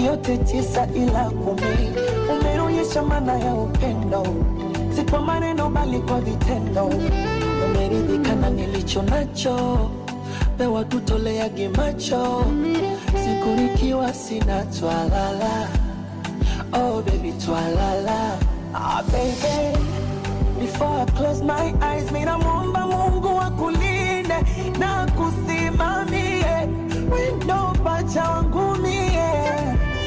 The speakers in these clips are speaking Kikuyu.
Yote tisa ila kumi, umeonyesha maana ya upendo, si kwa maneno bali kwa vitendo. Umeridhika na nilicho nacho, pewa tutoleage macho, siku nikiwa sina twalala. Oh baby twalala. Ah baby, before I close my eyes, mimi namuomba Mungu akulinde na kusimamie, wendo pacha wangu mie.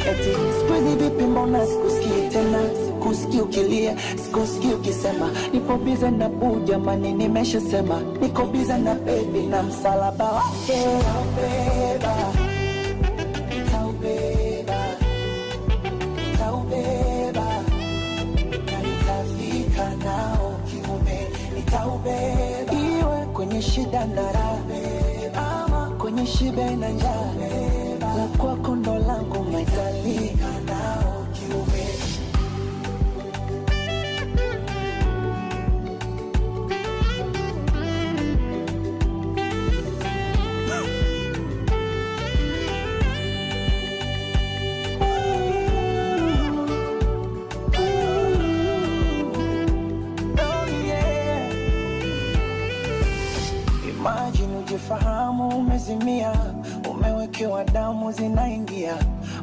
Eti siku hizi vipi, mbona sikusikii tena, sikusikii ukilia, sikusikii ukisema nipo bize na boo, jamani, nimeshasema niko bize na baby na msalaba wake nitaubeba, nitaubeba, nitaubeba na nitafika nao kiume, nitaubeba iwe kwenye shida na raha, ama kwenye shibe na njaa, la kwako ndo langu nitafika nao kiume. Oh yeah. Imagine ujifahamu umezimia, umewekewa damu zinaingia,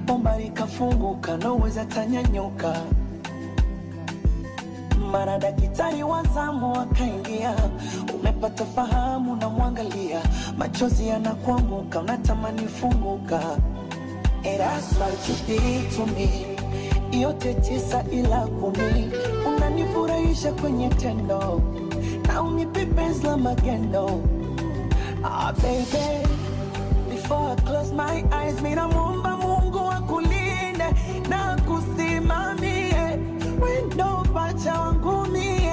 bomba likafunguka, noweza tanyanyuka. Mara daktari wa zamu akaingia, umepata fahamu na mwangalia, machozi yanakuanguka, unatamani funguka. And that's what you did to me. Yote tisa ila kumi, unanifurahisha kwenye tendo na unipe penzi la magendo. Ah, baby, before I close my eyes, mimi namuomba Mungu akulinde na kusimamie, wendo pacha wangu mie.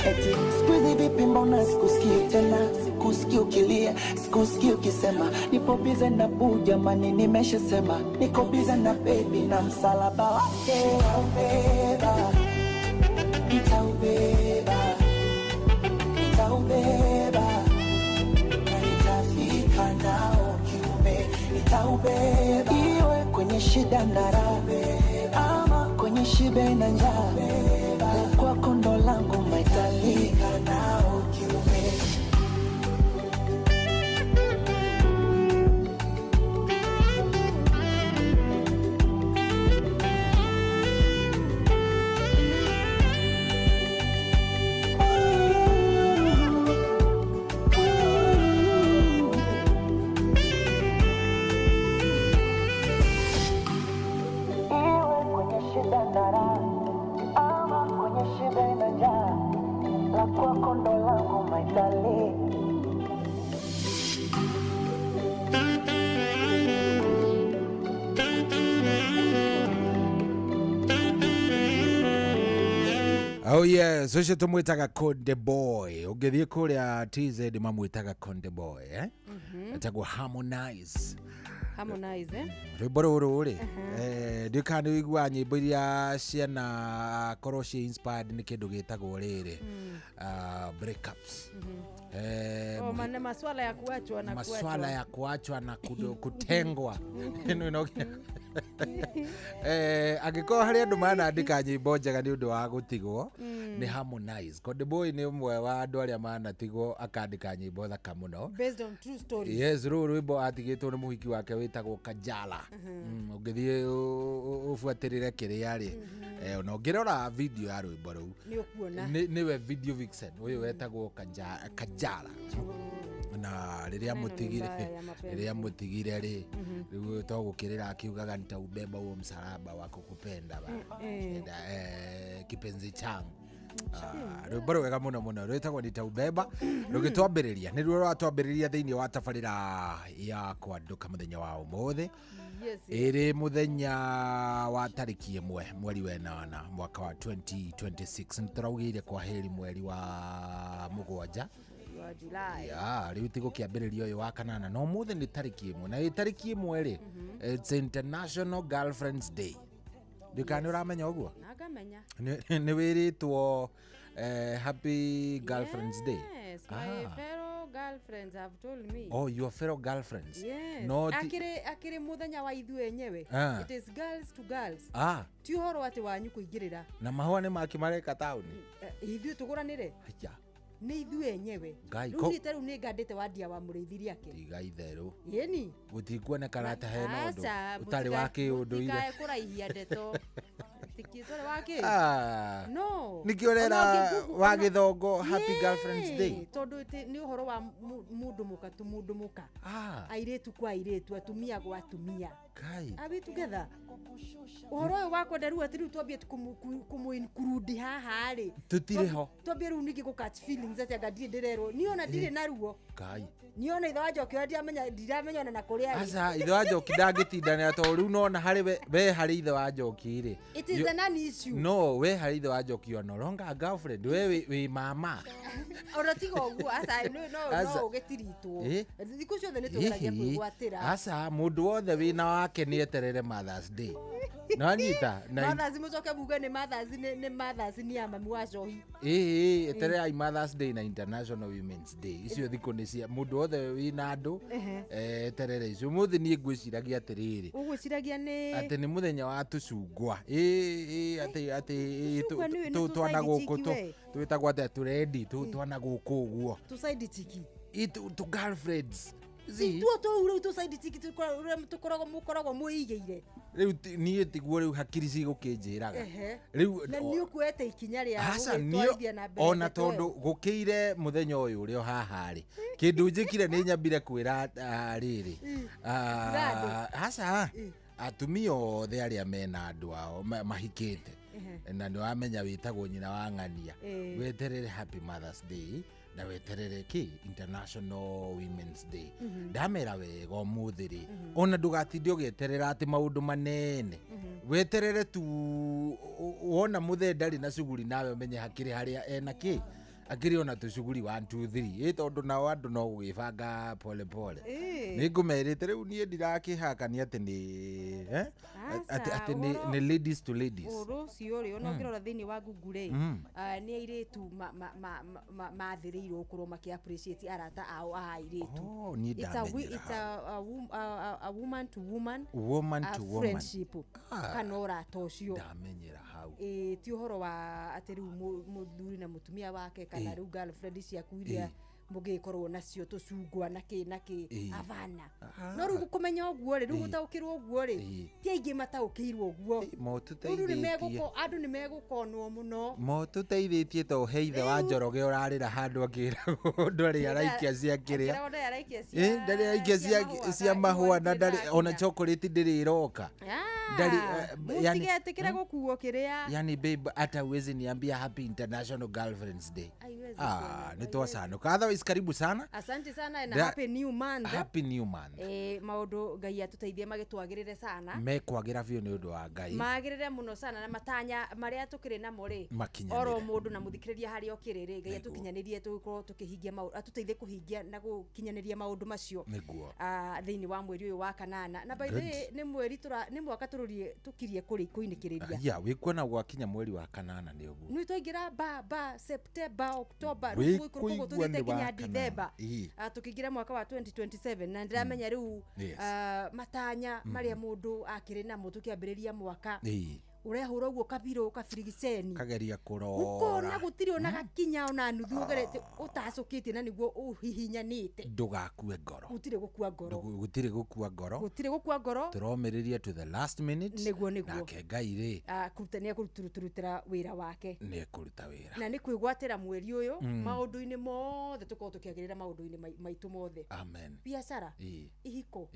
Eti siku hizi vipi, mbona sikusikii tena, sikusikii ukilia, sikusikii ukisema nipo bize na boo, jamani, nimeshasema niko bize na baby na msalaba wake nitaubeba, nitaubeba, nitaubeba na nitafika nao kiume, nitaubeba iwe kwenye shida na raha, ama kwenye shibe na njaa, la kwako ndo langu nitafika nao kiume. Iwe kwenye shida na raha, ama kwenye shibe na njaa, la kwako ndo langu my darling. Oh yes, ũcio tũmwĩtaga Konde Boy. Ũngĩthiĩ kũrĩa TZ mamwĩtaga Konde Boy, eh? Etagwo Harmonize. Harmonize, eh? Rwĩmbo rũrũ rĩ, ndiũĩ kana nĩ ũiguaga nyĩmbo iria ciana korwo ci inspired nĩ kĩndũ gĩtagwo rĩrĩ, breakups. Oh, maswala ya kuachwa na maswala kuachwa. Ya kuachwa na kutengwa. Ĩno ĩno angĩkorwo harĩ andũ manandĩka nyĩmbo njega nĩ ũndũ wa gũtigwo nĩ Harmonize. Konde Boy nĩ ũmwe wa andũ arĩa manatigwo akandĩka nyĩmbo thaka mũno. Based on true stories. Yes, rũrũ rwĩmbo atigĩtwo nĩ mũhiki wake wĩtagwo Kajala. Ũngĩthiĩ ũbuatĩrĩre kĩrĩa rĩ, ona ũngĩrora video ya rwĩmbo rũu Nĩ ũkuona. Nĩwe video vixen ũyũ wetagwo Kajala na rĩrĩa Maneno ni mũtigire mbaya ya mapenzi. Rĩrĩa mũtigire rĩ, rĩu to gũkĩrĩra akiugaga nitaubeba huo msalaba wa kukupenda bana. Kipenzi changu. Ah, rwĩmbo rwega mũno mũno rwĩtagwo nitaubeba rũgĩtwambĩrĩria nĩruo rwatwambĩrĩria thĩinĩ wa tabarĩra ya kwandũka mũthenya wa ũmũthĩ. Ĩrĩ mũthenya wa tarĩki 1 mweri wa 8 mwaka wa 2026. Nĩ tũraugĩire kwa heri mweri wa 7 Wa July. Ya rĩu ti gũkĩambĩrĩria ũyũ wa kanana no ũmũthĩ nĩ tarĩki 1 na ĩ tarĩki 1 rĩ, it's International Girlfriends Day. Ndikana nĩ ũramenya ũguo? Na ngamenya. Nĩ wĩrĩtwo happy Girlfriends Day? Yes, my fellow girl girlfriends have told me. Oh, your fellow girlfriends. Yes. No, akĩrĩ mũthenya wa ithuĩ enyewe. Ah. It is girls to girls. Ah. Ti ũhoro atĩ wanyu kũingĩrĩra. Na mahũa nĩ makĩmareka taũni. Ithuĩ tũgũranĩre. Haya. Nĩ ithuĩ enyewe. Ngai, Rĩu niĩ ta rĩu nĩ ngandĩte wandia wa mũrĩithi rĩake. Tiga itherũ. Ĩni. Gũtikuonekana ta hena ũndũ Aca, ũtarĩ wa kĩũndũire. Mũtikae kũraihia ndeto. Tũrĩ wa kĩ? Ah. No. Nĩkĩo ũrera Ona ũngĩ-Google- wa ona- gĩthongo Happy Girlfriends Day. Tondũ nĩ ũhoro wa mũndũ mũka tu mũndũ mũka. Ah. Airĩtu kwa airĩtu, atumia gwa atumia. Kai. Are we together? Ũhoro ũyũ wa kwenda rĩu atĩ rĩu twambie kũmũ-include haha rĩ. Tũtirĩ ho. Twambie rĩu ningĩ gũ catch feelings atĩ anga ndirĩ ndĩrerwo. Niĩ ona ndirĩ na ruo. Kai. Niĩ ona ithe wa Njoki ona ndiramenya ona na kũrĩa arĩ. Aca, ithe wa Njoki ndangĩtindanĩra tondũ rĩu nona harĩ we harĩ ithe wa Njoki rĩ. It is an issue. No, we harĩ ithe wa Njoki you are no longer a girlfriend. We wĩ mama. Ona tiga ũguo, aca, Aca. no ũgĩtiritwo. Eh? Thikũ ciothe nĩ tũgeragia Hihi. kwĩgwatĩra. Aca, mũndũ wothe wĩna wake nĩ eterere Mother's Day. Nĩwanyita? Na Mothers mũcoke muge nĩ Mothers nĩ Mothers nĩ ya mami wa njohi. Ĩĩ, etererai Mother's Day na International Women's Day. Icio thikũ nĩ cia mũndũ wothe wĩna andũ, eterere icio. Ũmũthĩ niĩ ngwĩciragia atĩrĩrĩ. Ũgwĩciragia nĩ Atĩ nĩ mũthenya wa tũcungwa. Ĩĩ, atĩ atĩ Tũcungwa nĩ twana tũ-side gũkũ chick we. twĩtagwo atĩa tũrendi twana gũkũ ũguo. Tũ side chick. Ĩ, tũ girlfriends. See? Tuo tũu rĩu tũ side chick tũkoragwo mũkoragwo mwĩigĩire. Rĩu niĩ tiguo rĩu hakiri cigũkĩnjĩraga. Rĩu Na nĩ ũkuoete ikinya rĩa Aca, gũgĩtwarithia na mbere ona ndeto ĩyo. tondũ gũkĩire mũthenya ũyũ ũrĩa haha rĩ, kĩndũ njĩkire nĩ nyambire kwĩra rĩrĩ. Aca, atumia othe arĩa mena andũ ao mahikĩte. Na nĩ wamenya wĩtagwo nyina wa ng'ania. Weterere Happy Mother's Day na weterere kĩ International Women's Day. Ndamera wega ũmũthĩ rĩ, ona ndũgatinde ũgĩeterera atĩ maũndũ manene. Weterere tu wona mũthee ndarĩ na cuguri nawe ũmenye hakĩrĩ harĩa ena kĩ. Akĩrĩ ona tũcuguri 1 2 3. Ĩ tondũ nao andũ no gũgĩbanga pole pole. Nĩ ngũmerĩte rĩu niĩ ndirakĩhakania atĩ nĩ, Aca, atĩ nĩ ladies to ladies. Ũhoro ũcio rĩ, ona ũngĩrora thĩinĩ wa Google rĩ, nĩ airĩtu mathĩrĩirwo gũkorwo makĩ appreciate arata ao a airĩtu. Oh, niĩ It's ndamenyera a woman to woman, Woman to woman. friendship. Kana ũrata ũcio. Ndamenyera hau. Ĩ, ti ũhoro wa atĩ rĩu mũthuri na mũtumia wake kana rĩu girlfriend ciaku iria mũngĩgĩkorwo nacio tũcungwa na kĩ na kĩ, abana. No rĩu kũmenya ũguo rĩ, rĩu gũtaũkĩrwo ũguo rĩ, ti aingĩ mataũkĩirwo ũguo. Rĩu andũ nĩ megũkonwo mũno. Motũteithĩtie to he ithe wa Njoroge ũrarĩra handũ akĩragwo ndwarĩ araikia cia kĩrĩa. Akĩragwo ndarĩ araikia cia Ndarĩ araikia cia mahũa na ndarĩ ona chocolate ndĩrĩ ĩroka. Ndari, Mũtigetĩkĩre gũkuo kĩrĩa. Yani babe, hata huwezi niambia Happy International Girlfriends Day. Haiwezi Nĩ twacanũka. Otherwise karibu sana. Asante sana na happy new month. Happy new month. Maũndũ Ngai atũteithie magĩtwagĩrĩre sana. Mekwagĩra biũ nĩ ũndũ wa Ngai. Magĩrĩre mũno sana na matanya marĩa tũkĩrĩ namo rĩ. Makinyanĩre. Oro mũndũ na mũthikĩrĩria harĩa ũkĩrĩ rĩ, Ngai atũkinyanĩrie tũgĩkorwo tũkĩhingia maũndũ, atũteithie kũhingia na gũkinyanĩria maũndũ macio. Nĩguo. Thĩinĩ wa mweri ũyũ wa kanana. Na by the way, nĩ mweri nĩ mwaka tũrũrie tũkirie kũinĩkĩrĩria. Ya, wĩkuona gwakinya mweri wa kanana nĩ ũguo. Nĩ twaingĩra ba September, October, rĩu tũgũikũrũka ũguo Wĩkũigua tũthiĩte nĩ nginya wa December. kanana. Ĩĩ. Tũkĩingĩra mwaka wa 2027 na ndĩramenya rĩu, matanya marĩa mũndũ akĩrĩ namo tũkĩambĩrĩria mwaka. Ũrehũra ũguo kabirũ kabirigiceni. Kageria kũrora. Ũkona gũtirĩ ona gakinya ona nuthu ũgerete ũtacũkĩtie na nĩguo ũhihinyanĩte. Ndũgakue ngoro. Gũtirĩ gũkua ngoro. Gũtirĩ gũkua ngoro. Gũtirĩ gũkua ngoro. Tũromĩrĩria to the last minute. Nĩguo, nĩguo. Nake Ngai rĩ. Nĩ ekũrutũrutĩra wĩra wake. Nĩ ekũruta wĩra. Na nĩ kwĩgwatĩra mweri ũyũ, maũndũ-inĩ mothe tũkorwo tũkĩagĩrĩra maũndũ-inĩ maitũ mothe. Amen. Biacara. Ihiko.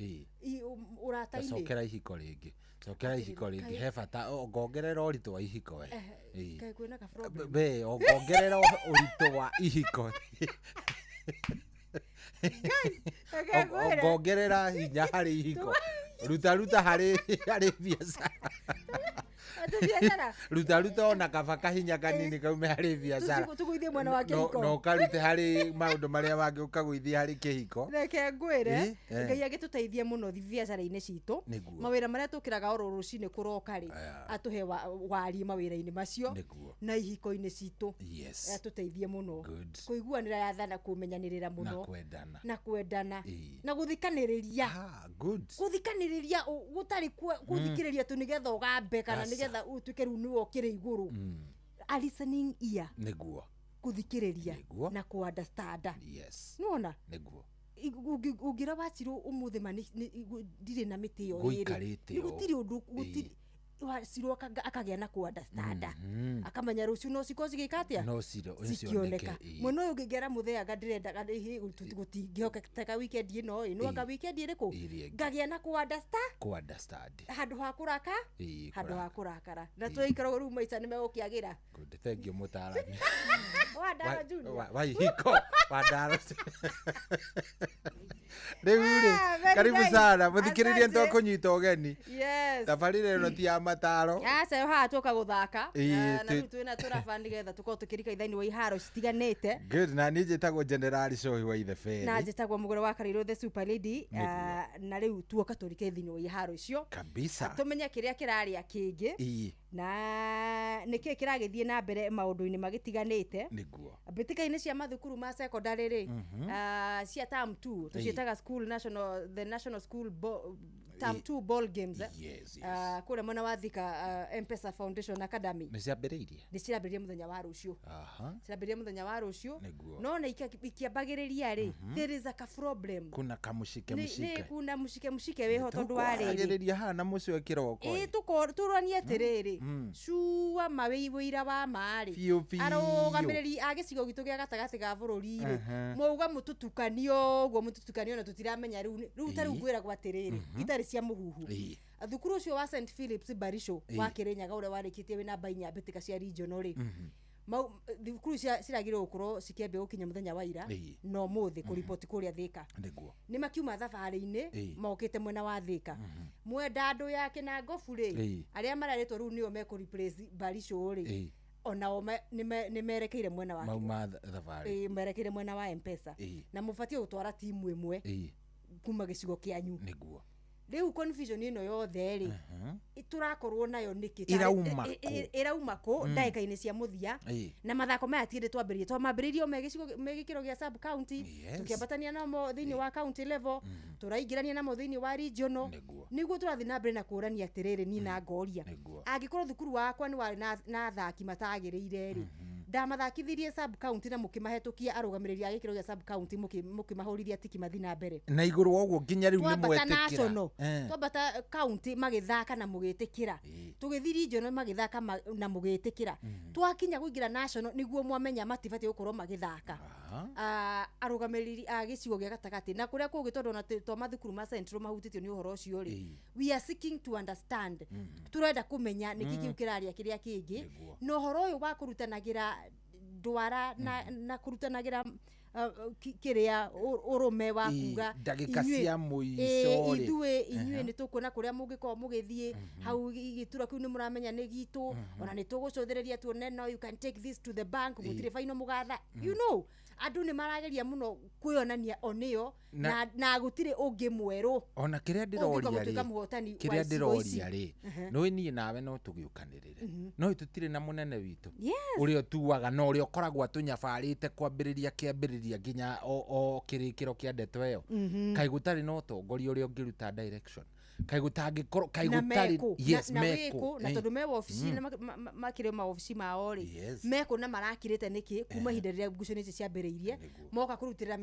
Ũrata-inĩ. Cokera ihiko rĩngĩ. Cokera ihiko rĩngĩ. He bata, ongerera ũritũ wa ihiko we. Kaĩ kwĩna ka problem? Be, ongerera ũritũ wa ihiko. Reke ngwĩre. Ongerera hinya harĩ ihiko. Ruta ruta harĩ biacara. Atĩ biacara. Ruta ruta ona kaba kahinya kanini kaume harĩ biacara. Tũgũithie mwena wa No kĩhiko. no ũkarute harĩ maũndũ marĩa mangĩ ũkagũithia harĩ kĩhiko. Reke ngwĩre, Ĩ, eh. Ngai agĩtũteithie mũno biacara-inĩ citũ. Nĩguo. Mawĩra marĩa tũkĩraga oro rũcinĩ kũroka rĩ, Aya. atũhe warie mawĩra-inĩ macio Nĩguo. na ihiko-inĩ citũ. Yes. Atũteithie mũno. Good. Kũiguanĩra yathana, kũmenyanĩrĩra Na mũno kwendana. Na kwendana. Ĩ. Na gũthikanĩrĩria. Ah, good. Gũthikanĩrĩria gũtarĩ gũthikĩrĩria tu nĩgetha ũgambe kana Aca. nĩgetha ũtuĩke rĩu nĩwe ũkĩrĩ igũrũ. A listening ear. Nĩguo. Gũthikĩrĩria Nĩguo. na kũ-understand. Yes. Nĩwona? Nĩguo. Ũngĩra Wachirũ ũmũthĩ ma ndirĩ na mĩtĩ ĩyo ĩrĩ. Gũikarĩte Nĩ ũũ. gũtirĩ ũndũ, gũtirĩ Wachirũ akagĩa na kũ-understand, akamenya rũciũ no cikorwo cigĩka atĩa, No ciro cikĩoneka. cioneke. Mwena ũyũ ũngĩ ngera mũtheanga ndĩrendaga gũtingĩhoteka weekend ĩno ĩ, no anga weekend ĩrĩkũ Ĩrĩa ĩngĩ. Ngagĩa na kũ-understand Kũ understand. Handũ ha kũraka, Ĩ, handũ ha kũraka. kũrakara na tũikara rĩu maica nĩ megũkĩagĩra. Good. Thank you, mũtaarani. Wa Ndaro Junior. Wa ihiko wa Ndaro rĩu rĩ. Ah, very Karibu nice. sana mũthikĩrĩria, Asante. nĩtwakũnyita ũgeni. Yes. Tabarĩra ĩno ti ya mataro. Aca, haha tũka gũthaka. Ĩ, Ah, na rĩu twĩna tũraba nĩgetha tũkorwo tũkĩrika ithainĩ wa iharo citiganĩte. Good, na niĩ njĩtagwo Generali Cohi wa Na Itheberi. njĩtagwo Mũgũre wa Karirũ, the super lady. Nĩguo. Ah, na rĩu tuoka tũrike thĩinĩ wa iharo icio, Kabisa. tũmenye kĩrĩa kĩrarĩa kĩngĩ na nĩkĩĩ kĩragĩthiĩ na mbere maũndũ-inĩ magĩtiganĩte. Nĩguo. Mbĩtĩka-inĩ cia mathukuru ma secondary rĩ, ah, cia term 2 tũciĩtaga school national, the national school term 2 ball games, eh. Yes. Ah, kũrĩa mwena wa Thika, ah, Mpesa Foundation Academy. Nĩ ciambĩrĩirie. Nĩ cirambĩrĩria mũthenya wa rũciũ. Cirambĩrĩria mũthenya wa rũciũ. Nĩguo. No na ikĩambagĩrĩria rĩ, there is a ka problem. Kuna kamushike. Nĩ Mushike. Kuna mushike mushike wĩho tondũ wa rĩrĩ. Tũkwaragĩrĩria haha na mũcio kĩroko. Ĩ, tũranie atĩrĩrĩ, cua ma wĩira wa ma rĩ, Biũ biũ. Arũgamĩrĩri a gĩcigo gitũ gĩa gatagatĩ ga bũrũri rĩ, mwauga mũtũtukanio ũguo, mũtũtukanio na tũtiramenya rĩu rĩu ta rĩu ngwĩragwo atĩrĩrĩ, itarĩ cia mũhuhu, thukuru ũcio wa St Philips Barisho wa Kĩrĩnyaga ũrĩa warĩkĩtie wĩ namba 4 mbĩtĩka cia regional rĩ, mau thukuru ciragĩrĩirwo gũkorwo cikĩambia gũkinya mũthenya wa ira na ũmũthĩ kũriboti kũrĩa Thĩka. Nĩ makiuma thabarĩ-inĩ, mokĩte mwena wa Thĩka, mwenda andũ ya Kĩnangobu rĩ, arĩa mararĩtwo rĩu nĩo mekũ replace Barisho rĩ, onao nĩ merekeire mwena wa Mauma thabarĩ. Ĩ, merekeire mwena wa Mpesa. Na mũbatiĩ gũtwara timu ĩmwe kuma gĩcigo kĩanyu. Rĩu confusion ĩno yothe rĩ, tũrakorwo nayo nĩkĩ? Ĩrauma kũ? Ĩrauma kũ ndagĩka-inĩ cia mũthia? Na mathako maya ti hĩndĩ twambĩrĩrie, twamambĩrĩirie o me gĩcigo, me gĩkĩro gĩa sub county. Tũkĩambatania namo thĩinĩ wa county level, tũraingĩrania namo thĩinĩ wa regional. Nĩguo tũrathiĩ na mbere na kũrania atĩrĩrĩ, niĩ na ngoria, angĩkorwo thukuru wakwa nĩ warĩ na athaki matagĩrĩire rĩ, ndamathakithirie sub county na mũkĩmahetũkia arũgamĩrĩri a gĩkĩro gĩa sub county, mũkĩmahũrithia tiki mathi na mbere. Na igũrũ wa ũguo nginya rĩu nĩ Twambata mwetĩkĩra. national, twambata county magĩthaka na mũgĩtĩkĩra, tũgĩthiĩ regional magĩthaka na mũgĩtĩkĩra, twakinya kũingĩra national nĩguo mwamenya matibatiĩ gũkorwo magĩthaka. Ah, arũgamĩrĩri a gĩcigo gĩa gatagatĩ na kũrĩa kũngĩ, tondũ ona to mathukuru ma central mahutĩtio nĩ ũhoro ũcio rĩ, we are seeking to understand, tũrenda kũmenya nĩkĩ kĩu kĩraria kĩrĩa kĩngĩ. Na ũhoro ũyũ wa kũrutanagĩra ndwara na kũrutanagĩra kĩrĩa ũrũme wa kuga Ndagĩka cia mũico rĩ. Ithuĩ inyuĩ nĩ tũkuona kũrĩa mũngĩkorwo mũgĩthiĩ hau gĩturwa kĩu nĩ mũramenya nĩ gitũ, ona nĩ tũgũcũthĩrĩria tuone, no you can take this to the bank, gũtirĩ baino mũgatha. Andũ nĩ marageria mũno kwĩonania o nĩo na gũtirĩ ũngĩ mwerũ Ona kĩrĩa ũngĩũka ndĩroria gũtuĩka rĩ, mũhotani wa kĩrĩa icigo ici. ndĩroria rĩ, nĩ niĩ nawe no tũgĩũkanĩrĩre, no tũtirĩ na mũnene witũ ũrĩa ũtuaga na ũrĩa ũkoragwo atũnyabarĩte kwambĩrĩria kĩambĩrĩria nginya o kĩrĩkĩro kĩa ndeto ĩyo. Kaĩ gũtarĩ na ũtongoria ũrĩa ũngĩruta direction? Kaĩ gũtangĩkorwo, kaĩ Na gũtarĩ? mekũ Yes, na mekũ. wĩkũ na tondũ me wabici na makĩrĩ mawabici mao rĩ, mekũ na marakirĩte nĩkĩ kuma ihinda rĩrĩa ngucanio ici ciambĩrĩirie, moka kũrutĩra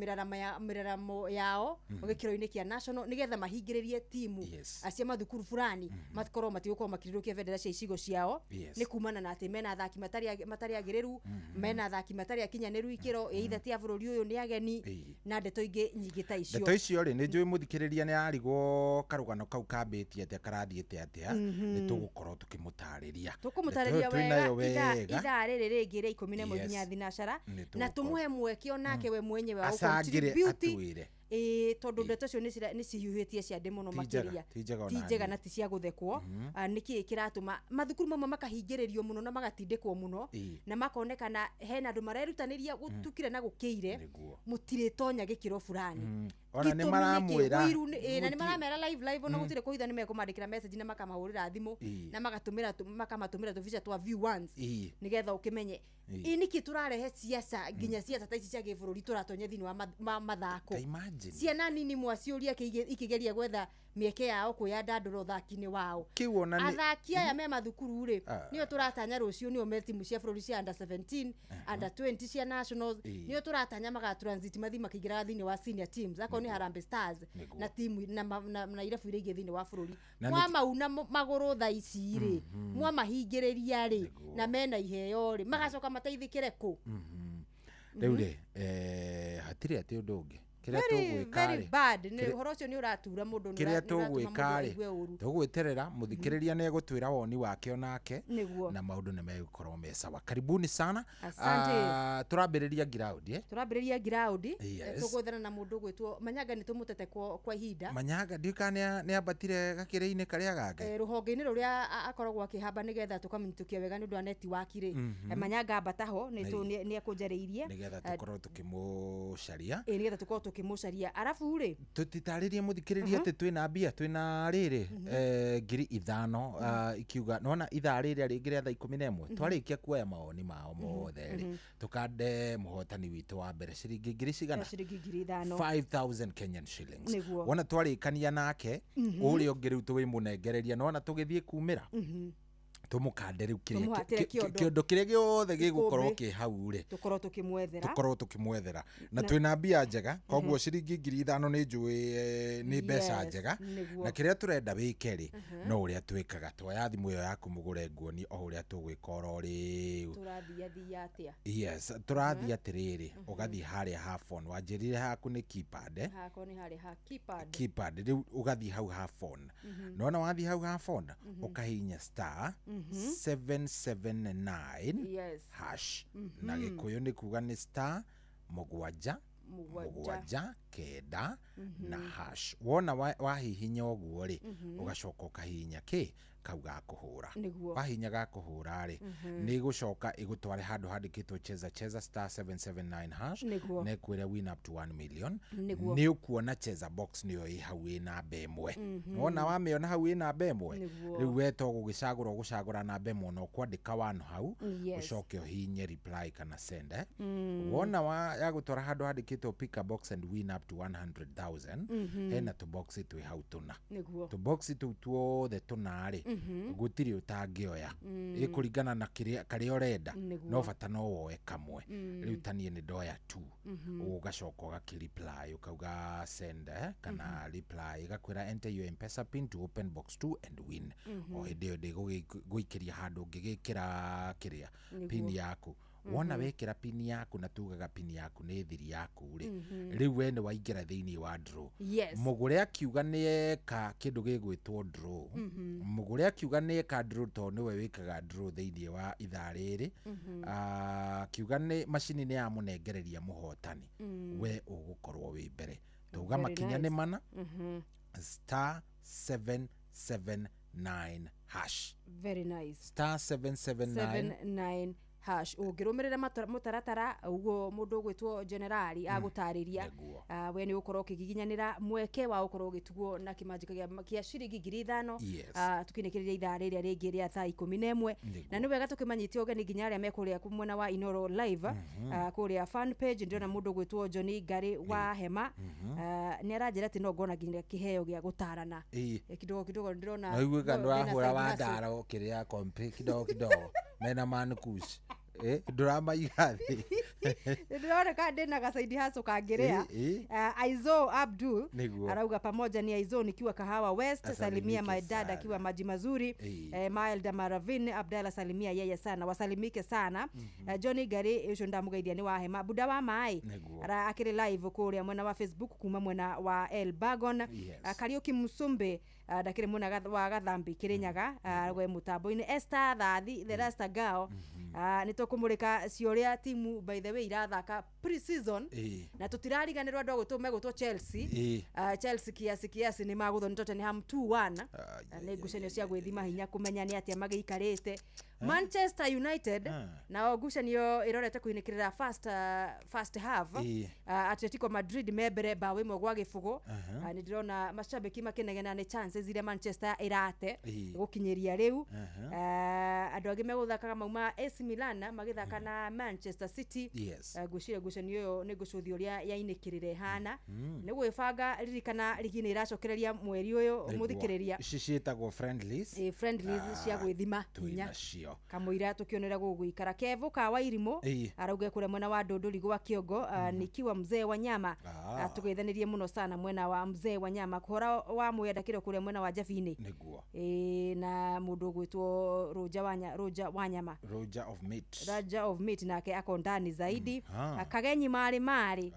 mĩraramo yao gĩkĩro-inĩ kĩa national nĩgetha mahingĩrĩrie timu cia mathukuru fulani makorwo matigũkorwo makĩrirũkia bendera cia icigo ciao? Nĩ kumana na atĩ mena athaki matarĩ agĩrĩru, mena athaki matarĩ akinyanĩru ikĩro, either ti a bũrũri ũyũ, nĩ ageni, na ndeto ingĩ nyingĩ ta icio. Ndeto icio rĩ, nĩ njũĩ mũthikĩrĩria nĩ arigwo karũgano kau kambĩtie atĩa, karathiĩte atĩa. Nĩ tũgũkorwo tũkĩmũtarĩria. Tũkũmũtarĩria Ndeto ĩyo twĩnayo wega ithaa wega. Ithaa rĩrĩ rĩngĩ rĩa 11 nginya thinashara, Nĩ na tũgũkorwo. tũmũhe mweke onake we mwenyewe wa Acangĩre, gũ-contribute atwĩre. Ĩĩ, tondũ ndeto icio nĩ cihiũhĩtie ciande mũno Ti njega, makĩria. ti njega Ti ona njega hanini. na ti cia gũthekwo. Nĩkĩĩ kĩratũma mathukuru mamwe makahingĩrĩrio mũno na magatindĩkwo mũno, na makonekana hena andũ marerutanĩria gũtukire na gũkĩire, mũtirĩtonya gĩkĩro fulani. Ona nĩ Gĩtũmi nĩkĩ? maramwĩra. Ũiru na nĩ maramera live live, ona gũtirĩ kũhitha, nĩ mekũmandĩkĩra message na makamahũrĩra thimũ, na magatũmĩra makamatũmĩra tũbica twa view once, nĩgetha ũkĩmenye. Ĩ nĩkĩ tũrarehe ciaca, nginya ciaca ta ici cia gĩbũrũri tũratonya thĩinĩ wa mathako? Ta imagine. Ciana nini mwaciũria ikĩgeria gwetha mĩeke yao kwĩyandandũra ũthaki-inĩ wao. Kĩu ona nĩ Athaki aya me mathukuru rĩ, Ah. nĩo tũratanya rũciũ nĩo me timu cia bũrũri cia under 17, under 20, cia nationals. Nĩo tũratanya maga transit mathiĩ makĩingĩraga thĩinĩ wa senior teams, akorwo nĩ Harambee Stars na timu na irabu iria ingĩ thĩinĩ wa bũrũri. Na Mwamauna magũrũ thaa ici rĩ, mwamahingĩrĩria rĩ, na mena iheo rĩ, magacoka mateithĩkĩre kũ? Rĩu rĩ, hatirĩ atĩ ũndũ ũngĩ kĩrĩa Very, tũgwĩka very rĩ, bad. Nĩ ũhoro ũcio nĩ ũratura mũndũ, nĩ kĩrĩa nĩ ũratũma mũndũ tũgwĩka rĩ, aigue ũru. tũgwĩterera mũthikĩrĩria nĩ egũtwĩra woni wake onake, Nĩguo. na maũndũ nĩ megũkorwo me sawa. Karibuni sana. Asante. Ah, tũrambĩrĩria ground, eh? Tũrambĩrĩria ground. Yes. Tũgwethana na mũndũ ũgwĩtwo Manyanga, nĩ tũmũtete kwa ihinda. Manyanga ndiũĩ kana nĩ ambatire gakĩrĩ-inĩ karĩa gake. Rũhonge-inĩ rũrĩa akoragwo akĩhamba nĩgetha tũkamũnyitũkia wega nĩ ũndũ wa network rĩ. Manyanga ambata ho, nĩ ekũnjarĩirie. Nĩgetha tũkorwo tũkĩmũcaria. Ĩ, nĩgetha tũkorwo tũkĩmũcaria, arabu rĩ, Tũtitarĩrie mũthikĩrĩria atĩ twĩna mbia, twĩna rĩrĩ, 5,000, ikiuga nona ithaa rĩrĩa rĩngĩ rĩa thaa 11 twarĩkia kuoya mawoni mao mothe rĩ, tũkande mũhotani witũ wa mbere ciringi ngiri cigana? Ciringi 5,000. 5000 Kenyan shillings. Nĩguo. Wona twarĩkania nake ũrĩa ũngĩ, rĩu tũwĩmũnengereria nona tũgĩthiĩ kumĩra tũmũkande rĩu kĩrĩa Tũmũhatĩre kĩondo. kĩondo kĩrĩa gĩothe gĩgũkorwo Gĩkũmbĩ. kĩ hau rĩ, tũkorwo tũkĩmwethera. Tũkorwo tũkĩmwethera, na twĩna mbia njega, koguo ciringi 5,000 nĩ njũĩ nĩ mbeca njega. Na kĩrĩa tũrenda wĩke rĩ, no ũrĩa twĩkaga, twoya thimũ ĩyo yaku mũgũre nguoni o ũrĩa tũgwĩka oro rĩu. Tũrathiathia atĩa? Yes, tũrathiĩ atĩrĩrĩ, ũgathiĩ harĩa ha phone, wanjĩrire haku nĩ keypad, eh? Hakwa nĩ harĩa ha keypad. Keypad. Rĩu ũgathiĩ hau ha phone, nona wathiĩ hau ha phone ũkahihinya star 779 hash, na gĩkũyũ nĩ kuga nĩ star mũgwanja mũgwanja mũgwanja kenda na hash. Wona wahihinya ũguo rĩ, ũgacoka ũkahihinya kĩ kau ga kũhũra. Wahihinya ga kũhũra rĩ, nĩ ĩgũcoka ĩgũtware handũ handĩkĩtwo cheza cheza star 779 hash, na ĩkwĩre win up to 1 million. Nĩ ũkuona cheza box nĩyo ĩ hau ĩ namba 1. Wona wamĩona hau ĩ namba 1, rĩu we to gũgĩcagũra ũgũcagũra namba 1 na ũkwandĩka one hau, ũcoke ũhihinye reply kana send, eh? Wona wa yagũtwara handũ handĩkĩtwo pick a box and win up to 100,000, hena tũboxi twĩ hau tũna. Tũboxi tũu tuothe tũna rĩ, gũtirĩ ũtangĩoya, ĩkũringana na kĩrĩa karĩa ũrenda. No bata no woe kamwe. Rĩu ta niĩ nĩ ndoya tu, ũgacoka ũgakĩ-reply ũkauga send, eh? Kana reply, ĩgakwĩra enter your M-Pesa pin to open box 2 and win. O hĩndĩ ĩyo ndĩgũgũikĩria handũ ũngĩgĩkĩra kĩrĩa pin yaku. Wona wekĩra pin yaku, na tugaga pin yaku nĩ thiri yaku rĩ, rĩu we nĩ waingĩra thĩinĩ wa draw. Mũgũre akiuga nĩ eka kĩndũ gĩgwĩtwo draw, mũgũre akiuga nĩ eka draw, tondũ nĩwe wĩkaga draw thĩinĩ wa ithaa rĩrĩ. Akiuga nĩ macini nĩ yamũnengereria mũhotani, we ũgũkorwo wĩ mbere. Tuga Very makinya nĩ nice. mana, star 779 hash. Very nice. Star 779 79 hash. Ũngĩrũmĩrĩra mũtaratara ũguo mũndũ ũgwĩtwo generali agũtarĩria, we nĩ ũgũkorwo ũkĩgiginyanĩra mweke wa gũkorwo ũgĩtugwo na kĩmanjĩka kĩa ciringi 5,000, tũkinĩkĩrĩria ithaa rĩrĩa rĩngĩ rĩa thaa 11. Na nĩ wega tũkĩmanyite ũgeni nginya arĩa me kũrĩa mwena wa Inoro Live, kũrĩa fan page. Ndĩrona mũndũ ũgwĩtwo Johnny Ngari wa Hema, nĩ aranjĩra atĩ no ngona nginya kĩheo gĩa gũtarana. Kidogo kidogo ndĩrona Na iguĩka no, ndũrahũra ndĩna side wa hustle. ndaro kĩrĩa kompi kidogo kidogo mena mankush, ndũramaiga thĩ. Ndĩroneka ndĩna gasaidi hustle kangĩrĩa. Aizo Abdul arauga pamoja ni Aizo nikiwa Kahawa West, salimia Asalimike my dad sana. akiwa maji mazuri. Maelda Maravin Abdalla, salimia yeye sana, wasalimike sana. Johnny Gari ucio ndamugeithia ni wa Hema Buda wa Mai. Ara akĩrĩ live kũrĩa mwena wa Facebook kuma mwena wa El Bagon. Kariũki Musumbe, ndakĩrĩ mwena wa Gathambi Kĩrĩnyaga, we mũtambo-inĩ. Esther Thathi the Rasta Girl. Nĩ tũkũmũrĩka ciũria timu by the way irathaka pre-season na tũtirariganĩrwo andũ agũtwo megũtwo Chelsea. Chelsea kiasi kiasi nĩ magũthwo nĩ Tottenham 2-1. Nĩ ngucanio cia gwĩthima hinya kũmenya nĩ atĩa magĩikarĩte. Manchester United nao ngucanio ĩrorete kũinĩkĩrĩra first half. Atletico Madrid me mbere bao 1-0. Nĩ ndĩrona mashabiki makĩnegena nĩ chances iria Manchester ĩrate gũkinyĩria rĩu. Andũ angĩ megũthakaga mauma AC Milan magĩthaka na Manchester City. Ngwĩciria ngucanio ĩyo nĩ ngũcũthia ũrĩa yainĩkĩrĩre hana. Nĩ gwĩbanga ririkana rigi nĩ ĩracokereria mweri ũyũ mũthikĩrĩria. Ici ciĩtagwo friendlies. Friendlies cia gwĩthima hinya. Kamũira tũkĩonera gũgũikara Kevo ka Wairimu arauge kũrĩa mwena wa Ndũndũri gwa Kĩongo nikiwa mzee wa nyama. Tũgeithanirie mũno sana mwena wa mzee wa nyama kũhora wa mwenda kĩro kũrĩa mwena wa Jabini nĩguo na mũndũ ũgwĩtwo Roja wa nyama, Roja of meat, Roja of meat nake ako ndani zaidi. Kagenyi mari mari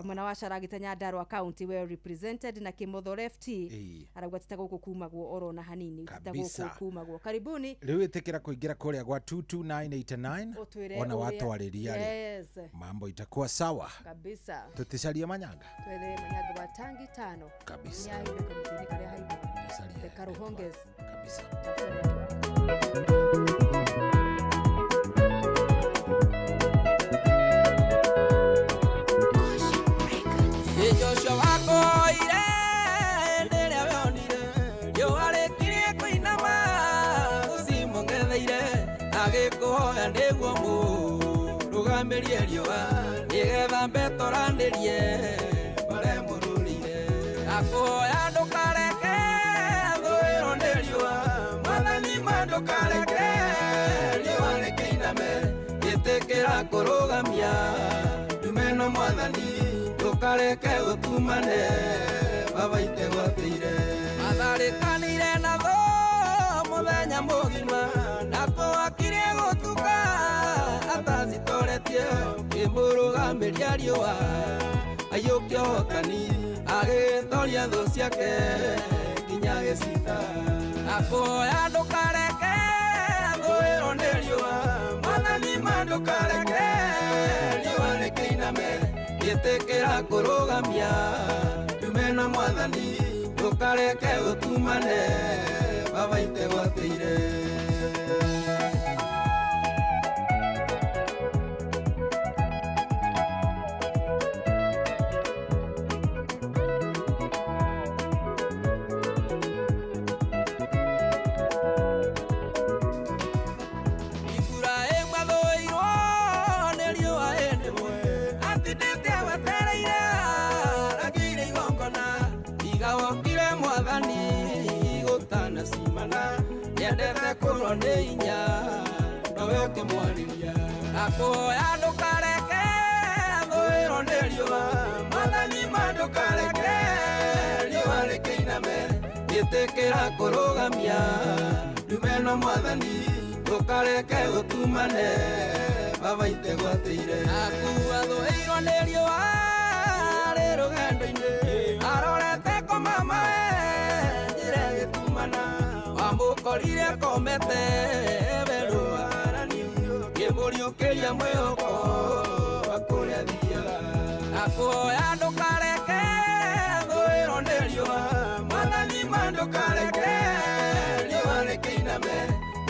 mwena wa Caragita Nyandarua County well represented na Kimotho Left arauga tita gũkũ kumagwo orona hanini tita gũkũ kumagwo karibuni. Rĩu ĩtĩkĩra kũingĩra kũrĩa gwa 22989 ona watwarĩria rĩ mambo itakuwa sawa kabisa. Tuticarie manyanga, twethe manyanga wa tangi 5 kabisa Karuhonges kabisa. Joshua wakoire ndĩrĩa wonire riũa rĩkirie kũinama ũcimũng'etheire agĩkũhoya nĩguo mũrũgamĩrie riũa nĩgetha mbetoranĩrie bare mũrũrĩire akũhoya ndũkareke thũĩrwo nĩ riũa mwathani ma ndũkareke riũa rĩkĩiname ĩtĩkĩra kũrũgamia ndume no mwathani ndũkareke gũtumane baba itegwatĩire matharĩkanĩire na thũ mũthenya mũgima na kũhakirie gũtuka atacitoretie kĩmũrũgamĩria riũa aiyũkia ũhotani agĩtoria thũ ciake nginya gĩcita akũhoya ndũkareke thũĩrwo nĩ riũa mwathani ma ndũkareke riũa rĩkĩiname ĩtĩkĩra kũrũgamia ndume na mwathani ndũkareke gũtumane baba itegwatĩire. Akũhoya ndũkareke thũĩrwo nĩ riũa mwathani ma ndũkareke riũa rĩkĩiname ĩtĩkĩra kũrũgamia ndume no mwathani ndũkareke gũtumane baba itegwatĩire akua thũĩrwo nĩ riũa rĩ rũgendo-inĩ arorete kũmamae njĩra ĩgĩtumana wamũkorire komete werũa kĩmũriũkĩria mwĩhoko wa kũrĩa thiaga akũhoya ndũkareke thũĩrwo nĩ riũa mwathani ma ndũkareke riũa rĩkĩiname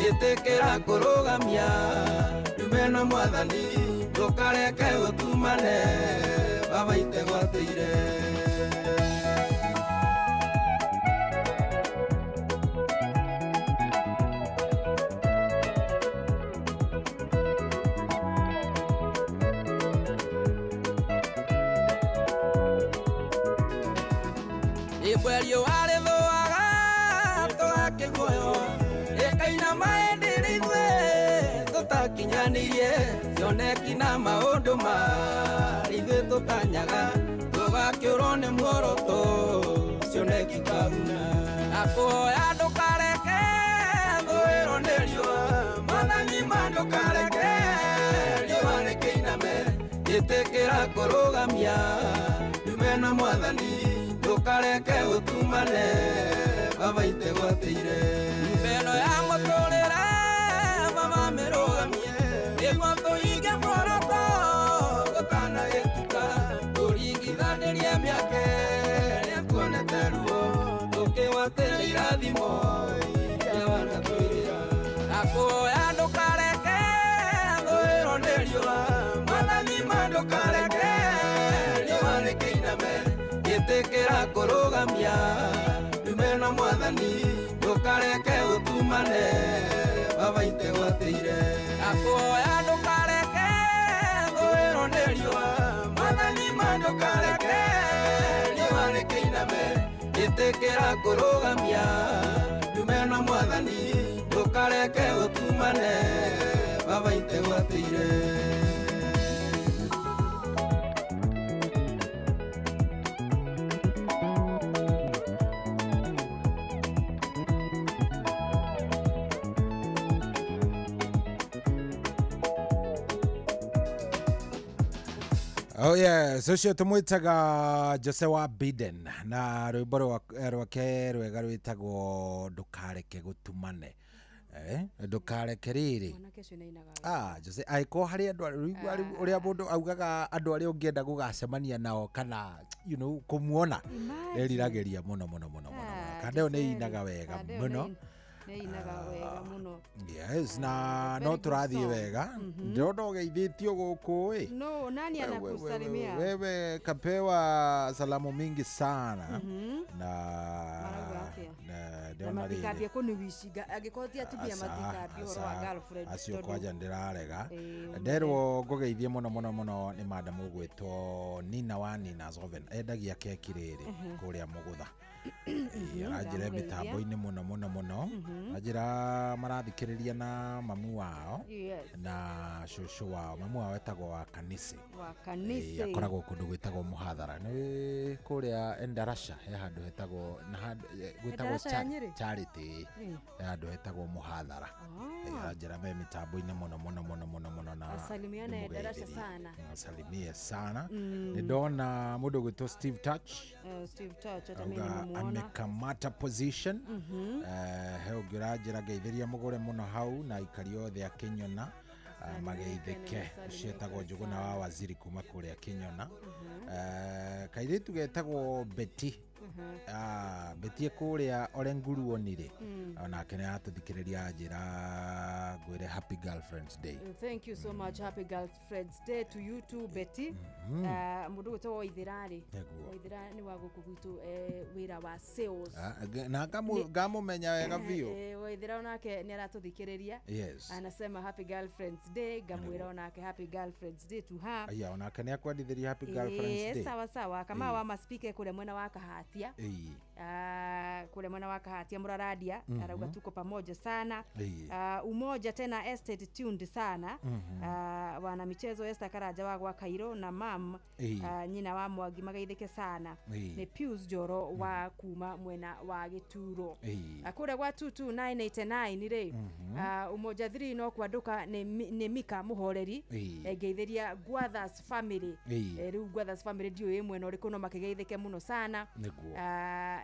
ĩtĩkĩra kũrũgamia ndume no mwathani ndũkareke gũtumane baba itegwatĩire. Riũa rĩthũaga tũgakĩguoyo ĩkainama ĩndĩ ithuĩ tũtakinyanĩirie cioneki na maũndũ marĩa ithuĩ tũtanyaga tũgakĩũrwo nĩ muoroto cioneki kahuna akũhoya ndũkareke thũĩrwo nĩ riũa mwathani ma ndũkareke riũa rĩkĩiname ĩtĩkĩra kũrũgamia ndume na mwathani ndũkareke gũtumane baba itegwatĩire mbeno ya mũtũrĩre baba mĩrũgamie irathimo iria wanatwĩrĩra. Ndakuhoya ndũkareke thũĩrwo nĩ riũa, Mwathani ma ndũkareke riũa rĩkĩiname, ĩtĩkĩra kũrũgamia ndume na Mwathani, ndũkareke ũtumane baba itegwatĩire. Ndakuhoya ndũkareke thũĩrwo nĩ riũa, Mwathani ma ndũkareke riũa rĩkĩiname, ĩtĩkĩra kũrũgamia ndume na Mwathani, ndũkareke ũtumane baba itegwatĩire. Oh yes, ucio tumwitaga Jose wa Biden na rwimbo rwake rwega rwitagwo ndukareke gutumane. Ndukareke riri. Mwanake ũcio nĩainaga. Jose aiko hari andu uria mundu augaga andu aria ungienda gugacemania nao kana you know kumuona erirageria muno muno muno muno. Kandeo nĩ inaga wega muno. Nĩainaga wega muno. Yes, na no tũrathiĩ wega. Ndĩrona ũgeithĩtio gũkũ ĩ. No, nani anakusalimia? Wewe kapewa salamu mingi sana. Na na matikambia kũnĩwicinga angĩkorwo ti atumia matikambia ũhoro wa girlfriend acio kwanja ndĩrarega. Nderwo ngũgeithie mũno mũno mũno nĩ madam ũgwĩtwo Nina wa Nina Zoven, endagia keki rĩrĩ kũrĩa Mũgũtha. Aranjĩra mĩtambo-inĩ mũno mũno mũno, anjĩra marathikĩrĩria na mamu wao na cũcũ wao. Mamu wao etagwo wa Kanisi. Akoragwo kũndũ gwĩtagwo Mũhathara, nĩ kũrĩa Endarasha, he handũ hetagwo na gwĩtagwo Charity, he handũ hetagwo Mũhathara. Anjĩra me mĩtambo-inĩ mũno mũno mũno mũno mũno na asalimiane Endarasha sana. Asalimie sana. Nĩ ndona mũndũ gwĩtwo Steve Touch. Steve Touch hata mimi nimemuona amekamata position. He ũngĩranjĩra ngeithĩria mũgũre mũno hau na aikari othe a Kĩnyona mageithĩke. Ũcio etagwo Njũgũna wa Waziri kuma kũrĩa Kĩnyona. Kairĩtu getagwo Betty. Betty kũrĩa Olenguruoni rĩ, onake nĩ aratũthikĩrĩria, anjĩra ngwĩre Happy Girlfriends Day. Thank you so much. Happy Girlfriends Day to you too, Betty. Mũndũ gwĩtwo Waithĩra rĩ, Waithĩra nĩ wa gũkũ gwitũ, wĩra wa sales. Na ngamũmenya wega biũ. Waithĩra onake nĩ aratũthikĩrĩria. Yes. Anasema Happy Girlfriends Day, ngamwĩra onake Happy Girlfriends Day to her. Aya, onake nĩ akwendithĩria Happy Girlfriends Day. Sawa sawa. Kama wa maspike kũrĩa mwena wa Kahatia. Kule mwana wa Kahatia Muraradia arauga tuko pamoja sana. Umoja tena estate tuned sana. Wana michezo Esther Karaja wa gwa Kairo na mam nyina wa Mwangi magaithike sana. Ni Pius Joro wa kuma mwena wa Gituro. Kule gwa 22989 ri Umoja 3 no kwanduka ni Mika Muhoreri ngeithiria Gwathas family. Riu Gwathas family ndiũĩ mwena ũrĩkũ no makigeithike muno sana.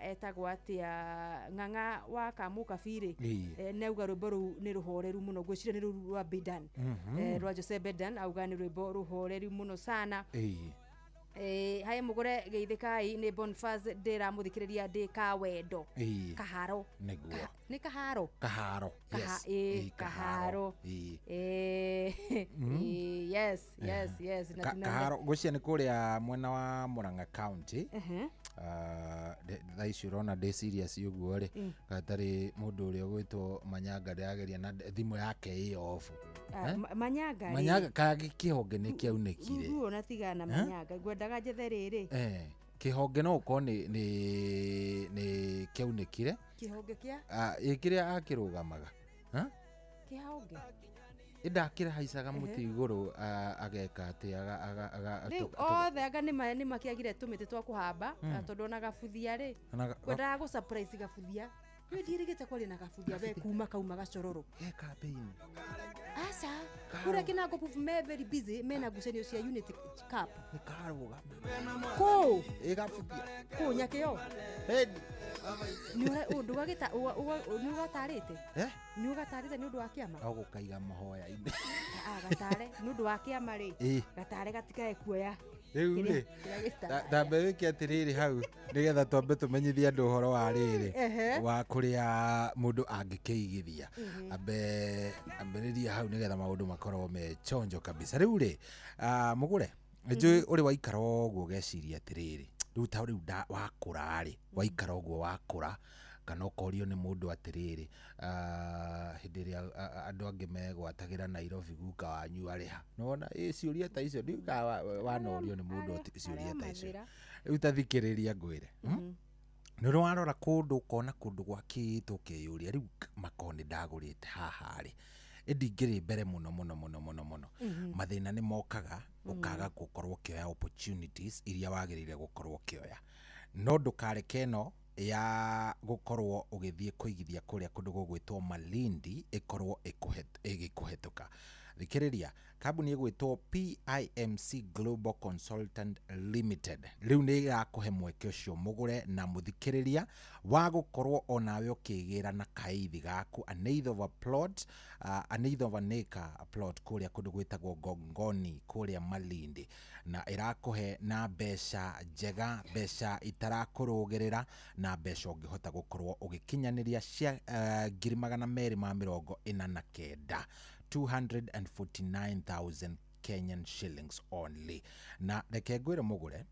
Etagwo atia ng'ang'a wa Kamũkabirĩ neuga rwĩmbo rũu nĩ rũhoreru mũno, ngwĩciria nĩ rũu rwa Bedan, rwa Jose Bedan, auga nĩ rwĩmbo rũhoreru mũno sana. Hae mũgũre geithĩkai nĩ Boniface ndĩramũthikĩrĩria ndĩ Kawendo Kaharo. Nĩ Kaharo. Kaharo. Yes. Kaharo. Yes, yes, yes. Kaharo ngwĩciria nĩ kũrĩa mwena wa Murang'a County. Thaa ici ũrona ndĩ serious ũguo rĩ, gatarĩ mũndũ ũrĩa ũgwĩtwo Manyanga ndĩrageria na thimũ yake ĩ off. Manyanga Manyanga kaya kĩhonge nĩ kĩaunĩkire. Rĩu ona tigana Manyanga ngwendaga njethe rĩrĩ. Kĩhonge no ũkorwo nĩ kĩaunĩkire. Kĩhonge kĩa? Ĩ kĩrĩa akĩrũgamaga. Kĩhonge? Ĩndakĩrahaicaga mũtĩ igũrũ ageka atĩ rĩu othe anga nĩ makĩagire tũmĩtĩ twa kũhamba tondũ ona gabuthia rĩ kwendaga gũ surprise gabuthia. Rĩu ndiĩrĩgĩte kwaria na gabuthia we kuma kauma gacororo. He campaign. Aca kũrĩa Kinango Puff me very busy mena ngucanio cia Unity Cup. Nĩ karũgama. Kũ? Ĩ gabuthia. Kũ Nyakĩo? Hendi. Nĩ ũgatarĩte? Nĩ ũgatarĩte nĩ ũndũ wa kĩama? No gũkaiga mahoya-inĩ. Gatare nĩ ũndũ wa kĩama rĩ. Gatare gatikae kuoya. Rĩu rĩ, tambe wĩke atĩrĩrĩ hau nĩgetha twambe tũmenyithie andũ ũhoro wa rĩrĩ wa kũrĩa mũndũ angĩkĩigithia. Ambe ambĩrĩria hau nĩgetha maũndũ makorwo me chonjo kabisa. Rĩu rĩ, mũgũre nĩnjũĩ ũrĩ waikara ũguo ũgeciria atĩrĩrĩ, rĩu ta rĩu wakũra rĩ, waikara ũguo wakũra, kana ũkorio nĩ mũndũ atĩrĩrĩ, hĩndĩ ĩrĩa andũ angĩ megwatagĩra Nairobi guka wanyu arĩ ha? Nĩwona ciũria ta icio ndiũĩ kana wanorio nĩ mũndũ ciũria ta icio. Rĩu ta thikĩrĩria ngwĩre, nĩ ũrĩ warora kũndũ ũkona kũndũ gwakĩtwo ũkeyũria rĩu makorwo nĩ ndagũrĩte haha rĩ, ĩndĩ ingĩrĩ mbere mũno mũno mũno mũno mũno. Mathĩna nĩ mokaga ũkaga gũkorwo ũkĩoya opportunities iria wagĩrĩire gũkorwo ũkĩoya, no ndũkareke ĩno ya gũkorwo ũgĩthiĩ kũigithia kũrĩa kũndũ gũgwĩtwo Malindi ĩkorwo ĩgĩkũhetũka. Thikĩrĩria, kambuni ĩgwĩtwo PIMC Global Consultant Limited rĩu nĩ ĩrakũhe mweke ũcio mũgũre na mũthikĩrĩria wa gũkorwo onawe ũkĩgĩra na kaithi gaku, an eighth of a plot, an eighth of an acre plot kũrĩa kũndũ gwĩtagwo Gongoni kũrĩa Malindi, na ĩrakũhe na mbeca njega, mbeca itarakũrũgĩrĩra na mbeca ũngĩhota gũkorwo ũgĩkinyanĩria cia 249,000, 249,000 Kenyan shillings only. Na reke ngwĩre mũgũre,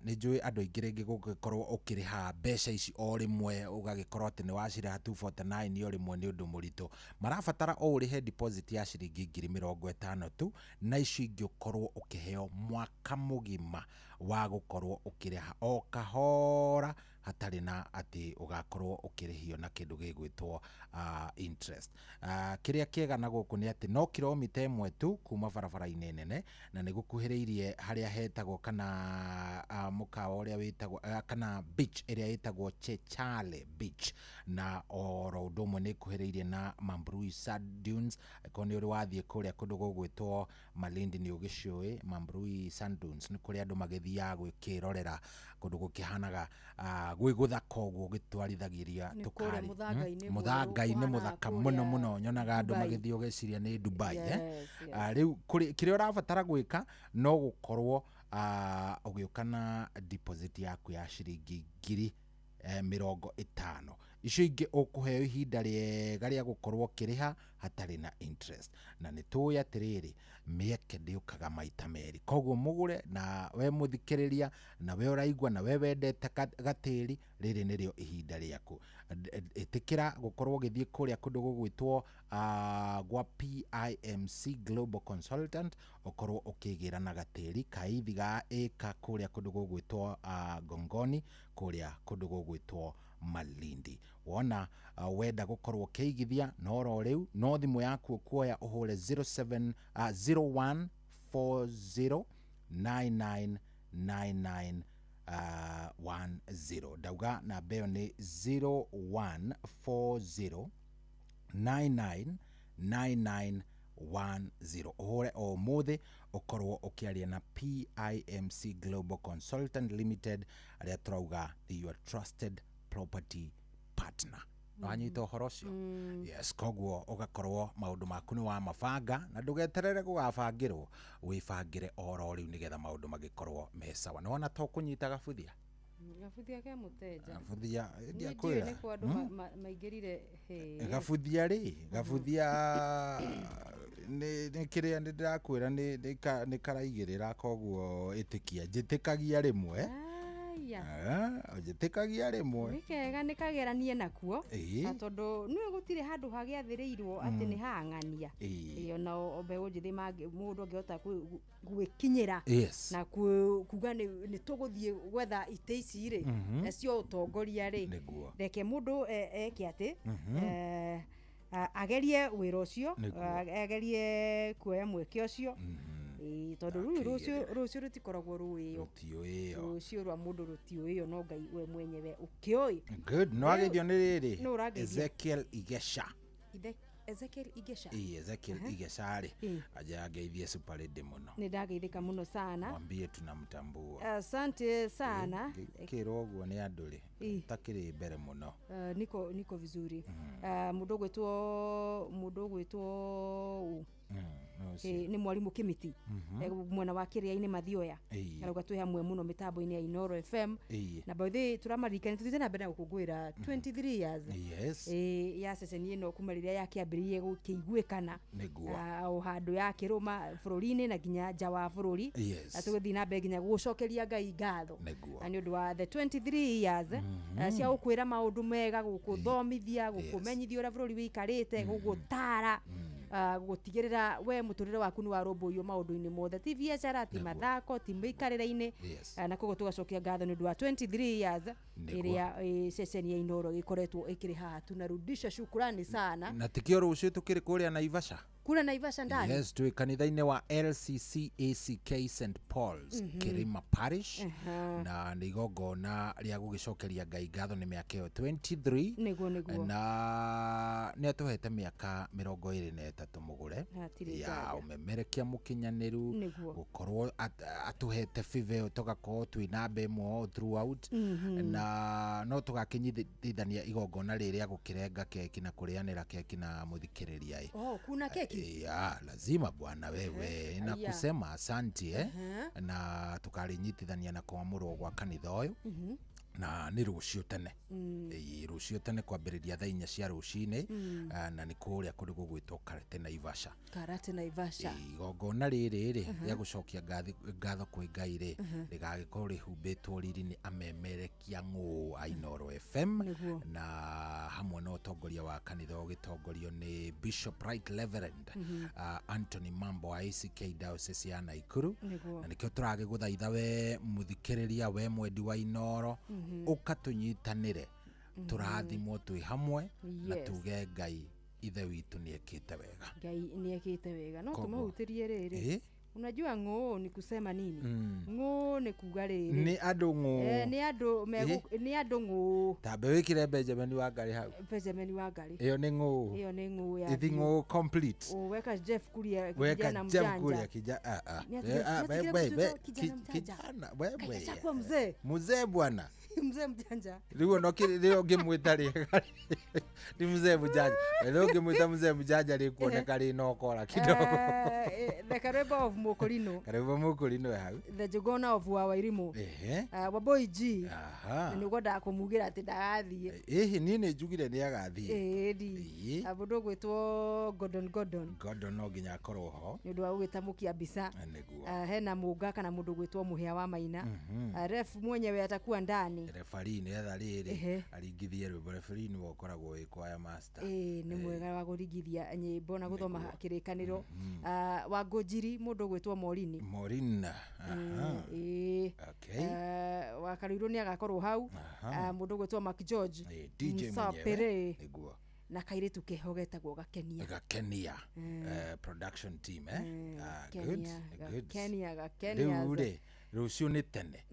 Nĩ njũĩ andũ aingĩ rĩngĩ gũgĩkorwo ũkĩrĩha mbeca ici o rĩmwe ũgagĩkorwo atĩ nĩ wacirĩha 249 o rĩmwe nĩ ũndũ mũritũ. Marabatara o ũrĩhe deposit ya ciringi 50,000 tu, na icio ingĩ ũkorwo ũkĩheo mwaka mũgima wa gũkorwo ũkĩrĩha o kahora hatarĩ na atĩ ũgakorwo ũkĩrĩhio na kĩndũ gĩgwĩtwo interest. Kĩrĩa kĩega na gũkũ nĩ atĩ no kilomita 1 tu kuma barabara-inĩ nene, na nĩ gũkuhĩrĩirie harĩa hetagwo kana mũkawa ũrĩa wĩtagwo kana beach ĩrĩa ĩtagwo Chechale Beach, na oro ũndũ ũmwe nĩ ĩkuhĩrĩirie na Mambrui Sand Dunes. Angĩkorwo nĩ ũrĩ wathiĩ kũrĩa kũndũ gũgwĩtwo Malindi nĩ ũgĩciũĩ Mambrui Sand Dunes nĩ kũrĩa andũ magĩthiaga gwĩkĩrorera kũndũ gũkĩhanaga gwĩ gũthaka ũguo ũgĩtwarithagĩria tũkari mũthanga-inĩ mũthaka mũno mũno, nyonaga andũ magĩthiĩ ũgeciria nĩ Dubai. Rĩu kĩrĩa ũrabatara gwĩka no gũkorwo ũgĩũka na deposit yaku ya ciringi 50,000, icio ingĩ ũkũheo ihinda rĩega rĩa gũkorwo ũkĩrĩha hatarĩ na interest. Na nĩ tũĩ atĩrĩrĩ, mĩeke ndĩũkaga maita merĩ, koguo mũgũre na we mũthikĩrĩria na we ũraigua na we wendete gatĩri, rĩrĩ nĩrĩo ihinda rĩaku. Ĩtĩkĩra gũkorwo ũgĩthiĩ kũrĩa kũndũ gũgwĩtwo gwa PIMC Global Consultant, ũkorwo ũkĩgĩra na gatĩri kaithi ga ĩka kũrĩa kũndũ gũgwĩtwo Gongoni kũrĩa kũndũ gũgwĩtwo Malindi. Wona wenda gũkorwo ũkĩigithia no ro rĩu no thimũ yaku ũkuoya ũhũre 07 0140 9999 10. Ndauga namba ĩyo nĩ 0140 9999 10. Ũhũre o ũmũthĩ ũkorwo ũkĩaria na PIMC Global Consultant Limited arĩa tũrauga your trusted property partner. Wanyita ũhoro ũcio? Yes, koguo ũgakorwo maũndũ maku nĩ wa mabanga na ndũgeterere gũgabangĩrwo, wĩbangĩre oro rĩu nĩgetha maũndũ magĩkorwo me sawa. Nĩwona to kũnyita gabuthia? Gabuthia ke mũteja. Gabuthia ndiakwĩra. Nĩ kwa andũ maingĩrire. Gabuthia rĩ, gabuthia nĩ kĩrĩa nĩ ndĩrakwĩra nĩ karaigĩrĩra, koguo ĩtĩkia njĩtĩkagia rĩmwe. Njĩtĩkagia rĩmwe. Nĩ kega nĩ kageranie nakuo tondũ nĩ gũtirĩ handũ hagĩathĩrĩirwo atĩ nĩ hang'ania. Ona mbeũ njĩthĩ mũndũ angĩhota gwĩkinyĩra na kuga nĩ tũgũthiĩ gwetha itĩ ici rĩ cio ũtongoria rĩ, reke mũndũ eke atĩ agerie wĩra ũcio, agerie kuoya mweke ũcio, tondũ rĩu rũciũ rũtikoragwo rũĩyo, rũciũ rwa mũndũ rũtiũĩyo, no Ngai we mwenyewe ũkĩũĩ. Good. No ageithio nĩ rĩrĩ Ezekiel Igesha. Ezekiel Igesha. Ezekiel Igesha rĩ aje angeithie Super Lady mũno. Nĩ ndageithĩka mũno sana. Mwambie tunamtambua. Asante sana. Kĩrwo ũguo nĩ andũ rĩ. Takĩrĩ mbere mũno. Niko vizuri. Mũndũ ũgwĩtwo mũndũ ũgwĩtwo ũ? No ũcio. Nĩ mwarimũ Kĩmiti. Mwena wa Kĩrĩa-inĩ Mathioya. Arauga twĩ hamwe mũno mĩtambo-inĩ ya Inoro FM. Na by the way tũramaririkania tũthiĩte na mbere na gũkũngũĩra 23 years. Ya ceceni ĩno kuma rĩrĩa yakĩambĩrĩirie gũkĩiguĩkana. O handũ yakĩrũma bũrũri-inĩ na nginya nja wa bũrũri. Na tũgĩthiĩ na mbere nginya gũcokeria Ngai ngatho. Na nĩ ũndũ wa the 23 years cia gũkwĩra maũndũ mega, gũkũthomithia, gũkũmenyithia ũrĩa bũrũri wĩikarĩte, gũgũtara, gũtigĩrĩra we mũtũrĩre waku nĩ warũmbũiyo maũndũ-inĩ mothe, ti biacara, ti mathako, ti mĩikarĩre-inĩ. Na koguo tũgacokia ngatho nĩ ũndũ wa 23 years ĩrĩa ceceni ya Inoro ĩkoretwo ĩkĩrĩ haha. Tunarudisha shukrani sana. Na tikio rũciũ tũkĩrĩ kũrĩa Naivasha. Kura Naivasha ndani. Yes, twĩ kanitha-inĩ wa LCC ACK St Paul's Kirima Parish, na nĩ igongona rĩa gũgĩcokeria Ngai ngatho nĩ mĩaka ĩyo 23. Nĩguo nĩguo. Na nĩ atũhete mĩaka 23 mũgũre Hatirĩ ya nganja. ũmemerekia mũkinyanĩru, gũkorwo atũhete favor ĩyo tũgakorwo twĩ namba ĩmwe all throughout, na no tũgakĩnyitithania igongona rĩrĩa gũkĩrenga keki na kũrĩanĩra keki na mũthikĩrĩria ĩ. Oh, kuna keki. Ya, lazima bwana wewe, na Aya. kusema asante na tukarinyitithania na kwamũrwo gwa kanitha ũyũ, na nĩ rũciũ tene. Ĩĩ, rũciũ tene kwambĩrĩria thaa 4 cia rũcinĩ, na nĩ kũrĩa kũndũ gũgwĩtwo Karate Naivasha. Karate Naivasha. Ĩĩ, igongona rĩrĩ rĩ rĩa gũcokia ngatho kwĩ Ngai rĩ, rĩgagĩkorwo rĩhumbĩtwo riri nĩ amemerekia ng'ũ a Inoro FM, na hamwe na ũtongoria wa kanitha ũgĩtongorio nĩ Bishop Right Reverend Anthony Mambo wa ACK Diocese ya Naikuru. Na nĩkĩo tũragĩgũthaitha we mũthikĩrĩria, we mwendi wa Inoro, ũka tũnyitanĩre, tũrathimwo twĩ hamwe na tuge Ngai ithe witũ nĩ ekĩte wega. Ngai nĩ ekĩte wega. No Koguo. tũmahutĩrie rĩrĩ. Unajua ng'ũ ni kusema nini? Ng'ũ nĩ kuga rĩrĩ. Nĩ andũ ng'ũ. Nĩ andũ nĩ andũ ng'ũ. Tambe wĩkĩre Benjamin Wangari hau. Benjamin Wangari. Ĩyo nĩ ng'ũ. Ĩyo nĩ ng'ũ ya Ithi biũ. ng'ũ complete. Weka Jeff Kuria Weka kijana Jeff mjanja. Kuria kija, ah, ah. Ni ati- Ah, ni ati we, kile we, mtoto kijana mjanja. kijana, we, we. Kashakuwa mzee. Mzee bwana. Mzee mjanja. Rĩu ona rĩrĩa ũngĩmwĩta rĩ ni mzee mjanja. Rĩu ũngĩmwĩta mzee mjanja rĩkuoneka rĩ na ũkora kidogo. The Kareba of Mokorino. Kareba Mokorino hau. The Jogona of Wawairimu. Waboi G. Na nĩ ũkwendaga kũmugĩra atĩ ndagathiĩ. Ĩhĩ, niĩ nĩ njugire nĩ agathiĩ. Ĩĩ, Ĩĩ. Mũndũ ũgwĩtwo Gordon Gordon. Gordon no nginya akorwo ho. Nĩ ũndũ wa gũgĩtamũkia mbica. Nĩguo. Hena mũnga kana mũndũ ũgwĩtwo Mũhĩa wa Maina. Ref mwenyewe atakuwa ndani. Referee nĩ etha rĩrĩ aringithie rwĩmbo. Referee nĩwe ũkoragwo wĩ choir master. Ĩĩ, nĩ mwega wa kũringithia nyĩmbo na gũthoma kĩrĩkanĩro. Wa Ngũnjiri mũndũ ũgwĩtwo Morini. Morin. Ĩĩ. Okay. Wa Karuirũ nĩ agakorwo hau. Mũndũ ũgwĩtwo Mark George. DJ mwenyewe. Msapere. Nĩguo. Na kairĩtu keho getagwo Gakenia. Gakenia. Production team, eh? Good. Good. Gakenia, Gakenia. Rĩu rĩ, rũciũ nĩ tene.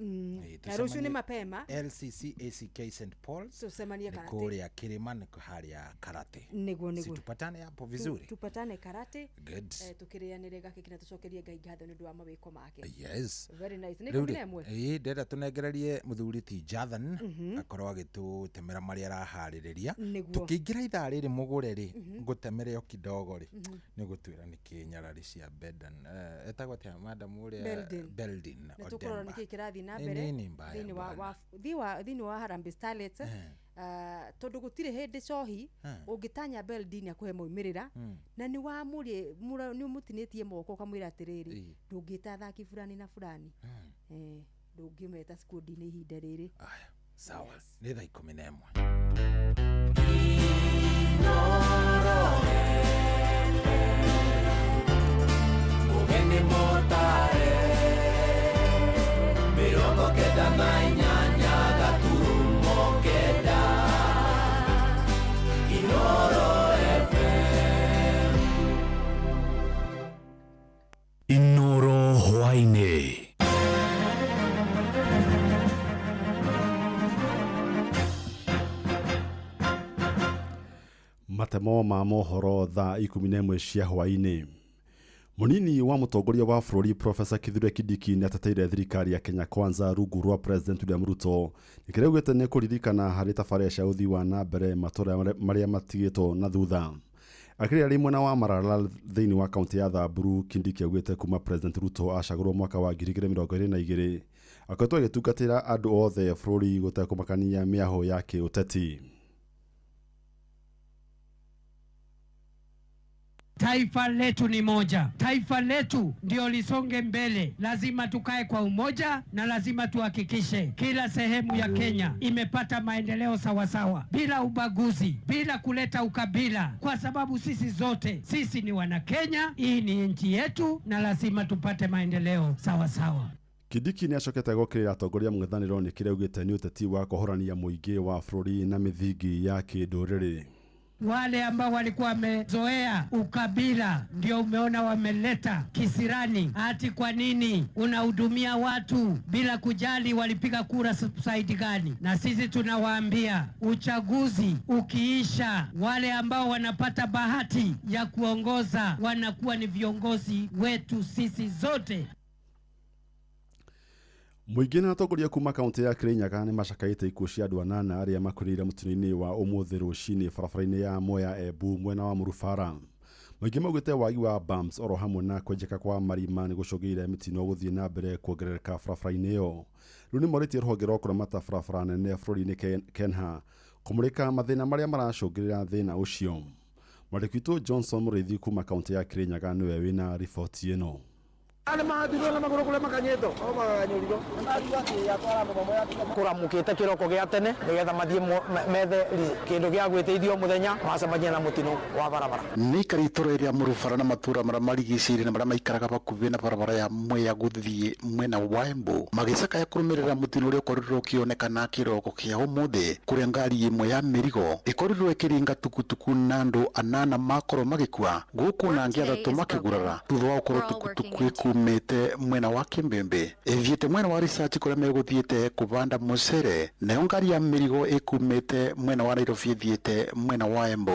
Na rũciũ nĩ tũcemanie mapema. LCC ACK St Paul's. Tũcemanie Nĩ Karate. kũrĩa kĩrĩma, nĩ harĩa Karate. Nĩguo, Si nĩguo. tupatane hapo vizuri. Tupatane Karate. Good. Tukĩrĩanĩre gakeki na tũcokerie Ngai ngatho nĩ ũndũ wa mawĩko make. Yes. Very nice. Nĩ Rĩu ikũmi rĩ, na ĩmwe. ĩĩ, ndĩrenda tũnengererie mũthuri ti Jathan akorwo agĩtũtemera marĩa araharĩrĩria. Tũkĩingĩra ithaa rĩrĩ mũgũre rĩ, ngũtemere o kidogo rĩ, nĩ ũgũtwĩra nĩkĩ nyarari cia Bedan, etagwo atĩa madam ũrĩa? Beldin. Beldin Na tũkũrora Odemba. nĩkĩ kĩrathiĩ na Nĩ mbere nini mbaya thĩinĩ wa bwana. thĩinĩ wa Harambee Starlets. Tondũ gũtirĩ hĩndĩ cohi ũngĩtanya Beldin akũhe maumĩrĩra, na nĩ wamũrie nĩ ũmũtinĩtie moko ũkamwĩra atĩrĩrĩ, ndũngĩta athaki fulani na fulani, ndũngĩmeta squad-inĩ ihinda rĩrĩ. Aya, sawa. Nĩ thaa 11. Ũgeni mũtare 98.9 Inoro FM. Inoro hwaĩ-inĩ. Matemo ma mohoro thaa 11 cia hwaĩ-inĩ. Munini wa mutongoria wa bũrũri Professor Kithure Kindiki nĩateteire thirikari ya Kenya Kwanza rungu rwa President William Ruto nĩkĩrĩa augĩte nĩ kũririkana harĩ tabarĩra cia ũthii wa na mbere matũra marĩa matigĩtwo na thutha. Akĩrĩa arĩ mwena wa Maralal thĩinĩ wa kaunti ya Samburu, Kindiki augĩte kuma President Ruto acagũrwo mwaka wa 2022 akoretwo agĩtungatĩra andũ othe bũrũri gũtekũmakania mĩahũ ya kĩũteti. Taifa letu ni moja, taifa letu ndio lisonge mbele. Lazima tukae kwa umoja na lazima tuhakikishe kila sehemu ya Kenya imepata maendeleo sawasawa, bila ubaguzi, bila kuleta ukabila, kwa sababu sisi zote sisi ni wana Kenya. Hii ni nchi yetu na lazima tupate maendeleo sawasawa. Kindiki nĩacokete gũkĩrĩra atongoria mũng'ethanĩro nĩ kĩrĩa augĩte nĩ ũteti wa kũhorania mũingĩ wa bũrũri na mĩthingi ya kĩndũrĩrĩ. Wale ambao walikuwa wamezoea ukabila ndio umeona wameleta kisirani, ati kwa nini unahudumia watu bila kujali walipiga kura side gani? Na sisi tunawaambia uchaguzi ukiisha, wale ambao wanapata bahati ya kuongoza wanakuwa ni viongozi wetu sisi zote. Mũingĩ na atongoria kuma kaunti ya Kirinyaga nĩ macakaĩte ikuũ cia andũ anana arĩa makuĩrĩire mũtino-inĩ wa ũmũthĩ rũcinĩ barabara-inĩ ya Mwea Embu mwena wa Mũrubara. Mũingĩ maugĩte wagi wa bumps oro hamwe na kwenjeka kwa marima nĩ gũcũngĩrĩria mĩtino gũthiĩ na mbere kuongerereka barabara-inĩ ĩyo. Rĩu nĩ morĩtie rũhonge rwa kũramata barabara nene bũrũri-inĩ KENHA kũmũrĩka mathĩna marĩa maracũngĩrĩra thĩna ũcio. Mwandĩki witũ Johnson Mũrĩithi kuma kaunti ya Kirinyaga nĩwe wĩna riboti ĩno. Kuramukite kiroko gia tene nigetha mathie methe kindu gia gwiteithio muthenya macemanie na mutino wa barabara. Ni ikara itura ria Murubara na matura maria marigicĩirie na maria maikaraga bakubi na barabara ya Mwea guthie mwena wa Embu magicakaya kurumirira mutino uria ukorirwo ukionekana kiroko kia umuthi kuria ngari imwe ya mirigo ikorirwo ikiringa tukutuku na andu anana makorwo magikua guku na angi athatu makigurara thutha wa gukorwo tukutuku ikumite mwena wa Kimbembe ithiite mwena wa Research kuria meguthiite kubanda mucere nayo ngari ya mirigo ikumite mwena wa Nairobi ithiite mwena wa Embu.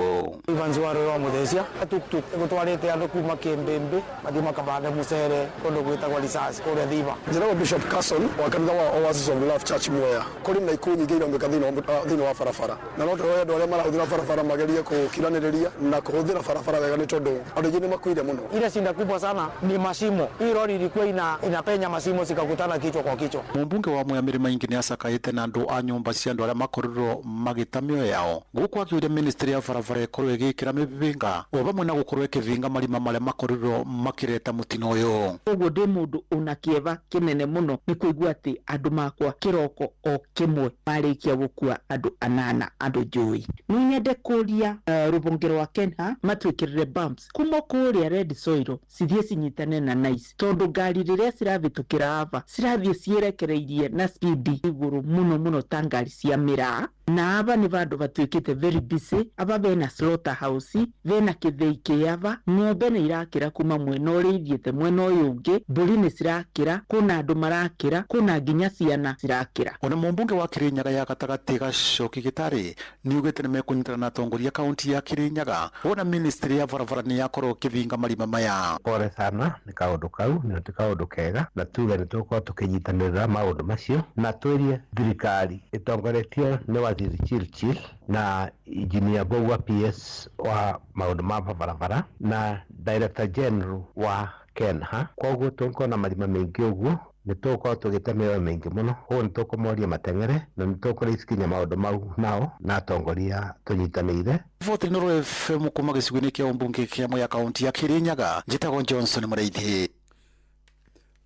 Evans wa wa Muthecia tuktuk igutwarite andu kuma Kimbembe mathie makabande mucere kundu gwitagwo Research kuria Thiba. Njĩtagwo Bishop Carson wa kanitha wa Oasis of Love Church Mwea. Kũrĩ na ikuũ nyingĩ ironeka thĩinĩ wa barabara na no tũhoe andũ arĩa marahũthĩra barabara magerie gũkiranĩrĩria na kũhũthĩra barabara wega nĩ tondũ andũ aingĩ nĩ makuire mũno. Ile shida kubwa sana ni mashimo. Hii lori ilikuwa inapenya mashimo zikakutana kichwa kwa kichwa. Mumbunge wa Mwea Mĩrĩma Ingĩ nĩacakaĩte na andũ a nyũmba cia andũ arĩa makorirwo magĩta mĩoyo yao gũkũ akiuria ministry ya barabara ĩkorwo ĩgĩkĩra mĩbĩnga o vamwe na gũkorwo ĩkĩthinga marima marĩa makorirwo makĩreta mũtino ũyũ. Ũguo ndĩ mũndũ ũna kĩeva kĩnene mũno nĩ kũigua atĩ andũ makwa kĩroko o kĩmwe marĩkia gũkua andũ anana andũ njũĩ. Nĩ nyende kũria rũhonge rwa KENHA matwĩkĩrĩre bumps kuma kũrĩa red soil cithiĩ cinyitane na nice tondũ ngari rĩrĩa ciravĩtũkĩra ava cirathiĩ ciĩrekereirie na speed igũrũ mũno mũno ta ngari cia mĩraa na ava nĩ vandũ vatuĩkĩte very busy. Ava vena slaughter house vena kĩthĩi kĩ ava ng'ombe nĩ irakĩra kuma mwena ũrĩa ithiĩte mwena ũyũ ũngĩ mbũri nĩ cirakĩra kwĩna andũ marakĩra kwĩna nginya ciana cirakĩra. Ona mũmbunge wa Kirinyaga ya gatagatĩ Gacoki Gĩtarĩ nĩugĩte nĩmekũnyitana na atongoria kaunti ya Kirinyaga wona ministry ya barabara nĩ yakorwo ĩkĩthinga marima maya. Pore sana nĩ kaũndũ kau nĩ ti kaũndũ kega na tuge nĩ tũgũkorwo tũkĩnyitanĩrĩra maũndũ macio na twĩrie thirikari ĩtongoretio nĩ waziri Chirchir na engineer Mbugua PS wa maũndũ ma barabara na director general wa KENHA. Koguo tũngĩkorwo na marima maingĩ ũguo nĩ tũgũkorwo tũgĩte mĩoyo mĩingĩ mũno koguo nĩ tũkũmoria mateng'ere na nĩ tũkũraisi kinya maũndũ mau nao na atongoria tũnyitanĩire. Riboti Inooro FM kuma gĩcigo-inĩ kĩa ũmbunge kĩa Mwea kaunti ya Kirinyaga njĩtagwo Johnson Mũrĩithi.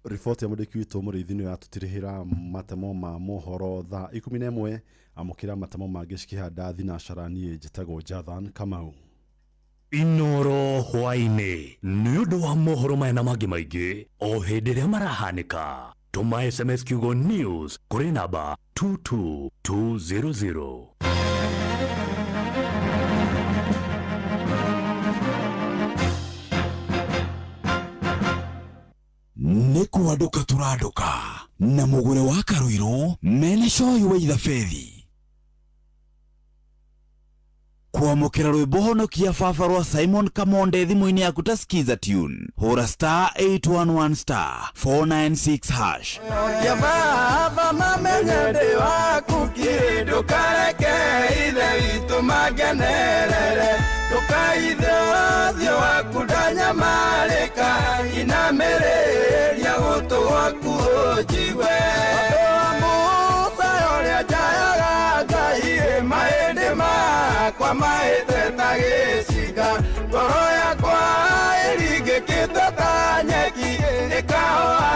Riboti ya mwandĩki witũ Mũrĩithi nĩyo yatũtirihĩra matemo ma mohoro thaa 11 amũkĩra matemo mangĩ cikĩhanda thinacara. Niĩ njĩtagwo Jathan Kamau. Inooro hwaĩ-inĩ nĩ ũndũ wa mohoro maya na mangĩ maingĩ o hĩndĩ ĩrĩa marahanĩka. Tũma SMS kiugo news kũrĩ namba 22200. Nĩ kwandũka tũrandũka na mũgũre wa Karũirũ mena coyi wa ithabethi. Kwamũkĩra rwĩmbo honokia baba rwa Simon Kamonde thimũ-inĩ yaku ta Skiza tune, hũra star 811 star 496 hash. Honokia baba mamenye ndĩ waku kiri, ndũkareke ithe witũ mangenerere, ndũkaithe ũthiũ waku ndanyamarĩka, inamĩrĩria gũtũ gwaku ũnjigue. Ũndũ wa Musa ũrĩa njayaga Ngai, mahĩndĩ makwa mahĩte ta gĩcinga, ngoro yakwa ĩringĩkĩte ta nyeki, ĩkahoa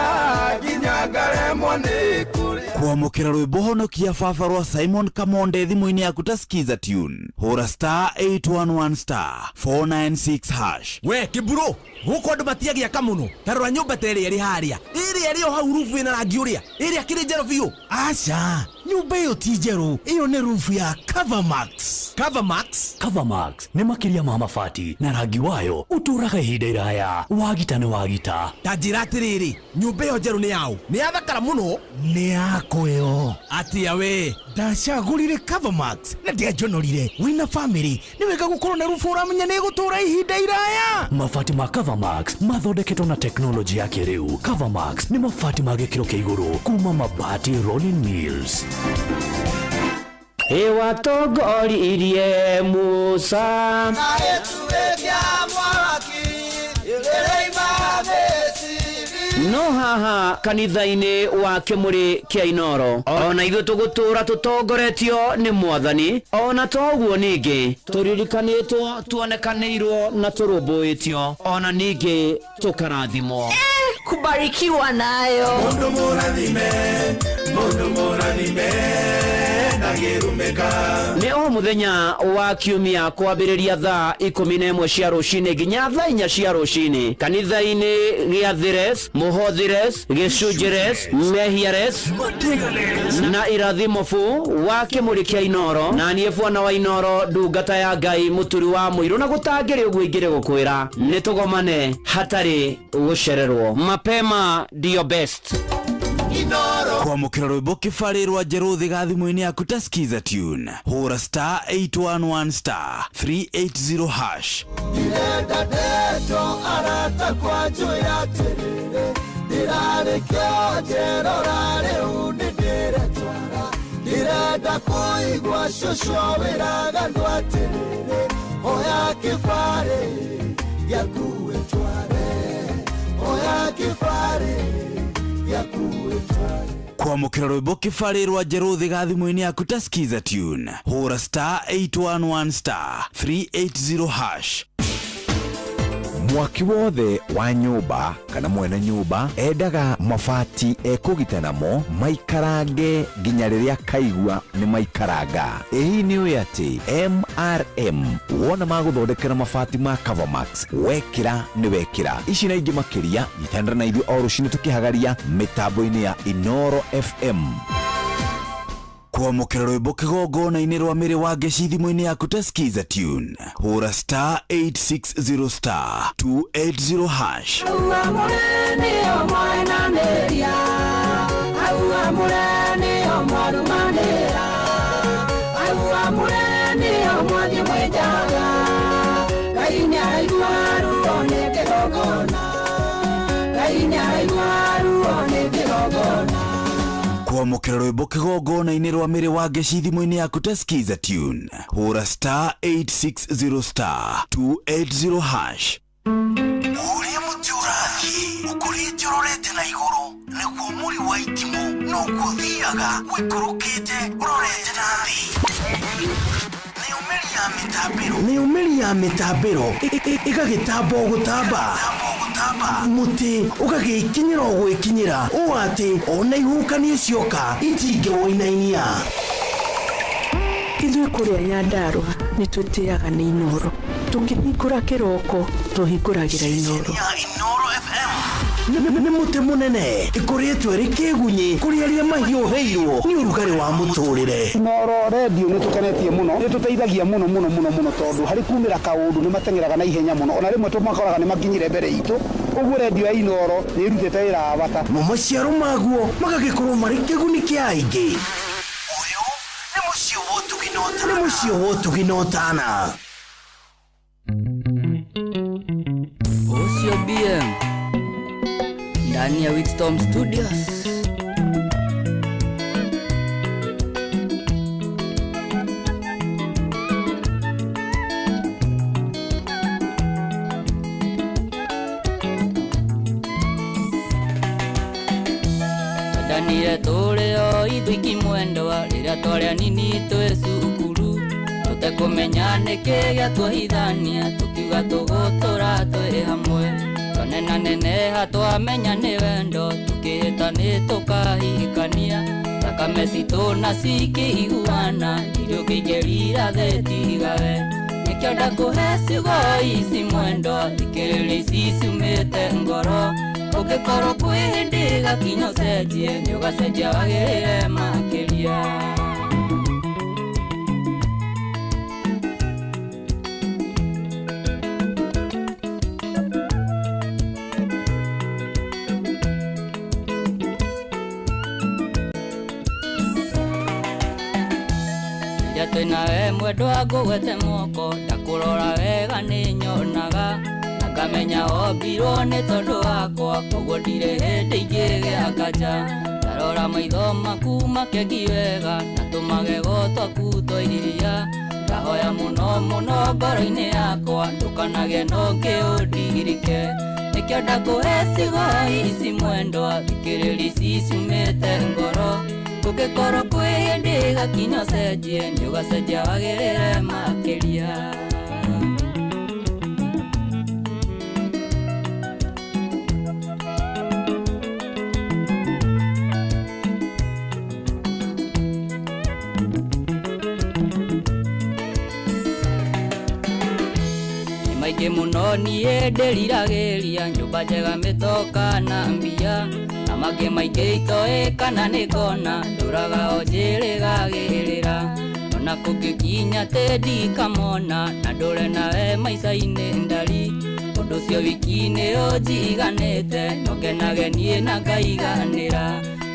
nginya ngaremwo nĩ kũrĩa. Kwamũkĩra rwĩmbo honokia baba rwa Simon Kamonde thimũ-inĩ yaku ta Skiza tune, hũra star 811 star 496 hash. We kĩmburu, gũkũ andũ matiagĩaka mũno. Ta rora nyũmba ta ĩrĩa ĩrĩ harĩa, ĩrĩa ĩrĩ o hau rubu ĩna rangi ũrĩa, ĩrĩa kĩrĩ njerũ biũ. Aca, nyũmba ĩyo ti njerũ, ĩyo nĩ rubu ya Covermax. Covermax? Covermax nĩ makĩria ma mabati na rangi wayo ũtũũraga ihinda iraya. Wagita nĩ wagita. Ta njĩra atĩrĩrĩ, nyũmba ĩyo njerũ nĩ yaũ? Nĩ yathakara mũno. Nĩ yakwa ĩyo. Atĩa we? Ndacagũrire Covermax na ndianjonorire. Wĩna famĩlĩ nĩ wega gũkorwo na rubu ũramenya nĩ ĩgũtũũra ihinda iraya. Mabati ma Covermax mathondeketwo na teknolojĩ ya kĩrĩu. Covermax nĩ mabati ma gĩkĩro kĩa igũrũ kuma Mabati Rolling Mills. Ĩwatongoririe Musa Na gĩtugĩ kĩa mwaki ĩrĩima Misiri. No haha kanitha-inĩ wa Kĩmũrĩ kĩa Inoro, ona ithuĩ tũgũtũũra tũtongoretio nĩ Mwathani. Ona toguo ningĩ tũririkanĩtwo, tuonekanĩirwo na tũrũmbũĩtio, ona ningĩ tũkarathimwo. Kubarikiwa nayo. Mũndũ mũrathime, mũndũ mũrathime ndangĩrumĩka. Nĩ o mũthenya wa kiumia kwambĩrĩria thaa 11 cia rũcinĩ nginya thaa 4 cia rũcinĩ kanitha-inĩ gĩa Thires, Mũhothires, Gĩcunjĩres, Mehiares na Irathimo bu wa Kĩmũrĩ kĩa Inoro. Na niĩ bwana wa Inoro, ndungata ya Ngai, mũturi wa mũirũ, na gũtangĩrĩ ũguo ingĩrĩ gũkwĩra nĩ tũgomane hatarĩ gũcererwo. Mapema ndio best. Kwamũkĩra rwĩmbo kĩbarĩ rwa njerũ thiga thimũ-inĩ yaku ta Skiza tune, hũra star 811 star 380 hash. Ndirenda ndeto arata kwa njũĩra atĩrĩrĩ, ndirarĩ kĩonje rora rĩu nĩ ndĩretwara, ndirenda kũigua cũcũ wĩraga andũ atĩrĩrĩ, oya kĩbarĩ gĩaku wĩtware, oya kĩbarĩ gĩaku wĩtware. Kwamũkĩra rwĩmbo kĩbarĩ rwa njerũ thiga thimũ-inĩ yaku ta Skiza tune, hũra star 811 star 380 hash. Mwaki wothe wa nyũmba kana mwene nyũmba endaga mabati ekũgita namo maikarange nginya rĩrĩa kaigua nĩ maikaranga. Ĩ hihi nĩ ũĩ atĩ MRM wona magũthondekera mabati ma Covermax wekĩra nĩ wekĩra. Ici na ingĩ makĩria nyitanĩra na ithuĩ o rũcinĩ tũkĩhagaria mĩtambo-inĩ ya Inoro FM. Kwamũkĩra rwĩmbo kĩgongona-inĩ rwa mĩrĩ wa ngeci thimũ-inĩ yaku ta Skiza tune, hũra star 860 star 280 hash. Kwamũkĩra rwĩmbo kĩgongona-inĩ rwa mĩrĩ wa ngeci thimũ-inĩ yaku ta Skiza tune, hũra star 860 star 280 hash. Ũrĩa mũtĩ ũrathiĩ ũkũrĩte ũrorete na igũrũ, nĩguo mũri wa itimũ noguo ũthiaga ũikũrũkĩte ũrorete na thĩ. Nayo mĩri ya mĩtambĩro ĩgagĩtamba o gũtamba, mũtĩ ũgagĩkinyĩra o gwĩkinyĩra, ũũ atĩ ona ihuhũkanio cioka itingĩwũinainia. Ithuĩ kũrĩa Nyandarũa nĩ twĩtĩaga nĩ Inoro. Tũkĩhingũra kĩroko tũhingũragĩra Inoro. Nĩ mũtĩ mũnene ĩkũrĩtwo ĩrĩ kĩgunyĩ kũrĩ arĩa mahiũhĩirwo nĩ ũrugarĩ wa mũtũrĩre. Inoro redio nĩ tũkenetie mũno, nĩ tũteithagia mũno mũno mũno mũno, tondũ harĩ kumĩra kaũndũ nĩ mateng'eraga na ihenya mũno, ona rĩmwe tũmakoraga nĩ makinyire mbere itũ. Ũguo redio ya Inoro nĩ ĩrutĩte wĩra wa bata. Mo maciaro maguo magagĩkorwo marĩ kĩguni kĩa aingĩ. Ũyũ nĩ mũciĩ wa ũtugi na Nĩ mũciĩ wa ũtugi na ũtana. Ũcio BM ndani ya Wisdom Studios. Twendanire tũrĩ o ithuiki mwendwa rĩrĩa twarĩ anini twĩ cukuru tũtekũmenya nĩkĩ gĩatũhithania tũkiuga tũgũtũra twĩ hamwe twanenaneneha twamenya nĩ wendo tũkĩhĩta nĩ tũkahikania thakame citũ na cikĩiguana ndirĩ ũngĩingĩrira thĩ tigawe nĩkĩo ndakũhe ciugo ici mwendwa thikĩrĩria ici ciumĩte ngoro ũngĩkorwo kwĩ hĩndĩ gakinya ũcenjie nĩ ũgacenjia wagĩrĩre makĩria. Rĩrĩa twĩnawe mwendwa ngũgwete moko ndakũrora wega nĩ nyonaga na ngamenya wombirwo nĩ tondũ wakwa koguo ndirĩ hĩndĩ ingĩgĩa nganja ndarora maitho maku makengi wega na tũmagego twaku twa iria ndahoya mũno mũno ngoro-inĩ yakwa ndũkanagĩe na ũngĩ ũndirike nĩkĩo ndakũhe ciugo ici mwendwa thikĩrĩria ici ciumĩte ngoro ũngĩkorwo kwĩ hĩndĩ gakinya ũcenjie nĩ ũgacenjia wagĩrĩre makĩria. Nĩ maingĩ mũno niĩ ndĩriragĩria nyũmba njega mĩtoka na mbia na mangĩ maingĩ itoĩ kana nĩ ngona ndũraga o njĩrĩgagĩrĩra ona kũngĩkinya atĩ ndikamona na ndũre nawe maica-inĩ ndari ũndũ ũcio wiki nĩ ũnjiganĩte no ngenage niĩ na ngaiganĩra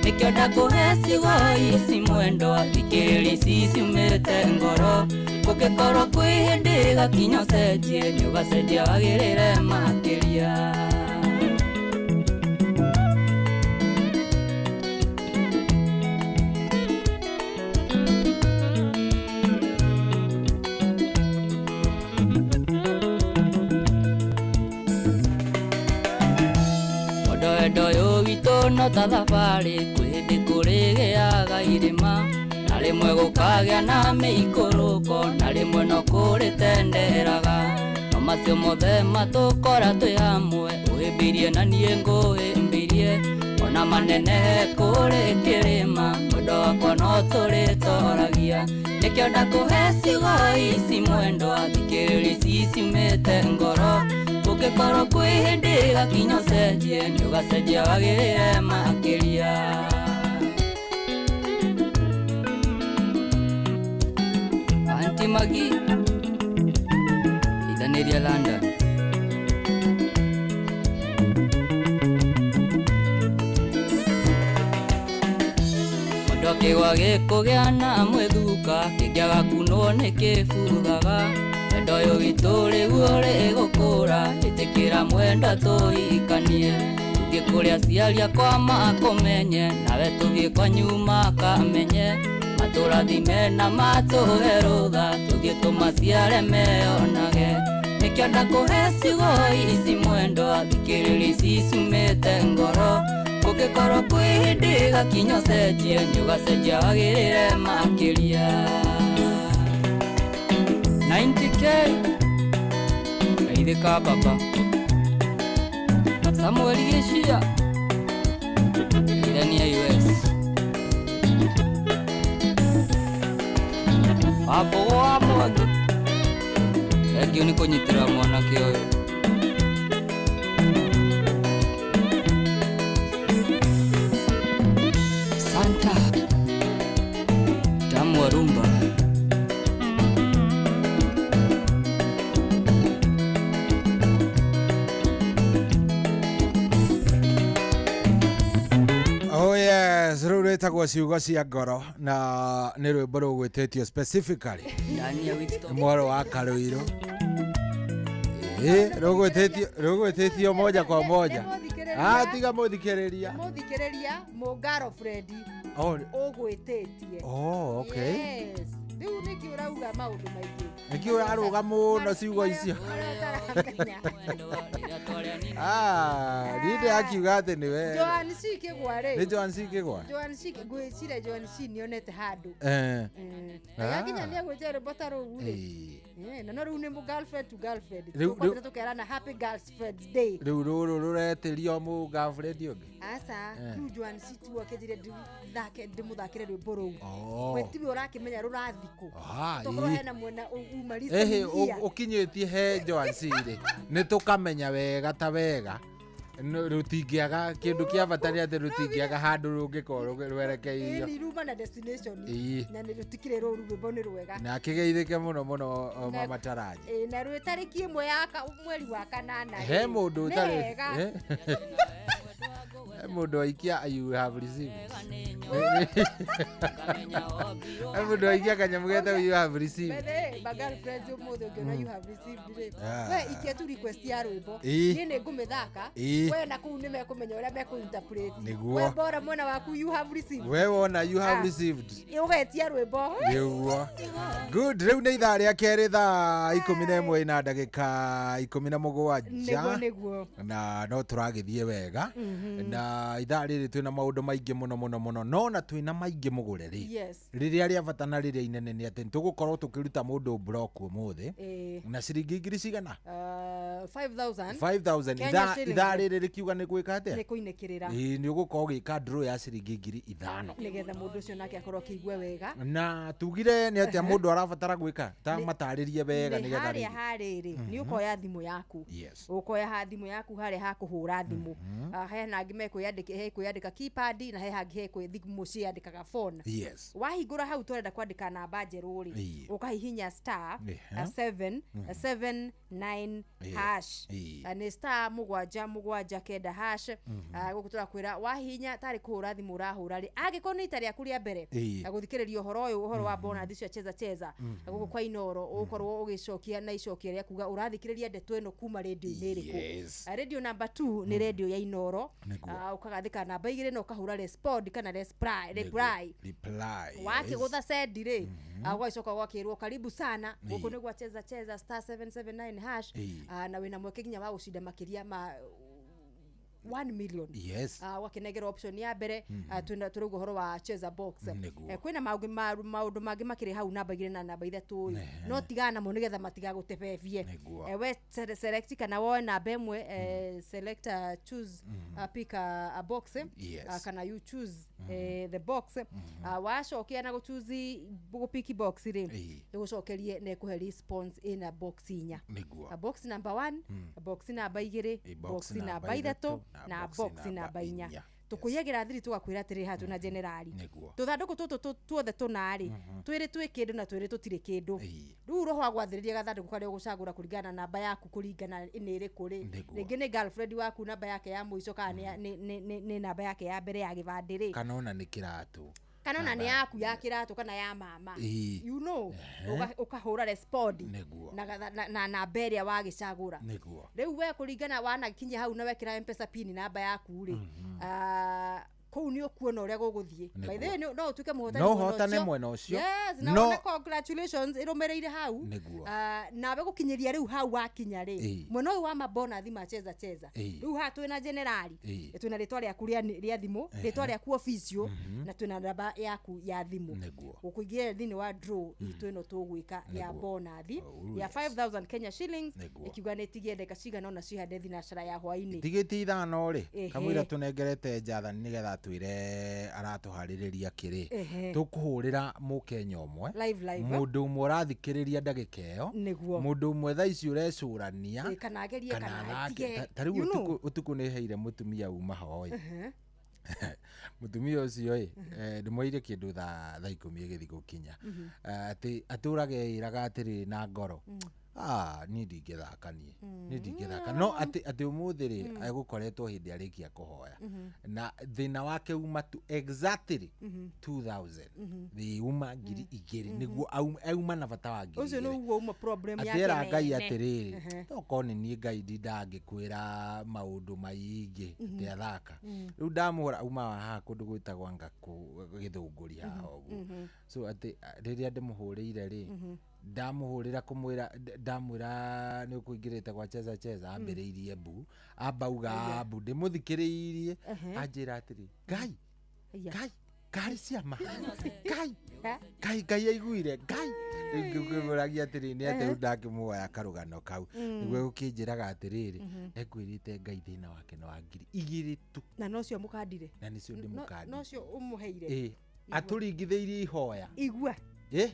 nĩkĩo ndakũhe ciugo ici mwendwa thikĩrĩria ici ciumĩte ngoro kũngĩkorwo kwĩ hĩndĩ gakinya ũcenjie nĩ ũgacenjia wagĩrĩre makĩria. Wendo ũyũ witũ no ta thabarĩ kwĩ hĩndĩ kũrĩgĩaga irĩma na rĩmwe gũkagĩa na mĩikũrũko na rĩmwe no kũrĩtenderaga no macio mothe matũkora twĩ hamwe ũhĩmbĩirie na niĩ ngũhĩmbĩirie ona manenehe kũrĩ kĩrĩma mwendo wakwa no tũrĩtoragia nĩkĩo ndakũhe ciugo ici mwendwa thikĩrĩria ici ciumĩte ngoro ũngĩkorwo kwĩ hĩndĩ gakinya ũcenjie nĩ ũgacenjia wagĩrĩre makĩria. Aunty Maggie ithanĩria London. Mũndũ akĩgwa gĩkũgĩa na mwĩthuka kĩngĩaga kunwo nĩ kĩbuthaga wendo ũyũ witũ rĩu ũrĩgũkũra ĩtĩkĩra mwendwa tũhikanie tũthiĩ kũrĩa aciari akwa makũmenye nawe tũthiĩ kwanyu makamenye matũrathime na matũhe rũtha tũthiĩ tũmaciare meyonage nĩkĩo ndakũhe ciugo ici mwendwa thikĩrĩria ici ciumĩte ngoro ũngĩkorwo kwĩ hĩndĩ gakinya ũcenjie nĩ ũgacenjia wagĩrĩre makĩria. 90K Geithĩka baba Samuel Gĩcia Geithania US Wambũgũ wa Mwangi thengiũ nĩ kũnyitĩrĩra mwanake ũyũ. Santa Tamu wa rumba. Oh yes, rĩu Rwĩtagwo ciugo cia ngoro na nĩ rwĩmbo rũgwĩtĩtio specifically nĩ mwaro wa Karũirũ. Ĩ, rũgwĩtĩtio moja kwa moja. Nĩ Ah, tiga mũthikĩrĩria. Mũthikĩrĩria mũ girlfriend Oh, ũgwĩtĩtie. oh, okay. Yes. Rĩu nĩkĩ ũrauga maũndũ maingĩ? Nĩkĩ ũrarũga mũno ciugo icio? Ah, niĩ ndĩrakiuga atĩ nĩwe. Joan C Kĩgwa rĩ. Nĩ Joan C Kĩgwa? Joan C ngwĩciria Joan C nĩonete handũ. Eh. Na Ah. nginya nĩ agwĩtia rwĩmbo ta rũu rĩ. Ĩĩ. Na no rĩu nĩ mũ girlfriend to girlfriend. Rĩu- Tũkwambĩte tũkerana happy girlfriends day. Rĩu rũrũ rũretĩrio mũ girlfriend ũngĩ. Aca, Eh. rĩu Joan C tu akĩnjĩre ndĩthake ndĩmũthakĩre rwĩmbo rũu. Oh. We tiwe ũrakĩmenya rũrathikũ. Ah, Tokorwo ĩĩ. hena mwena uma Ĩhĩ, listening ear. ũkinyĩtie he Joan C rĩ, nĩ tũkamenya wega ta wega. Rũtingĩaga kĩndũ kĩa bata nĩ atĩ rũtingĩaga handũ rũngĩkorwo rwerekeirio. Ĩni ruma na destination. Ĩĩ. Na nĩ rũtikĩrĩ rũru rwĩmbo nĩ rwega. Na akĩgeithĩke mũno mũno o, Na- mama Taraji. Ĩĩ, na rwĩ tarĩki ĩmwe ya mweri wa kanana. He rĩ. mũndũ Nĩ ũtarĩ wega. eh? He mũndũ waikia you have received. He mũndũ waikia kanyamũ getagwo you have received. Bethe, ma girlfriends ũmũthĩ ũngĩona you have received rĩ. Ah. We ikia tu request ya rwĩmbo. Ĩĩ. Niĩ nĩ ngũmĩthaka. Ĩĩ. We na kũu nĩ mekũmenya ũrĩa mekũ-interpret. Nĩguo. We bora mwena waku you have received. We wona you have Ah. received. Ũgetia rwĩmbo. Nĩguo. Good, rĩu nĩ ithaa rĩa kerĩ thaa 11 na ndagĩka 17. Nĩguo nĩguo. Na no tũragĩthiĩ wega. Na ithaa rĩrĩ twĩna maũndũ maingĩ mũno mũno mũno no na twĩna maingĩ mũgũre rĩ. Yes. Rĩrĩa rĩa bata na rĩrĩa inene nĩ atĩ tũgũkorwo tũkĩruta mũndũ block ũmũthĩ Ĩĩ. na ciringi ngiri cigana? 5,000. 5,000. Kenya Ithaa shillings. ithaa rĩrĩ rĩkiuga nĩ gwĩka atĩa? Nĩ kũinĩkĩrĩra. Ĩĩ, nĩ ũgũkorwo ũgĩka draw ya ciringi ngiri ithano. Nĩgetha mũndũ ũcio nake akorwo akĩigua wega. Na tugire nĩ atĩa mũndũ arabatara gwĩka ta matarĩrie wega Nĩ nĩgetha harĩa rĩngĩ. harĩrĩ nĩ ũkoya thimũ yaku. Yes. Ũkoya ha thimũ yaku harĩa ha kũhũra thimũ. Ah, he na angĩ mekwĩyandĩka keypad na he hangĩ he kwĩ thimũ ciandĩkaga phone. Yes. Wahingũra hau tũrenda kwandĩka namba njerũ rĩ, Ĩĩ. ũkahihinya star Ehe. 7 7 9 Ĩĩ. hash. Ĩĩ. Nĩ star 7 7 9 hash. Gũkũ tũrakwĩra wahihinya tarĩ kũhũra thimũ ũrahũra rĩ, angĩkorwo nĩ ita rĩaku rĩa mbere Ĩĩ. na gũthikĩrĩria ũhoro ũyũ, ũhoro wa bonus cia cheza cheza gũkũ kwa Inooro, ũgũkorwo ũgĩcokia na icokia rĩa kuga ũrathikĩrĩria ndeto ĩno kuma rĩndio-inĩ ĩrĩkũ. Yes. Radio number 2 nĩ rĩndio ya Inooro. Nĩguo. Ũkagathĩka namba 2 na ũkahũra respond kana reply. Reply. Yes. Wakĩgũtha send rĩ, ũgagĩcoka ũgakĩrwo karibu sana gũkũ nĩ gwa cheza cheza star 779 hash. Ĩĩ. Na wĩna mweke nginya wa gũcinda makĩria ma 1 million. Yes. Ũgakĩnengerwo option ya mbere. Twĩna tũrauga ũhoro wa cheza box. Nĩguo. Kwĩna maũndũ mangĩ makĩrĩ hau namba 2 na namba 3 ĩ, no tigana namo nĩgetha matigagũtebebie. Nĩguo. We select kana woe namba ĩmwe, select, choose, pick a box, Yes. kana you choose the box. Wacokia na gũchoose gũpiki box rĩ, Ĩĩ. ĩgũcokerie na ĩkũhe response ĩna box inya. Nĩguo. Box number 1, box namba 2, Ĩ, box namba 3 na box namba 4. Tũkũiyagĩra thiri tũgakwĩra atĩrĩ haha twĩna generali Nĩguo. tũthandũkũ tũtũ tuothe tũna-rĩ, twĩrĩ twĩ kĩndũ na twĩrĩ tũtirĩ kĩndũ. Rĩu roho agwathĩrĩria gathandũkũ karĩa ũgũcagũra kũringana na namba yaku, kũringana nĩ ĩrĩkũ rĩ, Nĩguo. rĩngĩ nĩ girlfriend waku namba yake ya mũico kana nĩ namba yake ya mbere ya gĩbandĩ rĩ, Kana ona nĩ kĩratũ. kana ona nĩ yaku ya kĩratũ kana ya mama. Ĩĩ. You know, ũkahũra respond Nĩguo. na namba ĩrĩa wagĩcagũra. Nĩguo. Rĩu we kũringana wanakinya hau na wekĩra mpesa pin namba yaku rĩ, kũu nĩ ũkuona ũrĩa gũgũthiĩ. By the way, no ũtuĩke mũhotani No mwena ũhotane ũcio. mwena ũcio. Yes, na No- wone congratulations ĩrũmĩrĩire hau. Nĩguo. Nawe gũkinyĩria rĩu hau wakinya rĩ, Ĩĩ. mwena ũyũ wa mabonathi ma cheza cheza, Ĩĩ. rĩu haha twĩna generali, Ĩĩ. twĩna rĩtwa rĩaku rĩa thimũ, rĩtwa rĩaku official, na twĩna namba yaku ya thimũ. Nĩguo. Gũkũingĩra thĩinĩ wa draw itũ ĩno tũgwĩka ya Nĩguo. bonathi Oh, ya yes. 5000 Kenya shillings. Nĩguo. Ĩkiuga nĩ ĩtigie ndagĩka cigana ũna cihande thinacara ya hwaĩ-inĩ. Tigĩti ithano rĩ, Ehe. kamũira tũnengerete njathani nĩgetha twĩre aratũharĩrĩria kĩrĩ, Ehe. tũkũhũrĩra mũkenya ũmwe Live, live. mũndũ ũmwe ũrathikĩrĩria ndagĩka ĩyo, Nĩguo. mũndũ ũmwe thaa ici ũrecũrania Ĩ, kana agerie kana kana athake. atige. Ta rĩu You know. ũtukũ nĩ heire mũtumia uma hoi mũtumia ũcio ĩ, ndĩmwĩire kĩndũ thaa 10 ĩgĩthiĩ gũkinya. Atĩ atũraga eĩraga atĩrĩ na ngoro, Ah, niĩ ndingĩthaka, niĩ ndingĩthaka, no atĩ ũmũthĩ rĩ, egũkoretwo hĩndĩ arĩkia kũhoya, na thĩna wake uma tu exactly 2000, thĩ uma 2000, nĩguo auma na bata wa ngiri Ũcio igĩrĩ. nĩguo uma problem yake Atĩra Ngai nene. atĩrĩrĩ, tokorwo nĩ niĩ Ngai ndindaga ngĩkwĩra maũndũ maingĩ ndĩathaka. Rĩu ndamũhũra uma wa haha kũndũ gwĩtagwo Ngakũ Gĩthũngũri haha ũguo. So atĩ rĩrĩa ndĩmũhũrĩire rĩ, ndamũhũrĩra kũmwĩra, ndamwĩra nĩ ũkũingĩrĩte gwa Cheza Cheza, ambĩrĩirie mbu, ambauga mbu ndĩmũthikĩrĩirie. Anjĩra atĩrĩ, Ngai, Ngai, ngari ciama, Ngai, Ngai, Ngai aiguire Ngai. Rĩu ngĩmũragia atĩrĩ, nĩ atĩ rĩu ndakĩmuoya karũgano kau, nĩguo gũkĩnjĩraga atĩrĩrĩ, ekwĩrĩte Ngai thĩna wake nĩ wa 2000 tu. Na nocio mũkandire? Na nĩcio ndĩmũkandire. Nocio ũmũheire? Ĩ, atũringithĩirie ihoya. Igua. Ĩ,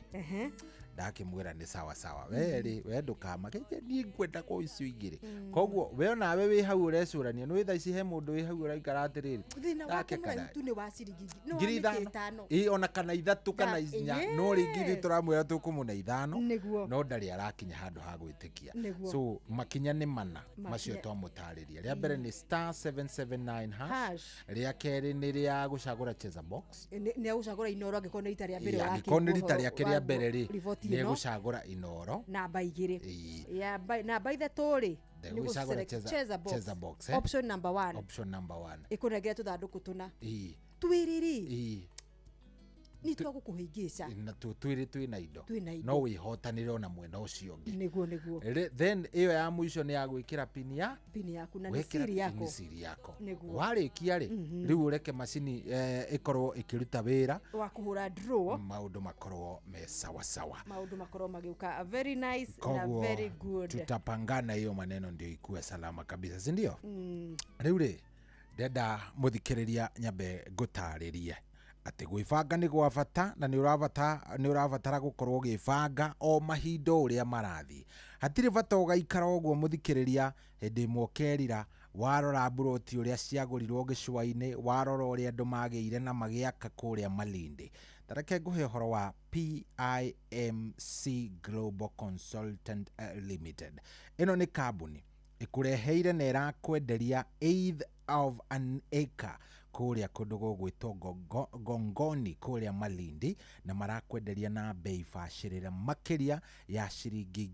ndakĩmwĩra nĩ sawa sawa, we rĩ, we ndũkamake, niĩ ngwenda ko icio igĩrĩ. Koguo we onawe wĩ hau ũrecũrania, nĩ thaa ici he mũndũ wĩ hau ũraikara atĩrĩrĩ, Thĩna wake Ndake mũraihu tu nĩ wa ciringi nĩ wa ngiri mĩtĩ ithano. ĩtano. Ĩ, ona kana ithatũ kana inya, no rĩngĩ ithuĩ tũramwĩra tũkũmũna ithano. Nĩguo. No ndarĩ arakinya handũ ha gwĩtĩkia. Nĩguo. So makinya nĩ mana macio Makinya. twamũtarĩria. Rĩa mbere nĩ *779 hash. Hash. Rĩa kerĩ nĩ rĩa gũcagũra Cheza Box. Nĩ agũcagũra Inoro angĩkorwo nĩ rita rĩa mbere. Ĩ, angĩkorwo nĩ rita rĩake rĩa mbere rĩ, riboti nĩ ĩno. egũcagũra Inoro. Namba igĩrĩ. Ĩ. Namba ithatũ rĩ, Nĩ nĩ gũcagũra gũselect Cheza Box. Cheza Box, eh? Option number one. Option number one. Ĩkũnengera tũthandũkũ tũna Ĩ. twĩrĩ rĩ, nĩ twagũkũhĩngĩca. Na twĩrĩ twĩna indo. Twĩna indo. No wĩhotanĩre ona mwena ũcio ũngĩ. Nĩguo. Then ĩyo ya mũico nĩ ya gwĩkĩra pini ya pini yaku na nĩ Wekĩra siri yako. nĩ siri yako. Nĩguo. Warĩkia rĩ, rĩu ũreke macini ĩkorwo ĩkĩruta wĩra wa kũhũra draw. Maũndũ makorwo me sawa sawa. Maũndũ makorwo magĩũka very nice na Koguo very good. tutapangana hiyo maneno ndio ikuwe salama kabisa, si ndio? Rĩu rĩ, ndenda mũthikĩrĩria nyambe ngũtarĩrie atĩ gwĩbanga nĩ gwa bata, na nĩ ũrabatara gũkorwo ũgĩbanga o mahinda o ũrĩa marathiĩ. Hatirĩ bata ũgaikara ũguo, mũthikĩrĩria, hĩndĩ ĩmwe ũkerira. Warora mburoti ũrĩa ciagũrirwo gĩcũa-inĩ, warora ũrĩa andũ magĩire na magĩaka kũrĩa Malindi, tareke ngũhe ũhoro wa PIMC Global Consultant Limited. Ĩno nĩ kambuni ĩkũreheire na ĩrakwenderia eighth of an acre kũrĩa kũndũ gũgwĩtwo Gongoni kũrĩa Malindi, na marakwenderia na bei bacĩrĩre makĩria ya ciringi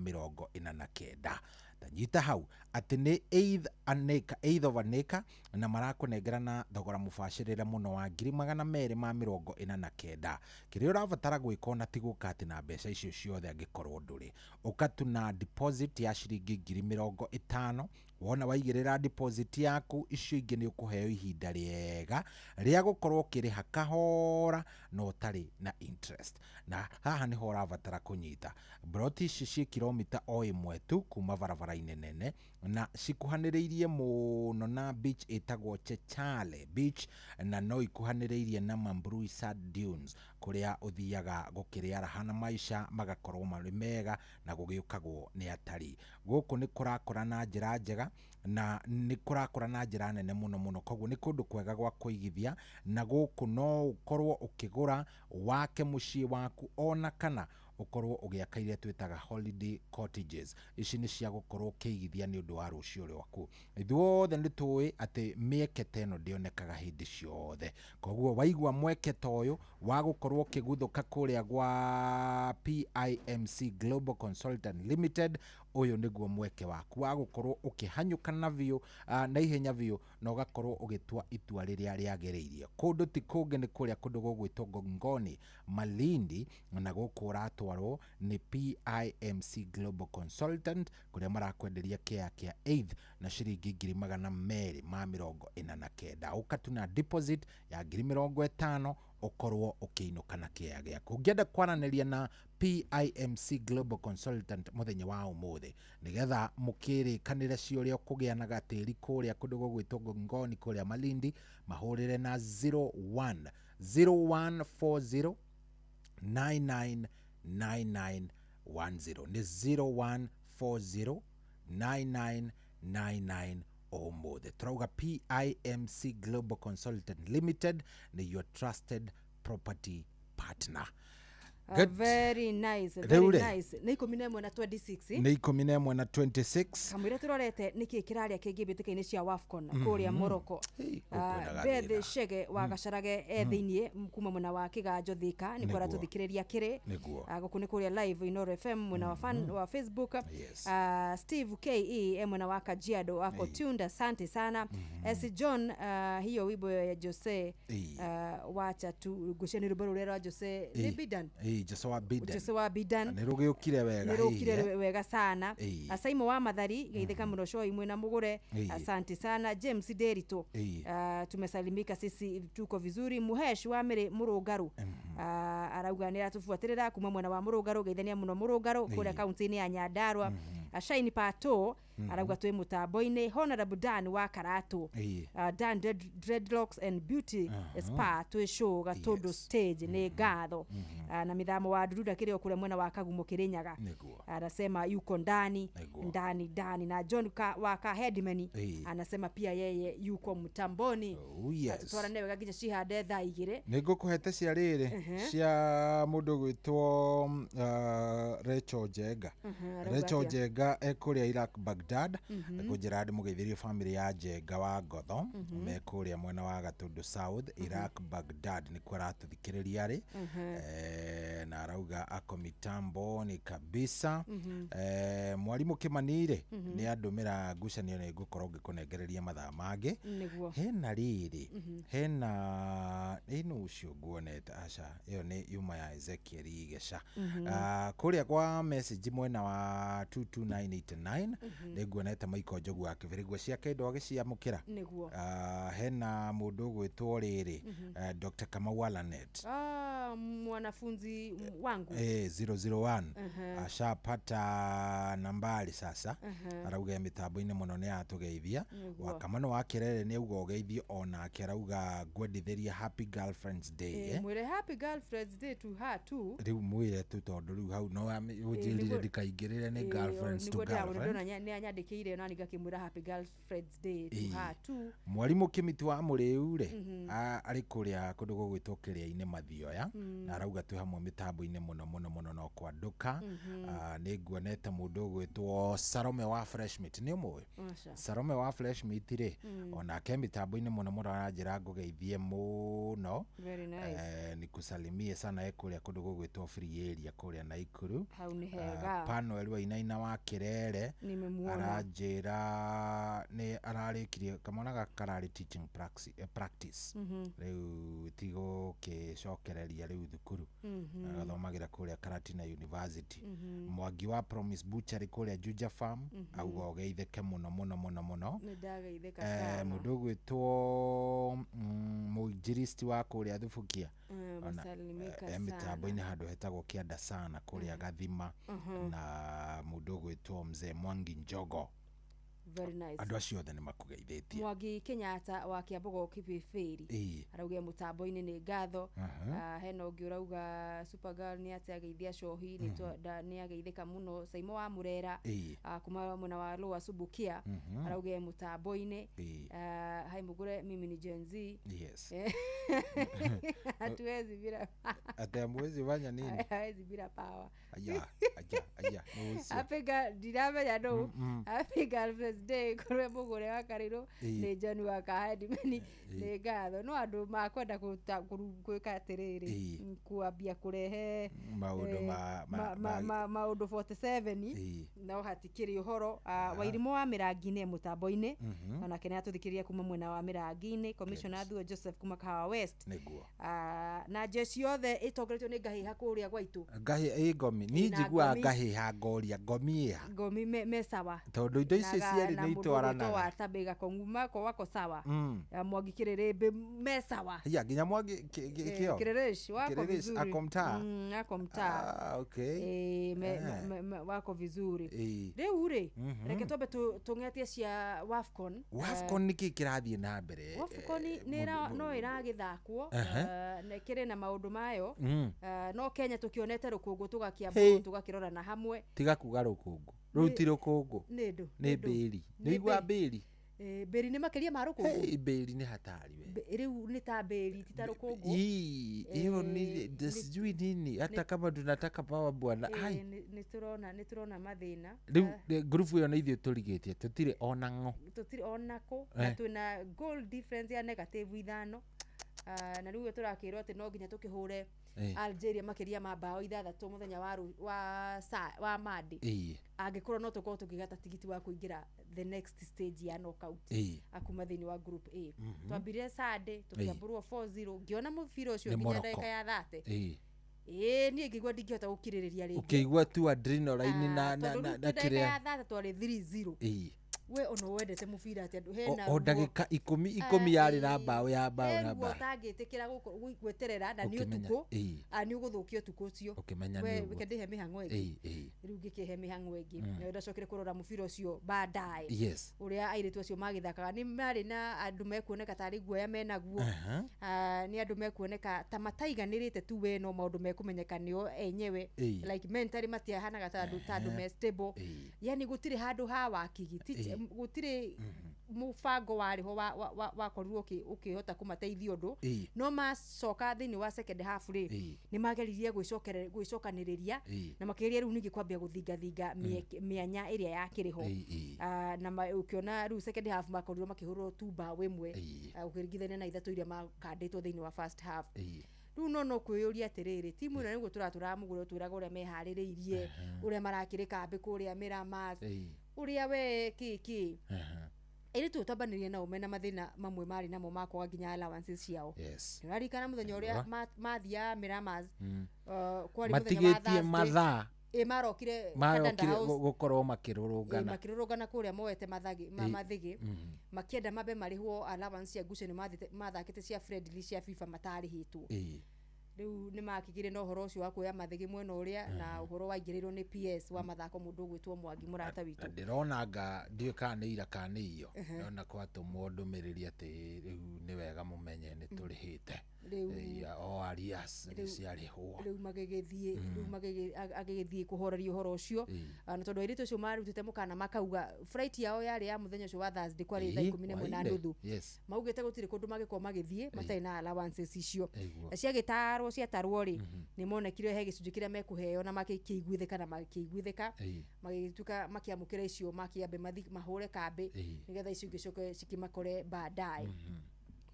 249,000. Tanyita hau atĩ nĩ eighth an acre, eighth of an acre, na marakũnengera na thogora mũbacĩrĩre mũno wa 249,000. Kĩrĩa ũrabatara gwĩka ona ti gũka atĩ na mbeca icio ciothe, angĩkorwo ndũrĩ, ũka tu na deposit ya ciringi 50,000. Wona waigĩrĩra deposit yaku, icio ingĩ nĩ ũkũheo ihinda rĩega rĩa gũkorwo ũkĩrĩha kahora na ũtarĩ na interest. Na haha nĩho ũrabatara kũnyita, mburoti ici ciĩ kilomita o ĩmwe tu kuma barabara-inĩ nene, na cikuhanĩrĩirie mũno na beach ĩtagwo Chechale Beach, na no ikuhanĩrĩirie na Mambrui Sand Dunes, kũrĩa ũthiaga gũkĩrĩa raha na maica magakorwo marĩ mega na gũgĩũkagwo nĩ atarii. Gũkũ nĩ kũrakũra na njĩra njega na nĩ kũrakũra na njĩra nene mũno mũno, koguo nĩ kũndũ kwega gwa kũigithia, na gũkũ no ũkorwo ũkĩgũra wake mũciĩ waku, ona kana ũkorwo ũgĩaka iria twĩtaga holiday cottages. Ici nĩ cia gũkorwo ũkĩigithia nĩ ũndũ wa rũciũ rwaku. Ithuothe nĩ tũĩ atĩ mĩeke ta ĩno ndĩonekaga hĩndĩ ciothe, koguo waigua mweke ta ũyũ wa gũkorwo ũkĩguthũka kũrĩa gwa PIMC Global Consultant Limited, ũyũ nĩguo mweke waku wa gũkorwo ũkĩhanyũka na biũ, na ihenya biũ, na ũgakorwo ũgĩtua itua rĩrĩa rĩagĩrĩire. Kũndũ ti kũngĩ, nĩ kũrĩa kũndũ gũgwĩtwo Gongoni Malindi, na gũkũ ũratwarwo nĩ PIMC Global Consultant, kũrĩa marakwenderia kĩa eighth na ciringi 249,000. Ũka tu na deposit ya 50,000, ũkorwo ũkĩinũka na kĩea gĩaku. Ũngĩenda kwaranĩria na PIMC Global Consultant mũthenya wa ũmũthĩ, nĩgetha mũkĩrĩkanĩre ciũrĩa ũkũgĩa na gatĩri kũrĩa kũndũ gũgwĩtwo Gongoni kũrĩa Malindi, mahũrĩre na 01 0140 999910. Nĩ 0140 9999. Ũmũthĩ tũrauga PIMC Global Consultant Limited nĩ your trusted property partner. Good. Very nice, Rĩu very rĩ. nice. Nĩ 11 na 26. Nä ikå mi na ĩmwe na 26. Kamũira tũrorete nĩkĩ kĩrarĩa kĩngĩ mbĩtĩka-inĩ cia WAFCON kũrĩa Morocco. Kwĩna Beth Chege wa Gacarage e thĩiniĩ kuma mwena wa Kĩganjo Thika nĩkuo Nĩguo. aratũthikĩrĩria kĩrĩ. Nĩguo. Gũkũ nĩ kũrĩa live Inoro FM mwena wa fan, wa Facebook. Steve KE e mwena wa Kajiado ako tuned, asante sana. S John, hiyo wimbo ya Jose, wacha tu ngũcia nĩ rwĩmbo rũrĩa rwa Jose nĩ Bidan. Jose wa Bidan. Jose wa Bidan. Nä rå gä å kire wega. Nä rå kire hihi, eh? wega sana. Asaimo wa Mathari geithĩka mũno coi mwena mũgũre. Asante sana James Derito. Tumesalimika sisi tuko vizuri. Muhesh wa Mĩrĩ Mũrũngarũ, arauga nĩ aratubuatĩrĩra kuma mwena wa Mũrũngarũ, geithania mũno Mũrũngarũ kũrĩa kaunti-inĩ ya Nyandarua. Shaini Pato arauga twĩ mũtambo-inĩ. Honorable Dan wa Karatũ, Dan Dreadlocks and Beauty Spa twĩ show Gatũndũ stage nĩ ngatho. Na mĩthamo wa Nduruda kĩrĩ o kũrĩa mwena wa Kagumo Kĩrĩnyaga. Nĩguo. Anasema yuko ndani ndani ndani. Na John wa Kahedimeni anasema pia yeye yuko mtamboni. Oh, yes. Atutwarane wega nginya cihande thaa 2. Nä ngå kå hete cia rä rä cia må ndå gwä two Rachel Njenga. Arauga Rachel atĩa? Njenga ekå rä a Iraq Baghdad, ngå njä ra ndä må geithä rie bamä ya Njenga wa Ngotho me kå rä a mwena wa Gatũndũ South, Iraq Baghdad nä kuo aratå thikä rä ria rä. Na arauga ako mitambo ni kabisa. Mwarimũ Kĩmani rĩ, nĩ andũmĩra ngucanio nĩ ngũkorwo ngĩkũnengereria mathaa mangĩ. Nĩguo. Hena rĩrĩ, hena ĩno ũcio nguonete, aca ĩyo nĩ yuma ya Ezekiel Igeca. Kũrĩa kwa message mwena wa 22989 nĩ nguonete Michael Njogu wa Kĩbĩrĩgua ciake ndo agĩciamũkĩra. Nĩguo. Hena mũndũ ũgwĩtwo rĩrĩ, Dr. Kamau Alanet. Ah, mwanafunzi wangu. 001 ashapata nambari sasa. Arauga mitambo-inĩ mũno nĩ atũgeithia. Nĩguo. Wakamano wa Kĩrere nĩ auga ũgeithio onake, arauga ngwendithĩria happy girlfriends day. Mwĩre happy girlfriends day to her too. Rĩu mwĩre tu tondũ rĩu hau no ũnjĩrire ndikaingĩrĩre nĩ girlfriends to nĩguo ndĩramwĩra girlfriend. ndona nĩ anyandĩkĩire nani ngakĩmwĩra happy girlfriends day to her too. Mwarimũ Kĩmiti wa Mũrĩu rĩ, arĩ kũrĩa kũndũ gũgwĩtwo Kĩrĩa-inĩ Mathioya, na arauga twĩ hamwe mĩtambo-inĩ mũno mũno mũno no kwandũka. Nĩ nguonete mũndũ ũgwĩtwo Salome wa Fresh Meat, nĩ ũmũĩ? Aca. Salome wa Fresh Meat rĩ, onake mĩtambo-inĩ mũno mũno aranjĩra ngũgeithie mũno. Very nice. Nikusalimie sana e kũrĩa kũndũ gũgwĩtwo Free Area kũrĩa Naikuru. Hau nĩ hega. Panuel Wainaina wa Kĩrere Nimemuona. aranjĩra nĩ ararĩkirie kamwana gaka kararĩ teaching practice. Rĩu tigũkĩcokereria rĩu thukuru. Agathomagĩra kũrĩa Karatina University. Mwangi wa Promise Butchery kũrĩa Juja Farm auga ũgeithĩke mũno mũno mũno mũno. Nĩ ndageithĩka sana. Mũndũ ũgwĩtwo mũinjilisti wa kũrĩa Thubukia ona, Msalimika e sana. mĩtambo-inĩ handũ hetagwo Kĩanda sana kũrĩa Gathima, na mũndũ ũgwĩtwo Mzee Mwangi Njogo. Very nice. Andũ acio othe nĩ makũgeithĩtie. Mwangi Kenyatta wa Kiambogo Kibibĩri arauga mũtambo-inĩ nĩ ngatho. Hena ũngĩ ũrauga Supergirl nĩ atĩ ageithia cohi nĩ nĩ ageithĩka mũno. Saimo wa Mũrera, kuma mwena wa Lower Subukia, arauga e mũtambo-inĩ. Hai mũgũre, mimi ni Gen Z. Yes. Hatuwezi bila Ati amwezi fanya nini? Hawezi bila power. Aya, aya, aya, nĩ ũcio. Happy girl, ndiramenya nũ. Happy girlfriends day kũrĩ mũgũre wa Karirũ nĩ John wa Kahedimeni nĩ ngatho. No andũ makwenda gwĩka atĩrĩrĩ, kwambia kũrehe maũndũ maũndũ 47 no hatikĩrĩ ũhoro. Wairimũ wa Mĩrangi-inĩ e mũtambo-inĩ, onake nĩ atũthikĩrĩria kuma mwena wa Mĩrangi-inĩ. Commissioner Thuo Joseph kuma Kahawa West. Nĩguo. Na jeshi yothe ĩtongoretio nĩ Ngahĩha kũrĩa gwaitũ. Ngahĩ ĩ ngomi niĩ Na njiguaga ngomi. Ngahĩha ngoria ngomi ĩha Ngomi me sawa tondũ indo icio cierĩ na nĩ mũndũ ũgwĩtwo itwaranaga. wa Tabĩga Kong'uma wako sawa. Ya Mwangi Kĩrĩrĩmbĩ me sawa. Ya nginya Mwangi kĩo Kĩrĩrĩsh wako Kĩrĩrĩsh, vizuri. ako mtaa. Ako mtaa. Ah, okay. Wako vizuri. Rĩu rĩ, reke twambe tũng'etie cia WAFCON. WAFCON nĩkĩ kĩrathiĩ na mbere? WAFCON nĩ no ĩragĩthakwo, na ĩkĩrĩ na maũndũ mayo. No Kenya tũkĩonete rũkũngũ tũgakĩamba tũgakĩrora na hamwe. Tiga kuga rũkũngũ rũu ti rũkũngũ. Nĩ ndũ? Nĩ mbĩri, nĩ igua mbĩri. Mbĩri nĩ makĩria ma rũkũngũ. Hey, mbĩri nĩ hatari we. Rĩu nĩ ta mbĩri ti ta rũkũngũ. Ii, hiyo ni sijui nini hata kama tunataka power bwana. Ai, Nĩ tũrona mathĩna. Rĩu ngurubu ĩyo nĩ ithuĩ tũrigĩtie, tũtirĩ ona ng'o. Tũtirĩ onako na twĩna goal difference ya negative 5. Ah, na rĩu tũrakĩrwo atĩ no nginya tũkĩhũre Algeria makĩria ma bao 6 mũthenya wa rũ- wa sa, wa Monday, angĩkorwo no tũkorwo tũkĩgata tigiti wa kũingĩra the next stage ya knockout akuma thĩinĩ wa group A. Twambire Sunday tũkĩambũrwo 4-0, ngĩona mũbira ũcio Nĩ nginya Morocco. ndagĩka ya 30. Ĩĩ, niĩ ngĩigua ndingĩhota gũkirĩrĩria rĩngĩ. Ũkĩigua tu adrenaline na Tondũ na rĩu na twĩ ndagĩka kĩrĩa ya 30 twarĩ 3-0. We ona wendete mũbira atĩa andũ hena O ndagĩka 10 10 yarĩ na mbaũ ya mbaũ he na ruo mbaũ. ũtangĩtĩkĩra gweterera na nĩ Ũkĩmenya, ũtukũ. Nĩ ũgũthũkia ũtukũ ũcio. Ũkĩmenya We nĩ ũguo. reke ndĩhe mĩhang'o ĩngĩ. Rĩu ngĩkĩhe mĩhang'o ĩngĩ na ndacokire kũrora mũbira ũcio baadaye, ũrĩa airĩtu acio magĩthakaga. Nĩ marĩ na andũ mekuoneka tarĩ guoya menaguo. Nĩ andũ mekuoneka ta mataiganĩrĩte tu, we no maũndũ mekũmenyeka nĩo enyewe. Like mentally matiahanaga ta andũ me stable. Yani gũtirĩ handũ ha wakigi, gũtirĩ mũbango warĩ ho wakorirwo ũkĩhota kũmateithia ũndũ. No macoka thĩinĩ wa second half rĩ, nĩ mageririe gwĩcokanĩrĩria na makĩgeria rĩu ningĩ kwambia gũthingathinga mĩanya ĩrĩa yakĩrĩ ho. Na ũkĩona rĩu second half makorirwo makĩhũrwo tu bao 1, ũkĩringithania na 3 iria makandĩtwo thĩinĩ wa first half. Rĩu no kwĩyũria atĩrĩrĩ, timu ĩno nĩguo tũratũraga mũgũrũ, twĩraga ũrĩa meharĩrĩirie, ũrĩa marakĩrĩ kambĩ kũrĩa Miramas, ũrĩa we kĩ airĩtu twambanĩria nao mena mathĩna mamwe marĩ namo ma kwaga nginya allowances ciao. Nĩũraririkana mũthenya ũrĩa mathiaga Miramas, kwarĩ mũthenya wa Matigĩtie Thursday. mathaa. Ĩ, marokire Kandanda Marokire House. gũkorwo makĩrũrũngana. Makĩrũrũngana kũrĩa moete mathĩgĩ, makĩenda mambe marĩhwo allowance cia ngucanio mathakĩte cia friendly cia FIFA matarĩhĩtwo. Rĩu nĩ makĩgire na ũhoro ũcio wa kuoya mathĩgĩ mwena ũrĩa na ũhoro waingĩrĩirwo nĩ PS wa mathako, mũndũ ũgwĩtwo Mwangi, mũrata Na witũ. Ndĩrona anga ndiũĩ kana nĩ ira kana nĩ iyo, ndĩrona kwatũmwo ndũmĩrĩri atĩ rĩu nĩ wega mũmenye nĩ tũrĩhĩte. O arrears nĩ ciarĩhwo. Rĩu magĩgĩthiĩ, rĩu agĩgĩthiĩ kũhoreria ũhoro ũcio. Na tondũ airĩtu acio marutĩte mũkana makauga flight yao yarĩ ya mũthenya ũcio wa Thursday, kwarĩ thaa 11 na hwaĩ-inĩ. nuthu. Maugĩte gũtirĩ kũndũ mangĩkorwo magĩthiĩ matarĩ na allowances icio. Aiguo. Na ciagĩtarwo ciatarwo rĩ, nĩ monekire he gĩcunjĩ kĩrĩa mekũheo na makĩiguithĩka na makĩiguithĩka, magĩtuĩka makĩamũkĩra icio, makĩambe mahũre kambĩ nĩgetha icio ingĩ cicoke cikĩmakore baadaye.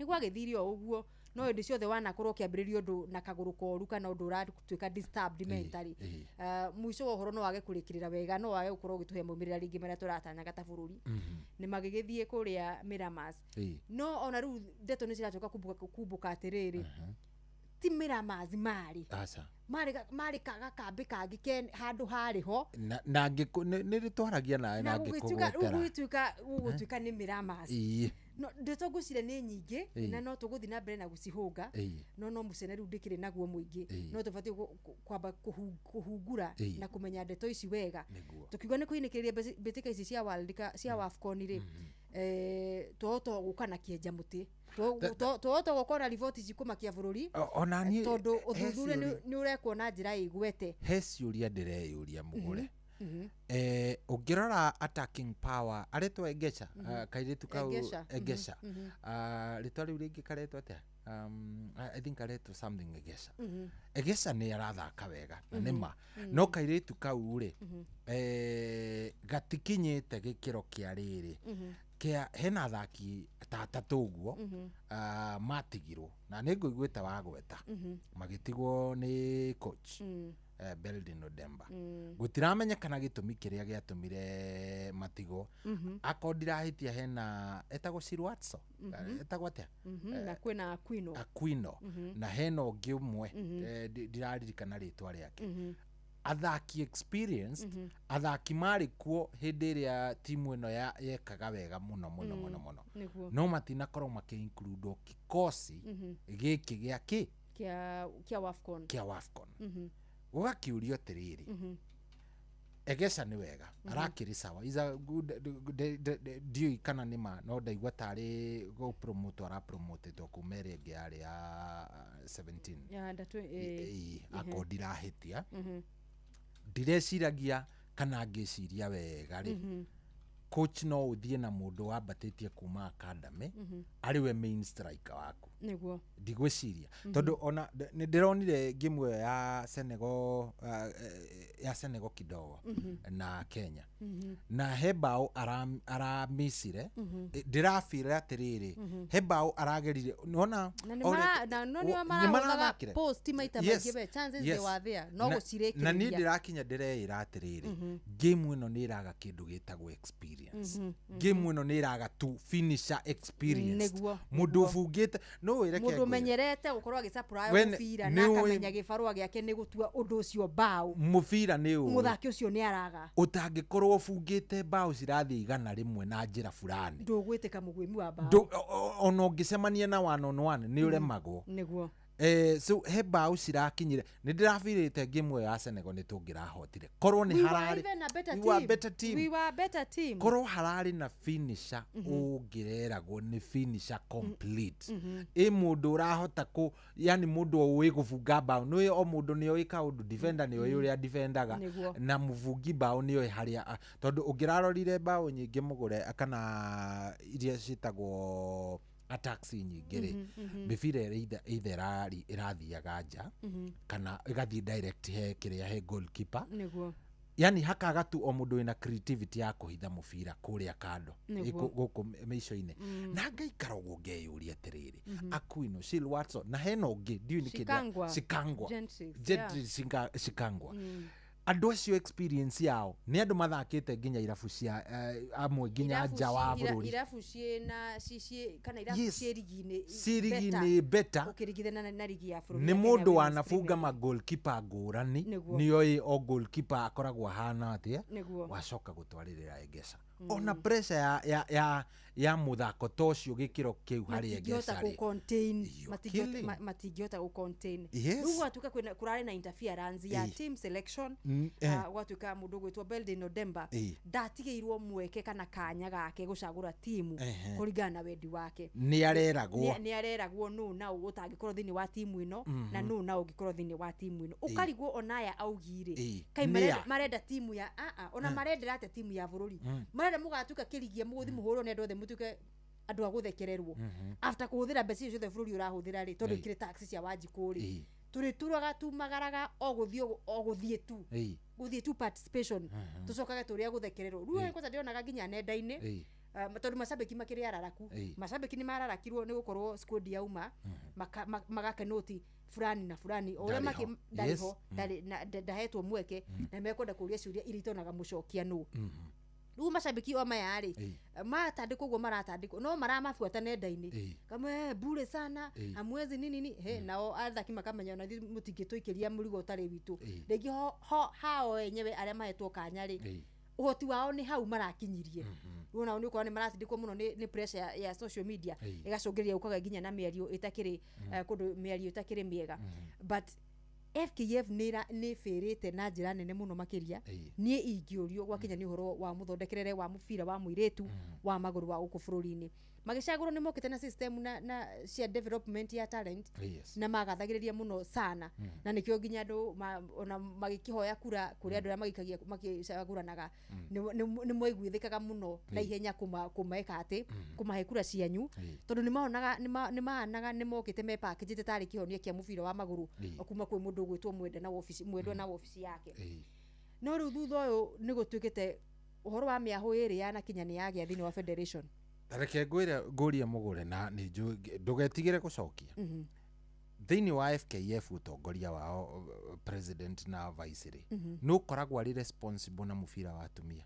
Nĩ gwagĩthire o ũguo, no hĩndĩ ciothe wanakorwo ũkĩambĩrĩria ũndũ na kagũrũ koru kana ũndũ ũratuĩka disturbed mentally, mũico wa ũhoro no wage kũrĩkĩrĩra wega, no wage gũkorwo ũgĩtũhe maumĩrĩra rĩngĩ marĩa tũratanyaga ta bũrũri. Nĩ magĩgĩthiĩ kũrĩa Miramas, no ona rĩu ndeto nĩ ciracoka kumbũka atĩrĩrĩ, ti Miramas marĩ Aca. marĩ gakambĩ kangĩ ke handũ harĩ ho. Na nĩ rĩtwaragia nawe na na gũgĩtuĩka rĩu ngĩkũgwetera. Gũgũtuĩka nĩ Miramas. No ndeto ngwĩciria nĩ nyingĩ na no tũgũthiĩ na mbere na gũcihũnga, no mũcene rĩu ndĩkĩrĩ naguo mũingĩ. No tũbatiĩ kwamba kũhungura na kũmenya ndeto ici wega. Tũkiuga nĩ kũinĩkĩrĩria mbĩtĩka ici cia World Cup, cia WAFCON rĩ, twahota gũka na kĩenja mũtĩ, twahota gũka na riboti cikũmakia bũrũri, Ona niĩ tondũ he ũthuthuria ciũria- nĩ ũrekwo na njĩra ĩgwete. He ciũria ndĩreyũria mũgũre. Ũngĩrora attacking power aretwo Egesha, kairĩtu kau. Egesha, Egesha. Rĩtwa rĩu rĩngĩ karetwo atĩa? I think aretwo something Egesha. Egesha nĩ arathaka wega na nĩ ma, no kairĩtu kau rĩ, gatikinyĩte gĩkĩro kĩa rĩrĩ kĩa hena athaki ta atatũ ũguo. Matigirwo na nĩ ngũiguĩte wagweta magĩtigwo nĩ coach Beldin Odemba. Gũtiramenyekana gĩtũmi kĩrĩa gĩatũmire matigwo. Akorwo ndirahĩtia hena etagwo Sirwatso, etagwo atĩa? Na kwĩna Aquino. Aquino. Na hena ũngĩ ũmwe, ndiraririkana rĩtwa rĩake. Athaki experienced, athaki marĩ kuo hĩndĩ ĩrĩa timu ĩno yekaga wega mũno mũno mũno mũno, no matinakorwo makĩ-include kikosi gĩkĩ gĩa kĩ Kĩa WAFCON. Kĩa WAFCON. Gũgakĩũrio atĩrĩrĩ, Egesha nĩ wega, arakĩrĩ sawa, is a good ndiũĩ kana nĩ ma, no ndaigua tarĩ gũpromote arapromotetwo kuma ĩrĩa ĩngĩ yarĩ ya 17. Ya under Ĩ, akorwo ndirahĩtia, ndireciragia kana ngĩciria wega rĩ, Coach no ũthiĩ na mũndũ wambatĩtie kuma academy arĩ we main striker waku. Nĩguo. Ndigwĩciria tondũ ona nĩ ndĩronire game ĩyo ya Senegal, ya Senegal kidogo na Kenya, na he bao aramisire. Ndĩrabira atĩrĩrĩ, he bao aragerire nona. Na nĩ na no nĩo marahũthaga post maita maingĩ we, chances they were there, no Na gũcirĩkĩrĩria. Niĩ ndĩrakinya ndĩreĩra atĩrĩrĩ, game ĩno nĩ ĩraga kĩndũ gĩtagwo experience. Game ĩno nĩ ĩraga tu finisher experience, mũndũ ũbungĩte no wĩreke Mũndũ ngwĩre. ũmenyerete gũkorwo agĩsupply We mũbira na akamenya gĩbarũa gĩake nĩ gũtua ũndũ ũcio bao. Mũbira nĩ ũĩ. Mũthaki ũcio nĩ araga. Ũtangĩkorwo ũbungĩte bao cirathiĩ 100 na njĩra fulani, Ndũgwĩtĩka mũgwĩmi wa bao. Ona ũngĩcemania na one on one nĩ ũremagwo. So he bao cirakinyire, nĩ ndĩrabirĩte game ĩyo ya Senegal nĩ tũngĩrahotire korwo nĩ We were hararĩ even a better We were team. better team. We were a better team. Korwo hararĩ na finisher, ũngĩreragwo nĩ finisher complete, ĩ mũndũ ũrahota kũ, yani mũndũ ũĩ gũbunga bao, nĩ o mũndũ nĩ oĩ kaũndũ, defender nĩ oĩ ũrĩa defendaga, na mũbungi bao nĩ oĩ harĩa tondũ ũngĩrarorire bao nyingĩ mũgũre kana iria ciĩtagwo attacks nyingĩ rĩ, mĩbira ĩrĩa either ĩrathiaga nja kana ĩgathiĩ direct he kĩrĩa, he goalkeeper. Yani hakaga tu o mũndũ wĩna creativity ya kũhitha mũbira kũrĩa kando, gũkũ mĩico-inĩ. Na ngaikara ũguo ngeyũria atĩrĩrĩ, Aquino, Shil Watson, na hena ũngĩ ndiũĩ nĩ kĩndũ. Shikangwa. Shikangwa. Gentrix, Gentrix Shikangwa. Andũ acio experience yao nĩ andũ mathakĩte nginya irabu cia amwe nginya nja wa bũrũri. Irabu ciĩna ci kana irabu ciĩ rigi-inĩ Ciĩ rigi-inĩ better. Ũkĩringithania na rigi ya bũrũri Nĩ ya Kenya mũndũ Women's wanafunga Premier ma goalkeeper ngũrani. Nĩoĩ o goalkeeper akoragwo ahana atĩa. Wacoka gũtwarĩrĩra Egesha, ona pressure ya mũthako ta ũcio gĩkĩro kĩu harĩ Matingĩhota Egesha rĩ, gũ-contain. Killing. Matingĩhota gũ-contain. Rĩu gwatuĩka kwĩna kũrarĩ na interference ya team selection. Gwatuĩka mũndũ ũgwĩtwo Beldin Odemba ndatigĩirwo mweke kana kanya gake gũcagũra timu kũringana na wendi wake. Nĩ areragwo. Nĩ areragwo nũ na ũ ũtangĩkorwo thĩinĩ wa timu ĩno na nũ na ũngĩkorwo thĩinĩ wa timu ĩno. Ũkarigwo ona aya augire kai Nĩ a? marenda timu ya ona marendera atĩa timu ya bũrũri? Marenda mũgatuĩka kĩrigia mũgũthi mũhũrwo nĩ andũ othe, mũtuĩke andũ a gũthekererwo after kũhũthĩra mbeca icio ciothe bũrũri ũrahũthĩra rĩ, tondũ ikĩrĩ tax cia Wanjikũ rĩ, tũrĩturaga tumagaraga o gũthiĩ o gũthiĩ tu gũthiĩ tu participation, tũcokage tũrĩa gũthekererwo rĩu. Kwanza ndĩronaga nginya nenda-inĩ, tondũ macambĩki makĩrĩ araraku. Macambĩki nĩ mararakirwo nĩ gũkorwo squad yauma magakenoti fulani na fulani o ũrĩa Ndarĩ ho. ndarĩ ho, ndahetwo mweke, na mekwenda kũria ciũria iria itonaga mũcokia nũ. Rĩu macambĩki o maya rĩ, matandĩkwo ũguo maratandĩkwo, no maramabuata nenda-inĩ kamwe bure sana, hamwezi nini nini he, nao athaki makamenya ona ithuĩ mũtingĩtũikĩria mũrigo ũtarĩ witũ. Rĩngĩ ho hao enyewe arĩa mahetwo kanya rĩ, ũhoti wao nĩ hau marakinyirie. Rĩu onao nĩ ũkora nĩ maratindĩkwo mũno nĩ pressure ya social media, ĩgacũngĩrĩria gũkagĩa nginya na mĩario ĩtakĩrĩ kũndũ, mĩario ĩtakĩrĩ mĩega. But FKF nĩ ĩbĩrĩte na njĩra nene mũno makĩria. Niĩ ingĩũrio, gwakinya nĩ ũhoro wa mũthondekerere wa mũbira wa mũirĩtu wa magũrũ wa gũkũ bũrũri-inĩ, magĩcagũrwo nĩ mokĩte na system na cia development ya talent na magathagĩrĩria mũno sana, na nĩkĩo nginya andũ ona magĩkĩhoya kura kũrĩ andũ arĩa magĩikagia magĩcagũranaga, nĩ mwaiguithĩkaga mũno na ihenya kũmeka atĩ kũmahe kura cianyu, tondũ nĩ maonaga nĩ mahanaga nĩ mokĩte mepakĩnjĩte tarĩ kĩhonia kĩa mũbira wa magũrũ kuma kwĩ mũndũ ũgwĩtwo Mwenda na wabici, Mwendwa na wabici yake. No rĩu thutha ũyũ nĩ gũtuĩkĩte ũhoro wa mĩahũ ĩrĩ yanakinya nĩ yagĩa thĩinĩ wa federation. Reke ngwĩre ngũrie mũgũre, na nĩ njũĩ ndũgetigĩre gũcokia. Thĩinĩ wa FKF, ũtongoria wao, president na vice rĩ, nĩ ũkoragwo arĩ responsible na mũbira wa atumia?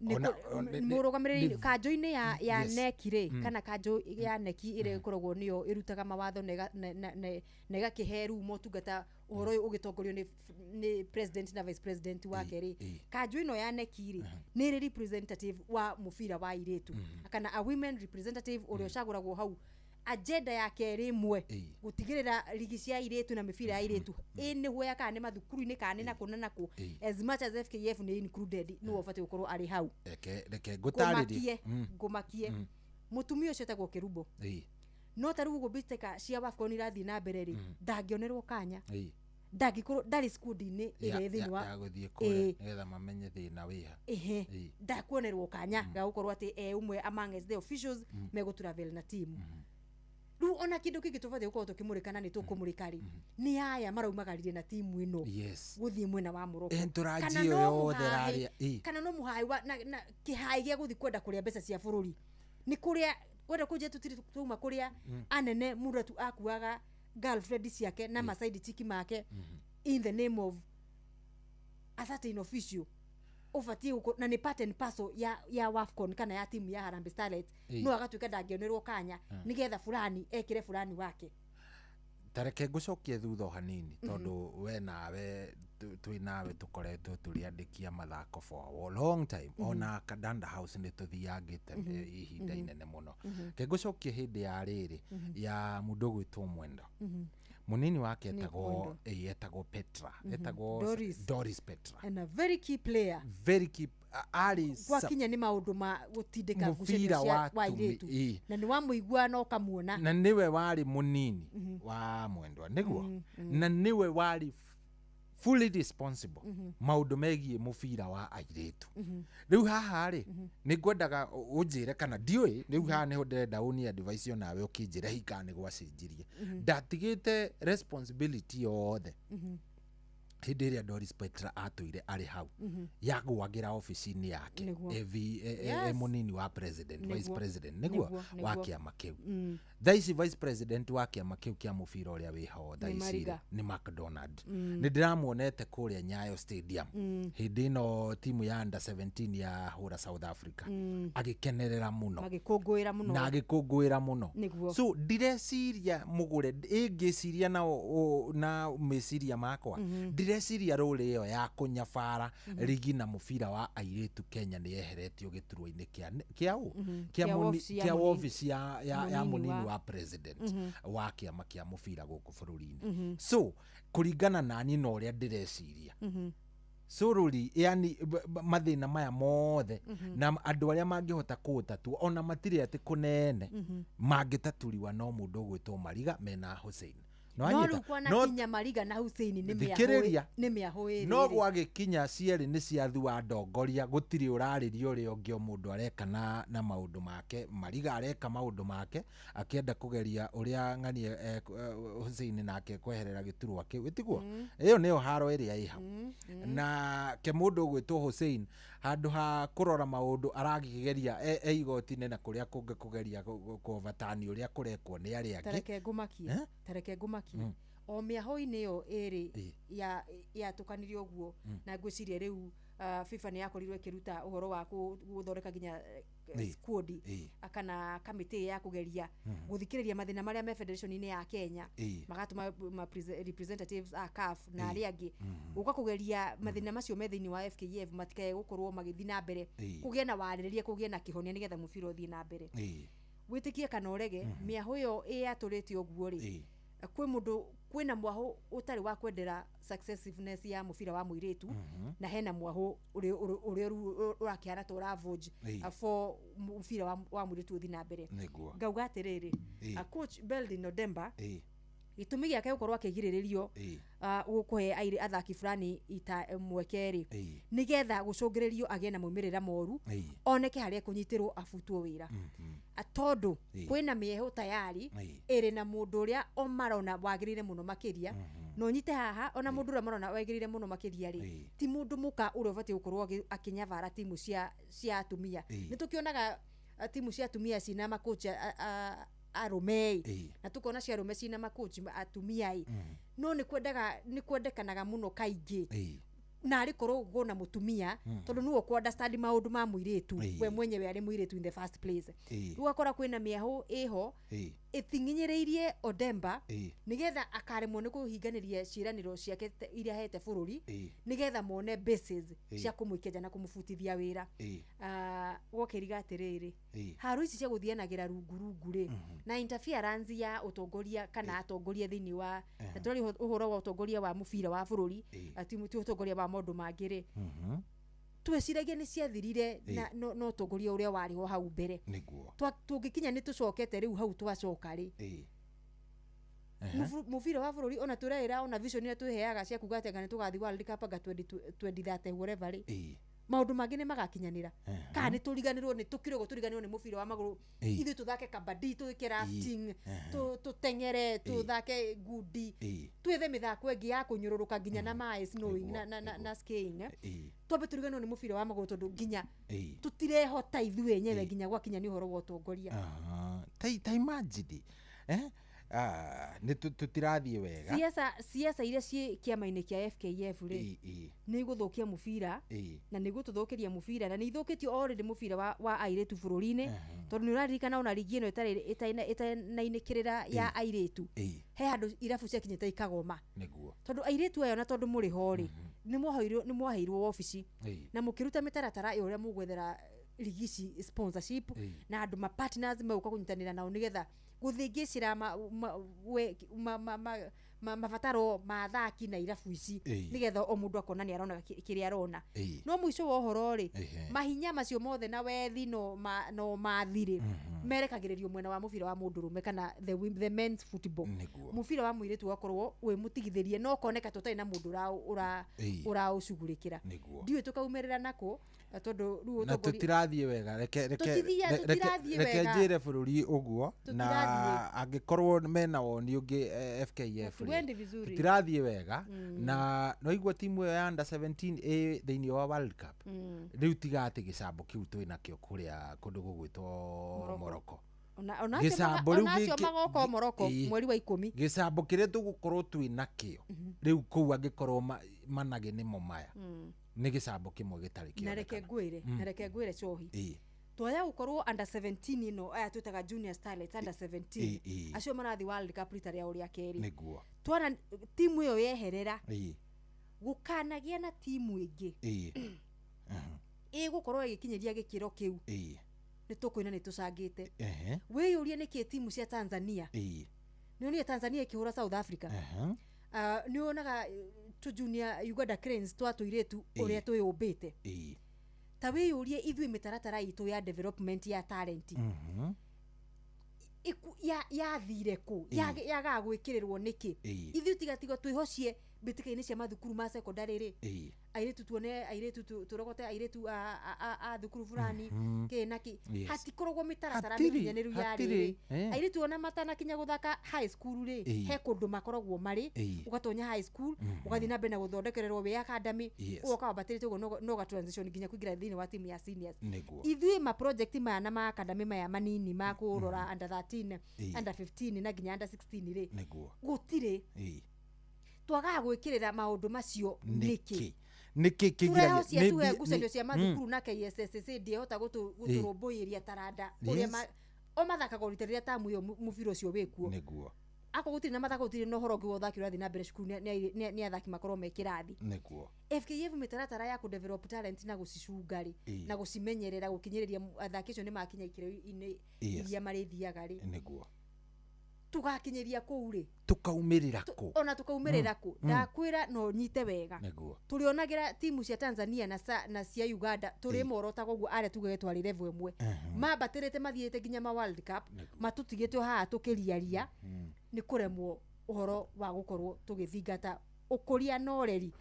Mũrũgamĩrĩri kanjũ-inĩ ya neki rĩ, kana kanjũ ya neki ĩrĩa ĩkoragwo nĩyo ĩrutaga mawatho na ĩgakĩhe rĩu motungata, ũhoro ũyũ ũgĩtongorio nĩ president na vice president wake rĩ, kanjũ ĩno ya neki rĩ, nĩ ĩrĩ representative wa mũbira wa airĩtu kana a women representative ũrĩa ũcagũragwo hau. Agenda yake ĩrĩ ĩmwe, gũtigĩrĩra rigi cia airĩtu na mĩbira ya airĩtu ĩ nĩ kana nĩ mathukuru-inĩ kana nĩ nakũ na nakũ. As much as FKF nĩ included, nĩwe ũbatiĩ gũkorwo arĩ hau. Reke ngũtarĩrie. Ngũmakie. Ngũmakie mũtumia ũcio etagwo Kerubo, no ta rĩu ũguo mbĩtĩka cia WAFCON irathiĩ na mbere rĩ, ndangĩonerwo kanya. Ndangĩkorwo ndarĩ squad-inĩ ĩrĩa ĩ thĩinĩ wa ya gũthiĩ kũrĩa nĩgetha mamenye thĩna wĩha. Ehe. Ĩĩ. Ndakuonerwo kanya ga gũkorwo atĩ e ũmwe among the officials megũtravel na timu. Rĩu ona kĩndũ kĩngĩ tũbatiĩ gũkorwo tũkĩmũrĩka na nĩ tũkũmũrĩka rĩ, nĩ aya maraumagarire na timu ĩno gũthiĩ mwena wa Morocco. Entourage Kana ĩyo no yothe mũhae- ĩrarĩa, ĩĩ. Kana no mũhae na kĩhae gĩa gũthiĩ kwenda kũrĩa mbeca cia bũrũri, nĩ kũrĩa kwenda kũnjia tũtirĩ twauma kũrĩa anene mũratu akuaga girlfriend ciake na masaidi chiki make in the name of a certain official ũbatiĩ gũkorwo na nĩ part and parcel ya Wafcon kana ya timu ya Harambee Starlets, no agatuĩka ndangĩonerwo kanya nĩgetha fulani ekĩre fulani wake. Tareke ngũcokie thutha o hanini, tondũ we nawe twĩ nawe tũkoretwo tũrĩ andĩki a mathako for a long time, ona Kandanda House nĩ tũthiangĩte ihinda inene mũno. Ke ngũcokie hĩndĩ ya rĩrĩ ya mũndũ ũgwĩtwo Mwendo, mũnini wake Nick etagwo Mwendo. ĩĩ, etagwo Petra, etagwo Doris. Doris Petra. And a very key player. Very key arĩ gwakinya nĩ maũndũ ma gũtindĩka Mũbira ngucanio cia wa wa airĩtu, na nĩ wamũigua na ũkamuona. Na nĩwe warĩ mũnini wa Mwendwa nĩguo, na nĩwe warĩ fully responsible maũndũ megiĩ mũbira wa airĩtu. Rĩu haha rĩ, nĩ ngwendaga ũnjĩre kana ndiũĩ, rĩu haha nĩho ndĩrenda ũni advice onawe ũkĩnjĩra hihi kana nĩ gwacenjirie. Ndatigĩte responsibility yothe hĩndĩ ĩrĩa Doris Petra atũire arĩ hau ya gwagĩra obici-inĩ yake e mũnini wa president, vice president nĩguo wa kĩama kĩu. Thaa ici vice president wa kĩama kĩu kĩa mũbira ũrĩa wĩho thaa Nĩ ici rĩ, Mariga. nĩ McDonald. Nĩ ndĩramuonete kũrĩa Nyayo Stadium hĩndĩ ĩno timu ya under 17 ya hũra South Africa, agĩkenerera mũno magĩkũngũĩra mũno. Na agĩkũngũĩra mũno. So ndireciria mũgũre ĩngĩciria na meciria makwa, ndireciria rũrĩ ĩyo ya kũnyabara rigi na mũbira wa airĩtu Kenya nĩ yeheretio gĩturwa-inĩ kĩa ũ? Kĩa Kĩa wabici ya kĩa mũnini. wabici ya Mũnini mũnini wa president wa kĩama kĩa mũbira gũkũ bũrũri-inĩ. So kũringana nani na ũrĩa ndĩreciria, so rũri yani mathĩna maya mothe na andũ arĩa mangĩhota kũũtatua ona matirĩ atĩ kũnene mangĩtaturiwa no mũndũ ũgwĩtwo Mariga mena Hussein. No Nĩwanyita? rĩu kwanakinya Mariga na Hussein nĩ mĩahũ Thikĩrĩria. nĩ mĩahũ ĩrĩ No rĩ. gwagĩkinya cierĩ nĩ ciathua ndongoria, gũtirĩ ũrarĩria ũrĩa ũngĩ, o mũndũ areka na maũndũ make. Mariga areka maũndũ make akĩenda kũgeria ũrĩa ng'ania Hussein nake kweherera gĩturwa kĩu ĩtiguo. Ĩyo nĩyo haro ĩrĩa ĩ hau. Na ke mũndũ ũgwĩtwo Hussein handũ ha kũrora maũndũ aragĩgeria e igoti-inĩ na kũrĩa kũngĩ kũgeria kũovatani ũrĩa kũrekwo nĩ arĩa angĩ. Tareke ngũmakie. Eh? Tareke ngũmakie. O mĩahũ-inĩ ĩyo ĩrĩ yatũkanirie ũguo, na ngwĩciria rĩu FIFA nĩ yakorirwo ĩkĩruta ũhoro wa gũthondeka nginya squad kana kamĩtĩ ya kũgeria gũthikĩrĩria mathĩna marĩa me federation-inĩ ya Kenya, magatũma ma representatives a CAF na arĩa angĩ gũka kũgeria mathĩna macio me thĩinĩ wa FKF matikae gũkorwo magĩthiĩ na mbere, kũgĩe na warĩrĩria, kũgĩe na kĩhonia nĩgetha mũbira ũthiĩ na mbere. Wĩtĩkie kana ũrege, mĩahũ ĩyo ĩyatũrĩte ũguo rĩ, kwĩ mũndũ kwĩna mwahũ ũtarĩ wa kwendera successiveness ya mũbira wa mũirĩtu, na hena mwahũ ũrĩa rĩu ũrakĩhana ta ũravunj for mũbira wa mũirĩtu ũthiĩ na mbere. Ngauga atĩrĩrĩ, coach Beldin Odemba, gĩtũmi gĩake gũkorwo akĩgirĩrĩrio gũkũhe airĩ athaki fulani ita mweke rĩ, nĩgetha gũcũngĩrĩrio agĩe na maumĩrĩra moru, oneke harĩa ekũnyitĩrwo abutwo wĩra. Tondũ kwĩna mĩehũ tayari ĩrĩ na mũndũ ũrĩa o marona wagĩrĩire mũno makĩria, na ũnyite haha ona mũndũ ũrĩa marona wagĩrĩire mũno makĩria rĩ, ti mũndũ mũka ũrĩa ũbatiĩ gũkorwo akĩnyabara timu cia atumia. Nĩ tũkĩonaga timu cia atumia cina makocha arũme ĩ, na tũkona cia arũme cina makochi atumia ĩ, no nĩ kwendekanaga mũno kaingĩ na arĩ korwo gũkorwo na mũtumia, tondũ nĩwe ũkũ understand maũndũ ma mũirĩtu, we mwenyewe arĩ mũirĩtu in the first place. Rĩu ũgakora kwĩna mĩahũ ĩho ĩting'inyĩrĩirie Odemba nĩgetha akaremwo nĩ kũhinganĩria ciĩranĩro ciake iria ahete bũrũri, nĩgetha mone basis cia kũmũikia nja na kũmũbutithia wĩra. Gwokĩriga atĩrĩrĩ, haro ici cia gũthianagĩra rungu rungu rĩ, na interference ya ũtongoria kana atongoria thĩinĩ wa, na tũraria ũhoro wa ũtongoria wa mũbira wa bũrũri, ti ũtongoria wa maũndũ mangĩ rĩ, tweciragia nĩ ciathirire na no ũtongoria ũrĩa warĩ ho hau mbere. Tũngĩkinya nĩ tũcokete rĩu hau twacoka rĩ, Mũbira wa bũrũri ona tũreĩra ona vision iria twĩheaga cia kuga atĩ anga nĩ tũgathiĩ World Cup anga 2030 whatever rĩ, maũndũ mangĩ nĩ magakinyanĩra kana nĩ tũriganĩrwo, nĩ tũkire ũguo tũriganĩrwo nĩ mũbira wa magũrũ. Ithuĩ tũthake kabadi, twĩke rafting, tũteng'ere, tũthake ngundi, twethe mĩthako ĩngĩ ya kũnyũrũrũka nginya na maĩ, snowing na skiing, eh. Twambe tũriganĩrwo nĩ mũbira wa magũrũ tondũ nginya tũtirehota ithuĩ enyewe nginya gwakinya nĩ ũhoro wa ũtongoria. Aha. Ta imagine, eh? Ah, nĩ tũtirathiĩ wega. Ciaca iria ciĩ kĩama-inĩ kĩa FKF rĩ, nĩ igũthũkia mũbira na nĩ igũtũthũkĩria mũbira na nĩ ithũkĩtio already mũbira wa airĩtu bũrũri-inĩ, tondũ nĩ ũraririkana ona rigi ĩno ĩtanainĩkĩrĩra ya airĩtu, he handũ irabu ciakinyĩte ikagoma, tondũ airĩtu aya, ona tondũ mũrĩ ho rĩ, nĩ mwaheirwo wabici na mũkĩruta mĩtaratara ya ũrĩa mũgwethera rigi ici sponsorship na andũ ma partners megũka kũnyitanĩra nao nĩgetha gũthĩngĩcĩra mabataro ma athaki na irabu ici, nĩgetha o mũndũ akona nĩ arona kĩrĩa arona. No mũico wa ũhoro rĩ, mahinya macio mothe na wethi no mathirĩ merekagĩrĩrio mwena wa mũbira wa mũndũrũme kana the men's football. Mũbira wa mũirĩtu ũgakorwo wĩ mũtigithĩrie no koneka tũtarĩ na mũndũ ũraũcugurĩkĩra. Ndiũĩ tũkaumĩrĩra nako tondũ rĩu Na ũtongoria tũtirathiĩ wega, reke Tũtirathiĩ reke wega. njĩre bũrũri ũguo na Tũtirathiĩ. angĩkorwo mena woni ũngĩ, FKF rĩ, Hatuendi vizuri. Tũtirathiĩ wega na noigua timu ĩyo ya under 17 ĩ thĩinĩ wa World Cup. Rĩu tiga atĩ gĩcambo kĩu twĩ nakĩo kũrĩa kũndũ gũgwĩtwo Morocco. Morocco. Ona acio Gĩcambo rĩu ona acio magoka Morocco mweri wa 10. Gĩcambo kĩrĩa tũgũkorwo twĩ nakĩo rĩu kũu, angĩkorwo managĩ nĩmo maya, nĩ gĩcambo kĩmwe gĩtarĩ Na reke kĩonekana. ngwĩre, na reke ngwĩre cohi, twaya gũkorwo under 17 ĩno, aya twĩtaga junior starlets under 17, acio marathiĩ World Cup rita rĩao rĩa kerĩ. Twana timu ĩyo yeherera, gũkanagĩa na timu ĩngĩ ĩgũkorwo ĩgĩkinyĩria gĩkĩro kĩu, nĩ tũkũina nĩ tũcangĩte. Wĩyũrie nĩkĩ timu cia Tanzania, nĩ onire Tanzania ĩkĩhũra South Africa. Nĩ wonaga tũ junior Uganda Cranes twa tũirĩtu ũrĩa twĩyũmbĩte. Ta wĩyũrie ithuĩ mĩtaratara itũ ya development ya talent yathire kũ, yagaga gwĩkĩrĩrwo nĩkĩ? Ithuĩ tiga twĩhocie mbĩtĩka-inĩ cia mathukuru ma secondary rĩ, airĩtu tuone airĩtu tũrogote airĩtu a thukuru fulani, kĩ na kĩ. Hatikoragwo mĩtaratara mĩkinyanĩru ya Hatirĩ, rĩrĩ. Airĩtu ona matanakinya gũthaka high school rĩ, he kũndũ makoragwo marĩ. Ũgatonya high school, ũgathiĩ na mbere na gũthondekererwo wĩ academy, ũgoka wambatĩrĩte ũguo no ũga transition nginya kũingĩra thĩinĩ wa timu ya seniors. Ithuĩ ma project maya na ma academy maya manini ma kũrora under 13, under 15 na nginya under 16 rĩ, gũtirĩ. Twagaga gwĩkĩrĩra maũndũ macio nĩkĩ? Nĩkĩ nĩkĩ kĩgiragia Tũrehocia tuhe ngucanio cia mathukuru na KSSC ndiehota gũtũrũmbũyĩria taranda ũrĩa o mathakaga o rita rĩrĩa tamu ĩyo mũbira ũcio wĩkuo. Akorwo gũtirĩ na mathako, gũtirĩ na ũhoro ũngĩ wa ũthaki ũrathiĩ na mbere cukuru, nĩ athaki makorwo me kĩrathi. FKF mĩtaratara ya kũdevelop talent na gũcicunga rĩ, na gũcimenyerera gũkinyĩrĩria athaki acio nĩ makinya ikĩro-inĩ iria marĩthiaga rĩ, tũgakinyĩria kũu rĩ? Tukaumĩrĩra kũ? Ona tũkaumĩrĩra kũ? Ndakwĩra no nyite wega. Tũrĩonagĩra timu cia Tanzania na cia Uganda tũrĩ morotaga ũguo, arĩa tugage twarĩ level ĩmwe, mambatĩrĩte mathiĩte nginya ma World Cup, matũtigĩte o haha tũkĩriaria nĩ kũremwo ũhoro wa gũkorwo tũgĩthingata ũkũria na ũreri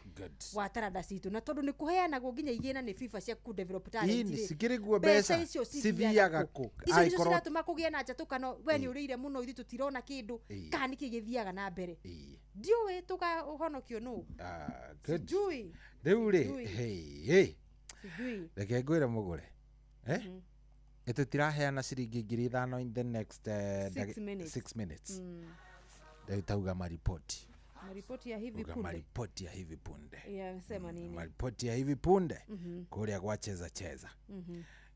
wa taranda citũ, na tondũ nĩ kũheanagwo nginya igĩna nĩ FIFA cia ku develop talent Ĩni, rĩ, cikĩrĩ guo mbeca mbeca icio cithiaga kũ? Icio nĩcio Angĩkorwo- ciratũma kũgĩe na njatũkano, we nĩ ũrĩire mũno, ithuĩ tũtirona kĩndũ. Kana nĩkĩ gĩthiaga na mbere? Ndiũĩ tũkahonokio nũ. Ah, good. Sijui. Rĩu rĩ, Sijui. hey, hey. Sijui. Reke ngwĩre mũgũre, eh? Ĩ tũtiraheana ciringi 5,000 in the next Six minutes. 6 minutes. Rĩu tauga maripoti. Maripoti ya hivi Uga punde. Maripoti ya hivi punde. Yasema nini? Maripoti ya hivi punde kũrĩa gwa Cheza Cheza.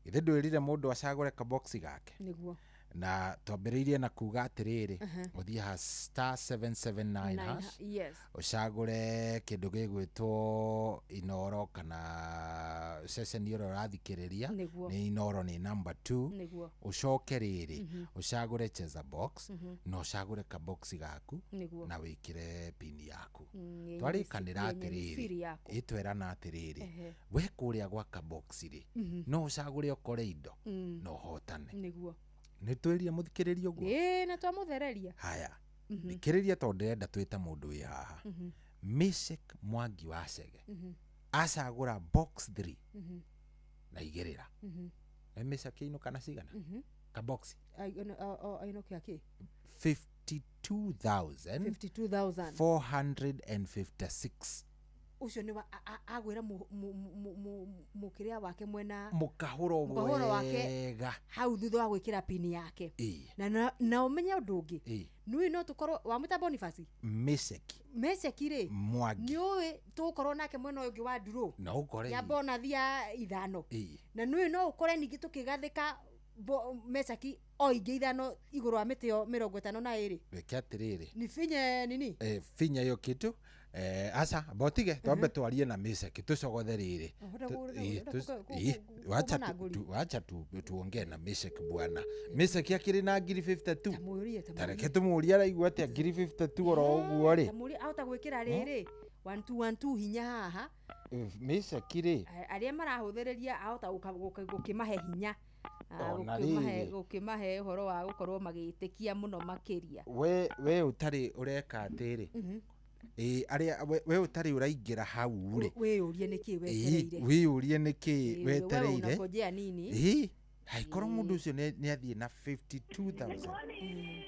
Githĩ ndwĩrire mũndũ acagũre kaboxi gake? Nĩguo. Na twambĩrĩirie na kuga atĩrĩrĩ, ũthiĩ ha star 779 Nine hash, ũcagũre kĩndũ gĩgwĩtwo Inoro kana ceceni ĩrĩa ũrathikĩrĩria. Nĩ Inoro, nĩ number 2. Ũcoke rĩrĩ, ũcagũre Cheza Box na ũcagũre kaboxi gaku na wĩkĩre pini yaku. Twarĩkanĩra Yenye ni siri atĩrĩrĩ, yaku. ĩtwerana atĩrĩrĩ, we kũrĩa gwa kaboxi rĩ, no ũcagũre ũkore indo na ũhotane. Nĩ twĩrire mũthikĩrĩria ũguo. Ĩĩ, na twamũthereria. Haya. Thikĩrĩria tondũ ndĩrenda twĩte mũndũ wĩ haha. Meshek Mwangi wa Chege acagũra box 3 na igĩrĩra. Nĩ Meshek ainũka na cigana? Kaboxi. Ainũkia kĩ? 52,456. 52,000. Ũcio nĩ agwĩra mũkĩrĩa wake mwena mũkahũro mũkahũro wake wega hau thutha wa gwĩkĩra pini yake. Ĩĩ. Na ũmenye ũndũ ũngĩ, Ĩĩ. nĩũĩ no tũkorwo wamwĩta Boniface Meshek Mesheki rĩ, Mwangi. nĩũĩ tũgũkorwo nake mwena ũyũ ũngĩ wa ndurũ No ũkore ya ĩĩ. bonathi ya 5. Ĩĩ. Na nĩũĩ no ũkore ningĩ tũkĩgathĩka Meshaki o ingĩ 5 igũrũ wa mĩtĩ ĩyo 52. Reke atĩrĩrĩ, ni finye nini? Finya hiyo kitu. Aca botige twambe twarie na Meshaki tucogothe rĩrĩ. Wacha tuongee na Meshaki bwana. Meshaki akĩrĩ na ngiri 52. Tareke tũmũrie araigua atĩa ngiri 52 oro ũguo rĩ. Tamũrie ahota gwĩkĩra rĩrĩ 1 2 1 2 hinya haha. Meshaki rĩ, arĩa marahũthĩrĩria ahota gũkĩmahe hinya, gũkĩmahe ũhoro wa gũkorwo magĩtĩkia mũno makĩria. We ũtarĩ ũreka atĩrĩ, ĩĩ arĩa we ũtarĩ ũraingĩra hau rĩ, wĩyũrie nĩkĩ wetereire. Wĩyũrie nĩkĩ wetereire. Unangojea nini? Ĩĩ, haikorwo mũndũ ũcio nĩ athiĩ na 52,000. Kũigua nginya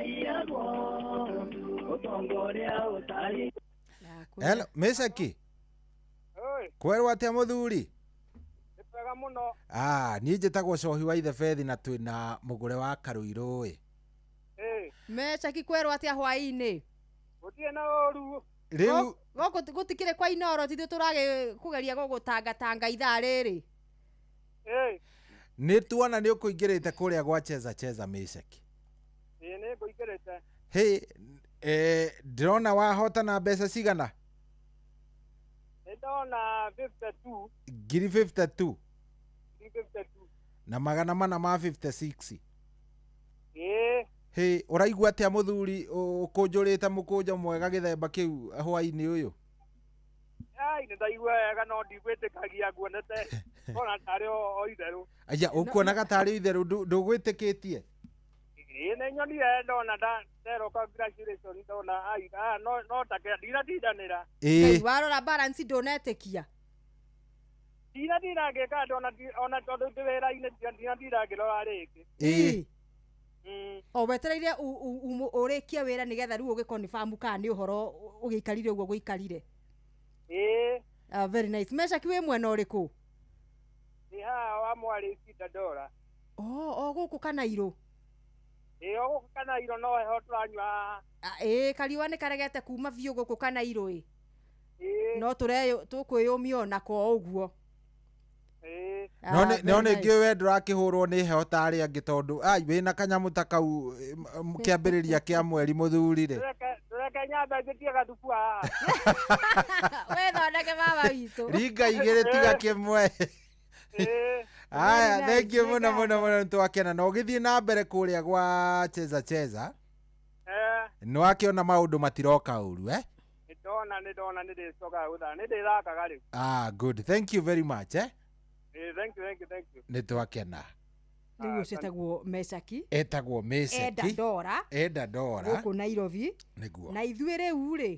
nyĩmbo. Hello, Meshaki. Kwerwo atĩa mũthuri? Wega mũno. Niĩ njĩtagwo Cohi wa Ithe Bethi na twĩna mũgũre wa Karũirũ ĩ. Meshaki kwerwo atĩa hwaĩ-inĩ? Gũtirĩ na ũru. Rĩu gũkũ gũtikĩrĩ kwa Inoro, tithuĩ tũragĩkũgeria gũgũtangatanga ithaa rĩrĩ. Nĩ tuona nĩ ũkũingĩrĩte kũrĩa gwa Cheza Cheza Meshaki. Ĩĩ nĩ ngũingĩrĩte. Hĩ, ndĩrona wahota na mbeca cigana? Nĩ ndona 52. Ngiri 52. 52. Na 456. Ĩĩ. Hĩ, ũraigua atĩa mũthuri ũkũnjũrĩte mũkũnjo mwega gĩthemba kĩu hwaĩ-inĩ ũyũ? Ai, nĩ ndaigua wega no ndigwĩtĩkagia nguonete ona tarĩ o itherũ. Aya, ũkuonaga tarĩ itherũ, ndũgwĩtĩkĩtie? Ĩĩ nĩ nyonire ndona nderwo congratulations ndona ai no take ndinatindanĩra. Ĩĩ. Warora balance ndũnetĩkia? Ndinatinda ngĩka ndona ona tondũ ndĩ wĩra-inĩ ndinatinda ngĩrora rĩngĩ. Ĩĩ. O wetereire ũrĩkie wĩra nĩgetha rĩu ũgĩconfirm kana nĩ ũhoro ũgĩikarire ũguo gũikarire. Ĩĩ. Very nice. Meshaki wĩ mwena ũrĩkũ? Ndĩ haha wa Mwarĩ Dandora. O gũkũ Kanairũ? Ĩĩ o gũkũ Kanairũ no heho tũranyua. Ĩĩ kariũa nĩ karegete kuma biũ gũkũ Kanairũ ĩ. Ĩĩ. No tũkwĩyũmia onako ũguo. No nĩ ngĩũĩ we ndũrakĩhũrwo nĩ heho ta arĩa angĩ tondũ ai wĩna kanyamũ ta kau kĩambĩrĩria kĩa mweri mũthuri rĩ. Reke nyambe njĩtie gathubu haha. Wĩthondeke baba witũ. Ringa igĩrĩ tiga kĩmwe. Aya, thank you mũno mũno mũno, nĩtwakena. Na ũgĩthiĩ na mbere kũrĩa gwa Cheza Cheza, nĩwakĩona maũndũ matiroka ũru, eh? Nĩ ndona nĩ ndĩcokaga gũthaka, nĩ ndĩthakaga rĩu. Good. Thank you very much, eh? Thank you, thank you, thank you. Nĩ twakena. Rĩu ũcio etagwo Meshaki. Etagwo Meshaki. Enda Dora. Enda Dora. Gũkũ Nairobi. Nĩguo. Na ithuĩ rĩu rĩ,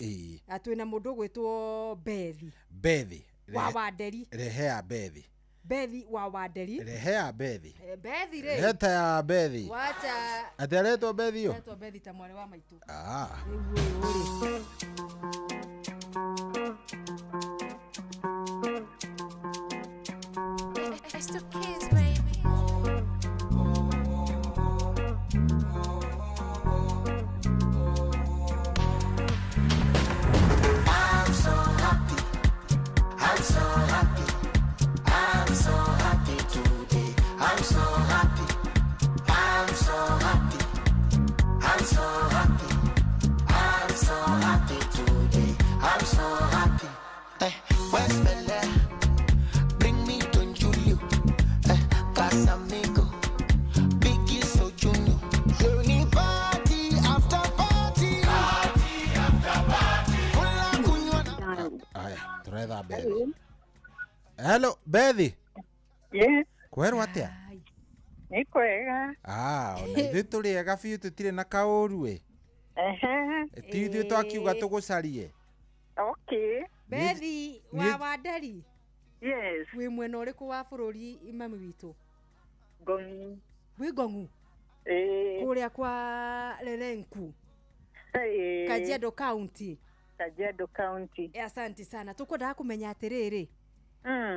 twĩna mũndũ ũgwĩtwo Bethi. Bethi. Wa Wanderi. Rehea Bethi. Bethi wa Wanderi. Rehea Bethi. Bethi rĩ. Leta ya Bethi. Wacha. Atĩ aretwo Bethi yo? Aretwo Bethi ta mwarĩ wa maitũ. Rĩu ũyũ rĩ. It's the kids, baby. I'm so happy. I'm so happy. I'm so happy today. I'm so happy. I'm so happy. I'm so happy. I'm so happy today. I'm so happy. Hey, West Bel Air, bring me Don Julio. Casamigo, Biggie So Junior. You need party after party. Party after party. Aya, turetha Bethi. Hello Bethi. Yes. Kwerwo atia? Nĩ kwega. Ah, ona ithuĩ tũrĩ ega biũ tũtirĩ na kaũru ĩ. Ehe. Ti ithuĩ twakiuga tũgũcarie. Okay. Bethi wa Wanderi. Yes. Wĩ mwena ũrĩkũ wa bũrũri mami witũ? Ngong'u. Wĩ Ngong'u? Ĩĩ. Kũrĩa kwa Lelenku. Ĩĩ. Kajiado County. Kajiado County. Asante sana. Tukwendaga kũmenya atĩrĩrĩ.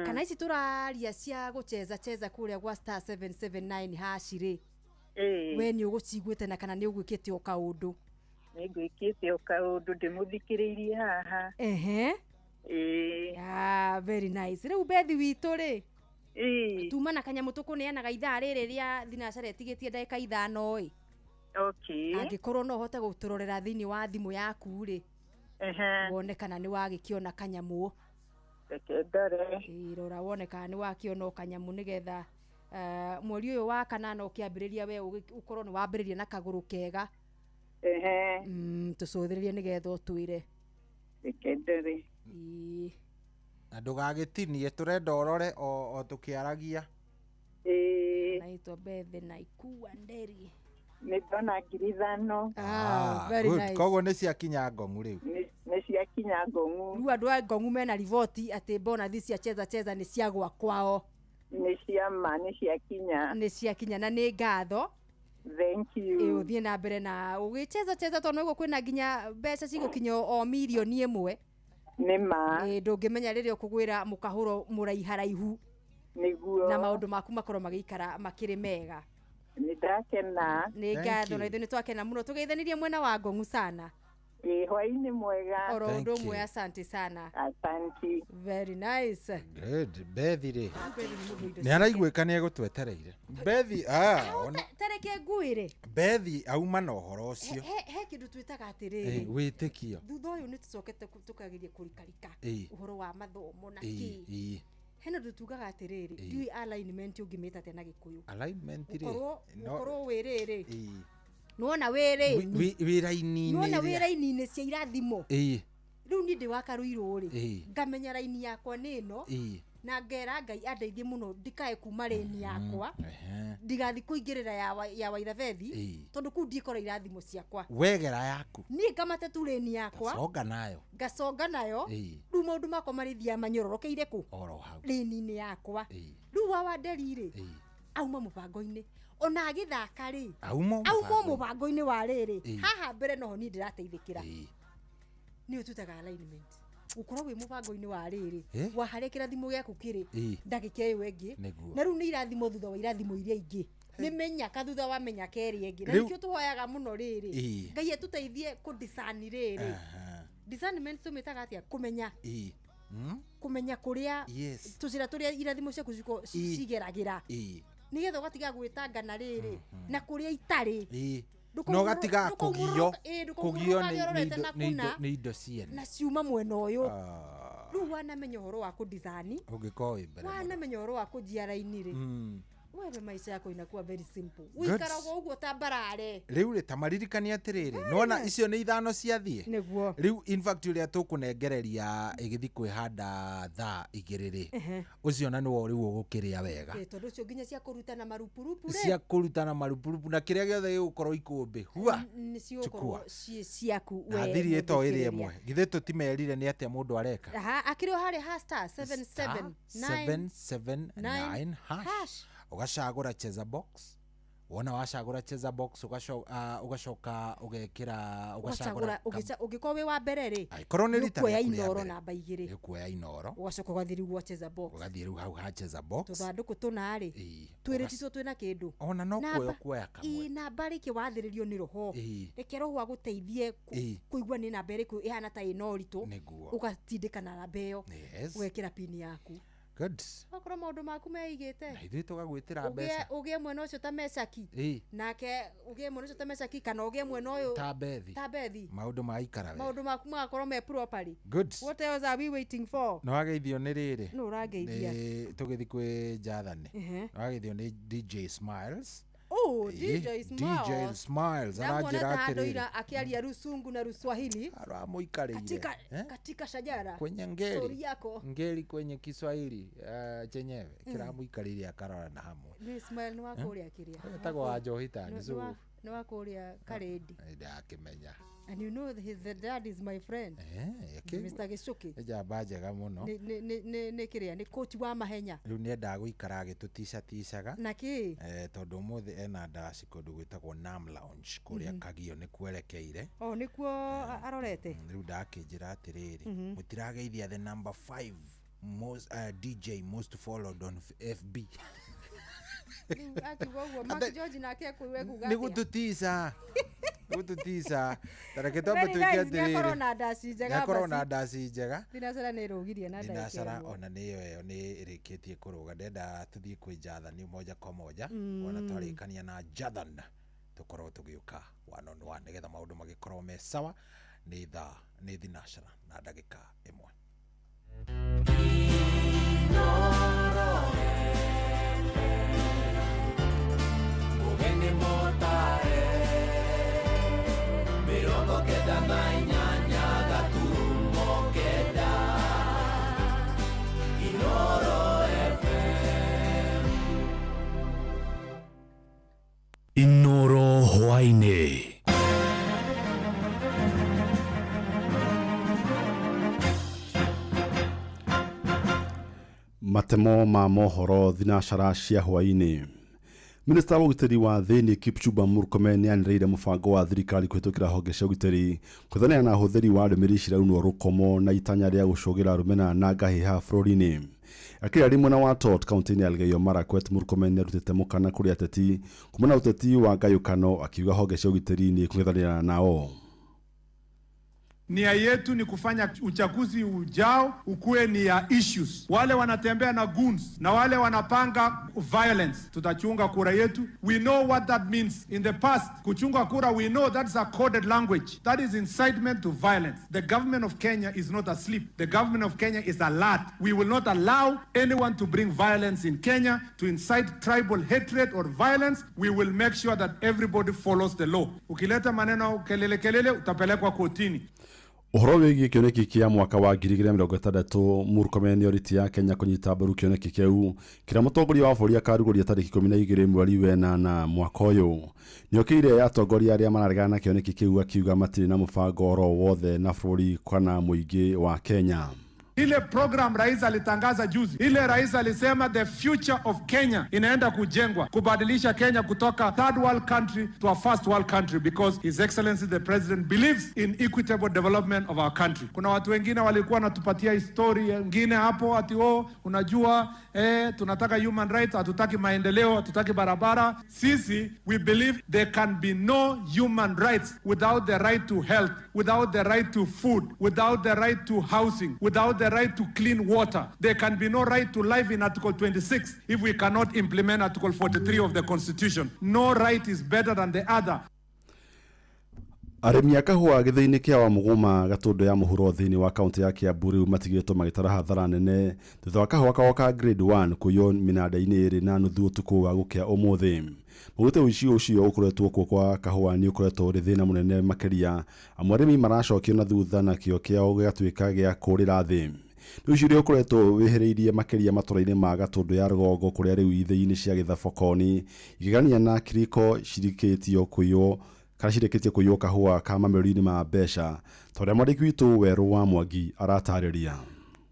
Kana ici tũraria cia gũcheza cheza kũrĩa gwa star 779 hash rĩ. We nĩ ũgũciguĩte na kana nĩ ũgwĩkĩte o kaũndũ? Nĩ ngwĩkĩte o kaũndũ ndĩmũthikĩrĩirie haha. Ehe. Ĩĩ. Ah, very nice. Rĩu Bethi witũ rĩ. Tuma na kanyamũ tũkũneanaga ithaa rĩrĩ rĩa thinacara ĩtigĩtie ndagĩka 5 ĩ. Okay. Angĩkorwo no ũhote gũtũrorera thĩinĩ wa thimũ yaku rĩ. Ehe. Wone kana nĩ wagĩkĩona kanyamũ. Reke ndore. Ĩĩ, rora wone kana nĩ wakĩona o kanyamũ nĩgetha mweri ũyũ wa kanana ũkĩambĩrĩria we ũkorwo nĩ wambĩrĩria na kagũrũ kega. Ehe. Tũcũthĩrĩrie nĩgetha ũtwĩre. Reke ndore. Ĩĩ. Na ndũgagĩtinie tũrenda ũrore o tũkĩaragia. Ĩĩ. Naitwa Bethe Naikua Nderi. Nĩ ndona 5,000. Ah, very good. nice. Koguo nĩ ciakinya Ngong'u rĩu. Nĩ ciakinya Ngong'u. Rĩu andũ a Ngong'u mena riboti atĩ bonathi cia cheza cheza nĩ ciagwa kwao. Nĩ ciama, nĩ ciakinya. Nĩ ciakinya na nĩ ngatho. Thank you. Ĩ ũthiĩ na mbere na ũgĩcheza cheza tondũ nĩguo kwĩna nginya mbeca cigũkinya o mirioni 1. Nĩ ma. Ĩ ndũngĩmenya rĩrĩa ũkũgwĩra mũkahũro mũraiharaihu. Nĩguo. Na maũndũ maku makorwo magĩikara makĩrĩ mega. Nĩ ndakena. Nĩ ngatho na ithuĩ nĩ twakena mũno tũgeithanirie mwena wa Ngong'u sana. Ĩ hwainĩ mwega. Oro ũndũ ũmwe, asante sana. Asante. Very nice. Good. Bethi rĩ. Bethi nĩ mũndũ indo Nĩ araiguĩka nĩ egũtwetereire. Bethi Tareke nguĩre. Bethi auma na ũhoro ũcio. He kĩndũ twĩtaga atĩrĩrĩ. Wĩtĩkio. Thutha ũyũ nĩ tũcokete tũkageria kũrikarika ũhoro wa mathomo na kĩ. Hena ũndũ tugaga atĩrĩrĩ, ndiũĩ alignment ũngĩmĩta atĩa na Gĩkũyũ. Alignment rĩ. Gũkorwo wĩ rĩrĩ. Nĩwona wĩ rĩ. Wĩ raini-inĩ. Nĩwona wĩ raini-inĩ cia irathimo. Rĩu niĩ ndĩ wa Karuirũ rĩ, ngamenya raini yakwa nĩ ĩno. Na ngera Ngai andeithie mũno ndikae kuma rĩni yakwa. Ndigathiĩ kũingĩrĩra ya Waithabethi tondũ kũu ndiĩkora irathimo ciakwa. Wegera yaku. Niĩ ngamate tu rĩni yakwa. Conga nayo. Ngaconga nayo. Rĩu maũndũ makwa marĩthiaga manyororokeire kũ? Oro hau. Rĩni-inĩ yakwa. Rĩu wa Wanderi rĩ, auma mũbango-inĩ. Ona agĩthaka rĩ, auma mũbango-inĩ wa rĩrĩ. Haha mbere noho niĩ ndĩrateithĩkĩra. Nĩyo twĩtaga alignment. Gũkorwo wĩ mũbango-inĩ wa rĩrĩ wa harĩa kĩrathimo gĩaku kĩrĩ ndagĩka ĩyo ĩngĩ. Na rĩu nĩ irathimo thutha wa irathimo iria ingĩ. Nĩ mĩnyaka thutha wa mĩnyaka ĩrĩa ĩngĩ. Na nĩkĩo tũhoyaga mũno rĩrĩ. Ngai atũteithie kũ-discern rĩrĩ. Discernment tũmĩtaga atĩa? Kũmenya. Kũmenya kũrĩa tũcĩra tũrĩa irathimo ciaku cigeragĩra. Nĩgetha ũgatiga gwĩtanga na rĩrĩ na kũrĩa itarĩ. No gatiga kũgio kũgio nĩ indo ciene na ciuma mwena ũyũ. Rĩu wanamenya ũhoro wa kũ-design, ũngĩkorwo wĩ mbere, wanamenya ũhoro wa kũnjia raini rĩ, wewe maisha yako inakuwa very simple. Ũikaraga ũguo ta mbarare. Rĩu rĩ ta maririkania atĩrĩrĩ, nĩwona icio nĩ 5 ciathiĩ. Nĩguo. Rĩu in fact ũrĩa tũkũnengereria ĩgĩthiĩ kwĩhanda thaa 2 rĩ, ũcio na nĩwe rĩu ũgũkĩrĩa wega. Tondũ ũcio nginya cia kũrutana marupurupu rĩ. Cia kũrutana marupurupu na kĩrĩa gĩothe gĩgũkorwo ikũmbĩ. Hua. Nĩ cigũkorwo ciĩ ciaku we. Na thiri ĩto ĩrĩ ĩmwe. Githĩ tũtimerire nĩ atĩa mũndũ areka. Aha, akĩrĩ o harĩa ha star 779 779 hash. Ũgacagũra cheza box. Wona wacagũra cheza box ũgacoka ũgekĩra ũgacagũra ũngĩkorwo wĩ wa mbere rĩ, angĩkorwo nĩ rita rĩaku Inooro namba 2, nĩ ũkuoya Inooro, ũgacoka ũgathiĩ rĩu gwa cheza box, ũgathiĩ rĩu hau ha cheza box, tũthandũkũ tũna rĩ, twĩrĩtitwo twĩna kĩndũ, ona no kuoya kuoya kamwe. Ĩ namba rĩkĩ wathĩrĩrio nĩ roho, reke roho agũteithie kũigua nĩ namba ĩrĩkũ ĩhana ta ĩna ũritũ, ũgatindĩka na namba ĩyo, ũgekĩra pini yaku. Good. Okorwo maũndũ maku meigĩte, na ithuĩ tũgagwĩtĩra mbeca. Ũgĩe mwena ũcio ta Mecaki, nake ũgĩe mwena ũcio ta Mecaki, kana ũgĩe mwena ũyũ ta Bethi. Ta Bethi. Maũndũ maikara wega. Maũndũ maku magakorwo me properly. Good. What else are we waiting for? Nĩ wageithio nĩ rĩrĩ. Nũ ũrangeithia? Nĩ tũgĩthiĩ kwĩ Jathane. Nĩ wageithio nĩ DJ Smiles. Oh, Ĩĩ, DJ Smiles. DJ Smiles Ndamuona aranjĩra ta handũ atĩrĩrĩ ira akĩaria rusungu na ruswahili aramũikarĩire katika, Eh? katika shajara kwenye ngeli Story yako ngeli kwenye Kiswahili chenyewe kĩramũikarĩire akarora na hamwe nĩ Smile nĩ wa kũrĩa kĩrĩa Ũyũ etagwo wa Njohi ta Nĩ- nĩ nĩ nĩ wa kũrĩa Karĩndi. Ndakĩmenya. And you know his, the dad is my friend. Mr. Gĩcũkĩ. Nĩ njamba njega mũno. Nĩ kĩrĩa nĩ coach wa mahenya. Rĩu nĩendaga gũikara agĩtũticaticaga. Na kĩ? Tondũ ũmũthĩ ena ndaci kũndũ gwĩtagwo Nam Lounge kũrĩa Kagio nĩ kwerekeire. Oh, nĩkuo arorete. Rĩu ndakĩnjĩra atĩrĩrĩ, mũtirageithia the number 5 most, DJ most followed on FB. Rĩu akiuga ũguo Mark George nake ekũigua ekuga Nĩ atĩa? gũtũtica. Nĩ gũtũtica. Ta reke twambe Very twĩke nice, nĩakorwo atĩrĩrĩ. na ndaci njega Nĩakorwo na basi. ndaci njega. Thinacara nĩ ĩrũgirie na ndagĩka Thinacara ĩmwe. ona nĩyo ĩyo nĩ ĩrĩkĩtie kũrũga. Ndenda tũthiĩ kwĩ Jathani moja kwa moja. Wona twarĩkania na Jathan tũkorwo tũgĩũka one on one nĩgetha maũndũ magĩkorwo me sawa. Nĩ thaa nĩ thinacara na ndagĩka 1. Mũgeni mũtare 98 gaturumo 9 Inoro FM. Inoro hwaĩ-inĩ. Matemo ma mohoro thinacara cia hwaĩ-inĩ. Minista wa ũgitĩri wa thĩinĩ Kipchumba Murkomen nĩanĩrĩire mũbango wa thirikari kũhĩtũkĩra honge cia ũgitĩri kwĩthana na ahũthĩri wa ndũmĩrĩri ciraunwo rũkomo na itanya rĩa gũcũgĩra rũmena na ngahĩha bũrũri-inĩ. Akĩaria arĩ mwena wa Tot kaunti-inĩ ya Elgeyo Marakwet, Murkomen nĩarutĩte mũkana kũrĩ ateti kumana na ũteti wa ngayũkano, akiuga honge cia ũgitĩri nĩ ikũng'ethanĩra nao. Nia yetu ni kufanya uchaguzi ujao ukuwe ni ya issues. Wale wanatembea na goons na wale wanapanga violence, tutachunga kura yetu. We know what that means. In the past, kuchunga kura, we know that's a coded language. That is incitement to violence. The government of Kenya is not asleep. The government of Kenya is alert. We will not allow anyone to bring violence in Kenya, to incite tribal hatred or violence. We will make sure that everybody follows the law. Ukileta maneno kelele kelele, utapelekwa kotini. Ũhoro wĩgiĩ kĩoneki kĩa mwaka wa 2060, Murkomen nĩorĩtie ya Kenya kũnyita mbaru kĩoneki kĩu kĩrĩa mũtongoria wa bũrũri akarugũria tarĩki 12 mweri wa 8 mwaka ũyũ. Nĩokĩire atongoria arĩa mararegana na kĩoneki kĩu akiuga matirĩ na mũbango oro wothe na bũrũri kana mũingĩ wa Kenya. Ile program rais alitangaza juzi, ile rais alisema the future of Kenya inaenda kujengwa, kubadilisha Kenya kutoka third world country to a first world country because His Excellency the President believes in equitable development of our country. Kuna watu wengine walikuwa wanatupatia historia nyingine hapo ati oh, unajua tunataka human rights, hatutaki maendeleo, hatutaki barabara. Sisi we believe there can be no human rights without the right to health, without the right to food, without the right to housing, without the right to clean water. There can be no right to life in Article 26 if we cannot implement Article 43 of the Constitution. No right is better than the other. Arĩmi a kahũa gĩthĩi-inĩ kĩa Wamũgũma Gatũndũ ya mũhuro thĩinĩ wa kaũntĩ ya Kiambu rĩu matigĩtwo magĩtara hathara nene thutha wa kahũa kao ka grade 1 kũiywo mĩnanda-inĩ 2:30 ũtukũ wa gũkĩa ũmũthĩ. Maugĩte ũici ũcio ũkoretwo kuo kwa kahũa nĩ ũkoretwo ũrĩ thĩna mũnene makĩria amu arĩmi maracokio na thutha na kĩo kĩao gĩgatuĩka gĩa kũrĩra thĩ. Nĩ ũici ũrĩa ũkoretwo wĩhĩrĩirie makĩria matũra-inĩ ma Gatũndũ ya rũgongo kũrĩa rĩu ithĩi-inĩ cia Gĩthabokoni, Igegania na Kiriko cirĩkĩtio kũiywo kana cirĩkĩtie kũiywo kahũa ka mamirioni ma mbeca ta ũrĩa mwandĩki witũ Werũ wa Mwangi aratarĩria.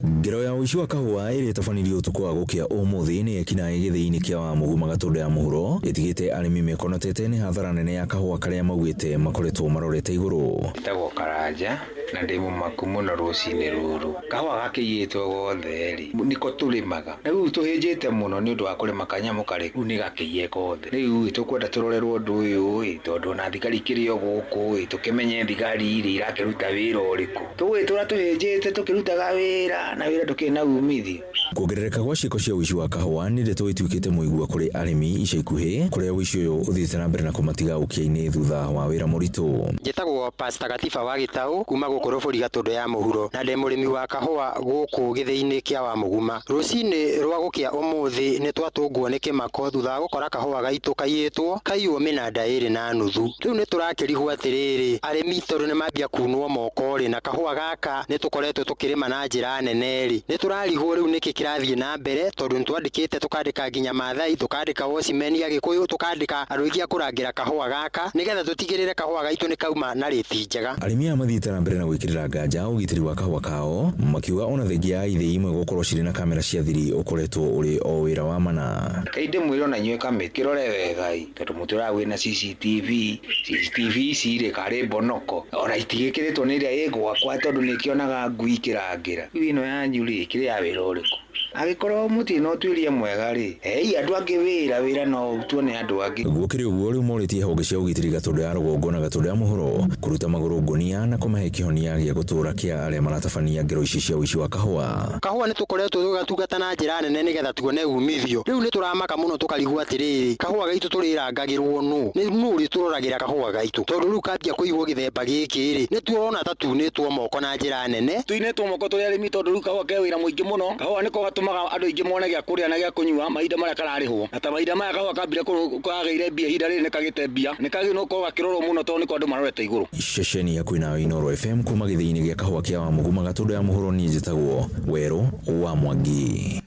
Ngero ya ũici wa kahũa ĩrĩa ĩtabanirio ũtukũ wa gũkĩa ũmũthĩ nĩ ekinaĩ gĩthĩi-inĩ kĩa Wamũguma Gatũndũ ya mũhuro ĩtigĩte arĩmi mekonotete nĩ hathara nene ya kahũa karĩa maugĩte makoretwo marorete igũrũ. Njĩtagwo Karanja na ndĩ mũmaku mũno rũcinĩ rũrũ. Kahũa gakĩiyĩtwo gothe rĩ, nĩko tũrĩmaga. Rĩu tũhĩnjĩte mũno nĩ ũndũ wa kũrĩma kanyamũ karĩ rĩu nĩ gakĩiye gothe. Rĩu ĩ tũkwenda tũrorerwo ũndũ ũyũ ĩ tondũ ona thigari ikĩrĩ o gũkũ ĩ tũkĩmenye thigari rĩ irakĩruta wĩra ũrĩkũ. Tũgwĩtũra tũhĩnjĩte tũkĩrutaga wĩra na wĩra ndũkĩrĩ na umithio. Kuongerereka gwa ciĩko cia ũici wa kahũa nĩ ndeto ĩtuĩkĩte mũigua kũrĩ arĩmi ica ikuhĩ kũrĩa ũici ũyũ ũthiĩte na mbere na kũmatiga ũkĩa-inĩ thutha wa wĩra mũritũ. Njĩtagwo Njĩtagwo Pastor Gatiba wa Gĩtaũ kuma gũkũ Rũbũri Gatũndũ ya mũhuro, na ndĩ mũrĩmi wa kahũa gũkũ gĩthĩi-inĩ kĩa Wamũguma. Rũcinĩ rwa gũkĩa ũmũthĩ nĩ twatũngwo nĩ kĩmako thutha wa gũkora kahũa gaitũ kaiyĩtwo kaiywo mĩnanda 2.5. Rĩu nĩ tũrakĩrigwo atĩrĩrĩ, arĩmi tondũ nĩ mambia kunwo moko rĩ, na kahũa gaka nĩ tũkoretwo tũkĩrĩma na njĩra nene rĩ, nĩ tũrarigwo rĩu nĩkĩ kĩrathiĩ na mbere, tondũ nĩ twandĩkĩte tũkandĩka nginya Maathai, tũkandĩka wocimeni Agĩkũyũ, tũkandĩka andũ aingĩ a kũrangĩra kahũa gaka nĩgetha tũtigĩrĩre kahũa gaitũ nĩ kauma na rĩti njega. Arĩmi aya mathiĩte na mbere na gwĩkĩrĩra nganja ũgitĩri wa kahũa kao, makiuga ona thengia ya ithĩi imwe gũkorwo cirĩ na kamera cia thiri ũkoretwo ũrĩ o wĩra wa mana. Kaĩ ndĩmwĩre ona inyuĩ kamĩtĩ kĩrore wega-ĩ, tondũ mũtũraga wĩna CCTV, CCTV ici rĩ karĩ mbonoko ona itigĩkĩrĩtwo nĩ ĩrĩa ĩ gwakwa tondũ nĩkĩonaga ngui ikĩrangĩra. Rĩu ĩno yanyu rĩ ĩkĩrĩ ya wĩra ũrĩkũ? Angĩkorwo mũtirĩ na ũtuĩria mwega rĩ, hei andũ angĩ wĩra, wĩra no ũrutwo nĩ andũ angĩ. Gũkĩrĩ ũguo rĩu morĩtie honge cia ũgitĩri Gatũndũ ya rũgongo na Gatũndũ ya mũhuro kũruta magũrũ ngũnia na kũmahe kĩhonia gĩa gũtũũra kĩa arĩa maratabania ngero ici cia ũici wa kahũa. Kahũa nĩ tũkoretwo tũgĩgatungata na njĩra nene nĩgetha tuone umithio. Rĩu nĩ tũramaka mũno tũkarigwo atĩrĩrĩ, kahũa gaitũ tũrĩrangagĩrwo nũ? Nĩ nũ ũrĩtũroragĩra kahũa gaitũ? Tondũ rĩu kambia kũiywo gĩthemba gĩkĩ rĩ, nĩ tuona ta tunĩtwo moko na njĩra nene. Tuinĩtwo moko tũrĩ arĩmi tondũ rĩu kahũa ke wĩra mũingĩ mũno. Kahũa nĩko gatũmaga andũ aingĩ mone gĩa kũrĩa na gĩa kũnyua mahinda marĩa kararĩhwo. Na ta mahinda maya kahũa kambire kagĩire mbia, ihinda rĩrĩ nĩ kagĩte mbia. Nĩ kagĩrĩirwo nĩ gũkorwo gakĩrorwo mũno tondũ nĩko andũ marorete igũrũ. Ceceni ya kwĩna Inooro FM kuma gĩthĩi-inĩ gĩa kahũa kĩa Wamũguma Gatũndũ ya mũhuro, niĩ njĩtagwo Werũ wa Mwangi.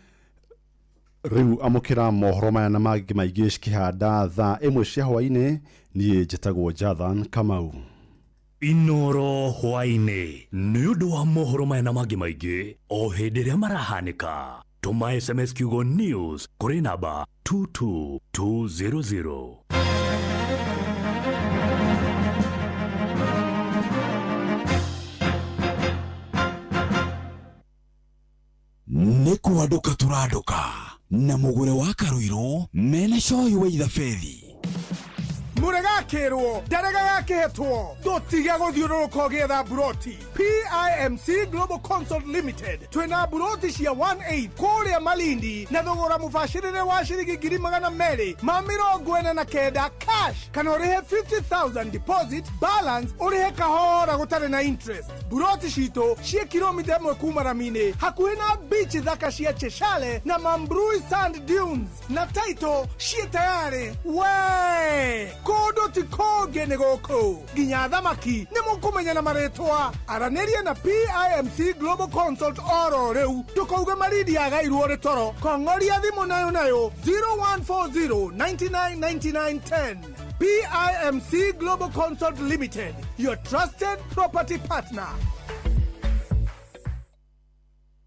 Rĩu amũkĩra mohoro maya na mangĩ maingĩ cikĩhanda thaa 1 cia hwaĩ-inĩ. Niĩ njĩtagwo Jathan Kamau. Inooro hwaĩ-inĩ nĩ ũndũ wa mohoro maya na mangĩ maingĩ o hĩndĩ ĩrĩa marahanĩka. Tũma SMS kiugo news kũrĩ namba 22200. Nĩ kwandũka tũrandũka na mũgũre wa Karũirũ mena cohi wa ithabethi. Mũregakĩrwo ndarega gakĩhetwo tũtige gũthiũrũrũka ũgĩetha mburoti. PIMC Global Consult Limited twĩna mburoti cia 18 kũrĩa Malindi na thogora mũbacĩrĩre wa ciringi 249,000 cash, kana ũrĩhe 50,000 deposit, balance ũrĩhe kahora gũtarĩ na interest. Mburoti citũ ciĩ kilomita 1 kuma rami-inĩ hakuhĩ na beach thaka cia Cheshale na Mambrui Sand Dunes, na title ciĩ tayarĩ. We kũndũ ti kũngĩ nĩ gũkũ, nginya thamaki nĩ mũkũmenya na marĩtwa. Aranĩria na PIMC Global Consult oro rĩu, ndũkauge Malindi yagairwo rĩ toro. Kong'oria thimũ nayo nayo 0140 99 99 10. PIMC Global Consult Limited, your trusted property partner.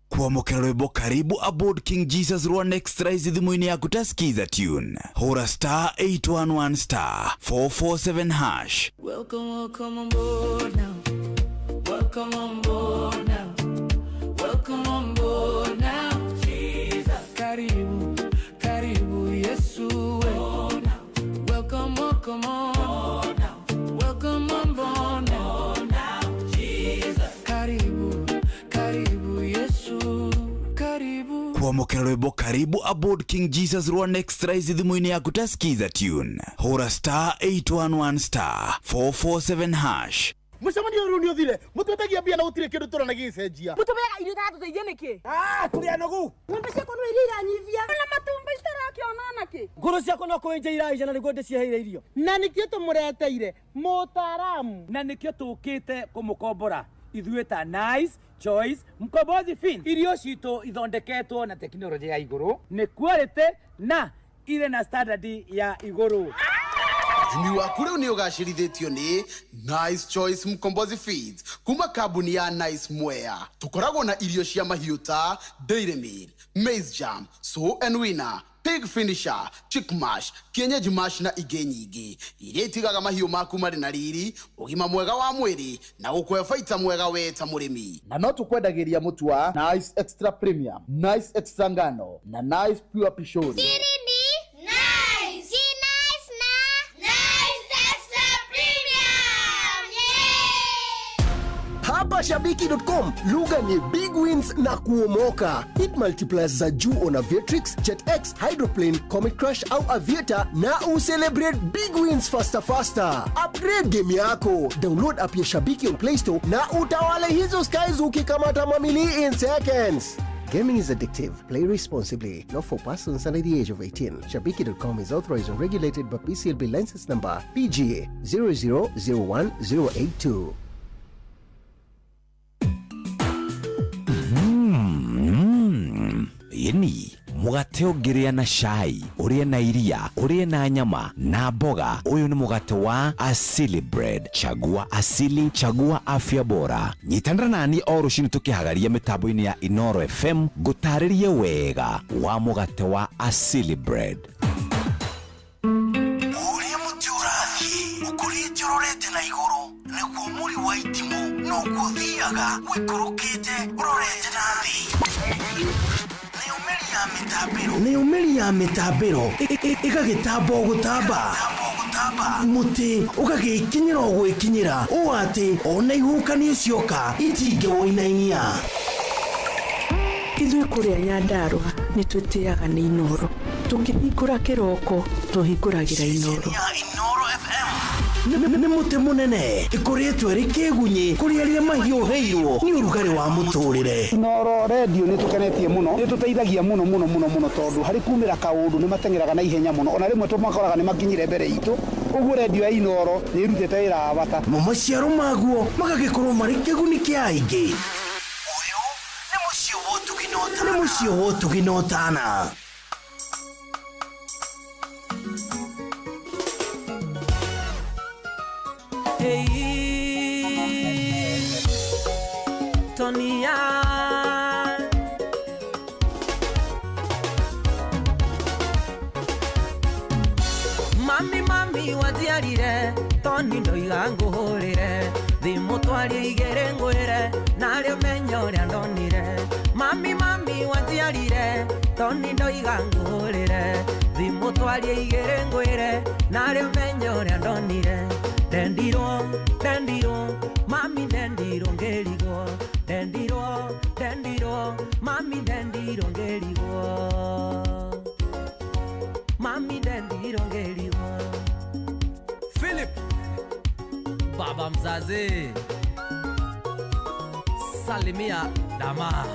Kwamũkĩra rwĩmbo karibu aboard King Jesus rwa Next Rise thimũ-inĩ yaku ta skiza tune. Hũra star 811 star 447 hash. Welcome, welcome on board now. Welcome on board now. Welcome on board now. Jesus. Karibu, karibu Yesu. Welcome, welcome on. Welcome on board now. Jesus. Karibu, karibu Yesu. Karibu. Kwamũkĩra rwĩmbo karibu aboard King Jesus rwa Next Rise thimũ-inĩ yaku ta skiza tune. Hũra star 811 star 447 hash. Mũcemanio rĩu nĩ ũthire, mũtwetagia mbia na gũtirĩ kĩndũ tũrona gĩgĩcenjia. Mũtũmeaga irio itatũteithia nĩkĩ? Tũrĩ anogu. Ng'ombe ciakwa no iria iranyivia na matumbĩ citarakĩona nakĩ. Ngũrũ ciakwa no kũenja iraija na nĩguo ndĩciheire irio. Na nĩkĩo tũmũreteire mũtaaramu. Na nĩkĩo tũkĩte kũmũkombora ithuĩ ta Nice Choice Mkombozi Fin. Irio citũ ithondeketwo na tekinoronjĩ ya igũrũ, nĩ quality na irĩ na standard ya igũrũ. Ũrĩmi waku rĩu nĩ ũgacĩrithĩtio nĩ Nice Choice Mkombozi Feeds kuma kambuni ya Nice Mwea. Tũkoragwo na irio cia mahiũ ta Dairy Meal, Maize Jam, Sow and Winner, Pig Finisher, Chick Mash, Kienyeji Mash na ingĩ nyingĩ iria itigaga mahiũ maku marĩ na riri, ũgima mwega wa mwĩrĩ na gũkũhe baita mwega we ta mũrĩmi. Na no tũkwendagĩria mũtu wa Nice Extra Premium, Nice Extra Ngano na Nice Pure Pishori. Siri ni Nice. Si Nice na Nice Extra Premium. Yeah! Hapa shabiki.com lugha ni big wins na kuomoka. Hit multipliers za juu on Aviatrix, JetX, Hydroplane, Comet Crush au Aviator na ucelebrate big wins faster faster. Upgrade game yako. Download app ya Shabiki on Play Store na utawale hizo skies ukikamata mamili in seconds. Gaming is addictive. Play responsibly. Not for persons under the age of 18. Shabiki.com is authorized and regulated by PCLB license number PGA 0001082. Yeni mugate ũngĩrĩa na cai, ũrĩe na iria, ũrĩe na nyama na mboga. Ũyũ nĩ mũgate wa Asili Bread. Chagua asili, chagua afya bora. Nyitanĩra nani o rũcinĩ tũkĩhagaria mĩtambo-inĩ ya Inoro FM ngũtarĩrie wega wa mũgate wa Asili Bread. Ũrĩa mũtĩ ũrathiĩ ũkũrĩte ũrorete na igũrũ nĩguo mũri wa itimũ noguo ũthiaga ũikũrũkĩte ũrorete na thĩ. Nayo mĩri ya mĩtambĩro ĩgagĩtamba o gũtamba, mũtĩ ũgagĩkinyĩra o gwĩkinyĩra ũũ atĩ ona ihuhũkanio cioka itingĩwũinainia. Ithuĩ kũrĩa Nyandarũa nĩ twĩtĩaga nĩ Inoro. Tũkĩhingũra kĩroko tũhingũragĩra Inoro. Nĩ mũtĩ mũnene ĩkũrĩtwo ĩrĩ kĩgunyĩ kũrĩ arĩa mahiũhĩirwo nĩ ũrugarĩ wa mũtũrĩre. Inoro redio nĩ tũkenetie mũno, nĩ tũteithagia mũno mũno mũno mũno tondũ harĩ kumĩra kaũndũ nĩ mateng'eraga na ihenya mũno, ona rĩmwe tũmakoraga nĩ makinyire mbere itũ. Ũguo redio ya Inoro nĩ ĩrutĩte wĩra wa bata. Mo maciaro maguo magagĩkorwo marĩ kĩguni kĩa aingĩ. Ũyũ nĩ mũciĩ wa ũtugi na ũtana. Hey, Tonia. Mami, mami, wajiarire, Toni ndoiga nguhurire, thimu twarie igere ngwire, narĩo menya ũrĩa ndonire. Mami, mami, wajiarire, Toni ndoiga nguhurire, thimu twarie igere ngwire, narĩo menya ũrĩa ndonire. Ndendirwo, ndendirwo, mami ndendirwo ngĩrigwo, ndendirwo, ndendirwo, mami ndendirwo ngĩrigwo, mami ndendirwo ngĩrigwo. Philip, baba mzazi, salimia dama.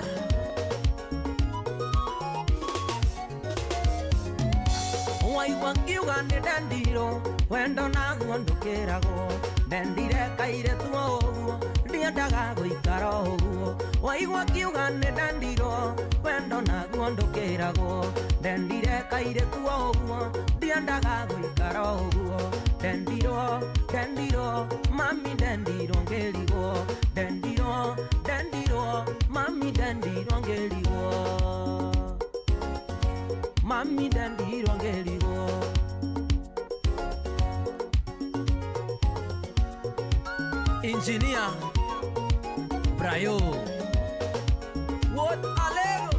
Waigua ngiuga nĩ ndendirwo, wendo naguo ndũkĩragwo, ndendire kairĩtu o ũguo, ndiendaga gũikara o ũguo. Waigua ngiuga nĩ ndendirwo, wendo naguo ndũkĩragwo, ndendire kairĩtu o ũguo, ndiendaga gũikara o ũguo. Ndendirwo, ndendirwo, mami ndendirwo ngĩrigwo, ndendirwo, ndendirwo, mami ndendirwo ngĩrigwo, mami ndendirwo ngĩrigwo. Engineer Brayo, what alego.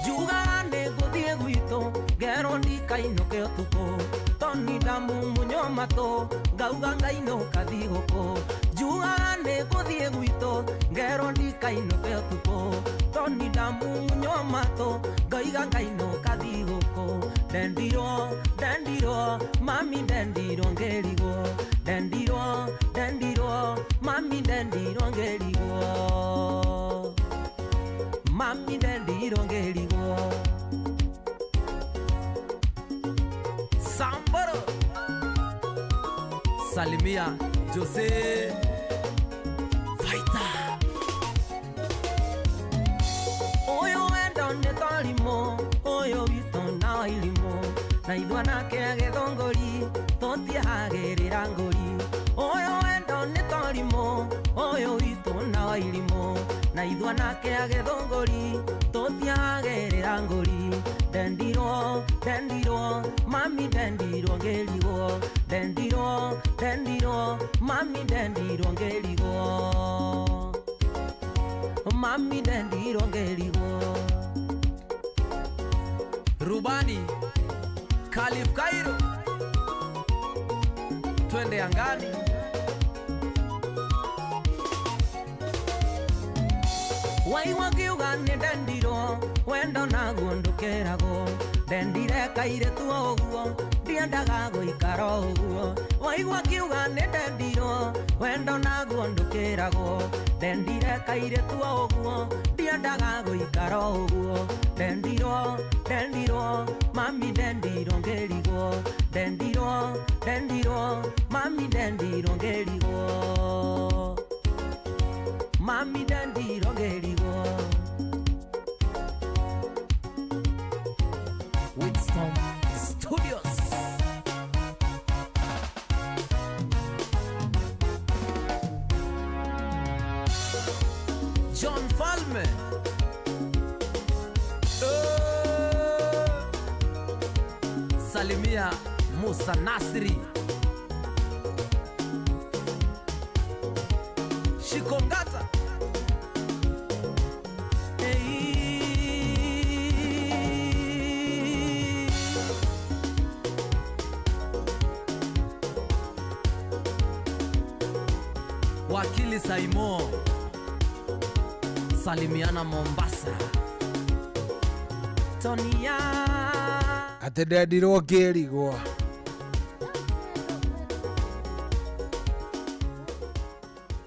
Njugaga nĩ ngũthiĩ gwitũ ngerwo ndikainũke ũtukũ, Toni ndamumunywo matũ ngauga ngainũka thigũkũ. Njugaga nĩ ngũthiĩ gwitũ ngerwo ndikainũke ũtukũ, Toni ndamumunywo matũ ngauga ngainũka thigũkũ. Ndendirwo, ndendirwo, mami ndendirwo ngĩrigwo, ndendirwo, ndendirwo, mami ndendirwo ngĩrigwo, mami ndendirwo ngĩrigwo. Samboro, salimia Jose Fighter. Ũyũ wendo nĩ torimũ, ũyũ witũ na irimũ, na ithuĩ anake a gĩthũngũri tũtiehagĩrĩra ngũri. Ũyũ wendo nĩ torimũ, ũyũ witũ na irimũ, na ithuĩ anake a gĩthũngũri tũtiehagĩrĩra ngũri. Ndendirwo, ndendirwo, mami ndendirwo ngĩrigwo, ndendirwo, ndendirwo, mami ndendirwo ngĩrigwo, mami ndendirwo ngĩrigwo. Rubani Khalif Cairo, twende angani. Waigua ngiuga nĩ ndendirwo wendo naguo ndũkĩragwo ndendire kairĩtu o ũguo ndiendaga gũikara o ũguo waigua ngiuga nĩ ndendirwo wendo naguo ndũkĩragwo ndendire kairĩtu o ũguo ndiendaga gũikara o ũguo ndendirwo ndendirwo mami ndendirwo ngĩrigwo ndendirwo ndendirwo mami ndendirwo ngĩrigwo mami ndendirwo ngĩrigwo. Winston Studios. John Falme. Salimia Musa Nasri. Shikongata. Wakili Saimo. Salimiana Mombasa. Tonia. Atĩ ndendirwo ngĩrigwo.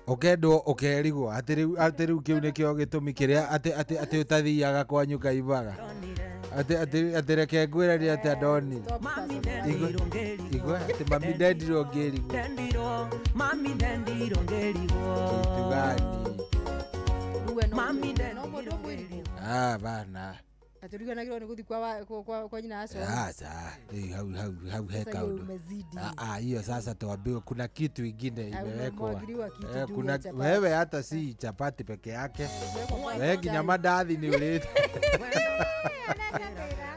Ũkendwo ũkerigwo atĩ rĩu kĩu nĩkĩo gĩtũmi kĩrĩa atĩ ũtathiaga kwanyu kaimbaga atĩ reke ngwĩre nĩ atĩa ndonire igwe atĩ mami ndendirwo ngĩrigwo kitu gani? Ah, bana aturiganagirwo nĩ gũthiĩ kwa nyina acio. Sasa hau he kaundu. Ah, hiyo sasa tuambiwe kuna kitu ingine imewekwa. Kuna wewe hata si chapati peke yake. Wewe nginya mandathi ni urĩte.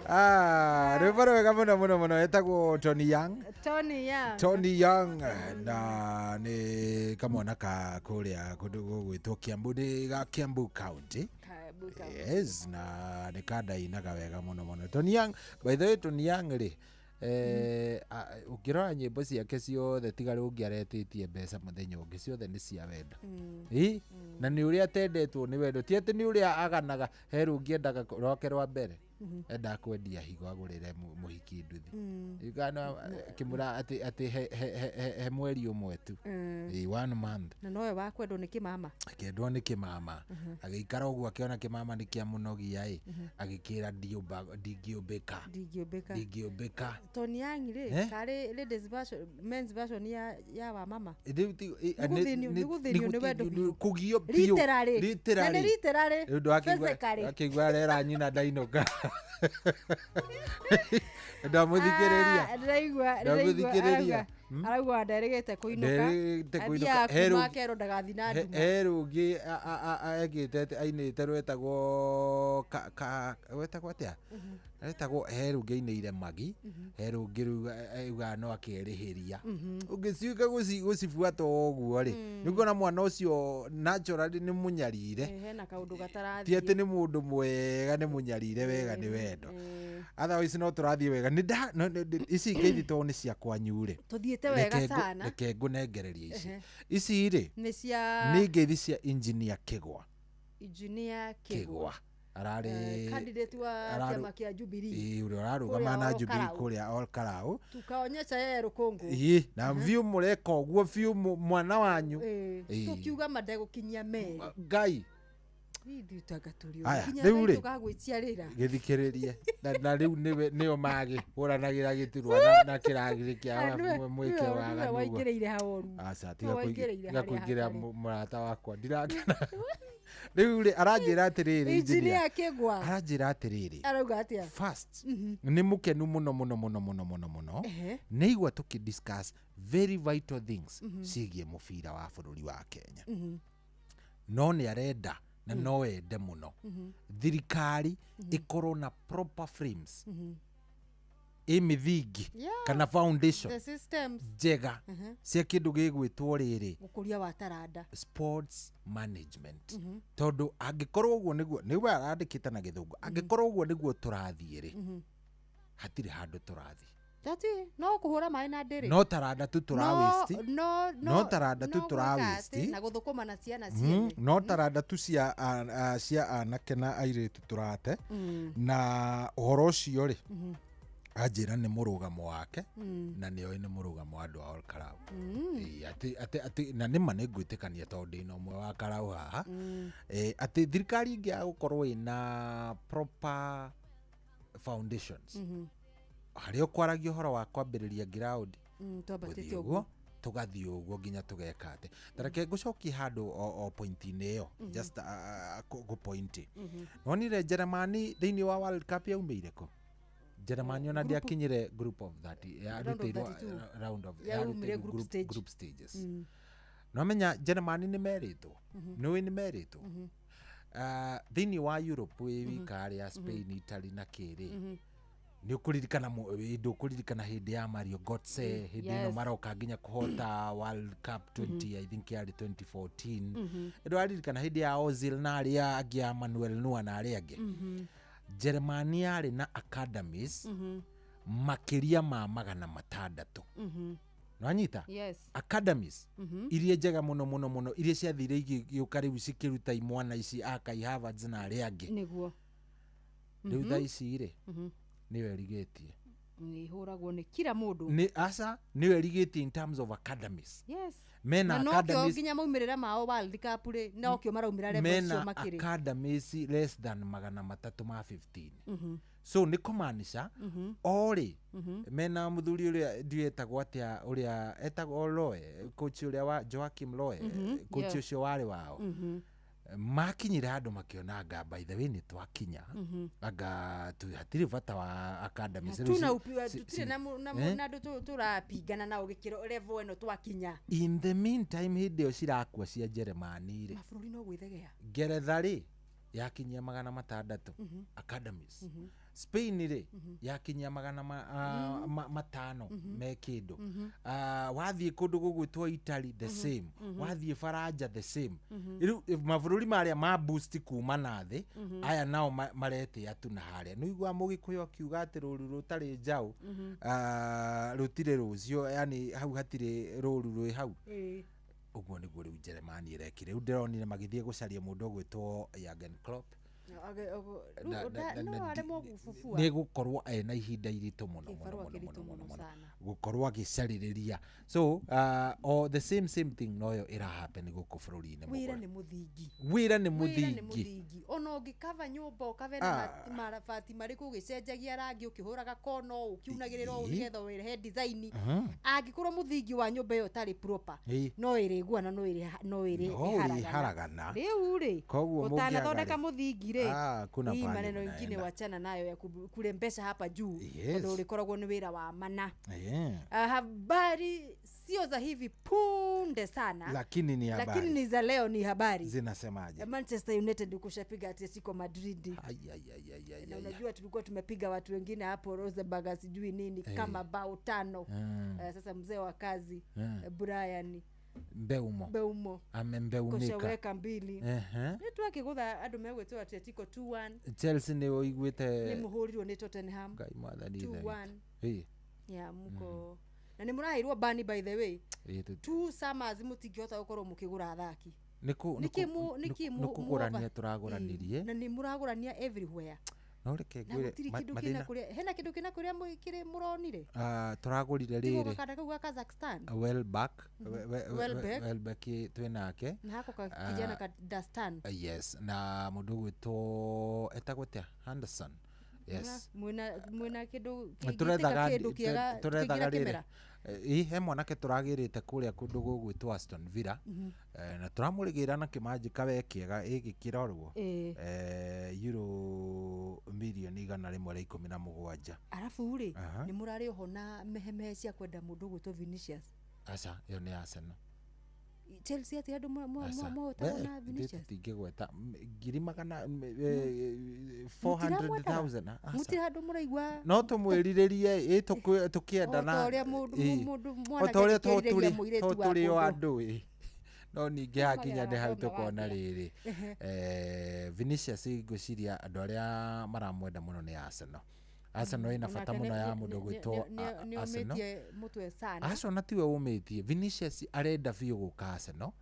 Ah, rwĩmbo rwega mũno mũno mũno etagwo Tony Young. Tony Young. Tony Young na nĩ kamwana ka kũrĩa kũndũ gũgwĩtwo Kiambu, nĩ ga Kiambu County. Yes, na nĩ kandainaga wega mũno mũno. Tony Young, by the way, Tony Young rĩ ũngĩrora nyĩmbo ciake ciothe tiga rĩu ũngĩ aretĩtie mbeca mũthenya ũngĩ ciothe nĩ cia wendo. Na nĩ ũrĩa atendetwo nĩ wendo, ti atĩ nĩ ũrĩa aganaga he rũngĩ endaga rwake rwa mbere endaga kwendia higo agũrĩre mũhiki nduthi. Kana kĩmũra atĩ he mweri ũmwe tu. 1 month. Na nowe wa kwendwo nĩ kĩmama. Akĩendwo nĩ kĩmama. Agĩikara ũguo akĩona kĩmama nĩ kĩamũnogia ĩ agĩkĩra ndingĩũmbĩka. Ndingĩũmbĩka. Tony Young rĩ karĩ ladies version men's version ya wa mama. Nĩ gũthĩnio nĩ wendo biũ. Kũgio biũ. Literally. Na nĩ literally. Akĩigua arera nyina ndainũka. Ndamũthikĩrĩria. Ndĩraigua arauga nderĩgĩte kũinũka. Athiaga kuma akerwo ndagathiĩ na nduma. He rũngĩ ekĩte ainĩte rwetagwo rwetagwo atĩa? Rwetagwo he rũngĩ ainĩire Magi, he rũngĩ rĩu augaga no akerĩhĩria. Ũngĩciũka gũcibuata o ũguo rĩ, nĩũkuona mwana ũcio naturally nĩ mũnyarire. Hena kaũndũ gatarathiĩ. Ti atĩ nĩ mũndũ mwega, nĩ mũnyarire wega nĩ wendo. Otherwise no tũrathiĩ wega. Ici ngeithi tondũ nĩ cia kwanyu rĩ. Tũthiĩte wega sana. Reke ngũnengererie ici. Ici rĩ nĩ ngeithi cia Engineer Kĩgwa. Engineer Kĩgwa. Ararĩ candidate wa kĩama kĩa Jubilee. Ũrĩa ũrarũgama na Jubilee kũrĩa Ol Kalou. Tukaonyesha yeye rũkũngũ. Na biũ mũreka ũguo biũ mwana wanyu. Tũkiuga mandegũkinyia merĩ. Ngai. Aya, rĩu rĩ tũgagwĩtia gĩthikĩrĩrie na rĩu nĩo magĩhũranagĩra gĩturwa na kĩragĩrĩ kĩa mwĩke waganu waingĩrĩire haoru. Aca tiga kũingĩra mũrata wakwa ndirakena. Rĩu rĩ aranjĩra atĩrĩrĩ Engineer Kĩgwa aranjĩra atĩrĩrĩ arauga atĩa? First nĩ mũkenu mũno mũno mũno mũno mũno mũno nĩ igua tũkĩ discuss very vital things ciĩgiĩ mũbira wa bũrũri wa Kenya. No nĩ arenda na no ende mũno thirikari ĩkorwo na proper frames ĩ mĩthingi kana foundation njega cia kĩndũ gĩgwĩtwo rĩrĩ ũkũria wa taranda sports management. Tondũ angĩkorwo ũguo nĩguo nĩguo arandĩkĩte na gĩthũngũ, angĩkorwo ũguo nĩguo tũrathiĩ rĩ hatirĩ handũ tũrathiĩ. Tati no kuhura maĩ na ndĩrĩ. No taranda tu tũra waste. No taranda tu tũra waste. Na gũthũkũma na ciana ciene. No taranda tu cia anake na airĩtu tũrate. Na ũhoro ũcio rĩ anjĩra nĩ mũrũgamo wake na nĩoĩ nĩ mũrũgamo wa andũ a Olkarau. Atĩ na nĩma nĩ ngwĩtĩkania tondũ ndĩna ũmwe wa Karau haha. Atĩ thirikari ĩngĩ ya gũkorwo ĩna proper foundations. Harĩa ũkwaragia ũhoro wa kwambĩrĩria ground twambatĩte ũguo tũgathiĩ ũguo nginya tũgeka atĩ tareke ngũcokie handũ o point-inĩ ĩyo just gũ-point. Nonire Jeremani thĩinĩ wa World Cup yaumĩire kũ? Jeremani ona ndĩakinyire group of 30 yarutĩirwo round of yaumire group stages. Nomenya Jeremani nĩ merĩtwo nĩũĩ nĩ merĩtwo thĩinĩ wa Europe wĩ wika arĩa Spain, Italy na kĩrĩ nĩ ũkũririkana ndũkũririkana hĩndĩ ya Mario Götze hĩndĩ ĩno maroka nginya kũhota World Cup 20 I think yarĩ 2014. Ndũraririkana hĩndĩ ya Ozil na arĩa angĩ ya Manuel Neuer na arĩa angĩ. Jeremani yarĩ na academies makĩria ma 600. Nĩwanyita? Academies iria njega mũno mũno mũno iria ciathire igĩũka rĩu cikĩruta imwana ici a Kai Havertz na arĩa angĩ. Nĩguo. Rĩu thaa ici rĩ nĩyo ĩrigĩtie. Nĩ ĩhũragwo nĩ kila mũndũ. Nĩ aca nĩyo ĩrigĩtie in terms of academies. Yes. Mena academies nginya maumĩrĩra mao World Cup rĩ nokĩo maraumĩra level icio makĩrĩ. Mena academies less than 315. So nĩ kũmaanisha o rĩ mena mũthuri ũrĩa ndiũĩ etagwo atĩa ũrĩa etagwo Loe, coach ũrĩa wa Joachim Loe, coach ũcio warĩ wao. Makinyire handũ makiona anga by the way nĩ twakinya anga hatirĩ bata wa academies tutirĩ na andũ tũrapingana nao gĩkĩro level ĩno twakinya. In the meantime hĩndĩ ĩyo cirakua cia Jeremani rĩ mabũrũri no gwĩthegea. Ngeretha rĩ yakinyia 600 academies. Spain rĩ yakinyia 500 me kĩndũ. Wathiĩ kũndũ gũgwĩtwo Italy the same, wathiĩ Faranja the same. Rĩu mabũrũri marĩa ma boost kuma na thĩ aya nao maretĩa tu na harĩa. Nĩ ũiguaga Mũgĩkũyũ akiuga atĩ rũru rũtarĩ njaũ rũtirĩ rũcio, yani hau hatirĩ rũru rwĩ hau. Ũguo nĩguo rĩu Jeremani ĩrekire. Rĩu ndĩronire magĩthiĩ gũcaria mũndũ ũgwĩtwo Jurgen Klopp. Nĩ gũkorwo ena ihinda iritũ mũno mũno mũno mũno gũkorwo agĩcarĩrĩria. So o the same thing noyo ĩra happen gũkũ bũrũri-inĩ. Wĩra nĩ mũthingi. Wĩra nĩ mũthingi. Ona ũngĩkaba nyũmba ũkabe na mabati marĩkũ ũgĩcenjagia rangi ũkĩhũraga kona ũkiunagĩrĩra ũũ nĩgetha ũrehe design. Angĩkorwo mũthingi wa nyũmba ĩyo ũtarĩ proper no ĩrĩgua na no ĩrĩharagana. Rĩu rĩ ũtanathondeka mũthingi rĩ kuna hii maneno ingine wachana nayo ya kurembesha hapa juu. Ndo ulikoragwo ni wira wa mana. Habari sio za hivi punde sana, lakini ni habari, lakini ni za leo, ni habari zinasemaje? Manchester United kushapiga Atletico Madrid. Na unajua tulikuwa tumepiga watu wengine hapo Rosenberg sijui nini kama bao 5. Sasa mzee wa kazi Brian Mbeumo amembeumika kushaweka 2. Nĩ twakĩgũtha andũ megwĩtwo Atletico 2-1. Chelsea nĩ ũiguĩte nĩ mũhũrirwo nĩ Tottenham Ngai mwathani 2-1. Ya muko na nĩ mũraheirwo bani by the way 2 summers mũtingĩhota gũkorwo mũkĩgũra athaki. Nĩ kũgũrania tũragũranirie na nĩ mũragũrania everywhere. No reke ngwĩre mathĩna hena kĩndũ kĩna kũrĩa kĩrĩ mũronire tũragũrire rĩrĩ kanda kau ga Kazakhstan Welbeck twĩ nake na hako ka kijana ka Dastan. Yes, na mũndũ ũgwĩtwo etagwo atĩa Henderson. Yes, mwĩna kĩndũ kĩndũ kĩega tũrethaga rĩrĩ he mwanake tũragĩrĩte kũrĩa kũndũ gũgwĩtwo Aston Villa na tũramũrĩgĩra na kĩmanjĩka we kĩega ĩgĩkĩrorwo euro milioni 117. Arabu rĩ nĩ mũrarĩ oho na mehemehe cia kwenda mũndũ ũgwĩtwo Vinicius. Aca ĩyo nĩ Arsenal. Chelsea atĩ andũ mohotagwo na Vinicius. Tũtingĩgweta ngiri magana 400,000. Mũtirĩ handũ mũraigua no tũmwĩrirĩrie tũkĩenda na o ta ũrĩa mũndũ mwanake akĩrirĩria mũirĩtu wa tũrĩ o andũ no ningĩ hakinya nĩ hau tũkona rĩrĩ Vinicius ngwĩciria andũ arĩa maramwenda mũno nĩ Arsenal. Arsenal ĩna bata Onake mũno ya mũndũ ũgwĩtwo nĩ Arsenal. ũmĩtie mũtwe sana. Arsenal tiwe ũmĩtie, Vinicius arenda biũ gũka Arsenal.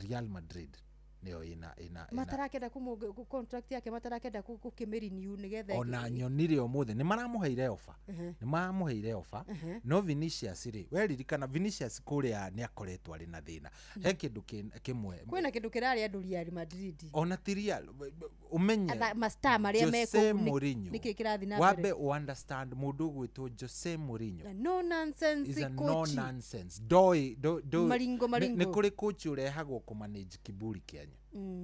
Real Madrid nĩyo ĩna Matarakenda kũmũ contract yake, matarakenda gũkĩmĩrenew nĩgetha ona nyonire ũmũthĩ nĩ maramũheire ofa. Nĩ maramũheire ofa. No Vinicius rĩ, weririkana Vinicius kũrĩa nĩ akoretwo arĩ na thĩna, he kĩndũ kĩmwe. Kwĩna kĩndũ kĩrarĩa andũ Real Madrid. Ona ti Real, ũmenye Mastar marĩa Jose mekũu Mourinho, nĩkĩ kĩrathiĩ na wambe mbere? ũunderstand mũndũ ũgwĩtwo Jose Mourinho No nonsense is a no coach. nonsense, ndoi Maringo, maringo. Nĩ kũrĩ coach ũrehagwo kũmanage kiburi kĩanyu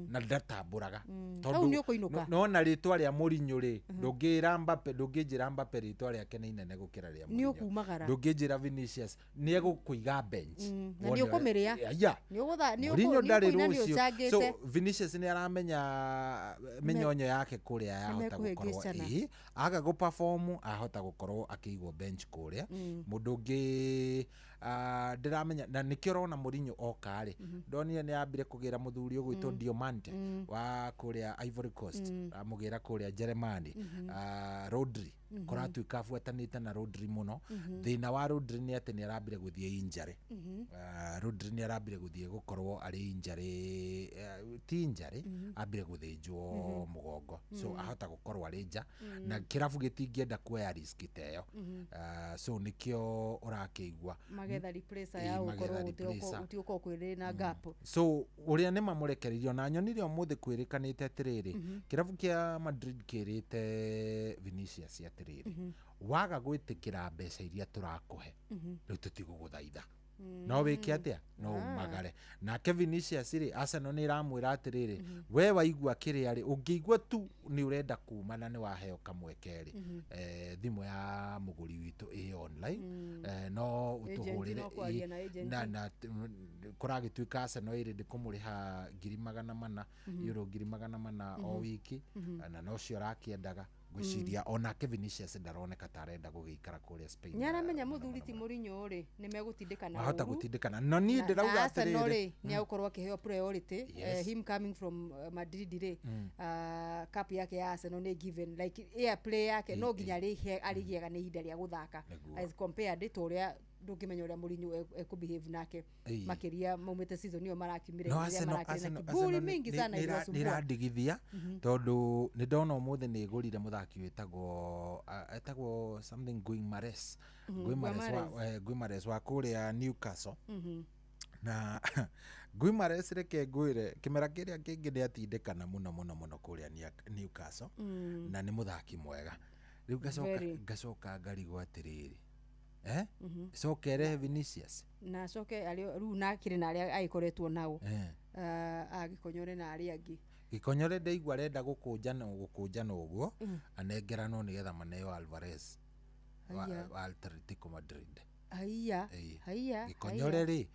na ndatambũraga. Tondũ Hau nĩ ũkũinũka. Nona rĩtwa rĩa Mourinho rĩ, ndũngĩra Mbappe, ndũngĩnjĩra Mbappe rĩtwa rĩake nĩ inene gũkĩra rĩa Nĩ Mourinho. ũkumagara. Ndũngĩnjĩra Vinicius nĩ egũkũiga bench. Na Wone nĩ ũkũmĩrĩa. Yeah. Nĩ ũgũtha nĩ Mourinho ndarĩ ũkũina nĩ rũciũ. ũcangĩte. So Vinicius nĩ aramenya mĩnyonyo yake kũrĩa yahota gũkorwo Nĩmekũhĩngĩcana. ĩĩ, aga gũperform ahota gũkorwo akĩigwo bench kũrĩa. Mũndũ ũngĩ ndĩramenya na nĩkĩo ũrona Mourinho oka rĩ, ndonire nĩ ambire kũgĩra mũthuri ũgwĩtwo Diomante wa kũrĩa Ivory Coast, amũgĩra kũrĩa Jeremani. Rodri, kũratuĩka abuatanĩte na Rodri mũno. Thĩna wa Rodri nĩ atĩ nĩ arambire gũthiĩ injury. Rodri nĩ arambire gũthiĩ gũkorwo arĩ injury, ti injury, ambire gũthĩnjwo mũgongo, so ahota gũkorwo arĩ nja na kĩrabu gĩtingĩenda kuoya risk ta ĩyo. So nĩkĩo ũrakĩigua magetha replacer Ĩĩ, ya magetha gũkorwo replacer. gũtigũkorwo kwĩrĩ na gap. So ũrĩa nĩ mamũrekereirio na nyonire ũmũthĩ kwĩrĩkanĩte atĩrĩrĩ, kĩrabu kĩa Madrid kĩrĩte Vinicius atĩrĩrĩ, waga gwĩtĩkĩra mbeca iria tũrakũhe, rĩu tũtigũgũthaitha, no wĩke atĩa, no umagare. Nake Vinicius rĩ, Arsenal nĩ ĩramwĩra atĩrĩrĩ, we waigua kĩrĩa rĩ, ũngĩigua tu nĩ ũrenda kuma na nĩ waheo kamweke rĩ, thimũ ya mũgũri witũ ĩ online, no Agent, ũtũhũrĩre. no kwaria na agent. Na kũragĩtuĩka Arsenal ĩrĩ ndĩkũmũrĩha 400,000 euro, 400,000 o wiki, na nocio arakĩendaga. Ngwĩciria onake Vinicius ndaroneka ta arenda gũgĩikara kũrĩa Spain. Nĩ aramenya mũthuri ti Mourinho rĩ, nĩ megũtindĩkana Mahota ũru. gũtindĩkana, no niĩ Na- ndĩrauga na Arsenal atĩrĩrĩ, rĩ, nĩ agũkorwo akĩheo priority. Him coming from Madrid rĩ, cup yake ya Arsenal nĩ given, like airplay yake no nginya arĩgĩaga nĩ ihinda rĩa gũthaka as compared to ũrĩa ndũngĩmenya ũrĩa Mourinho ekũbehave nake, makĩria maumĩte season ĩyo marakiumire No rĩrĩa Arsenal marakĩrĩ na kiburi Arsenal mingi sana nĩ iliwasumbua. ĩrandigithia tondũ nĩ ndona ũmũthĩ nĩ ĩgũrire mũthaki wĩtagwo etagwo something Guimares. Guimares wa Guimares wa kũrĩa Newcastle. Na Guimares, reke ngwĩre, kĩmera kĩrĩa kĩngĩ nĩ atindĩkana mũno mũno mũno kũrĩa Newcastle, na nĩ mũthaki mwega. Rĩu ngacoka Very. ngacoka ngarigwo atĩrĩrĩ, coke erehe Vinicius. Na acoke rĩu nakĩrĩ na arĩa agĩkoretwo nao, agĩkonyore na arĩa angĩ. Gĩkonyore ndaigua arenda gũkũnjana gũkũnjana ũguo, anengeranwo nĩgetha maneo Alvarez Haiya. wa Atletico Madrid. Haiya. Ĩĩ. Haiya. Gĩkonyore rĩ,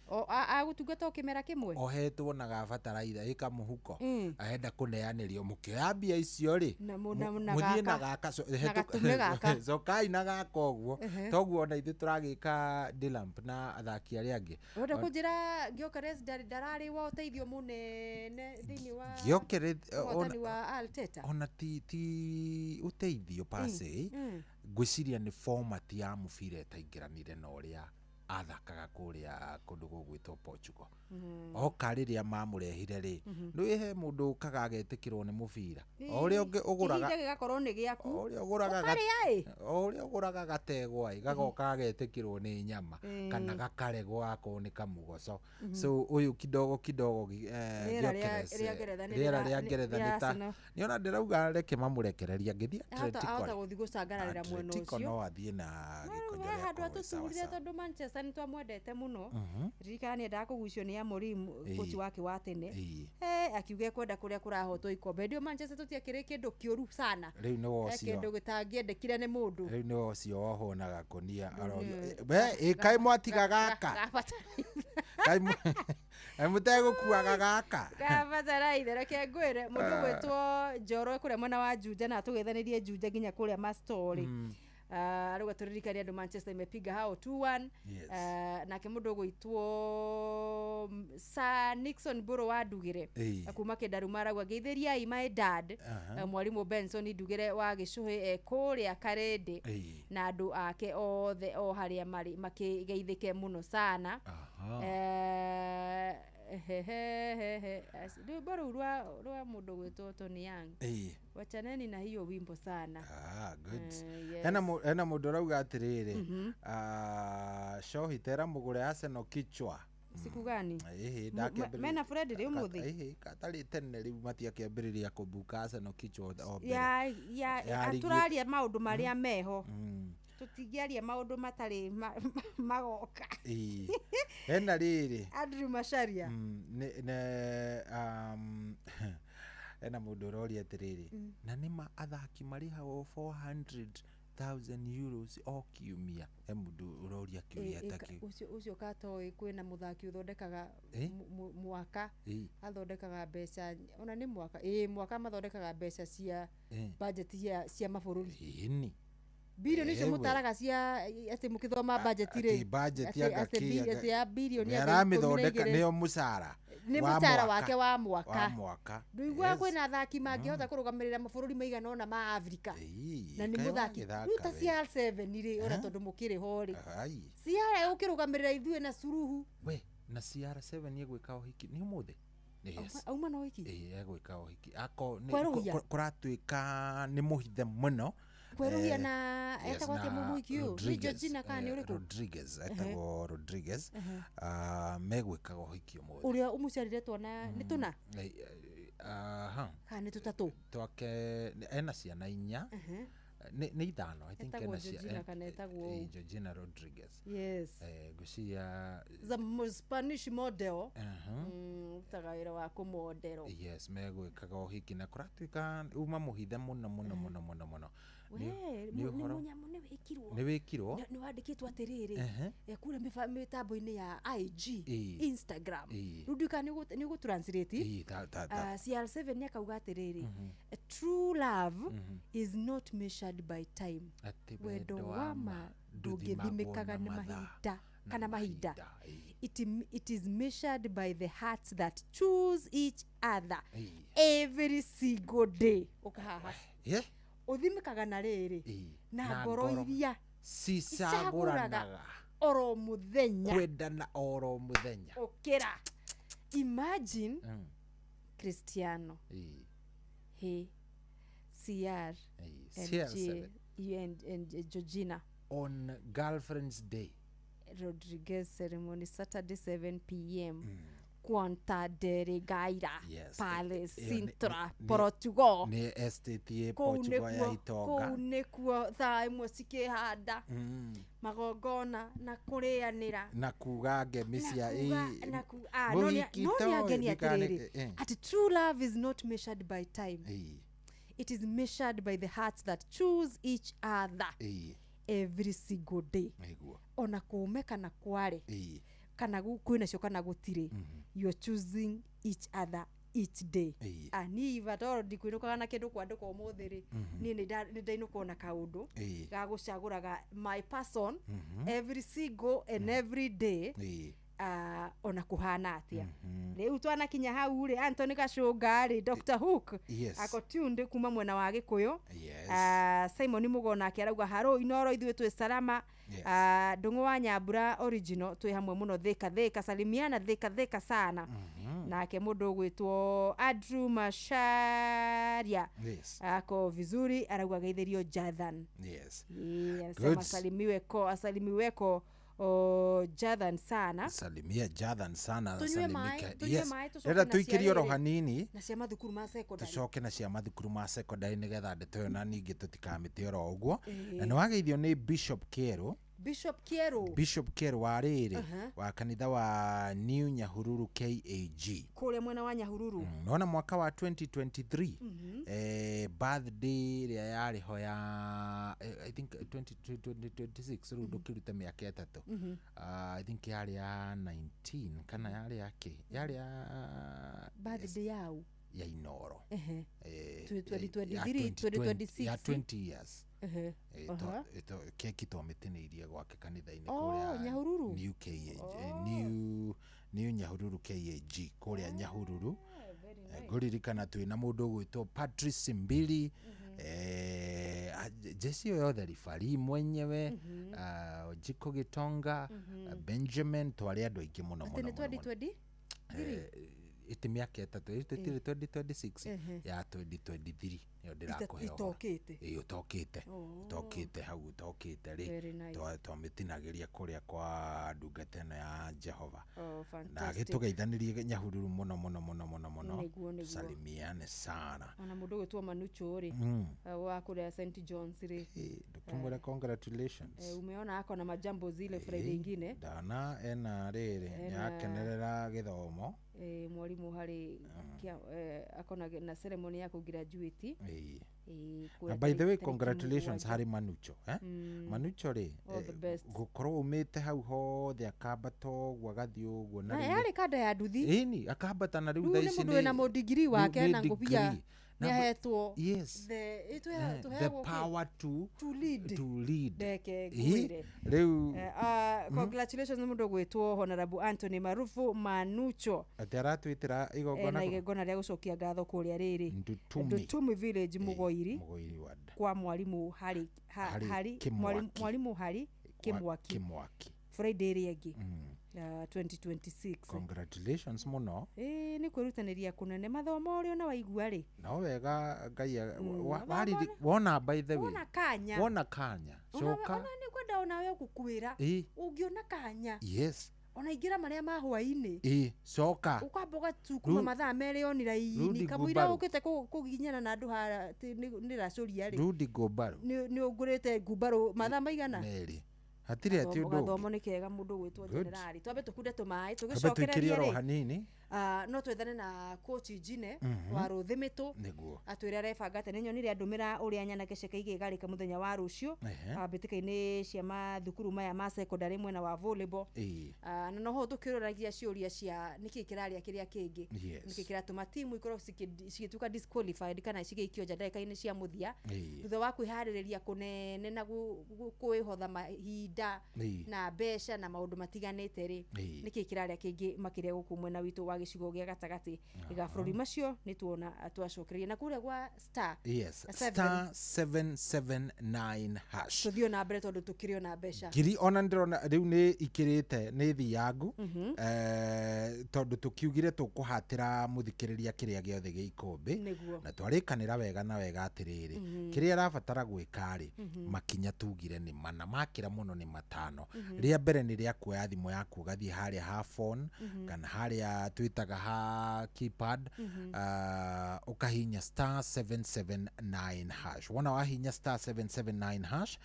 Agũtungata o kĩmera kĩmwe. Ohetwo na gabataraitha ĩkamũhuko, arenda kũneanĩrio mũkĩoya mbia icio rĩ, Na na mũthiĩ na gaka. gaka Na gatume gaka. Cokai na gaka ũguo. Toguo ona ithuĩ tũragĩka Delamp na athaki arĩa angĩ. Ũrenda kũnjĩra Gyökeres ndararĩ wa ũteithio mũnene thĩinĩ wa Gyökeres, ũhotani wa Arteta? Ona ti ũteithio pase, ngwĩciria nĩ format ya mũbira ĩtaingĩranire na ũrĩa athakaga kũrĩa kũndũ gũgwĩtwo Portugal. Oka rĩrĩa mamũrehire rĩ, nĩ he mũndũ ũkaga agetĩkĩrwo nĩ mũbira o ũrĩa ũngĩ ũgũraga. Kĩhinda gĩgakorwo nĩ gĩaku. O ũrĩa ũgũraga Ũkarĩa ĩ. O ũrĩa ũgũraga gategwa ĩ, gagoka gagetĩkĩrwo nĩ nyama kana gakaregwo akorwo nĩ kamũgoco. So ũyũ kidogo kidogo Rĩera Gyökeres, rĩa Ngeretha nĩ rĩera rĩa Ngeretha rĩa nĩ ta Arsenal. nĩona ndĩrauga reke mamũrekereria angĩthiĩ Ahota Atletico ahota rĩ, gũthiĩ gũcangararĩra mwena Atletico ũcio. no athiĩ na gĩkonyo We rĩa handũ akorwo sawa atũturire sawa. tondũ Manchester nĩ twamwendete mũno. Ririkana nĩ endaga kũgucio nĩ Amorim, coach wake wa tene. Akiuga ekwenda kũrĩa kũrahotwo ikombe. Hĩndĩ ĩyo Manchester tũtiakĩrĩ kĩndũ kĩũru sana. Rĩu nĩ He wocio kĩndũ gĩtangĩendekire nĩ mũndũ. Rĩu nĩ ũcio wohwo na gakonia arorio Nĩ- we ĩ kaĩ mwatiga gaka, kaĩ mũtegũkuaga gaka. Gabataraithe. Reke ngwĩre mũndũ ũgwĩtwo Njoro kũrĩa mwena wa Juja, na tũgeithanĩrie Juja nginya kũrĩa Mastori. Arauga tũririkanie andũ Manchester imepiga hao 2-1. Yes. Nake mũndũ ũgwĩtwo Sir Nixon Mburu wa Ndugire kuma Kĩndaru marauga geithĩriai my dad, mwarimũ Benson Ndugire wa Gĩcũhĩ, kũrĩa Karĩndĩ, na andũ ake othe o harĩa marĩ makĩgeithĩke mũno sana. Rwĩmbo rũu rwa mũndũ gwĩtwo Tony Young, wachaneni na hiyo wimbo sana. Ah, good. Yes. Hena mũndũ ũrauga atĩrĩrĩ, Shohi tera mũgũre Arsenal kichwa. Siku gani? Ĩhĩ, Mena Fred rĩ ũmũthĩ? Ĩhĩ, katarĩ tene rĩu matiakĩambĩrĩria kũmbuka Arsenal kichwa o mbere. Ya Ya rigi- tũraria maũndũ marĩa meho, tũtingĩaria maũndũ matarĩ magoka. Ĩĩ. Hena rĩrĩ, Andrew Macharia. Hena mũndũ ũroria atĩrĩrĩ, na nĩma athaki marĩhagwo €400,000 o kiumia? He mũndũ ũroria kĩũria ta kĩu. Ũcio katoĩ kwĩna mũthaki ũthondekaga mwaka, athondekaga mbeca, ona nĩ mwaka, ĩ mwaka mathondekaga mbeca cia budget cia mabũrũri. Ĩni. Birioni icio Ewe. mũtaraga cia atĩ mũkĩthoma budget rĩ, Atĩ budget anga kĩ, atĩ ya birioni nĩ anga ikũmi na aramĩthondeka igĩrĩ. nĩyo mũcara Nĩ wa mũcara mwaka. wake wa mwaka. Wa mwaka. Ndũiguaga Yes. kwĩna athaki mangĩhota kũrũgamĩrĩra mabũrũri maigana ũna ma Afrika, na nĩ kaĩ mũthaki wagĩthaka rĩu ta we. CR7 rĩ, ona tondũ mũkĩrĩ ho rĩ, Ai. CR ũkĩrũgamĩrĩra ithuĩ na Suluhu. We na CR7 ĩgwĩka ũhiki nĩ ũmũthĩ? Yes. Auma na ũhiki? Ĩĩ, egwĩka ũhiki. Ako nĩ- Kwerũhia? Kũratuĩka nĩ mũhithe mũno. Kwerũhia na Yes, etagwo atĩa na mũhiki ũyũ? Nĩ Rodriguez, Georgina kana nĩ ũrĩkũ? Rodriguez, etagwo Rodriguez. Megwĩkaga ũhiki ũmũthĩ. Ũrĩa ũmũciarire twana nĩ tũna Aha. kana nĩ tũtatũ? Twake ena ciana 4. Nĩ 5, I think. Etagwo Ena Georgina kana etagwo ũũ? Georgina Rodriguez. Yes. Ngwĩciria The Spanish model. Rutaga wĩra wa kũmodero. Yes, megwĩkaga ũhiki na kũratuĩka uma mũhithe mũno mũno mũno mũno mũno. We, Nĩ nĩ ũhoro- mũnyamũ nĩ wĩkirwo. Nĩ wĩkirwo? Nĩ wandĩkĩtwo atĩrĩrĩ, kũrĩa mĩtambo-inĩ ya IG, Instagram. Rĩu ndiũĩ kana nĩ ũgũ-translate. Ĩĩ, ta. CR7 nĩ akauga atĩrĩrĩ, true love is not measured by time. Atĩ wendo wa ma ndũthimagwo ndũngĩthimĩkaga na nĩ mathaa mahinda kana mahinda. It is measured by the hearts that choose each other every single day. Ũkahaha ũthimĩkaga na rĩrĩ, na Na ngoro ngoro iria cicagũranaga oro mũthenya, kwendana oro mũthenya. Ũkĩra, imagine Cristiano, he CR and CR7. J, and Georgina on Girlfriend's Day. Rodriguez ceremony Saturday 7 p.m. Quanta de Regaira, Yes. Palace, Ĩyo Sintra, Portugal. Nĩ estate ĩ Kũu Portugal ya nĩkuo, itonga. kũu nĩkuo thaa imwe cikĩhanda magongona na kũrĩanĩra Na kuga ngemi cia na no nĩ angeni atĩrĩrĩ, atĩ true love is not measured by time, it is measured by the hearts that choose each other every single day. Nĩguo. Ona kũũme kana kware, kana kwĩnacio kana gũtirĩ, you are choosing each other each day. Niĩ iva toro ndikwĩnũkaga na kĩndũ kwandĩkwo ũmũthĩ rĩ, niĩ nĩ ndainũka ona kaũndũ ga gũcagũraga my person every single and every day, ona kũhana atĩa. Rĩu twanakinya hau rĩ, Anthony Gacũnga rĩ, Dr Hook ako tuned kuma mwena wa Gĩkũyũ. Simon Mugo nake arauga haro Inoro, ithuĩ twĩ salama. Ndũng'ũ wa Nyambura original, twĩ hamwe mũno, thĩka thĩka, salimiana thĩka thĩka sana. Nake mũndũ ũgwĩtwo Andrew Macharia ako vizuri, arauga geithĩrio Jathan. Anasema Good. asalimiweko Jathan sana. Salimia Jathan sana. Tũnyue maĩ, salimike. tũnyue Yes. maĩ, tũcoke Rĩrĩa na tũikĩrie cia oro rĩrĩ. hanini, na cia mathukuru ma secondary. Tũcoke na cia mathukuru ma secondary nĩgetha ndeto ĩyo na ningĩ tũtikamĩte oro ũguo. Na nĩ wageithio nĩ Bishop Kĩerũ. Bishop Kĩerũ. Bishop Kĩerũ wa rĩrĩ, wa kanitha wa New Nyahururu KAG kũrĩa mwena wa Nyahururu. Nona mwaka wa 2023, birthday ĩrĩa yarĩ ho ya I think 2026, rĩu ndũkĩrute mĩaka 3. I think yarĩ ya 19 kana yarĩ ya kĩ, yarĩ ya Birthday yau ya Inoro. 2023, 2026. Ya 20 years. Keki twamĩtinĩirie gwake kanitha-inĩ Oh, kũrĩa Nyahururu? New KAG, New Nyahururu KAG kũrĩa Nyahururu. Ngũririkana twĩ na mũndũ ũgwĩtwo Patrice Mbili, jeci ĩyo yothe, ribari mwenyewe, Jiko Gitonga, Benjamin, twarĩ andũ aingĩ mũno Atĩ mũno nĩ mũno mũno. 2020? Ĩtĩ mĩaka 3 tũtirĩ 2026, ya 2023 nĩyo ndĩrakũhe ũhoro. Itokĩte. Ĩĩ, ũtokĩte. Oh. Ũtokĩte hau, ũtokĩte Very rĩ nice. Twamĩtinagĩria kũrĩa kwa ndungata ĩno ya Jehova Oh, na fantastic. agĩtũgeithanĩrie Nyahururu mũno mũno mũno mũno mũno. Nĩguo, nĩguo. Salimiane sana. Ona mũndũ ũgwĩtwo Manucho rĩ, wa kũrĩa St Johns rĩ, ndũkĩmwĩra congratulations. Umeona ako na majambo zile Friday ingine. Ndana ena rĩrĩ nĩakenerera gĩthomo. Mwalimu harĩ akona na ceremony ya kũgraduate. Kũrĩa Na by the way, tarĩki congratulations 7. harĩ Manucho, eh? Manucho rĩ, All the best. gũkorwo umĩte hau hothe akambata ũguo agathiĩ ũguo na Na rĩu yarĩ kanda ya nduthi. Ĩni akambata na rĩu Rĩu thaa nĩ ici mũndũ wĩna mũndigiri wake nĩ na ngũbia degree. Na nĩ ahetwo yes. the The tũheagwo kĩ? power to To lead. To lead. Ndeke Ĩ, ngwĩre. rĩu Congratulations nĩ mũndũ ũgwĩtwo Honorable Anthony Marufu Manucho. Atĩ aratwĩtĩra igongona Na kũ? igongona rĩa gũcokia ngatho kũrĩa rĩrĩ Ndutumi. Ndutumi village, Mũgoiri, Mũgoiri ward. kwa mwalimu hari Harĩ hari Kĩmwaki. mwalimu hari Kĩmwaki. Kĩmwaki. Friday ĩrĩa ĩngĩ, 2026. Congratulations mũno. Ĩĩ, nĩ kwĩrutanĩria kũnene mathomo ũrĩa ona waigua rĩ. No wega Ngai Mathomo wona, by the way, wona kanya. Wona kanya coka. Ona nĩ kwenda onawe gũkwĩra ũngĩona kanya, ona ingĩra marĩa ma hwaĩ-inĩ, Ĩ, coka. Ũkamba ũgacukuma mathaa 2 oni raini Rudi kamũira Ngumbaru. ũkĩte kũginyana na andũ hara atĩ nĩ racũria rĩ. Rudi Ngumbaru. Nĩ ũngũrĩte ngumbarũ mathaa maigana. 2 hatirĩ atĩ ũndũ ũngĩ. Gathomo nĩ kega mũndũ ũgwĩtwo Good. generali. Twambe tũkunde tũmaĩ Twambe tũikĩrie tũgĩcokereria oro rĩ, hanini. No twethane na coach Jine wa Rũthĩmĩtũ atwĩre arebanga atĩa. Nĩ nyonire andũmĩra ũrĩa nyanake ciake igĩgarĩka mũthenya wa rũciũ mbĩtĩka-inĩ cia mathukuru maya ma secondary mwena wa volleyball. Na noho tũkĩũragia ciũria cia nĩkĩ kĩrarĩa kĩrĩa kĩngĩ, nĩkĩ kĩratũma timu ikorwo cigĩtuĩka disqualified kana cigĩikio nja ndagĩka-inĩ cia mũthia thutha wa kwĩharĩrĩria kũnene na kwĩhotha mahinda na mbeca na maũndũ matiganĩte rĩ, nĩkĩ kĩrarĩa kĩngĩ makĩria gũkũ mwena witũ wa gĩcigo gĩa gatagatĩ ga bũrũri. Macio nĩ tuona twacokereria na kũrĩa gwa star Yes. seven. Star 779 hash. Tũthiĩ ona mbere tondũ tũkĩrĩ ona mbeca. Ngiri ona ndĩrona rĩu nĩ ikĩrĩte nĩ thiangu, tondũ tũkiugire tũkũhatĩra mũthikĩrĩria kĩrĩa gĩothe gĩ ikũmbĩ. Na twarĩkanĩra wega na wega atĩrĩrĩ, kĩrĩa arabatara gwĩka rĩ, makinya tugire nĩ mana, makĩra mũno nĩ 5. Rĩa mbere nĩ rĩa kuoya thimũ yaku ũgathiĩ harĩa ha phone kana harĩa twĩtaga ha keypad, ũkahinya star 779 hash. Wona wahinya star 779 hash,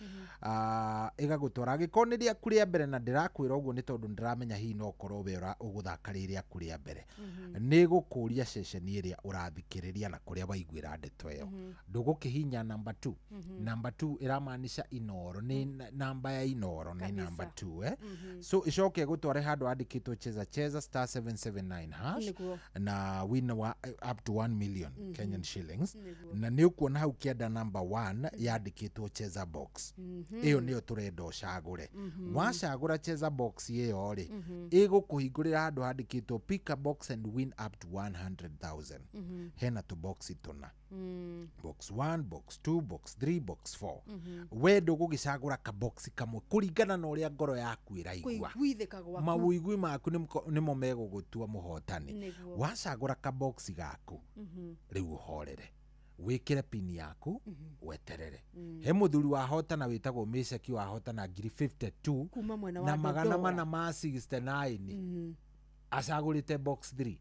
ĩgagũtwara angĩkorwo nĩ rĩaku rĩa mbere, na ndĩrakwĩra ũguo nĩ tondũ ndĩramenya hihi no ũkorwo we ũgũthaka rĩ rĩaku rĩa mbere, nĩ gũkũria ceceni ĩrĩa ũrathikĩrĩria na kũrĩa waiguĩra ndeto ĩyo. Ndũgũkĩhinya namba 2. Namba 2 ĩramaanisha Inoro, nĩ namba ya Inoro nĩ namba 2, eh? So ĩcoke ĩgũtware handũ handĩkĩtwo cheza cheza star 779 hash na win wa up to 1 million Kenyan shillings. Na nĩ ũkuona hau kĩanda number 1 yandĩkĩtwo cheza box. Ĩyo nĩyo tũrenda ũcagũre. Wacagũra cheza box ĩyo rĩ, ĩgũkũhingũrĩra handũ handĩkĩtwo pick a box and win up to 100,000. Hena tũboxi tũna, box 1, box 2, box 3, box 4. We ndũgũgĩcagũra kaboxi kamwe kũringana na ũrĩa ngoro yaku ĩraigua. Kũiguithĩka gwaku. Mawĩigui maku nĩmo megũgũtua mũhotani. Wacagũra kaboxi gaku, rĩu ũhorere wĩkĩre pini yaku, weterere. He mũthuri wahotana wĩtagwo Mĩceki, wahotana ngiri 52 kuma mwena na wa magana Dodora. 4 ma 69, acagũrĩte box 3.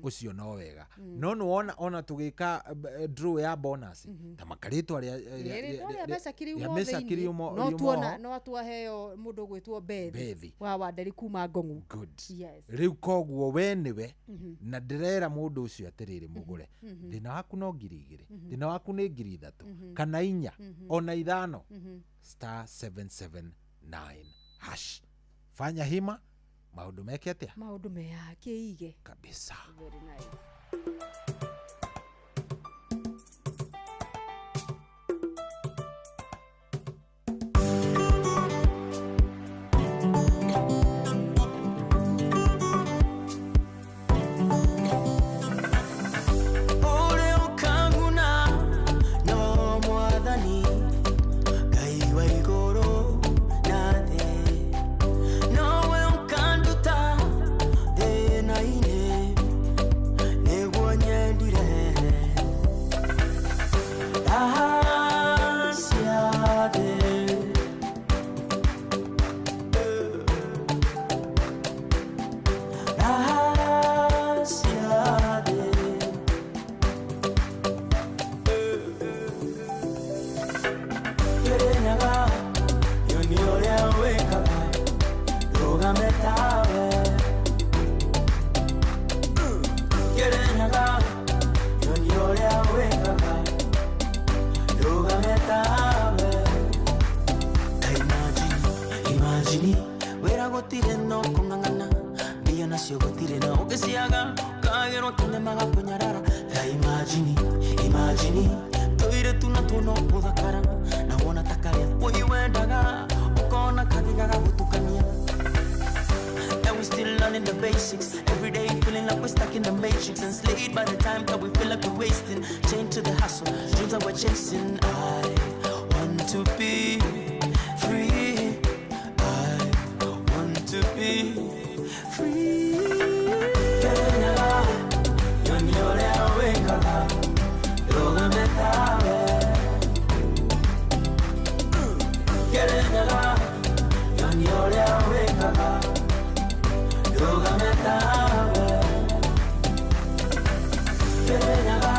Ũcio no wega. No nĩwona ona tũgĩka draw ya bonus ta makarĩtwa Rĩrĩ rĩa Mecaki rĩa riuma Mecaki thĩinĩ. No riuma tuona ho. no twaheo mũndũ ũgwĩtwo Bethi Bethi. wa Wanderi kuma Ngong'u. Good. Yes. Rĩu koguo we nĩwe na ndĩrera mũndũ ũcio atĩrĩrĩ, mũgũre, thĩna waku no 2,000, thĩna waku nĩ 3,000 kana 4 ona 5, star 779 hash, fanya hima maũndũ meke atĩa? Maũndũ meyakĩige kabisa. Very nice. Ũngĩciaga kagĩrwo tene magakũnyarara. Ta imagine, imagine tũire tu na tuo no gũthakara. Na wona ta karĩa wũi wendaga ũkona kangĩ gagagũtukania. And we still learning the basics. Every day feeling like we're stuck in the matrix. Enslaved by the time that we feel like we're wasting. Chained to the hustle, dreams that we're chasing. I want to be free. I want to be free. Kenyaga, yoniore wekaga, rugame tawe. Kenyaga, yoniore wekaga, rugame tawe. Kenyaga,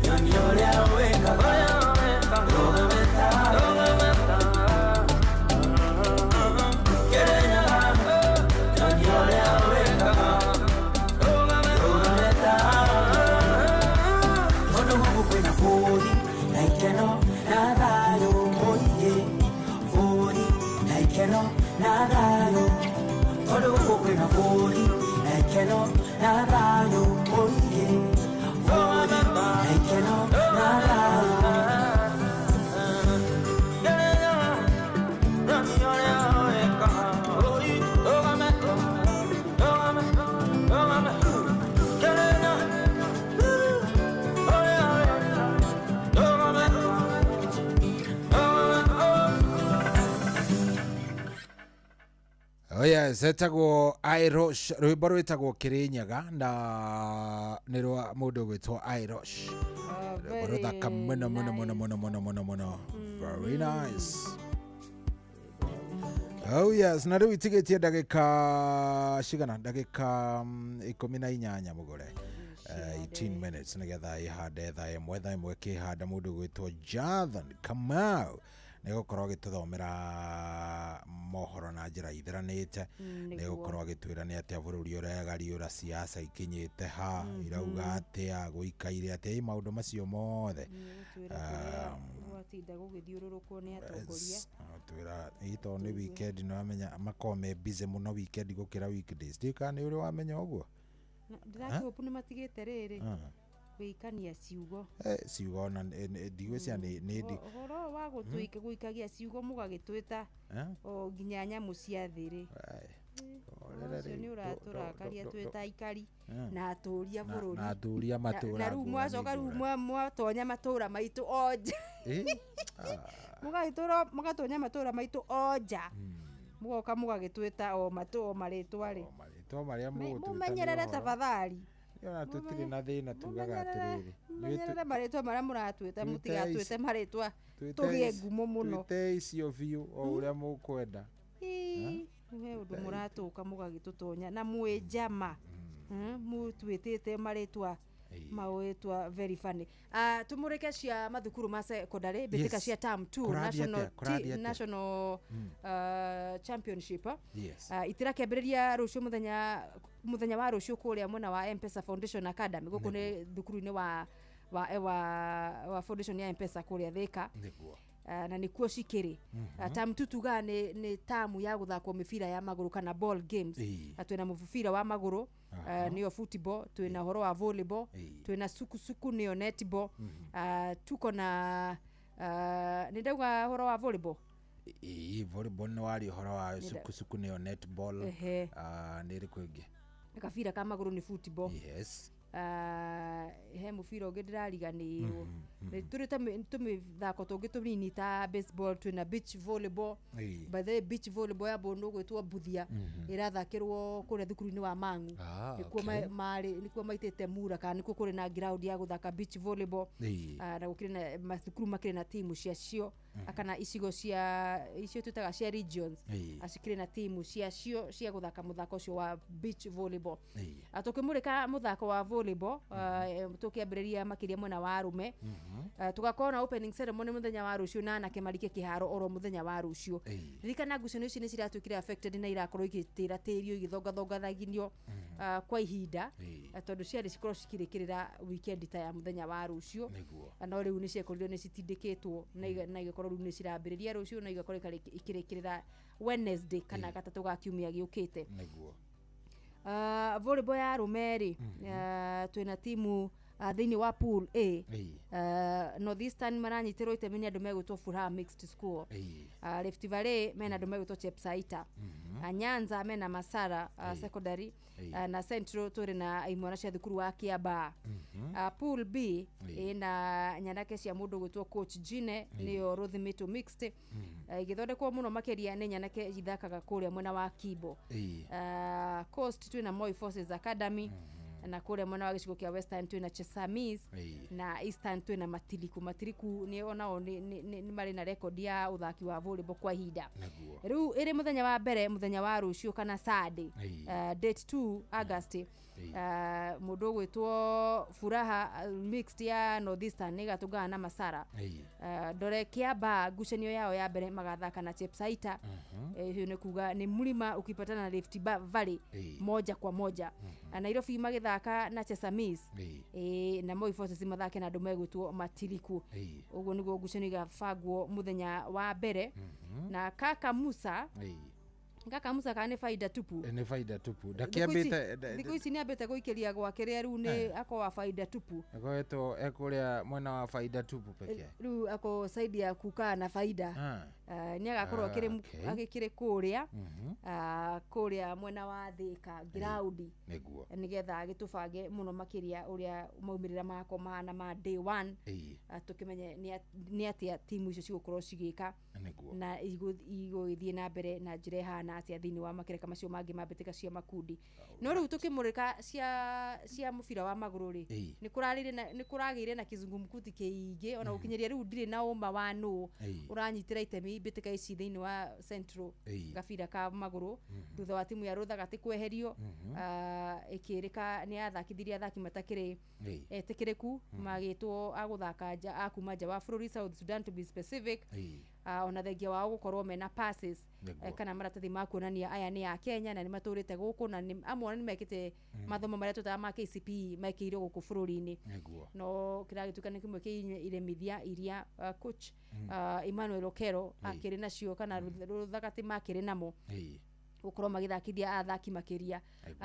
yoniore wekaga, rugame tawe. Kenyaga, yoniore wekaga, rugame tawe. Tondu gũkũ kwĩna bũthi na ikeno na thayũ mũingĩ. Bũthi na ikeno na thayũ. Tondu gũkũ kwĩna bũthi na ikeno na thayũ mũingĩ. Bũthi na ikeno na thayũ. Oh yes, etagwo Irosh, rwimbo rwĩtagwo Kĩrĩnyaga na nĩ rwa mũndũ ũgwĩtwo Irosh. Rwimbo rũthaka mũno mũno mũno mũno mũno mũno mũno. Very nice. Oh yes, na rĩu itigĩtie ndagĩka cigana? Ndagĩka 18 mũgũre. 18 minutes nĩgetha ĩhande thaa ĩmwe, thaa ĩmwe ĩkĩhanda mũndũ ũgwĩtwo Jonathan Kamau nĩgũkorwo agĩtũthomera mohoro na njĩra itheranĩte, nĩgũkorwo agĩtwĩra nĩ atĩa bũrũri ũregariũra, siasa ikinyĩte ha, irauga atĩa, gũikaire atĩa, ĩ maũndũ macio mothe. Gwatinda gũgĩthiũrũrũkwo nĩ atongoria. Twĩra ĩ tondũ nĩ weekend nĩ wamenya makoragwo me busy mũno weekend gũkĩra weekdays. Ndiũĩ kana nĩ ũrĩ wamenya ũguo? Ndĩrakĩhopu nĩ matigĩte rĩrĩ gũikania ciugo. Ciugo ona ndigwĩciria nĩ Ũhoro ũyũ wa gũikagia ciugo mũgagĩtwĩta o nginya nyamũ cia thĩ rĩ. Ũcio nĩ ũratũrakaria twĩ ta aikari na atũũri a bũrũri. Na atũũri a matũũra. Na rĩu mwacoka rĩu mwatonya matũũra maitũ o nja. Mũgatonya matũũra maitũ o nja. Mũgoka mũgagĩtwĩta o marĩtwa rĩ. Marĩtwa marĩa mũgũtwĩta. Mũmenyerere tafadhali. Ona tũtirĩ na thĩna tugaga atĩrĩrĩ. Mũmenyerere marĩtwa marĩa mũratwĩta, mũtigatwĩte marĩtwa tũgĩe ngumo mũno. Twĩte icio biũ o ũrĩa mũkwenda. He ũndũ mũratũka mũgagĩtũtonya na mwĩ njama. Mũtwĩtĩte marĩtwa mawĩtwa very funny. Tumũrĩke cia mathukuru ma secondary mbĩtĩka cia term 2 national championship. Itirakĩambĩrĩria rũciũ mũthenya wa rũciũ kũrĩa mwena wa M-Pesa Foundation Academy gũkũ nĩ thukuru-inĩ wa foundation ya M-Pesa kũrĩa Thika. Na nĩkuo cikĩrĩ. Term 2 tugaga nĩ tamu ya gũthakwo mĩbira ya magũrũ kana ball games. Twĩna mũbira wa magũrũ nĩyo football, twĩna ũhoro wa volleyball, twĩna sukusuku nĩyo netball, tuko na nĩ ndauga ũhoro wa volleyball. Volleyball nĩ waria ũhoro wa sukusuku nĩyo netball. Nĩ ĩrĩkũ ĩngĩ? Kabira ka magũrũ nĩ football. Yes. He mũbira ũngĩ ndĩrariganĩirwo. Tũrĩ tũmĩthako tũngĩ tũnini ta baseball, twĩna beach volleyball. By the way, beach volleyball ya mũndũ ũgwĩtwo Mbuthia ĩrathakĩrwo kũrĩa thukuru-inĩ wa Mang'u. Nĩkuo maitĩte mura kana nĩkuo kũrĩ na ground ya gũthaka beach volleyball. Na gũkĩrĩ na mathukuru makĩrĩ na timu ciacio kana icigo cia icio twĩtaga cia regions acikĩrĩ na timu ciacio cia gũthaka mũthako ũcio wa beach volleyball. Tũkĩmũrĩka mũthako wa volleyball tũkĩambĩrĩria makĩria mwena wa arũme. Tũgakorwo na opening ceremony mũthenya wa rũciũ na anake marike kĩharo oro mũthenya wa rũciũ. Ririkana ngucanio ici nĩ ciratuĩkire affected na irakorwo igĩtĩratĩrio igĩthongathongathaginio kwa ihinda tondũ ciarĩ cikorwo cikĩrĩkĩrĩra weekend ta ya mũthenya wa rũciũ, no rĩu nĩ ciakorirwo nĩ citindĩkĩtwo na igakorwo rĩu nĩ cirambĩrĩria rũciũ na igakorwo ikĩrĩkĩrĩra Wednesday kana gatatũ ga kiumia gĩũkĩte. Volleyball ya arũme rĩ, twĩna timu thĩinĩ wa pool A. Northeastern maranyitĩrwo itemi nĩ andũ megwĩtwo Furaha Mixed School. Rift Valley mena andũ megwĩtwo Chepsaita. Nyanza mena Masara Secondary. Na Central tũrĩ na imwana cia thukuru wa Kiambaa. Pool B ĩna nyanake cia mũndũ gwĩtwo coach Gine, nĩyo Rothimitũ Mixed. Ĩgĩthondekwo mũno makĩria nĩ nyanake ithakaga kũrĩa mwena wa Kibo. Coast twĩna Moi Forces Academy, na kũrĩa mwena wa gĩcigo kĩa Western twĩna Chesamis, na Eastern twĩna Matiriku. Matiriku nĩ onao nĩ marĩ na record ya ũthaki wa volleyball kwa ihinda. Rĩu ĩrĩ mũthenya wa mbere, mũthenya wa rũciũ kana Sunday, date 2 August, mũndũ ũgwĩtwo Furaha Mixed ya Northeastern nĩ ĩgatũngana na Masara. Ndore Kiambaa ngucanio yao ya mbere magathaka na Chepsaita. Hiyo nĩ kuga nĩ mlima ukipatana na Rift Valley moja kwa moja. Nairobi magĩthaka na Chesamis, na Moi Forces mathake na andũ megwĩtwo Matiriku. Ũguo nĩguo ngucanio igabangwo mũthenya wa mbere. Na kaka Musa, kaka Musa, kana nĩ faida tupu? Nĩ faida tupu. Thikũ Ndakĩambĩte thikũ ici nĩ ambĩte gũikĩria gwake rĩa rĩu nĩ ako wa faida tupu. Akoretwo ekũrĩa mwena wa faida tupu pekee. Rĩu ako side ya kukaa na faida. Nĩ agakorwo agĩkĩrĩ kũrĩa kũrĩa mwena wa Thĩka ground, nĩgetha agĩtũbange mũno makĩria ũrĩa maumĩrĩra mako mahana ma day one, tũkĩmenye nĩ atĩa timu icio cigũkorwo cigĩka na igũgĩthiĩ na mbere na njĩra ĩhana atĩa thĩinĩ wa makereka macio mangĩ ma mbĩtĩka cia makundi. No rĩu tũkĩmũrĩka cia mũbira wa magũrũ rĩ, nĩ kũragĩire na kizungumkuti kĩingĩ, ona gũkinyĩria rĩu ndirĩ na ũma wa nũ ũranyitĩra itemi mbĩtĩka ici thĩinĩ wa Central gabira ka magũrũ, thutha wa timu ya Rũthagatĩ kweherio, ĩkĩrĩka nĩ yathakithirie athaki matakĩrĩ etĩkĩrĩku, magĩtwo a gũthaka nja, a kuma nja wa bũrũri, South Sudan to be specific. Ona thengia wao gũkorwo mena passes, kana maratathi ma kuonania aya nĩ a Kenya na nĩ matũrĩte gũkũ, na amwe ona nĩ mekĩte mathomo marĩa twĩtaga ma KCPE mekĩirwo gũkũ bũrũri-inĩ. No kĩragĩtuĩka nĩ kĩmwe kĩa iremithia iria coach Emmanuel Okero akĩrĩ nacio, kana Rũthagatĩ makĩrĩ namo, gũkorwo magĩthakithia athaki makĩria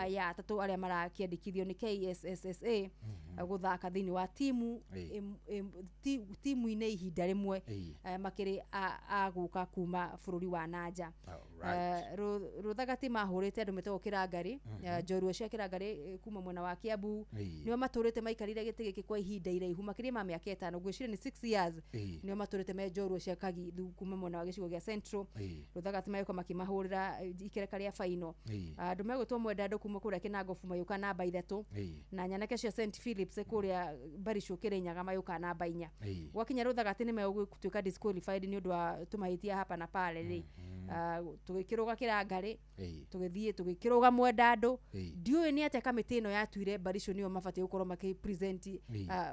ya atatũ arĩa marakĩandĩkithio nĩ KSSSA gũthaka thĩinĩ wa timu timu-inĩ ihinda rĩmwe, makĩrĩ a gũka kuma bũrũri wa nanja. Rũthagatĩ mahũrĩte andũ metagwo Kĩrangarĩ, njorua cia Kĩrangarĩ, kuma mwena wa Kiambu. Nĩo matũrĩte maikarire gĩtĩ gĩkĩ kwa ihinda iraihu makĩria ma mĩaka 5, ngwĩciria nĩ 6 years. Nĩo matũrĩte me njorua cia Kagi kuma mwena wa gĩcigo gĩa Central. Rũthagatĩ magĩũka makĩmahũrĩra ikereka rĩa final. Andũ megwĩtwo Mwendandũ kuma kũrĩa Kĩnangobu mayũka namba 3, na nyanake cia St Philips kũrĩa Barisho Kĩrĩnyaga mayũka namba 4. Gwakinya Rũthagatĩ nĩ megũtuĩka disqualified nĩ ũndũ wa tũmahĩtia hapa na pale rĩ, tũgĩkĩrũga Kĩrangarĩ, tũgĩthiĩ tũgĩkĩrũga Mwendandũ. Ndiũĩ nĩ atĩa kamĩtĩ ĩno yatuire Barisho nĩo mabatiĩ gũkorwo makĩ present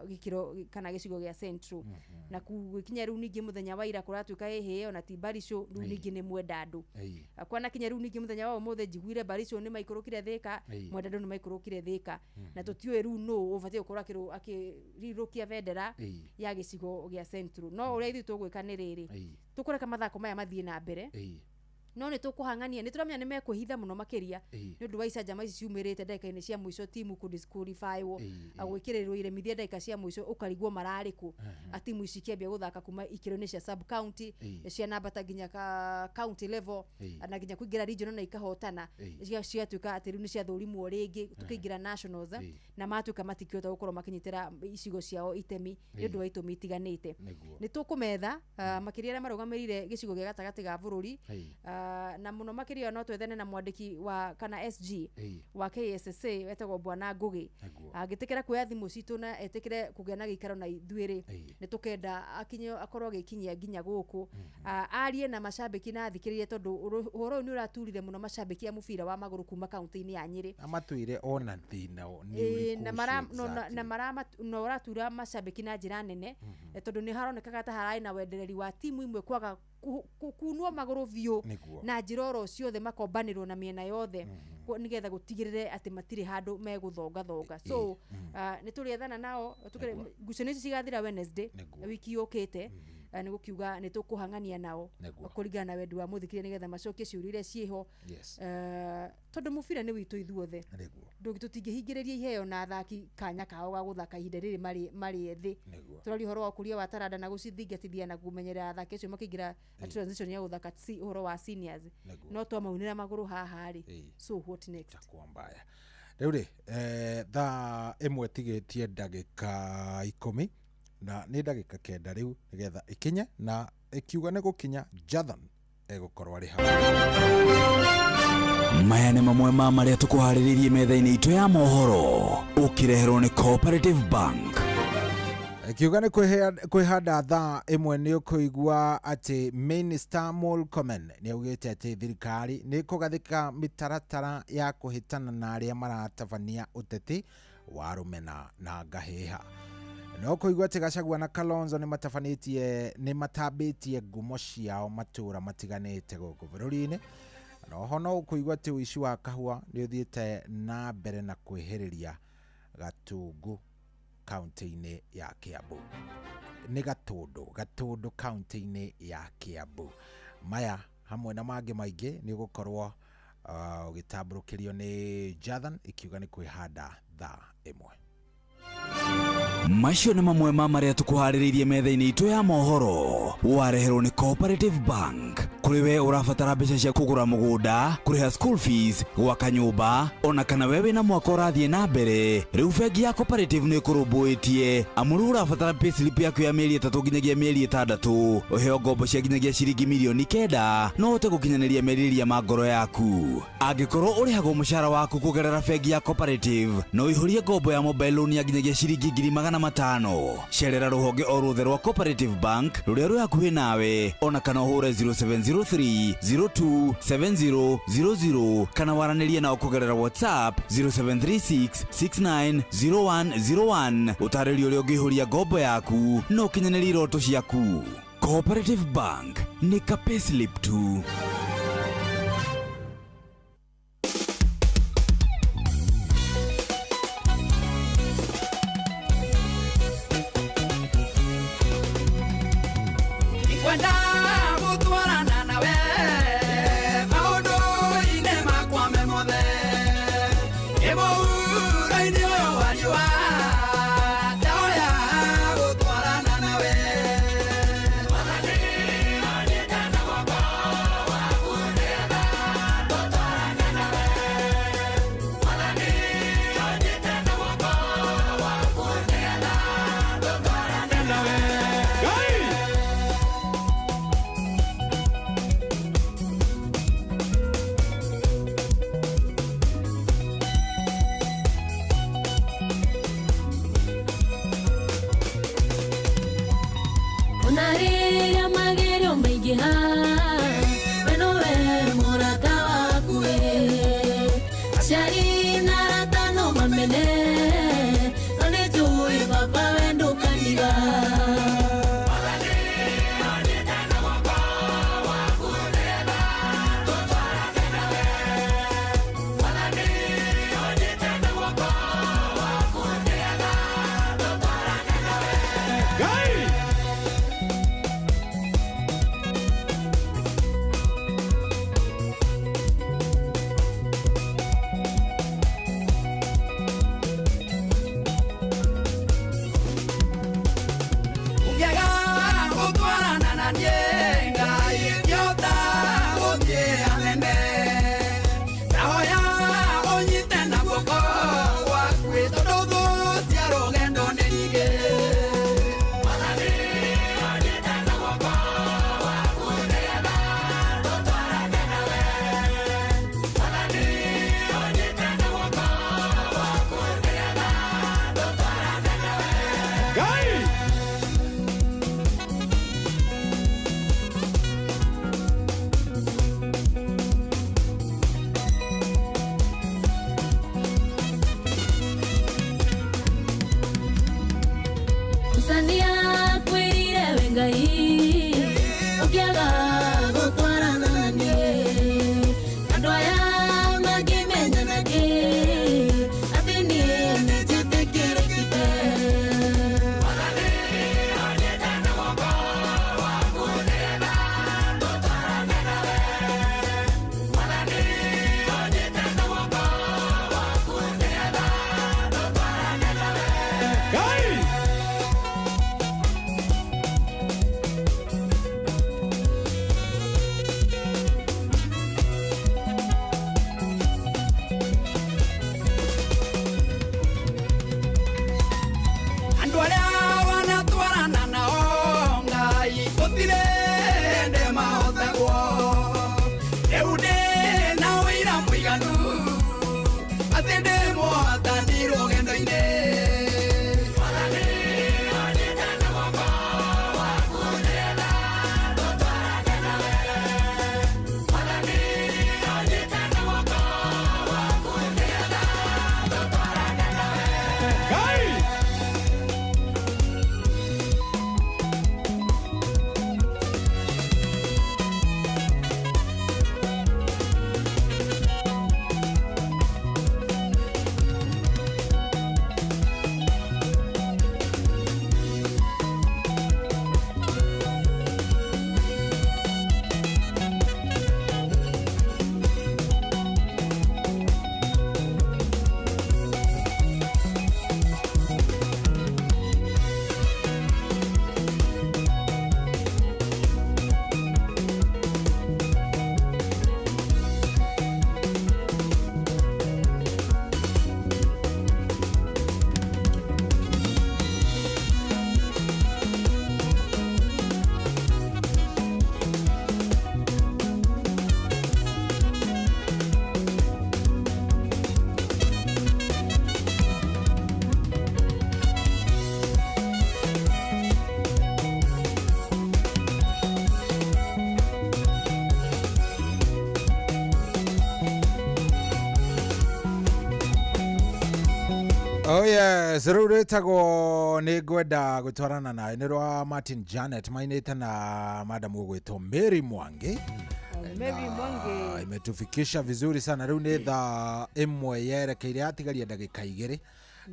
gĩkĩro kana gĩcigo gĩa Central, na gũgĩkinya rĩu ningĩ mũthenya wa ira kũratuĩka ĩhĩ ona ti Barisho rĩu, ningĩ nĩ Mwendandũ. Kwanakinya rĩu ningĩ mũthenya wa ũmũthĩ njiguire Barisho nĩ maikũrũkire Thĩka, Mwendandũ nĩ maikũrũkire Thĩka, na tũtiũĩ rĩu nũ ũbatiĩ gũkorwo akĩrirũkia bendera ya gĩcigo gĩa Central. No ũrĩa ithuĩ tũgwĩka nĩ rĩrĩ, tũkũreka mathako maya mathiĩ na mbere, no nĩ tũkũhang'ania, nĩ tũramenya nĩ mekwĩhitha mũno makĩria nĩ ũndũ wa icanjama ici ciumĩrĩte ndagĩka-inĩ cia mũico, timu kũdisqualifywo, gwĩkĩrĩrwo iremithia ndagĩka cia mũico, ũkarigwo mararĩ kũ. Timu ici ikĩambia gũthaka kuma ikĩro-inĩ cia sub county, cia nambata nginya ka county level, na nginya kũingĩra regional na ikahotana, cigatuĩka atĩ rĩu nĩ ciathũrimwo rĩngĩ tũkĩingĩra nationals, na matuĩka matikĩhota gũkorwo makĩnyitĩra icigo ciao itemi nĩ ũndũ wa itũmi itiganĩte. Nĩ tũkũmetha makĩria arĩa marũgamĩrĩire gĩcigo gĩa gatagatĩ ga bũrũri, na mũno makĩria no twethane na mwandĩki wa kana SG wa KSSA wetagwo Bwana Ngugi. Angĩtĩkĩra kuoya thimũ citũ na etĩkĩre kũgĩa na gĩikaro na ithuĩ rĩ, nĩ tũkenda akinye, akorwo agĩkinyia nginya gũkũ, arie na macambĩki na athikĩrĩrie, tondũ ũhoro ũyũ nĩ ũraturire mũno macambĩki a mũbira wa magũrũ kuma kaunti-inĩ ya Nyĩrĩ. Amatwĩre ona thĩna nĩ Ĩĩ, ũrĩkũ na mara ũcio no, na, exactly. na mara na ũratura macambĩki na njĩra nene, tondũ nĩ haronekaga ta hararĩ na wendereri wa timu imwe kwaga kunwo magũrũ biũ na njĩra oro ciothe, makombanĩrwo na mĩena yothe nĩgetha gũtigĩrĩre atĩ matirĩ handũ megũthongathonga. So nĩ tũrĩethana nao ngucanio ici cigathira Wednesday wiki yũkĩte. Nĩ gũkiuga nĩ tũkũhang'ania nao Nĩguo. kũringana na wendi wa mũthikĩrĩria nĩgetha macokie ciũria iria ciĩho. Tondũ mũbira nĩ witũ ithuothe. Nĩguo. Tũtingĩhingĩrĩria iheo na athaki kanya kao ga gũthaka ihinda rĩrĩ marĩ ethĩ. Nĩguo. Tũraria ũhoro wa ũkũria wa taranda na gũcithingatithia na kũmenyerera athaki acio makĩingĩra transition ya gũthaka ũhoro wa seniors. Nĩguo. No twamaunĩra magũrũ haha rĩ, Ĩĩ. so what next? Kwa mbaya rĩu rĩ, thaa 1 tigĩtie ndagĩka 10 na nĩ ndagĩka 9 rĩu nĩgetha ĩkinye, na ĩkiuga nĩ gũkinya Jathan egũkorwo arĩ hau. Maya nĩ mamwe ma marĩa tũkũharĩrĩirie metha-inĩ itũ ya mohoro, ũkĩreherwo nĩ Cooperative Bank. Kiuga nĩ kwĩhanda thaa 1 nĩ ũkũigua atĩ Minister Murkomen nĩ augĩte atĩ thirikari nĩ ĩkũgathĩka mĩtaratara ya kũhĩtana na arĩa maratabania ũteti wa rũmena na ngahĩha. No kũigua atĩ Gachagua na Kalonzo nĩ matabanĩtie, nĩ matambĩtie ngumo ciao matũra matiganĩte gũkũ bũrũri-inĩ. Noho no ũkũigua atĩ ũici wa kahũa nĩ ũthiĩte na mbere na kwĩhĩrĩria Gatungu kaunti-inĩ ya Kiambu. Nĩ Gatũndũ kaunti-inĩ ya Kiambu. Maya hamwe na mangĩ maingĩ nĩ ũgũkorwo ũgĩtambũrũkĩrio nĩ Jathan ikiuga nĩ kwĩhanda thaa 1. Macio nĩ mamwe ma marĩa tũkũharĩrĩirie metha-inĩ itũ ya mohoro, wareherwo nĩ Cooperative Bank. Kũrĩ we ũrabatara mbeca cia kũgũra mũgũnda, kũrĩha school fees, gwaka nyũmba, ona kana we wĩna mwaka ũrathiĩ na mbere, rĩu bengi ya Cooperative nĩ ĩkũrũmbũĩtie. Amu rĩu ũrabatara payslip yaku ya mĩeri 3 nginyagia mĩeri 6, ũheo ngombo cia nginyagia ciringi mirioni 9, no ũhote gũkinyanĩria merirĩria ma ngoro yaku. Angĩkorwo ũrĩhagwo mũcara waku kũgerera bengi ya Cooperative, no ũihũrie ngombo ya mobile loan ya nginyagia ciringi 500,000. Cerera rũhonge o ruothe rwa Cooperative Bank rũrĩa rwĩ hakuhĩ nawe, ona kana ũhũre 0703 02 7000 kana waranĩrie nao kũgerera WhatsApp 0736 690101. Ũtarĩrio ũrĩa ũngĩihũria ngombo yaku na ũkinyanĩrie iroto ciaku. Cooperative Bank nĩ ka payslip tu. Kwenda gũtwarana nawe maũndũ-inĩ makwa me mothe, ĩmũhuro-inĩ ũyũ wa riũa ndahoya gũtwarana nawe. Mwathani ũnyite na guoko waku nĩgetha tũtwarane nawe. Mwathani ũnyite na guoko waku nĩgetha tũtwarane nawe. thĩna-inĩ. Mwathani ũnyite na guoko waku nĩgetha tũtwarane nawe. Mwathani ũnyite na guoko waku nĩgetha tũtwarane nawe. Ngai! Oh yes, rĩu rĩtagwo nĩ ngwenda gũtwarana nawe nĩ rwa Martin Janet mainĩte na madam ũgwĩtwo Mary Mwangi. Mary Mwangi. Imetufikisha vizuri sana. Rĩu nĩ thaa 1 yerekeire yatigaria ndagĩka 2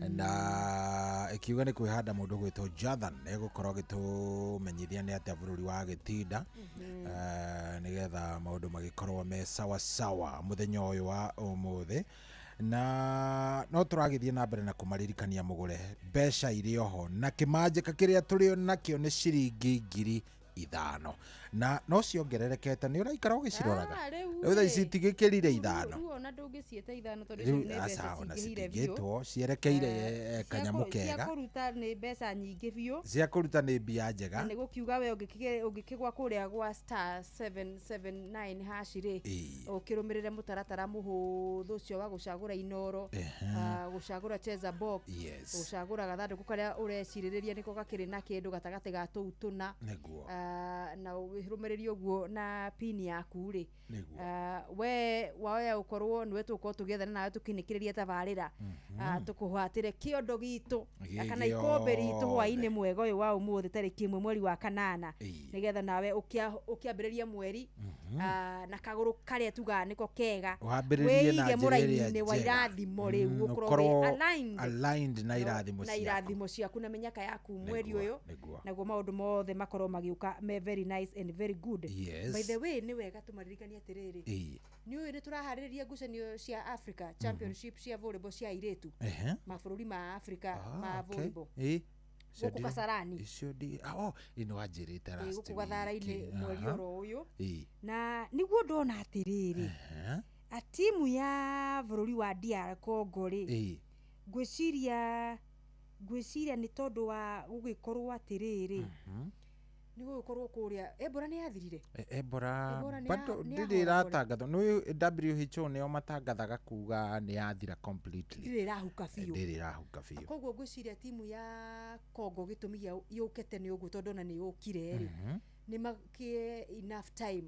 na ikiuga nĩ kwĩhanda mũndũ ũgwĩtwo Jathan egũkorwo agĩtũmenyithia nĩ atĩa bũrũri wa gĩtinda, nĩgetha maũndũ magĩkorwo me sawa sawa mũthenya ũyũ wa ũmũthĩ. Na no tũragĩthiĩ na mbere na kũmaririkania mũgũre mbeca irĩ oho na kĩmanjĩka kĩrĩa tũrĩ nakĩo nĩ ciringi 5,000 na no ciongererekete. Nĩ ũraikara ũgĩciroraga rĩu thaa ici itigĩkĩrire 5. Rĩu ona ndũngĩciĩta 5 tondũ rĩu icio nĩ mbeca aca ona cingĩhire biũ. citigĩtwo cierekeire kanyamũ Cia kega kũruta nĩ mbeca nyingĩ biũ. Cia kũruta nĩ mbia njega. Na nĩ gũkiuga we ũngĩkĩgwa kũrĩa gwa star 779 hash rĩ, ũkĩrũmĩrĩre mũtaratara mũhũthũ ũcio wa gũcagũra Inoro, gũcagũra cheza box, gũcagũra gathandũkũ karĩa ũrecirĩrĩria nĩko gakĩrĩ na kĩndũ gatagatĩ ga tũu tũna. Nĩguo. Na ũrũmĩrĩrie ũguo na pin yaku rĩ, Nĩguo. We waoya ũkorwo nĩwe tũgũkorwo tũgĩethana nawe tũkĩnĩkĩrĩria tabarĩra, tũkũhatĩre kĩondo gitũ Gĩ kana ikũmbĩ ritũ gĩothe. Hwaĩ-inĩ mwega ũyũ wa ũmũthĩ tarĩki 1 mweri wa 8, nĩgetha nawe ũkĩambĩrĩria mweri na kagũrũ karĩa tugaga nĩko kega, Wambĩrĩrie na wĩige njĩra ĩrĩa mũraini-inĩ wa njega. irathimo rĩu, ũkorwo ũkorwo wĩ aligned aligned na irathimo na ciaku. Irathimo ciaku na mĩnyaka yaku mweri ũyũ, Nĩguo. naguo maũndũ mothe makorwo magĩũka me very nice and very good. Yes. By the way, nĩ wega tũmaririkanie atĩrĩrĩ, nĩ ũĩ nĩ tũraharĩrĩria ngucanio cia Africa Championship cia volleyball cia airĩtu, mabũrũri ma Africa ma volleyball Icio gũkũ Kasarani. Icio ndi oh, ĩno wanjĩrĩte last gũkũ Gathara-inĩ week. mweri oro ũyũ. Na nĩguo ndona atĩrĩrĩ, timu ya bũrũri wa DR Congo rĩ, ngwĩciria nĩ tondũ wa gũgĩkorwo atĩrĩrĩ, nĩ gũgĩkorwo kũrĩa Ebola nĩ yathirire. Ebola Ebola nĩ bado nĩ ndĩrĩ yahora. ĩratangathwo nĩ WHO, nĩo matangathaga kuga nĩ yathira completely. Ndĩrĩ ĩrahuka biũ. Ndĩrĩ ĩrahuka biũ. Koguo ngwĩciria timu ya Congo gĩtũmi gĩa yũke tene ũguo, tondũ ona nĩ yũkire rĩ, nĩ makĩe enough time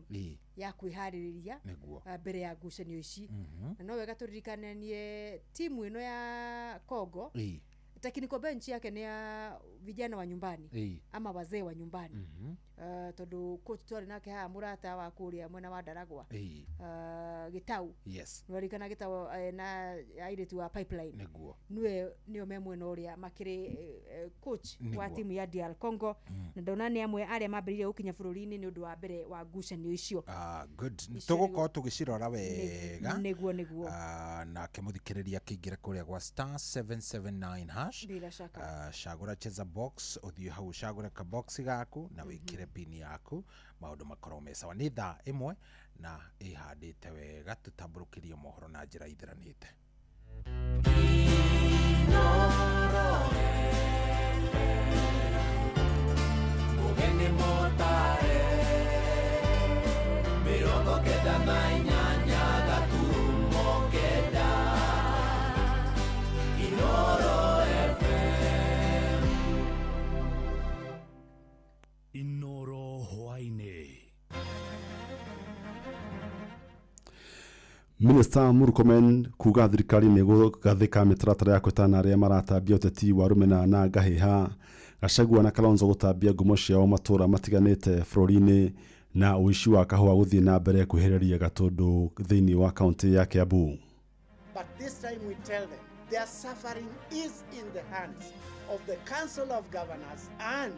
ya kwĩharĩrĩria mbere ya ngucanio ici. Na no wega tũririkananie timu ĩno ya Congo, technical bench yake nĩ ya vijana wa nyumbani ama wazee wa nyumbani, tondũ coach twarĩ nake haha mũrata wa kũrĩa mwena wa Ndaragwa, Gĩtau, nĩwarikana Gĩtau, na airĩtu wa Pipeline, nĩwe nĩo me mwena ũrĩa makĩrĩ coach wa timu ya DR Congo, na ndona nĩ amwe arĩa mambĩrĩirie gũkinya bũrũri-inĩ nĩ ũndũ wa mbere wa ngucanio icio. Ah, good. Icio tũgũkorwo tũgĩcirora wega. Nĩguo. Ah, nake mũthikĩrĩria akĩingĩra kũrĩa gwa star 779 hash, Bila shaka. Cagũra cheza box, ũthiĩ hau ũcagũre kabox gaku na wĩkĩre pin yaku, maũndũ makorwo me sawa. Nĩ thaa 1 na ĩhandĩte wega, tũtambũrũkĩrie mohoro na njĩra ithiranĩte. Mugeni motare 98.8 Inoro. Minister Murkomen kuga thirikari nĩ gũgathĩka mĩtaratara ya kwĩtana arĩa maratambia ũteti wa rũmena na ngahĩha. Gachagua na Kalonzo gũtambia ngumo ciao matũra matiganĩte bũrũri-inĩ na ũici wa kahũa gũthiĩ na mbere kwĩhĩrĩria Gatũndũ thĩinĩ wa kaunti ya Kiambu. But this time we tell them their suffering is in the hands of the Council of Governors and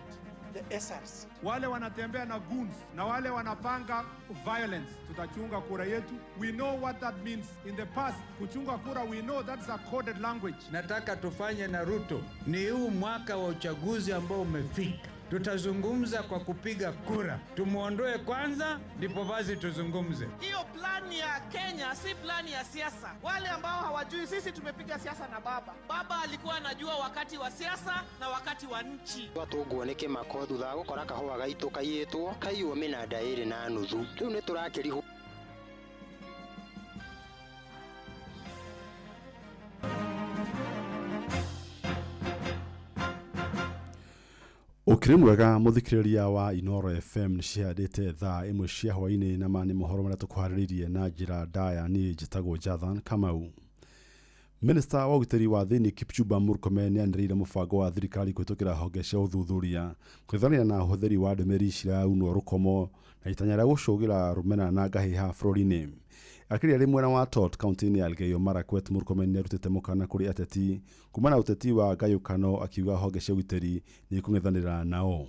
the SRC. Wale wanatembea na goons na wale wanapanga violence, tutachunga kura yetu. We know what that means. In the past, kuchunga kura, we know that's a coded language. Nataka tufanye na Ruto ni huu mwaka wa uchaguzi ambao umefika. Tutazungumza kwa kupiga kura. Tumuondoe kwanza ndipo basi tuzungumze. Hiyo plani ya Kenya si plani ya siasa. Wale ambao hawajui, sisi tumepiga siasa na baba. Baba alikuwa anajua wakati wa siasa na wakati wa nchi. Twatũngwo nĩ kĩmako thutha wa gũkora kahũa gaitũ kaiyĩtwo kaiywo mĩnanda 2.5 rĩu nĩ tũrakĩrihwo. Ũkĩrĩ mwega mũthikĩrĩria wa Inoro FM nĩ cihandĩte thaa 1 cia hwaĩ-inĩ na ma nĩ mohoro marĩa tũkũharĩrĩirie na njĩra ndaya. Niĩ njĩtagwo Jathan Kamau. Minista wa ũgitĩri wa thĩinĩ Kipchumba Murkomen nĩanĩrĩire mũbango wa thirikari kũhĩtũkĩra honge cia ũthuthuria kwĩthanĩra na ũhũthĩri wa ndũmĩrĩri ciraunwo rũkomo na itanya rĩa gũcũgĩra rũmena na ngahĩha bũrũri-inĩ. Akĩria arĩ mwena wa Tot kaunti-inĩ ya Elgeyo Marakwet, Murkomen nĩarutĩte mũkana kũrĩ ateti kumana na ũteti wa ngayũkano, akiuga honge cia ũgitĩri nĩ ikũng'ethanĩra nao.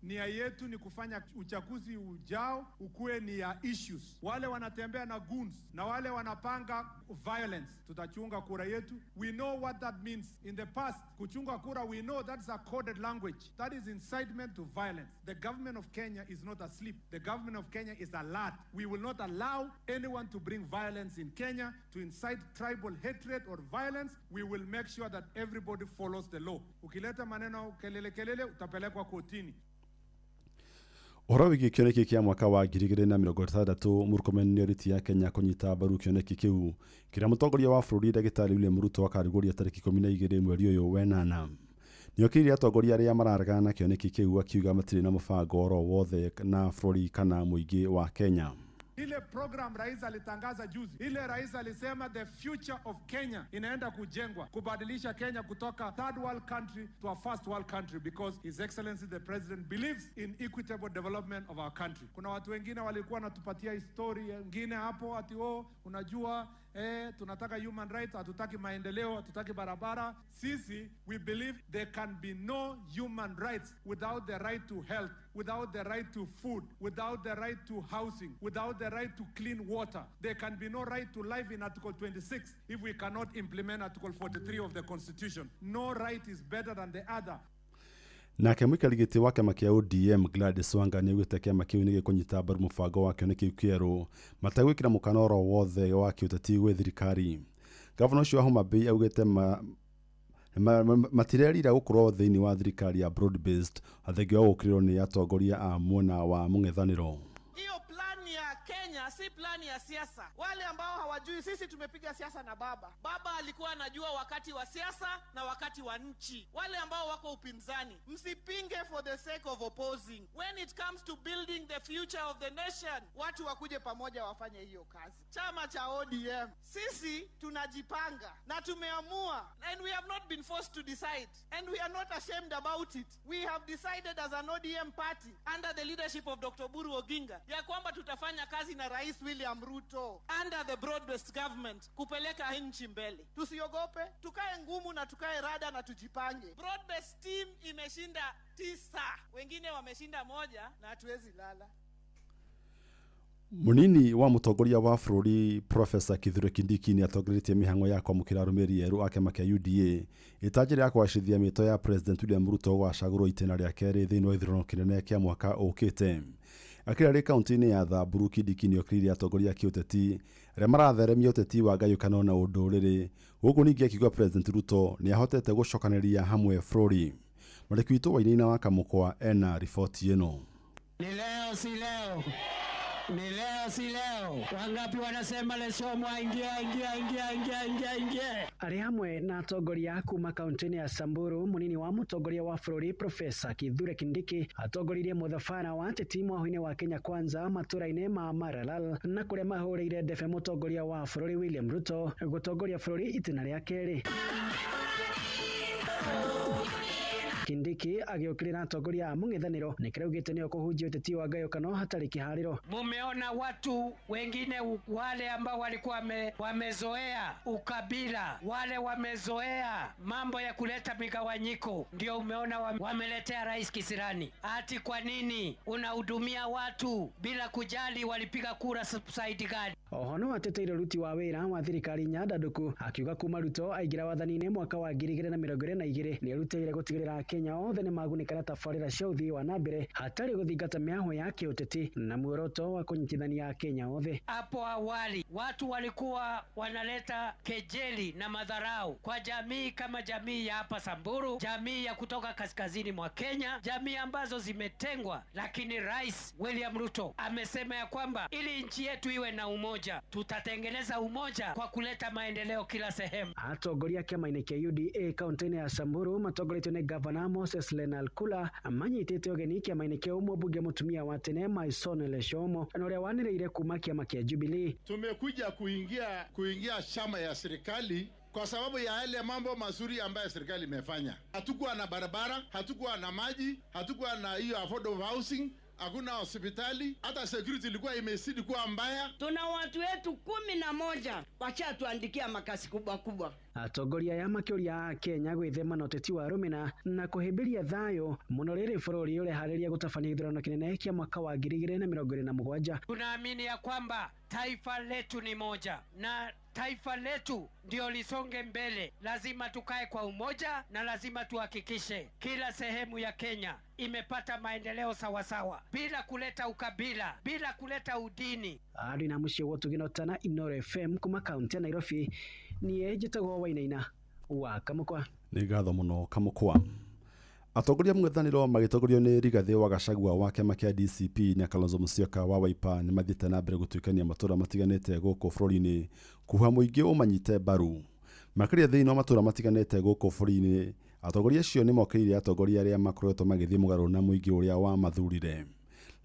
Nia yetu ni kufanya uchaguzi ujao ukuwe ni ya issues. Wale wanatembea na goons na wale wanapanga violence, tutachunga kura yetu. We know what that means. In the past, kuchunga kura, we know that's a coded language. That is incitement to violence. The government of Kenya is not asleep. The government of Kenya is alert. We will not allow anyone to bring violence in Kenya, to incite tribal hatred or violence. We will make sure that everybody follows the law. Ukileta maneno kelele kelele, utapelekwa kotini. Ũhoro wĩgiĩ kĩoneki kĩa mwaka wa 2060, Murkomen nĩorĩtie Akenya kũnyita mbaru kĩoneki kĩu kĩrĩa mũtongoria wa bũrũri ndagĩtarĩ William Ruto akarugũria tarĩki 12 mweri ũyũ wenana. Nĩokĩrĩire atongoria arĩa mararegana na kĩoneki kĩu akiuga matirĩ na mũbango oro wothe na bũrũri kana mũingĩ wa Kenya. Ile program rais alitangaza juzi, ile rais alisema the future of Kenya inaenda kujengwa, kubadilisha Kenya kutoka third world country to a first world country, because His Excellency the President believes in equitable development of our country. Kuna watu wengine walikuwa natupatia historia nyingine hapo ati oh, unajua tunataka human rights, hatutaki maendeleo, hatutaki barabara. Sisi we believe there can be no human rights without the right to health, without the right to food, without the right to housing, without the right to clean water. There can be no right to life in Article 26 if we cannot implement Article 43 of the Constitution. No right is better than the other. Nake mũikari gĩtĩ wa kĩama kĩa ODM Gladys Wanga nĩaugĩte kĩama kĩu nĩgĩkũnyita mbaru mũbango wa kĩoneki kĩu kĩerũ mategwĩkĩra mũkana oro wothe wa kĩũteti gwĩ thirikari. Gavana ũcio wa Homa Bay augĩte matirerira gũkorwo thĩinĩ wa thirikari ya broad based athengia wa gũkĩrĩrwo nĩ atongoria a mwena wa mũng'ethanĩro. Hiyo plani ya Kenya si plani ya siasa. Wale ambao hawajui, sisi tumepiga siasa na baba. Baba alikuwa anajua wakati wa siasa na wakati wa nchi. Wale ambao wako upinzani, msipinge for the sake of opposing. When it comes to building the future of the nation, watu wakuje pamoja wafanye hiyo kazi. Chama cha ODM, sisi tunajipanga na tumeamua, and we have not been forced to decide, and we are not ashamed about it. We have decided as an ODM party under the leadership of Dr. Oburu Oginga ya kwamba tutafanya kazi na Rais William Ruto under the broad-based government kupeleka nchi mbele. Tusiogope, tukae ngumu na tukae rada na tujipange. Broad-based team imeshinda 9, wengine wameshinda 1 na hatuwezi lala. Munini wa mũtongoria wa bũrũri Professor Kithure Kindiki nĩatongoretie mĩhang'o ya kwamũkĩra arũmĩrĩri erũ a kĩama kĩa UDA ĩta njĩra ya kũgacĩrithia mĩto ya President William Ruto gũgacagũrwo itĩna rĩa kerĩ thĩinĩ wa gĩthurano kĩnene kĩa mwaka ũkĩte. Akĩra arĩ kaunti-inĩ ya Samburu, Kindiki nĩokĩrĩire atongoria a kĩũteti arĩa maratheremia ũteti wa ngayũkano na ũndũrĩrĩ, gũkũ ningĩ akiuga President Ruto nĩahotete gũcokanĩrĩria hamwe bũrũri. Mwandĩki witũ Wainaina wa Kamũkwa ena riboti ĩno. Ni leo si leo? Ni leo si leo? Wangapi wanasema Leshomo aingie, aingie, aingie, aingie, aingie, aingie? Arĩ hamwe na atongoria kuma kaunti-inĩ ya Samburu, mũnini wa mũtongoria wa bũrũri Profesa Kithure Kindiki atongoririe mũthabara wa ateti mwahũ-inĩ wa Kenya Kwanza matũra-inĩ ma Maralal na kũrĩa mahũrĩire ndebe mũtongoria wa bũrũri William Ruto gũtongoria bũrũri itĩna rĩa kerĩ. Kindiki agĩũkĩrĩra atongoria a mũng'ethanĩro nĩ kĩraugĩte nĩo kũhunjia ũteti wa ngayũkano hatarĩ kĩharĩro. Mumeona watu wengine wale ambao walikuwa wamezoea ukabila, wale wamezoea mambo ya kuleta migawanyiko, ndio umeona wameletea rais kisirani. Ati kwa nini unahudumia watu bila kujali walipiga kura side gani? Oho no ateteire ũruti wa wĩra wa thirikari nyandandũku akiuga kuma Ruto aingĩra wathani-inĩ mwaka wa 2022 nĩerutĩire gũtigĩrĩra Akenya othe nĩmagunĩka na tabarĩra cia ũthii wa na mbere hatarĩ gũthingata mĩahũ ya kĩũteti na muoroto wa kũnyitithania Akenya othe. Hapo awali watu walikuwa wanaleta kejeli na madharau kwa jamii kama jamii ya hapa Samburu, jamii ya kutoka kaskazini mwa Kenya, jamii ambazo zimetengwa, lakini Rais William Ruto amesema ya kwamba ili nchi yetu iwe na umoja, tutatengeneza umoja kwa kuleta maendeleo kila sehemu. Atongoria kĩama-inĩ kĩa UDA kaunti-inĩ ya Samburu matongoretio nĩ gavana Moses Lenal Kula manyitĩte ũgeni kĩama-inĩ kĩu mũmbunge mũtumia wa tene Maison Leshomo na ũrĩa wanĩrĩire kuma kĩama kĩa Jubilee. Tumekuja kuingia chama ya serikali kwa sababu ya yale mambo mazuri ambayo serikali imefanya. Hatukuwa na barabara, hatukuwa na maji, hatukuwa na hiyo affordable housing, hakuna hospitali, hata security ilikuwa imezidi kuwa mbaya. Tuna watu wetu 11 wachatuandikia makasi kubwa kubwa. Atongoria aya makĩũria Akenya gwĩthema na ũteti wa rũmena na kũhĩmbĩria thayũ mũno rĩrĩ bũrũri ũreharĩria gũtabania gĩthurano kĩnene kĩa mwaka wa 2027. Tunaamini ya kwamba taifa letu ni moja na taifa letu ndio lisonge mbele. Lazima tukae kwa umoja na lazima tuhakikishe kila sehemu ya Kenya imepata maendeleo sawasawa bila kuleta ukabila, bila kuleta udini. Andũ na mũciĩ gũtũgĩnotana Inooro FM kuma kaunti ya Nairobi niĩ njĩtagwo Wainaina wa Kamũkwa. Nĩ ngatho mũno Kamũkwa. Atongoria mũng'ethanĩro magĩtongorio nĩ Rigathĩ wa Gachagua wa kĩama kĩa DCP na Kalonzo Musyoka wa Wiper nĩ mathiĩte na mbere gũtuĩkania matũra matiganĩte gũkũ bũrũri-inĩ kuha mũingĩ ũmanyite mbaru. Makĩria thĩinĩ wa matũra matiganĩte gũkũ bũrũri-inĩ, atongoria acio nĩ mokĩrĩire atongoria arĩa makoretwo magĩthiĩ mũgarũ na mũingĩ ũrĩa wamathurire.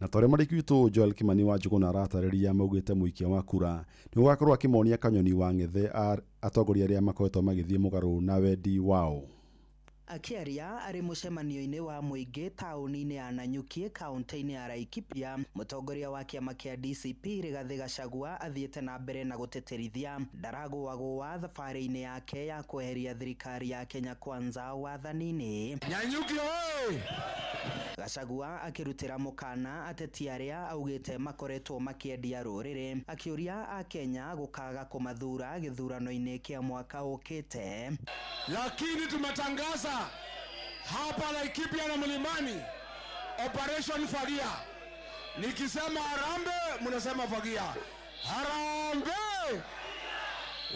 Na torĩa mwandĩki witũ Joel Kimani wa Njũgũna aratarĩria maugĩte mũikia wa kura nĩ ũgakorwo akĩmonia kanyoni wa ng'ethe atongoria arĩa makoretwo magĩthiĩ mũgarũ na wendi wao. Akĩaria arĩ mũcemanio-inĩ wa mũingĩ taũni-inĩ ya Nanyuki kaunti-inĩ ya Laikipia, mũtongoria wa kĩama kĩa DCP Rigathĩ Gachagua athiĩte na mbere na gũtĩtĩrithia ndaragũagũa thabarĩ-inĩ yake ya kweheria thirikari ya Kenya Kwanza wathani-inĩ. Nanyuki oye! Gachagua akĩrutĩra mũkana ateti arĩa augĩte makoretwo makĩendia rũrĩrĩ, akĩũria Akenya gũkaga kũmathura gĩthurano-inĩ kĩa mwaka ũkĩte. Lakini tumetangaza hapa Laikipia na Mlimani Operation Fagia. Nikisema harambe mnasema fagia. Harambe!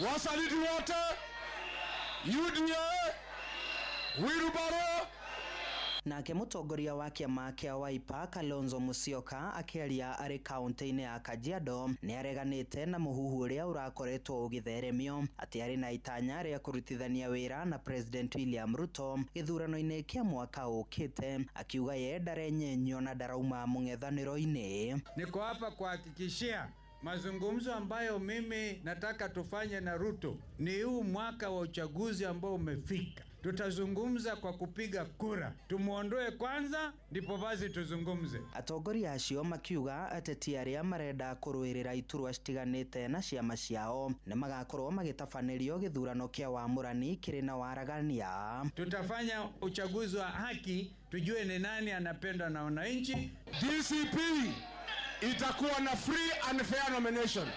Wasaliti wote, UDA, Wilbaro. Nake mũtongoria wa kĩama kĩa Wiper Kalonzo Musyoka akĩaria arĩ kaunti-inĩ ya Kajiado nĩ areganĩte na mũhuhu ũrĩa ũrakoretwo ũgĩtheremio atĩ arĩ na itanya rĩa kũrutithania wĩra na President William Ruto gĩthurano-inĩ kĩa mwaka ũkĩte, akiuga ye ndarenyenyio na ndarauma mũng'ethanĩro-inĩ. Niko hapa kuhakikishia mazungumzo ambayo mimi nataka tufanye na Ruto ni huu mwaka wa uchaguzi ambao umefika. Tutazungumza kwa kupiga kura, tumuondoe kwanza ndipo basi tuzungumze. Atongoria acio makiuga ateti arĩa marenda kũrũĩrĩra iturwa citiganĩte na ciama ciao nĩ magakorwo magĩtabanĩrio gĩthurano kĩa wamũrani kĩrĩ na waragania. Tutafanya uchaguzi wa haki, tujue ni nani anapendwa na wananchi. DCP itakuwa na free and fair nomination.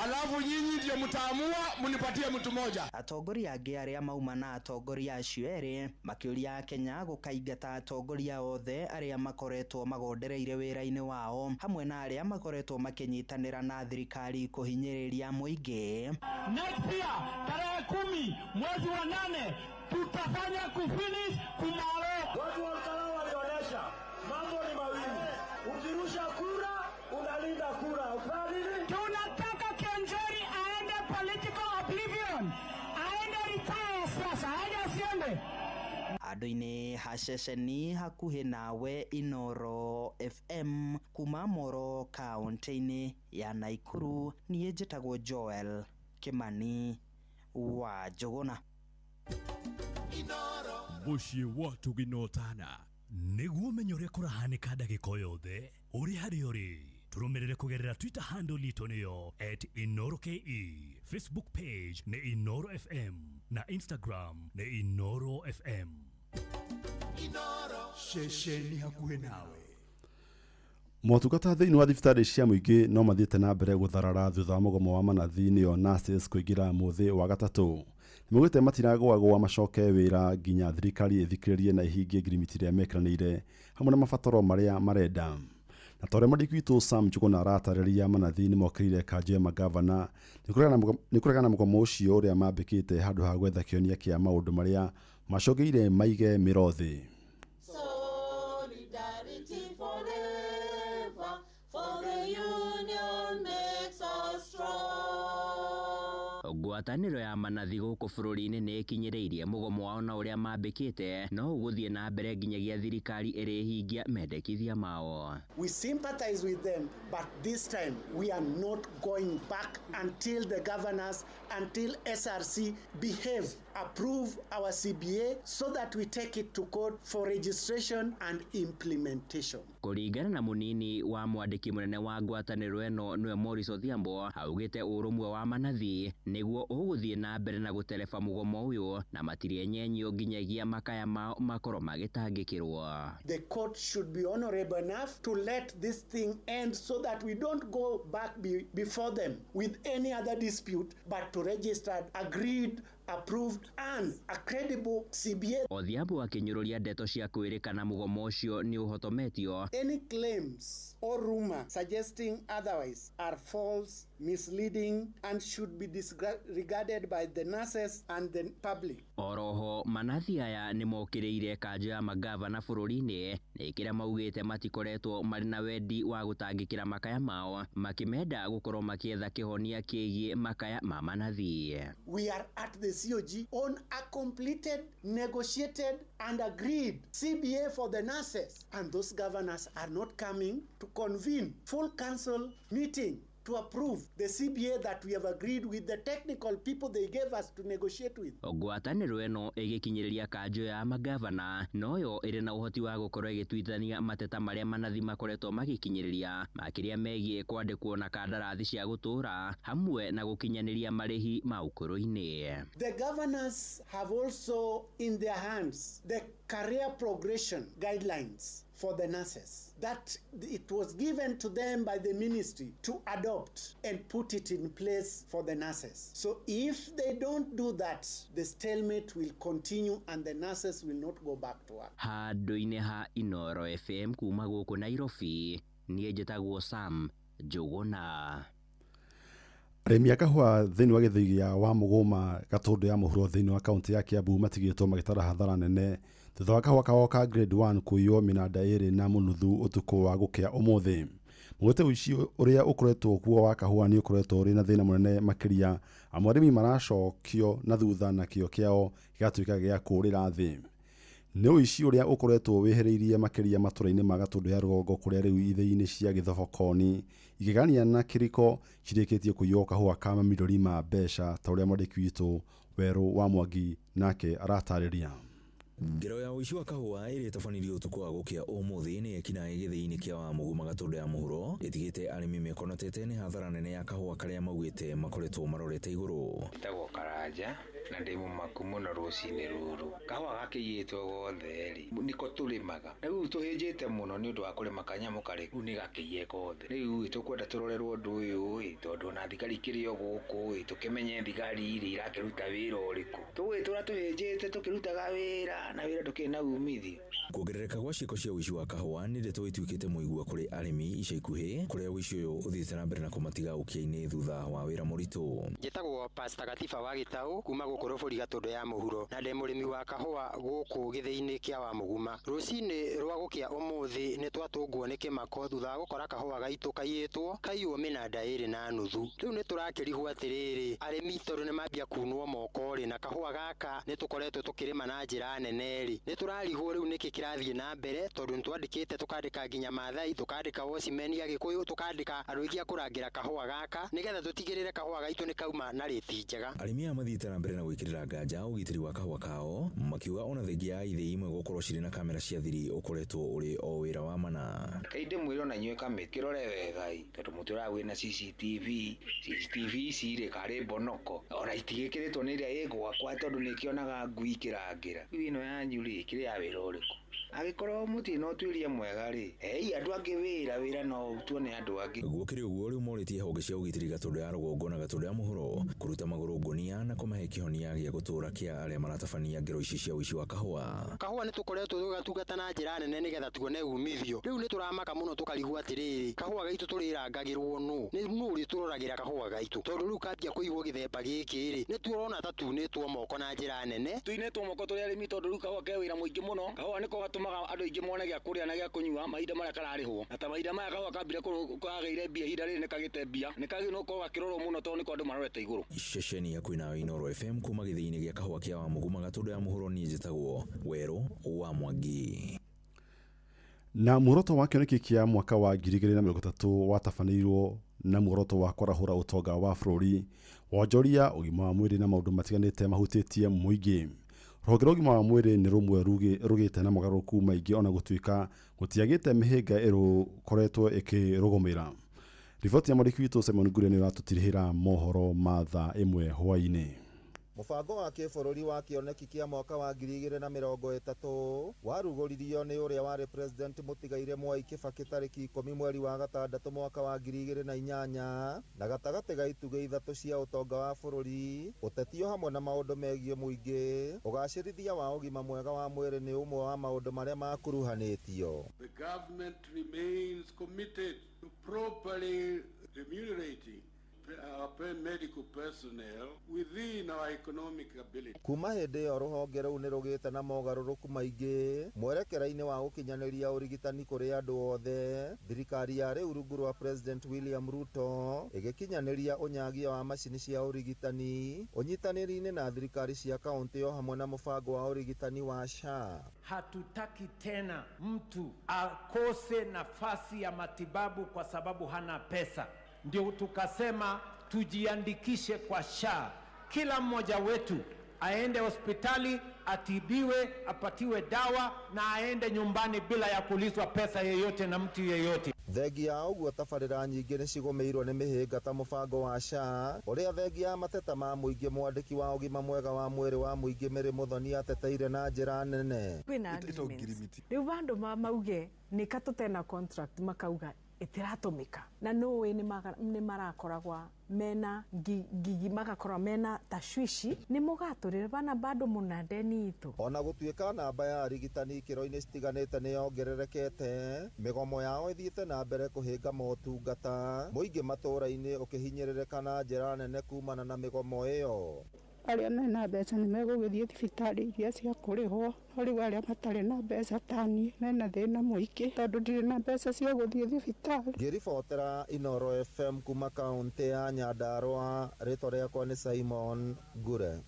Alafu nyinyi ndio mtaamua mnipatie mtu mmoja. Atongoria angĩ arĩa mauma na atongoria acio erĩ makĩũria Kenya gũkaingata atongoria othe arĩa makoretwo magondereire wĩra-inĩ wao hamwe na arĩa makoretwo makĩnyitanĩra na thirikari kũhinyĩrĩria mũingĩ. Next year tarehe 10 mwezi wa 8 tutafanya kufinish kumalo. Watu wa Mkalao walionyesha mambo ni mawili, ukirusha kura unalinda Handũ-inĩ ha ceceni hakuhĩ nawe Inoro FM kuma Moro kaunti-inĩ ya Naikuru, niĩ njĩtagwo Joel Kimani wa Njũgũna. Mũciĩ wa Tũginotana nĩguo ũmenye ũrĩa kũrahanĩka ndagĩka o yothe ũrĩ harĩa ũrĩ. Tũrũmĩrĩre kũgerera Twitter handle itũ nĩyo @InoroKE, Facebook page nĩ Inoro FM na Instagram nĩ Inoro FM. Ceceni hakuhĩ nawe. Motungata thĩinĩ wa thibitarĩ cia mũingĩ no mathiĩte na mbere gũtharara thutha wa mũgomo wa manathi nĩyo nurses kũingĩra mũthĩ wa gatatũ. Nĩmaugĩte matiragũagũa macoke wĩra nginya thirikari ĩthikĩrĩrie na ihingie ngirimiti ĩrĩa mekĩranĩire hamwe na mabataro marĩa marenda. Na ta ũrĩa mwandĩki witũ Sam Njũgũna aratarĩria, manathi nĩmokĩrĩire kanjũ ya magavana nĩ kũregana na mũgomo ũcio ũrĩa mambĩkĩte handũ ha gwetha kĩhonia kĩa maũndũ marĩa macũngĩrĩirie maige mĩro thĩ. Solidarity forever, for the union makes us strong. Ngwatanĩro ya manathi gũkũ bũrũri-inĩ nĩ ĩkinyĩrĩirie mũgomo wao na ũrĩa mambĩkĩte no ũgũthiĩ na mbere nginyagia thirikari ĩrĩhingia mendekithia mao. We sympathize with them, but this time we are not going back until the governors, until SRC behave, approve our CBA so that we take it to court for registration and implementation. Kũringana na mũnini wa mwandĩki mũnene wa ngwatanĩro ĩno nĩwe Maurice Odhiambo, augĩte ũrũmwe wa manathi nĩguo ũgũthiĩ na mbere na gũtereba mũgomo ũyũ na matirĩenyenyio nginyagia makaya mao makorwo magĩtangĩkĩrwo. The court should be honorable enough to let this thing end so that we don't go back before them with any other dispute, but to register agreed, approved and a credible CBA. Odhiambo akĩnyũrũria ndeto cia kwĩrĩkana mũgomo ũcio nĩ ũhotometio. Any claims or rumor suggesting otherwise are false, misleading and should be disregarded by the nurses and the public. Oroho manathi aya nĩmokĩrĩire kanjũ ya magavana bũrũri-inĩ nĩ kĩrĩa maugĩte matikoretwo marĩ na wendi wa gũtangĩkĩra makaya mao, makĩmenda gũkorwo makĩetha kĩhonia kĩgiĩ makaya ma manathi. We are at the COG on a completed, negotiated and agreed CBA for the nurses, and those governors are not coming to convene full council meeting to approve the CBA that we have agreed with the technical people they gave us to negotiate with. Ngwatanĩro ĩno ĩgĩkinyĩrĩria kanjũ ya magavana noyo ĩrĩ na ũhoti wa gũkorwo ĩgĩtuithania mateta marĩa manathi makoretwo magĩkinyĩrĩria makĩria megiĩ kwandĩkwo na kandarathi cia gũtũũra hamwe na gũkinyanĩria marĩhi ma ũkũrũ-inĩ. The governors have also in their hands the career progression guidelines for the nurses that it was given to them by the ministry to adopt and put it in place for the nurses. So if they don't do that, the stalemate will continue and the nurses will not go back to work. Handũ-inĩ ha Inoro FM kuma gũkũ Nairobi, niĩ njĩtagwo Sam Njũgũna. Arĩmi a kahũa thĩinĩ wa gĩthĩi gĩa Wamũgũma Gatũndũ ya mũhuro thĩinĩ wa kaunti ya Kiambu matigĩtwo magĩtara hathara nene thutha wa kahũa kao ka grade 1 kũiywo mĩnanda ĩrĩ na mũnuthu ũtukũ wa gũkĩa ũmũthĩ. Mũgĩte ũici ũrĩa ũkoretwo kuo wa kahũa nĩ ũkoretwo ũrĩ na thĩna mũnene makĩria amu arĩmi maracokio na thutha na kĩo kĩao gĩgatuĩka gĩa kũũrĩra thĩ. Nĩ ũici ũrĩa ũkoretwo wĩhĩrĩirie makĩria matũra-inĩ ma Gatũndũ ya rũgongo kũrĩa rĩu ithĩi-inĩ cia Gĩthobokoni, Igegania na Kĩriko cirĩkĩtie kũiywo kahũa ka mamirioni ma mbeca ta ũrĩa mwandĩki witũ Werũ wa Mwangi nake aratarĩria. Ngero ya ũici wa kahũa ĩrĩa ĩtabanirio ũtukũ wa gũkĩa ũmũthĩ nĩ ekinaĩ gĩthĩi-inĩ kĩa Wamũgũma Gatũndũ ya mũhuro ĩtigĩte arĩmi mekonotete nĩ hathara nene ya kahũa karĩa maugĩte makoretwo marorete igũrũ. Njĩtagwo Karanja na ndĩ mũmaku mũno rũcinĩ rũrũ. Kahũa gakĩiyĩtwo gothe rĩ, nĩko tũrĩmaga. Rĩu tũhĩnjĩte mũno nĩ ũndũ wa kũrĩma kanyamũ karĩ rĩu nĩ gakĩiye gothe. Rĩu tũkwenda tũrorerwo ũndũ ũyũ ĩ, tondũ ona thigari ikĩrĩ o gũkũ ĩ, tũkĩmenye thigari rĩ irakĩruta wĩra ũrĩkũ. Tũgwĩtũra tũhĩnjĩte tũkĩrutaga wĩra na wĩra ndũkĩrĩ na umithio. Kuongerereka gwa ciĩko cia ũici wa kahũa nĩ ndeto ĩtuĩkĩte mũigua kũrĩ arĩmi ica ikuhĩ kũrĩa ũici ũyũ ũthiĩte na mbere na kũmatiga ũkĩa-inĩ thutha wa wĩra mũritũ. Njĩtagwo Pastor Gatiba wa Gĩtaũ kuma gũkũ Gũkũ Rũbũri Gatũndũ ya mũhuro na ndĩ mũrĩmi wa kahũa gũkũ gĩthĩi-inĩ kĩa Wamũguma. Rũcinĩ rwa gũkĩa ũmũthĩ nĩ twatũngwo nĩ kĩmako thutha wa gũkora kahũa gaitũ kaiyĩtwo kaiywo mĩnanda 2.5. Rĩu nĩ tũrakĩrigwo atĩrĩrĩ, arĩmi tondũ nĩ mambia kunwo moko rĩ, na kahũa gaka nĩ tũkoretwo tũkĩrĩma na njĩra nene rĩ, nĩ tũrarigwo rĩu nĩkĩ kĩrathiĩ na mbere tondũ nĩ twandĩkĩte tũkandĩka nginya Maathai, tũkandĩka watchman a Gĩkũyũ, tũkandĩka andũ aingĩ a kũrangĩra kahũa gaka nĩgetha tũtigĩrĩre kahũa gaitũ nĩ kauma na rĩti njega. Arĩmi aya mathiĩte na mbere na gwĩkĩrĩra nganja ũgitĩri wa kahũa kao makiuga ona thengia ya ithĩi imwe gũkorwo cirĩ na kamera cia thiri ũkoretwo ũrĩ o wĩra wa mana. Rekei ndĩmwĩre ona inyuĩ kamĩtĩ kĩrore wega-ĩ, tondũ mũtũraga kwĩna CCTV, CCTV ici rĩ karĩ mbonoko ona itigĩkĩrĩtwo nĩ ĩrĩa ĩ gwakwa tondũ nĩ ĩkĩonaga ngui ikĩrangĩra. Rĩu ĩno yanyu rĩ ĩkĩrĩ ya wĩra ũrĩkũ? Angĩkorwo mũtirĩ na ũtuĩria mwega rĩ, hei andũ angĩ wĩra, wĩra no ũrutwo nĩ andũ angĩ. Gũkĩrĩ ũguo rĩu morĩtie honge cia ũgitĩri Gatũndũ ya rũgongo na Gatũndũ ya mũhuro kũruta magũrũ ngũnia na kũmahe kĩhonia gĩa gũtũũra kĩa arĩa maratabania ngero ici cia ũici wa kahũa. Kahũa nĩ tũkoretwo tũgĩgatungata na njĩra nene nĩgetha tuone umithio. Rĩu nĩ tũramaka mũno tũkarigwo atĩrĩrĩ, kahũa gaitũ tũrĩrangagĩrwo nũ? Nĩ nũ ũrĩtũroragĩra kahũa gaitũ? Tondũ rĩu kambia kũiywo gĩthemba gĩkĩ rĩ, nĩ tũrona ta tunĩtwo moko na njĩra nene. Tuinĩtwo moko tũrĩ arĩmi tondũ rĩu kahũa ke wĩra mũingĩ mũno. Kahũa nĩko gatũmaga andũ aingĩ mone gĩa kũrĩa na gĩa kũnyua mahinda marĩa kararĩhwo. Na ta mahinda maya kahũa kambire kagĩire mbia ihinda rĩrĩ nĩ kagĩte mbia. Nĩ kagĩrĩirwo gũkorwo gakĩrorwo mũno tondũ nĩko andũ marorete igũrũ. Ceceni ya kwĩna Inooro FM kuma gĩthĩi-inĩ gĩa kahũa kĩa Wamũguma Gatũndũ ya mũhuro niĩ njĩtagwo Werũ wa Mwangi. Na muoroto wa kĩoneki kĩa mwaka wa 2030 watabanĩirwo na muoroto wa kwarahũra ũtonga wa bũrũri, wonjoria, ũgima wa mwĩrĩ na maũndũ matiganĩte mahutĩtie mũingĩ. Rũhonge rwa ũgima wa mwĩrĩ nĩ rũmwe rũgĩte na mogarũrũku maingĩ ona gũtuĩka gũtiagĩte mĩhĩnga ĩrũkoretwo ĩkĩrũgũmĩra. Riboti ya mwandĩki witũ Simon Nguria nĩ ũratũtirihĩra mohoro ma thaa 1 hwaĩ-inĩ. Mũbango wa kĩbũrũri wa kĩoneki kĩa mwaka wa 2030 warugũririo nĩ ũrĩa warĩ president mũtigaire Mwai Kibaki tarĩki 10 mweri wa gatandatũ mwaka wa 2008 na gatagatĩ ga itugĩ ithatũ cia ũtonga wa bũrũri, ũteti o hamwe na maũndũ megiĩ mũingĩ. Ũgacĩrithia wa ũgima mwega wa mwĩrĩ nĩ ũmwe wa maũndũ marĩa makuruhanĩtio. The government remains committed to properly remunerating our medical personnel within our economic ability. Kuma hĩndĩ ĩyo rũhonge rũu nĩ rũgĩte na mogarũrũku maingĩ mwerekera-inĩ wa gũkinyanĩria ũrigitani kũrĩ andũ othe. Thirikari ya rĩu rungu rwa President William Ruto ĩgĩkinyanĩria ũnyagia wa macini cia ũrigitani ũnyitanĩri-inĩ na thirikari cia kaũntĩ o hamwe na mũbango wa ũrigitani wa SHA. Hatutaki tena mtu akose nafasi ya matibabu kwa sababu hana pesa. Ndio tukasema tujiandikishe kwa SHA. Kila mmoja wetu aende hospitali, atibiwe, apatiwe dawa na aende nyumbani bila ya kulizwa pesa yeyote na mtu yeyote. Thengia ya ũguo tabarĩra nyingĩ nĩ cigũmĩirwo nĩ mĩhĩnga ta mũbango wa SHA ũrĩa thengia ya mateta ma mũingĩ mwandĩki wa ũgima mwega wa mwĩrĩ wa mũingĩ Mary Muthoni ateteire na njĩra nene. Kwĩna agreements. Rĩu bandũ mauge nĩka tũtena contract makauga ĩtĩratũmĩka na nũĩ nĩ marakoragwa mena ngigi magakorwa mena tashwishi nĩ mũgatũrĩre bana bado mũna ndeni itũ. Ona gũtuĩka namba ya arigitani ikĩro-inĩ citiganĩte nĩ yongererekete, mĩgomo yao ĩthiĩte na mbere kũhĩnga motungata, mũingĩ matũũra-inĩ ũkĩhinyĩrĩrĩka na njĩra nene kumana na mĩgomo ĩyo. Arĩa mena mbeca nĩ megũgĩthiĩ thibitarĩ iria cia kũrĩhwo, no rĩu arĩa matarĩ na mbeca ta niĩ mena thĩna mũingĩ tondũ ndirĩ na mbeca cia gũthiĩ thibitarĩ. Ngĩribotera Inooro FM kuma kaũntĩ ya Nyandarua, rĩtwa rĩakwa nĩ Simon Ngure.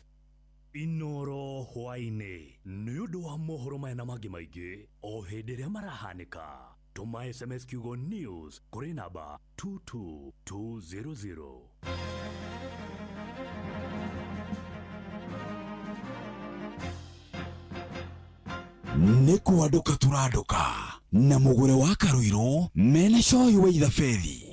Inooro hwaĩ-inĩ nĩ ũndũ wa mohoro maya na mangĩ maingĩ o hĩndĩ ĩrĩa marahanĩka. Tũma SMS kiugo news kũrĩ namba 22200. Nĩ kwandũka tũrandũka na mũgũre wa Karũirũ mena cohi wa ithabethi.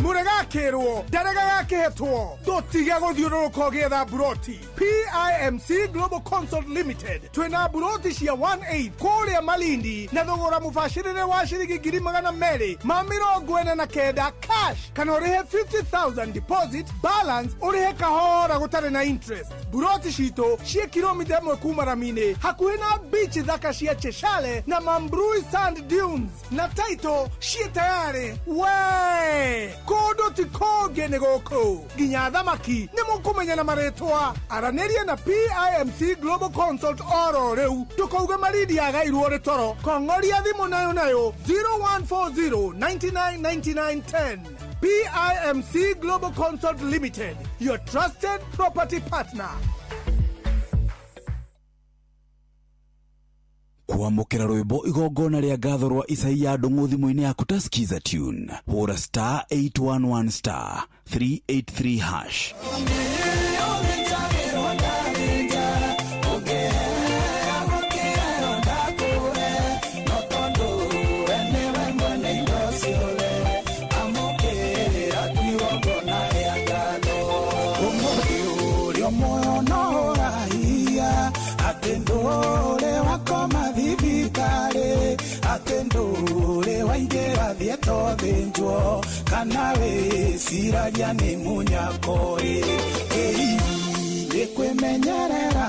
Mũregakĩrwo ndarega gakĩhetwo tũtige gũthiũrũrũka ũgĩetha mburoti. PIMC Global Consult Limited twĩna mburoti cia 18 kũrĩa Malindi na thogora mũbacĩrĩre wa ciringi 249,000 cash kana ũrĩhe 50,000 deposit balance ũrĩhe kahora gũtarĩ na interest. Mburoti citũ ciĩ kilomita 1 kuma rami-inĩ hakuhĩ na beach thaka cia Cheshale na Mambrui Sand Dunes na title ciĩ tayarĩ we. Kũndũ ti kũngĩ nĩ gũkũ. Nginya thamaki nĩ mũkũmenya na marĩtwa. Aranĩria na PIMC Global Consult oro rĩu. Ndũkauge Malindi yagairwo rĩ toro. Kong'oria thimũ nayo nayo 0140 99 99 10. PIMC Global Consult Limited, your trusted property partner. Kwamũkĩra rwĩmbo igongona rĩa ngatho rwa Isaia Ndung'u thimũ-inĩ yaku ta Skiza Tune, hũra star 811 star 383 hash. Kana wĩciragia nĩ mũnyako ĩ nĩ kwĩmenyerera.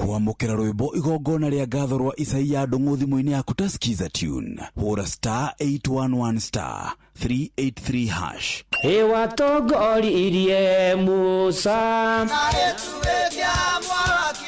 Kwamũkĩra rwĩmbo igongona rĩa ngatho rwa Isaia Ndung'u thimũ-inĩ yaku ta Skiza Tune, hũra star 811 star 383 hash. Ĩwatongoririe Musa na gĩtugĩ mwaki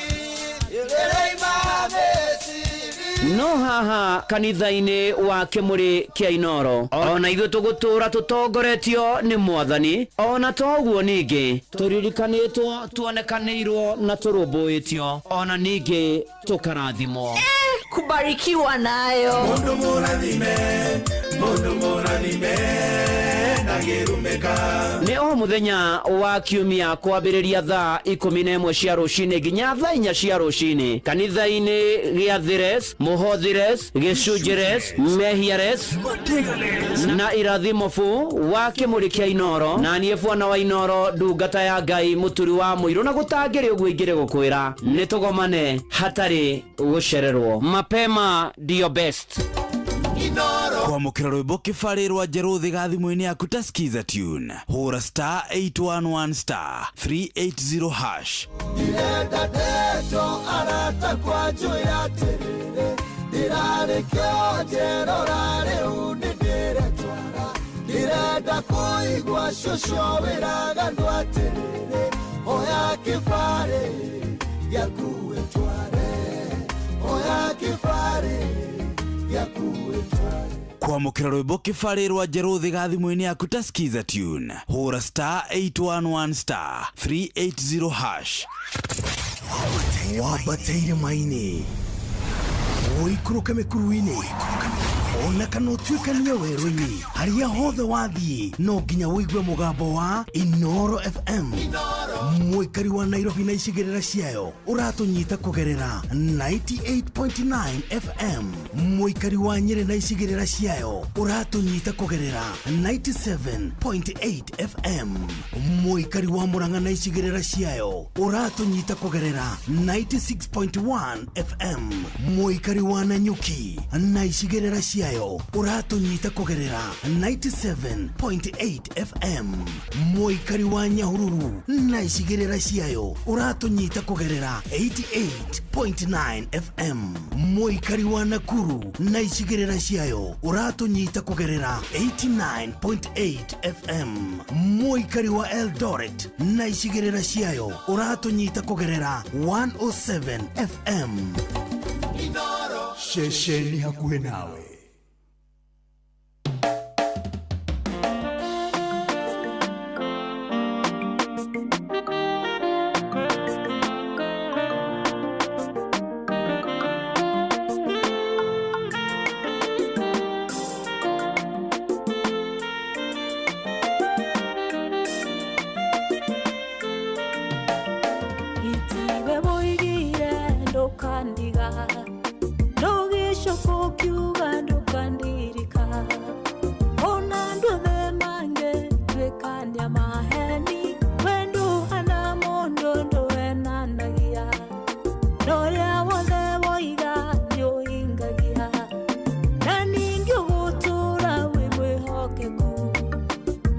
no haha kanitha-inĩ wa Kĩmũrĩ kĩa Inoro ona ithuĩ tũgũtũra tũtongoretio nĩ Mwathani, ona toguo ningĩ tũririkanĩtwo, tuonekanĩirwo na tũrũmbũĩtio, ona ningĩ tũkarathimwo. Kubarikiwa nayo. Mundu mũrathime, mundu mũrathime na gĩrumĩka. Nĩ o mũthenya wa kiumia kwambĩrĩria thaa 11 cia rũcinĩ nginya thaa 4 cia rũcinĩ kanitha-inĩ gĩa Thires, Mũhothires, Gĩcunjĩres, Mehiares na Irathimo fu wa Kĩmũrĩ kĩa Inoro, na niĩ bwana wa Inoro, ndungata ya Ngai, mũturi wa mũirũ, na gũtangĩrĩ ũguo ingĩrĩ gũkwĩra nĩ tũgomane hatarĩ gũcererwo. Mapema ndio best. Kwamũkĩra rwĩmbo kĩbarĩ rwa njerũ thĩ thimũ-inĩ yaku ta Skiza Tune, hũra star 811 star 380 hash. Ndĩrenda ndeto arata kwa njũĩ atĩrĩrĩ, ndĩrarĩ kĩonjerora rĩu nĩ ndĩretwara. Ndĩrenda kũigua cũcũ wĩraga andũ atĩrĩrĩ, oya kĩbarĩ gĩaku wĩtware, oya kĩbarĩ gĩaku wĩtware. Kwamũkĩra rwĩmbo kĩbarĩ rwa njerũ thĩ thimũ-inĩ yaku ta Skiza Tune, hũra star 811 star 380 hash. Wambateire maini ũikũrũke mĩkuru-inĩ ona kana ũtuĩkanie werũ-inĩ, harĩa hothe wathiĩ no nginya ũigue mũgambo wa Inoro FM. Mũikari wa Nairobi na icigĩrĩra ciayo ũratũnyita kũgerera 98.9 FM. Mũikari wa Nyĩrĩ na icigĩrĩra ciayo ũratũnyita kũgerera 97.8 FM. Mũikari wa Murang'a na icigĩrĩra ciayo ũratũnyita kũgerera 96.1 FM. Mũikari wa Nanyuki na icigĩrĩra ciayo ũratũnyita kũgerera 97.8 FM. Mũikari wa Nyahururu na icigĩrĩra ciayo ũratũnyita kũgerera 88.9 FM. Mũikari wa Nakuru na icigĩrĩra ciayo ũratũnyita kũgerera 89.8 FM. Mũikari wa Eldoret na icigĩrĩra ciayo ũratũnyita kũgerera 107 FM. Ceceni hakuhĩ nawe. Itiwe boigire ndukandiga, ndugicoka ndukandirika, ona nduothe mangĩtuĩkania maheni, we nduhana mũndũ ndũenanagia, na ũrĩa wothe woiga nĩũhingagia, na ningĩ ũgũtũũra wĩ mwĩhokeku,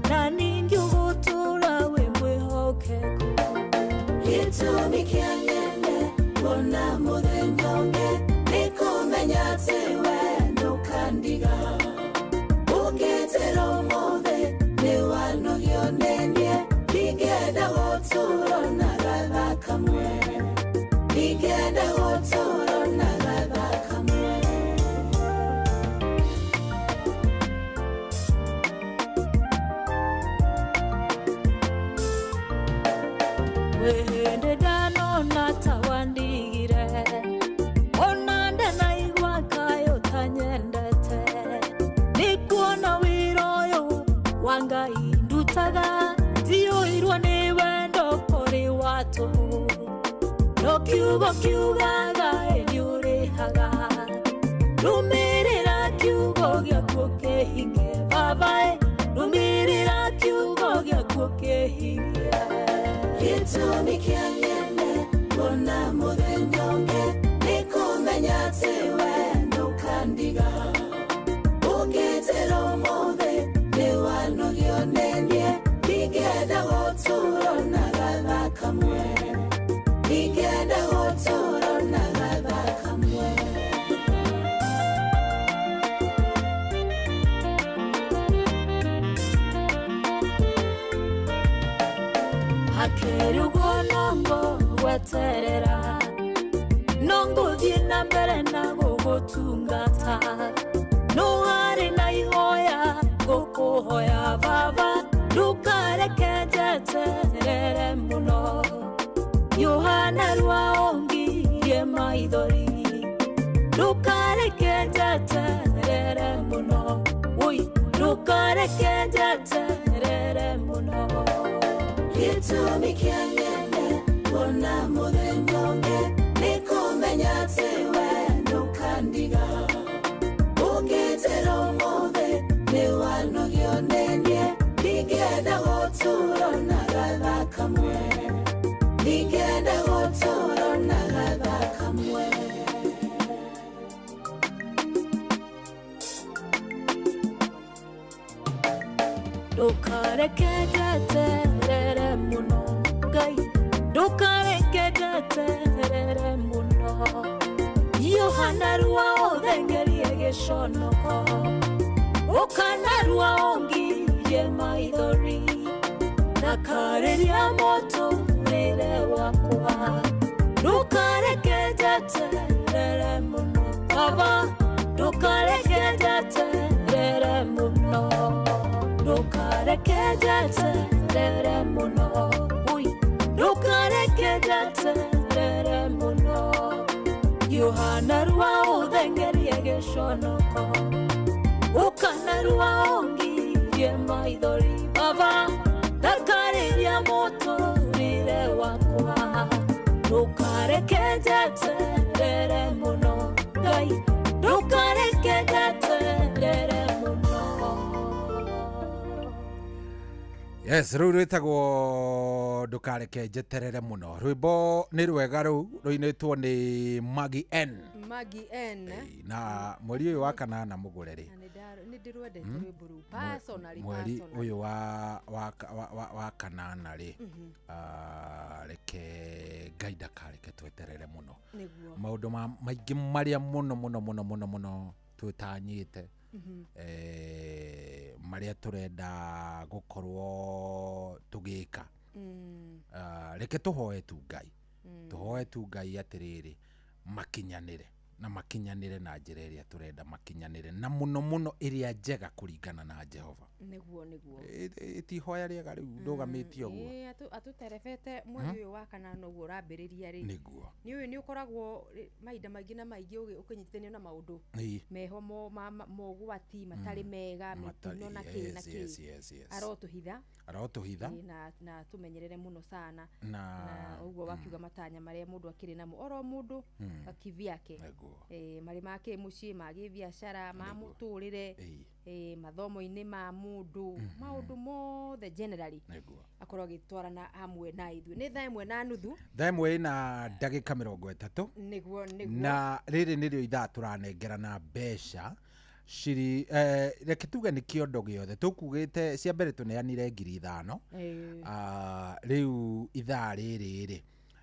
na ningĩ ũgũtũũra wĩ mwĩhokeku. Gĩtũmi kĩa nyende kuona mũthenya ũngĩ nĩ kũmenya atĩ we Kiugo kiugaga nĩ ũrĩhaga. Rũmĩrĩra kiugo gĩaku kĩhinge baba ĩ, rũmĩrĩra kiugo gĩaku kĩhinge. Gĩtũmi kĩa nyende kuona mũthenya ũngĩ nĩ kũmenya atĩ we ndũkandiga. Ũngĩnjĩra ũmũthĩ nĩ wanogio nĩ niĩ, ndingĩenda gũtũũra na gathaa kamwe. Ndingĩenda gũtũũra na gathaa kamwe. Hakĩrĩ ũguo no ngũgweterera, no ngũthiĩ na mbere na gũgũtungata. No harĩ na ihoya ngũkũhoya baba, ndũkareke njeterere mũno. Yohana rwa ongirie maithori, ndũkareke njeterere mũno. Oi, ndũkareke njeterere mũno. Gĩtũmi kĩa nyende kuona mũthenya ũngĩ nĩ kũmenya atĩ we ndũkandiga. Ũngĩnjĩra ũmũthĩ nĩ wanogio nĩ niĩ, ndingĩenda gũtũũra na gathaa kamwe. Ndingĩenda gũtũũra na gathaa kamwe. Ndũkareke njeterere mũno Ngai, ndũkareke njeterere mũno. Yohana rwa ũthengerie gĩconoko, ũkana rwa ũngirie maithori, ndakarĩria mũtũrĩre wakwa. Ndũkareke njeterere mũno baba, ndũkareke njeterere mũno. Ndũkareke njeterere mũno. Ui, ndũkareke njeterere mũno. Yohana rwa ũthengerie gĩconoko, ũkana rwa ũngirie maithori baba, ndakarĩria mũtũrĩre wakwa. Ndũkareke njeterere mũno Ngai, ndũkareke njeterere mũno. Yes, rũu rwĩtagwo ndũkareke njeterere mũno. Rwĩmbo nĩ rwega rũu rũinĩtwo nĩ Maggie N. Maggie N. Na mweri ũyũ wa kanana mũgũre rĩ. Nĩ ndĩrwendete rwĩmbo rũu personally. Mweri ũyũ wa kanana rĩ, reke Ngai ndakareke tweterere mũno. Maũndũ maingĩ marĩa mũno mũno mũno mũno mũno twĩtanyĩte, marĩa tũrenda gũkorwo tũgĩka, reke tũhoe tu Ngai, tũhoe tu Ngai atĩrĩrĩ makinyanĩre, na makinyanĩre na njĩra ĩrĩa tũrenda makinyanĩre, na mũno mũno ĩrĩa njega kũringana na Jehova. Nĩguo nĩguo. Ti ihoya rĩega rĩu ndũgamĩtie ũguo. Atũterebete mweri ũyũ wa kanana ũguo ũrambĩrĩria rĩ. Nĩguo. Nĩ ũyũ nĩ ũkoragwo mahinda maingĩ na maingĩ ũkĩnyitithanio na maũndũ meho mogwati matarĩ mega, mĩtino na kĩ na kĩ. Arotũhitha. Arotũhitha. Na tũmenyerere mũno sana. Na ũguo wakiuga matanya marĩa mũndũ akĩrĩ namo oro mũndũ kivyake. Marĩ ma kĩmũciĩ, ma gĩbiacara, ma mũtũrĩre, mathomo-inĩ ma mũndũ, maũndũ mothe generally akorwo agĩtwarana hamwe na ithuĩ. Nĩ thaa 1:30. Thaa 1:30. Nĩguo nĩguo. Na rĩrĩ nĩrĩo ithaa tũranengerana mbeca ciri, reke tuge nĩ kĩondo gĩothe tũkugĩte cia mbere tũneanire 5,000. Rĩu ithaa rĩrĩ rĩ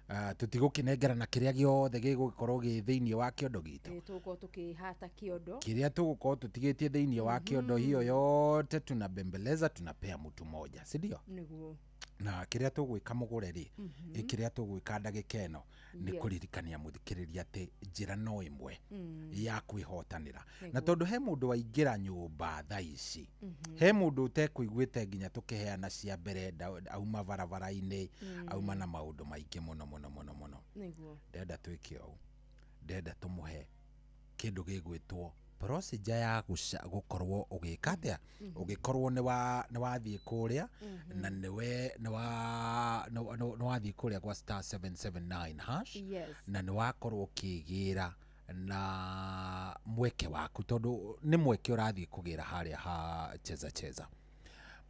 tũtigũkĩnengerana kĩrĩa gĩothe gĩgũgĩkorwo gĩ thĩinĩ wa kĩondo gitũ. Tũgũkorwo tũkĩhata kĩondo kĩrĩa tũgũkorwo tũtigĩtie thĩinĩ wa kĩondo, hiyo yote tunabembeleza, tunapea mtu moja, si ndio? Nĩguo. Na kĩrĩa tũgwĩka mũgũre rĩ, kĩrĩa tũgwĩka ndagĩka ĩno nĩ kũririkania mũthikĩrĩria atĩ njĩra no ĩmwe ya kwĩhotanĩra. Na tondũ he mũndũ waingĩra nyũmba thaa ici, he mũndũ ũtekũiguĩte nginya tũkĩheana cia mbere, auma barabara-inĩ, auma na maũndũ maingĩ mũno mũno mũno mũno. Nĩguo. Ndenda twĩke ũũ, ndenda tũmũhe kĩndũ gĩgwĩtwo Procedure ya gũkorwo ũgĩka atĩa, ũgĩkorwo nĩ wathiĩ kũrĩa na nĩwe nĩ wathiĩ kũrĩa gwa *779# na nĩ wakorwo ũkĩgĩra na mweke waku, tondũ nĩ mweke ũrathiĩ kũgĩra harĩa ha Cheza Cheza.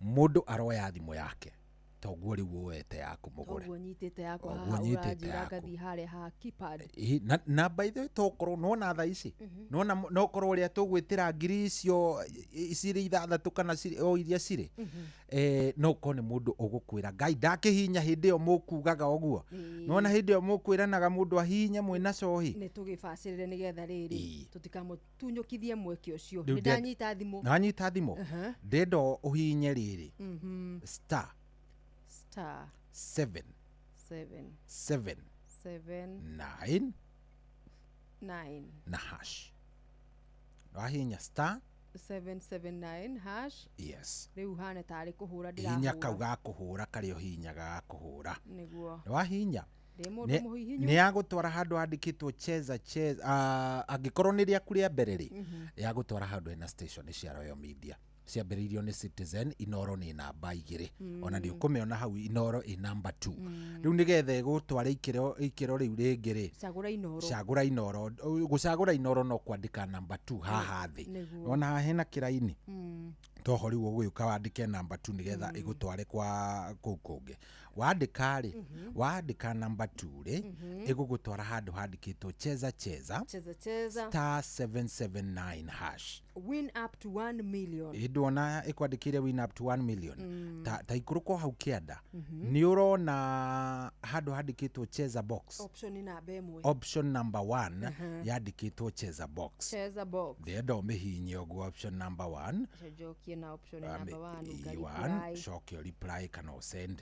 Mũndũ aroya thimũ yake toguo rĩu woete yaku mũgũre. Toguo nyitĩte yakwa Oguo haha, nyitĩte ũranjĩra yaku. Ngathiĩ harĩa ha keypad. Ĩ, na by the way, tokorwo nĩwona thaa ici, nĩwona nokorwo ũrĩa tũgwĩtĩra ngiri icio cirĩ ithathatũ kana cirĩ o iria cirĩ, no ũkorwo nĩ mũndũ ũgũkwĩra Ngai ndakĩhinya hĩndĩ ĩyo mũkugaga ũguo. Nĩwona hĩndĩ ĩyo mũkwĩranaga mũndũ ahihinye mwĩna cohi. Nĩ tũgĩbacĩrĩre nĩgetha rĩrĩ tũtikamũtunyũkithie mweke ũcio. Rĩu Nĩ ndanyita thimũ. Nĩwanyita thimũ? Ndĩrenda ũhihinye rĩrĩ, star Star 7 7 7 7 9 9 na hash. Wahihinya star 779 hash. Yes. Rĩu hana tarĩ kũhũra hihinya kau ndĩrahũra. Ga kũhũra karĩa ũhihinyaga ga kũhũra. Nĩguo. Nĩwahihinya? Ndĩ mũndũ mũhihinyu. Nĩ yagũtwara handũ handĩkĩtwo Cheza Cheza. Angĩkorwo nĩ rĩaku rĩa mbere rĩ, yagũtwara handũ hena station cia Royal Media ciambĩrĩirio nĩ Citizen. Inoro nĩ namba 2. Ona nĩ ũkũmĩona hau, Inoro ĩ namba 2. Rĩu nĩgetha ĩgũtware ikĩro rĩu rĩngĩ rĩ, Cagũra Inoro. Cagũra Inoro. Gũcagũra Inoro no kwandĩka namba 2 haha thĩ. Wona haha hena kĩraini, toho rĩu ũgũgĩũka wandĩke namba 2 nĩgetha ĩgũtware kwa kũu kũngĩ. Wandĩka rĩ, wandĩka namba 2 rĩ, ĩgũgũtwara handũ handĩkĩtwo Cheza Cheza. Cheza Cheza. Star 779 hash. Win up to 1 million. Ĩ, ndwona ĩkwandĩkĩire win up to 1 million? Ta ikũrũka o hau kĩanda, nĩ ũrona handũ handĩkĩtwo cheza box. Option namba 1. Option number 1 yandĩkĩtwo cheza box. Cheza box. Ndĩrenda ũmĩhihinye ũguo, option number 1. Njokie na option number 1. One, coke reply kana ũsend.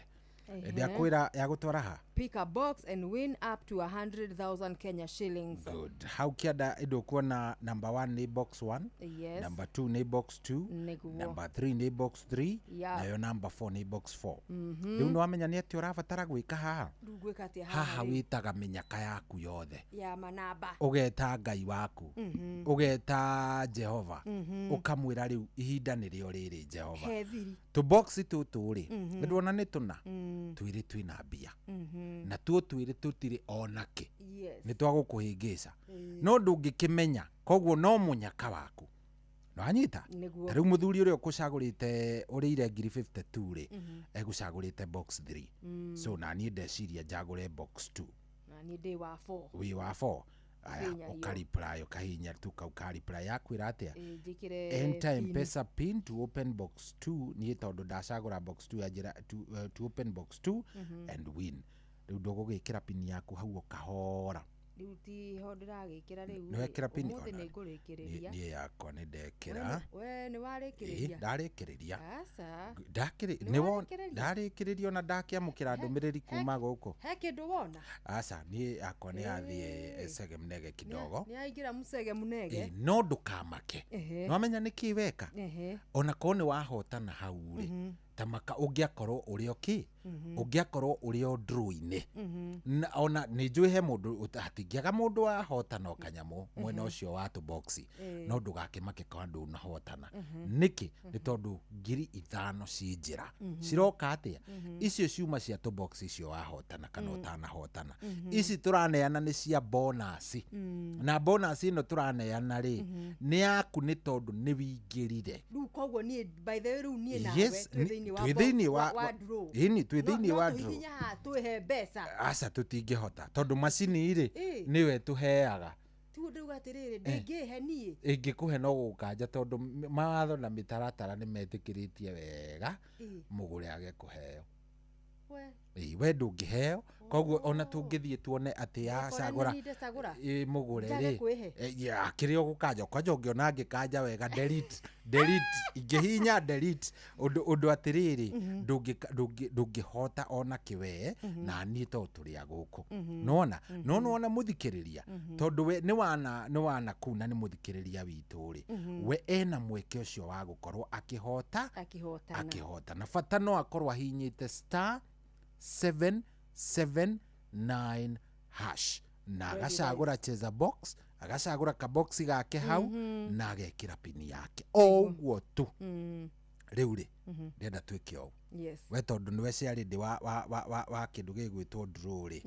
Ndakwĩra yagũtwara ha? Pick a box and win up to 100,000 Kenya shillings. Good. Hau kĩanda ndũkuona number 1 nĩ box 1? Yes. Number 2 nĩ box 2. Nĩguo. Number 3 nĩ box 3. Nayo number 4 nĩ box 4. Rĩu nĩwamenya nĩ atĩ ũrabatara gwĩka haha? Rĩu ngwĩka atĩa Haha rĩu? wĩtaga mĩnyaka yaku yothe, Ya manamba. ũgeta Ngai waku, ũgeta Jehova, ũkamwĩra rĩu ihinda nĩrĩo rĩrĩ, Jehova. He thiri. Tũboxi tũtũ rĩ, nĩndwona nĩ tũna twĩrĩ twĩna mbia, na tuo twĩrĩ tũtirĩ onakĩ. Nĩ twagũkũhĩngĩca, no ndũngĩkĩmenya, koguo no mũnyaka waku nĩwanyita. Nĩguo. Ta rĩu mũthuri ũrĩa ũkũcagũrĩte ũrĩire ngiri 52 rĩ, egũcagũrĩte box 3. So na niĩ ndeciria njagũre box 2. Na niĩ ndĩ wa 4. Wĩ wa 4. Aya. Hinya hiyo. Ũkareply, ũkahinya tu kau ka reply, yakwĩra atĩa? Ĩ, njĩkĩre Enter pin. M-Pesa pin to open box 2. Niĩ tondũ ndacagũra box 2, yanjĩra to open box 2 and win. Rĩu ndũgũgĩkĩra pin yaku hau ũkahora. Rĩu ti ho ndĩragĩkĩra rĩu. Nĩwekĩra pin? Ũmũthĩ Ona nĩ ngũrĩkĩrĩria. Niĩ yakwa nĩ ndekĩra. We nĩ Ĩ, warĩkĩrĩria? Ndarĩkĩrĩria. Aca. Nĩ warĩkĩrĩria? Ndarĩkĩrĩria ona ndakĩamũkĩra ndũmĩrĩri kuma gũkũ. He kĩndũ wona? Aca, niĩ yakwa nĩ yathiĩ sege mnege kidogo. Nĩ yaingĩra mũcege mũnege. Ĩ, no ndũkamake. Nĩwamenya nĩkĩ weka? Ona korwo nĩ wahotana hau rĩ, ta maka ũngĩakorwo ũrĩ o kĩ, ũngĩakorwo ũrĩ o draw-inĩ. Na ona nĩ njũĩ he mũndũ hatingĩaga mũndũ wahotana o kanyamũ mwena ũcio wa tũboxi. No ndũgakĩmake kwa ndũnahotana. Nĩkĩ? Nĩ tondũ 5,000 ci njĩra. Ciroka atĩa? Icio ciuma cia tũboxi icio wahotana kana ũtanahotana. Ici tũraneana nĩ cia bonus. Na bonus ĩno tũraneana rĩ, nĩ yaku nĩ tondũ nĩ wingĩrire. Rĩu koguo niĩ, by the way, rĩu niĩ nawe Yes, twĩ thĩinĩ wa twĩ thĩinĩ wa draw. Ĩni, twĩ thĩinĩ No wa draw. tũhihinye haha twĩhe mbeca? Aca, tũtingĩhota tondũ macini rĩ, nĩwe tũheaga. Tu ndauga atĩrĩrĩ, ndĩngĩhe niĩ? Ĩngĩkũhe no gũkanja, tondũ mawatho na mĩtaratara nĩ metĩkĩrĩtie wega mũgũre age kũheo. We. Ĩ, we ndũngĩheo, koguo ona tũngĩthiĩ tuone atĩ yacagũra Nĩ ndacagũra. Ĩ, mũgũre Njage rĩ, kwĩhe? Ya, kĩrĩa ũgũkanja kwanja ũngĩona ngĩkanja wega delete, delete, ingĩhihinya delete, ũndũ atĩrĩrĩ, ndũngĩhota ona kĩwe. Na niĩ to tũrĩ a gũkũ. Nona no nĩwona mũthikĩrĩria, tondũ we nĩ wana kũu na nĩ mũthikĩrĩria witũ rĩ, we ena mweke ũcio wa gũkorwo akĩhota. Akĩhotana. Akĩhotana, bata no akorwo ahihinyĩte star 779 hash na Very agacagũra cheza box. Agacagũra kaboxi gake hau na agekĩra pini yake o ũguo tu. Rĩu rĩ, ndĩrenda twĩke ũũ. We tondũ nĩwe ciarĩndĩ wa kĩndũ gĩgwĩtwo draw rĩ,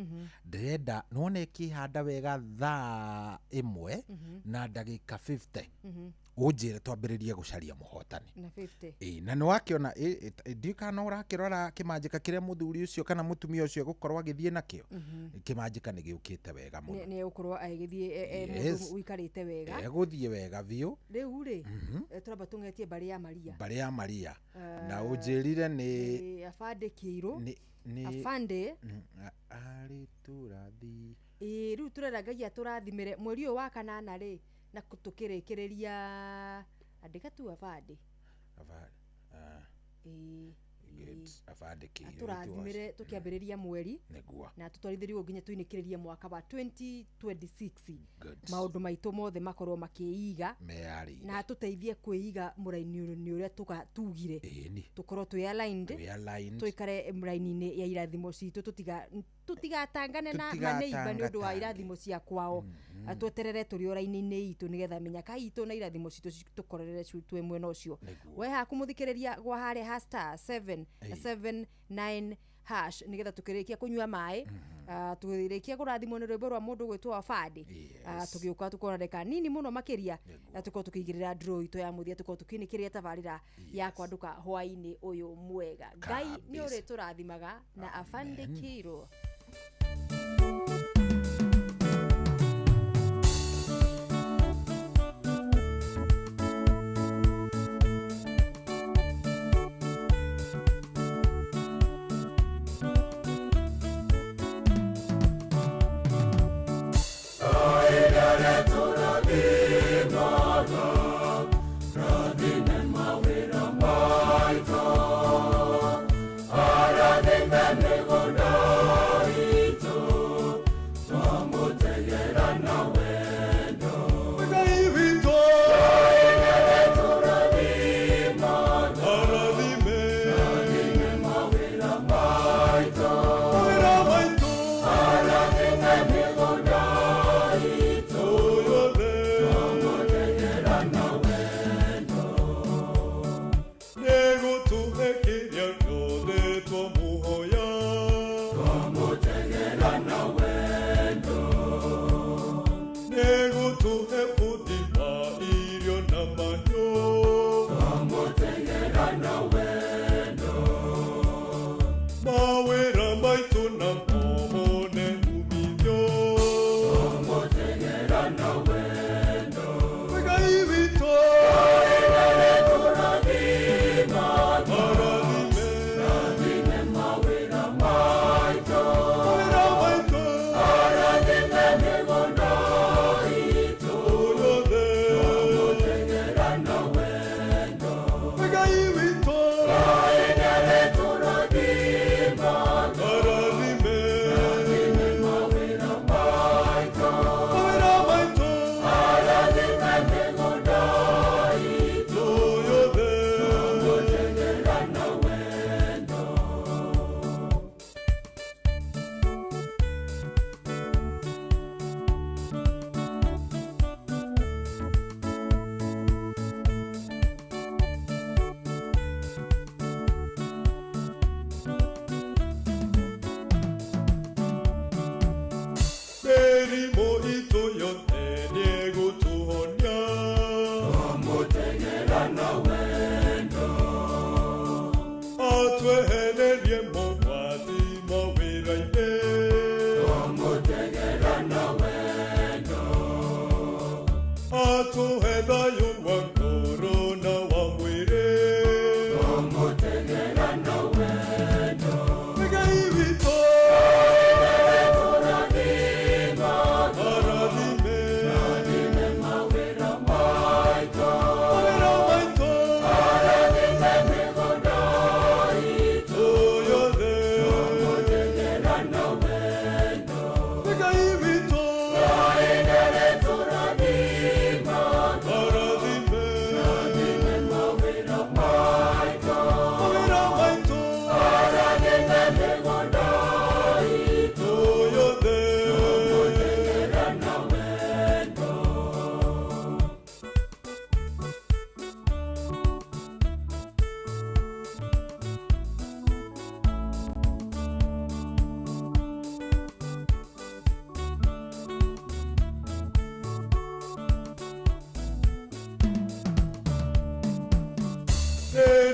ndĩrenda nĩwona ĩkĩhanda wega thaa 1 na ndagĩka 50, ũnjĩre twambĩrĩrie gũcaria mũhotani. Na 50. Ĩ, na nĩwakĩona, ndiũĩ kana no ũrakĩrora kĩmanjĩka kĩrĩa mũthuri ũcio kana mũtumia ũcio egũkorwo agĩthiĩ nakĩo. Kĩmanjĩka nĩ gĩũkĩte wega mũno. Nĩ egũkorwo agĩthiĩ mũndũ ũikarĩte wega. Egũthiĩ wega biũ. Rĩu rĩ, tũramba tũng'etie mbarĩ ya Maria. Mbarĩ ya Maria. Na ũnjĩrire nĩ Afande Kĩirũ. Afande. Arĩ tũrathi. Ĩ, rĩu tũrenda Ngai atũrathimĩre mweri ũyũ wa kanana rĩ, na tũkĩrĩkĩrĩria andĩka tu Afande. Ĩ, Afande Kĩirũ. Atũrathimĩre tũkĩambĩrĩria mweri. Nĩguo. Na tũtwarithĩrio nginya tũinĩkĩrĩrie mwaka wa 2026. Maũndũ maitũ mothe makorwo makĩiga. Meyarĩire. Na tũteithie kwĩiga mũraini-inĩ ũrĩa tugire. Tũkorwo twĩ aligned. Tũikare mũraini-inĩ ya irathimo citũ, tũtigatangane na maneiba nĩ ũndũ wa irathimo cia kwao. Tweterere tũrĩ o raini-inĩ itũ nĩgetha mĩnyaka itũ na irathimo citũ tũkorerere twĩ mwena ũcio. We haku mũthikĩrĩria gwa harĩa ha star 779 hash nĩgetha tũkĩrĩkia kũnyua maĩ, tũkĩrĩkia kũrathimwo nĩ rwĩmbo rwa mũndũ gwĩtwo Afande, tũgĩũka tũkona ndagĩka nini mũno makĩria, na tũkorwo tũkĩigĩrĩra draw itũ ya mũthia, tũkorwo tũkĩinĩkĩrĩria tabarĩra ya kwandũka hwaĩ-inĩ ũyũ mwega. Ngai nĩ ũrĩtũrathimaga na Afande Kĩirũ. Thank you.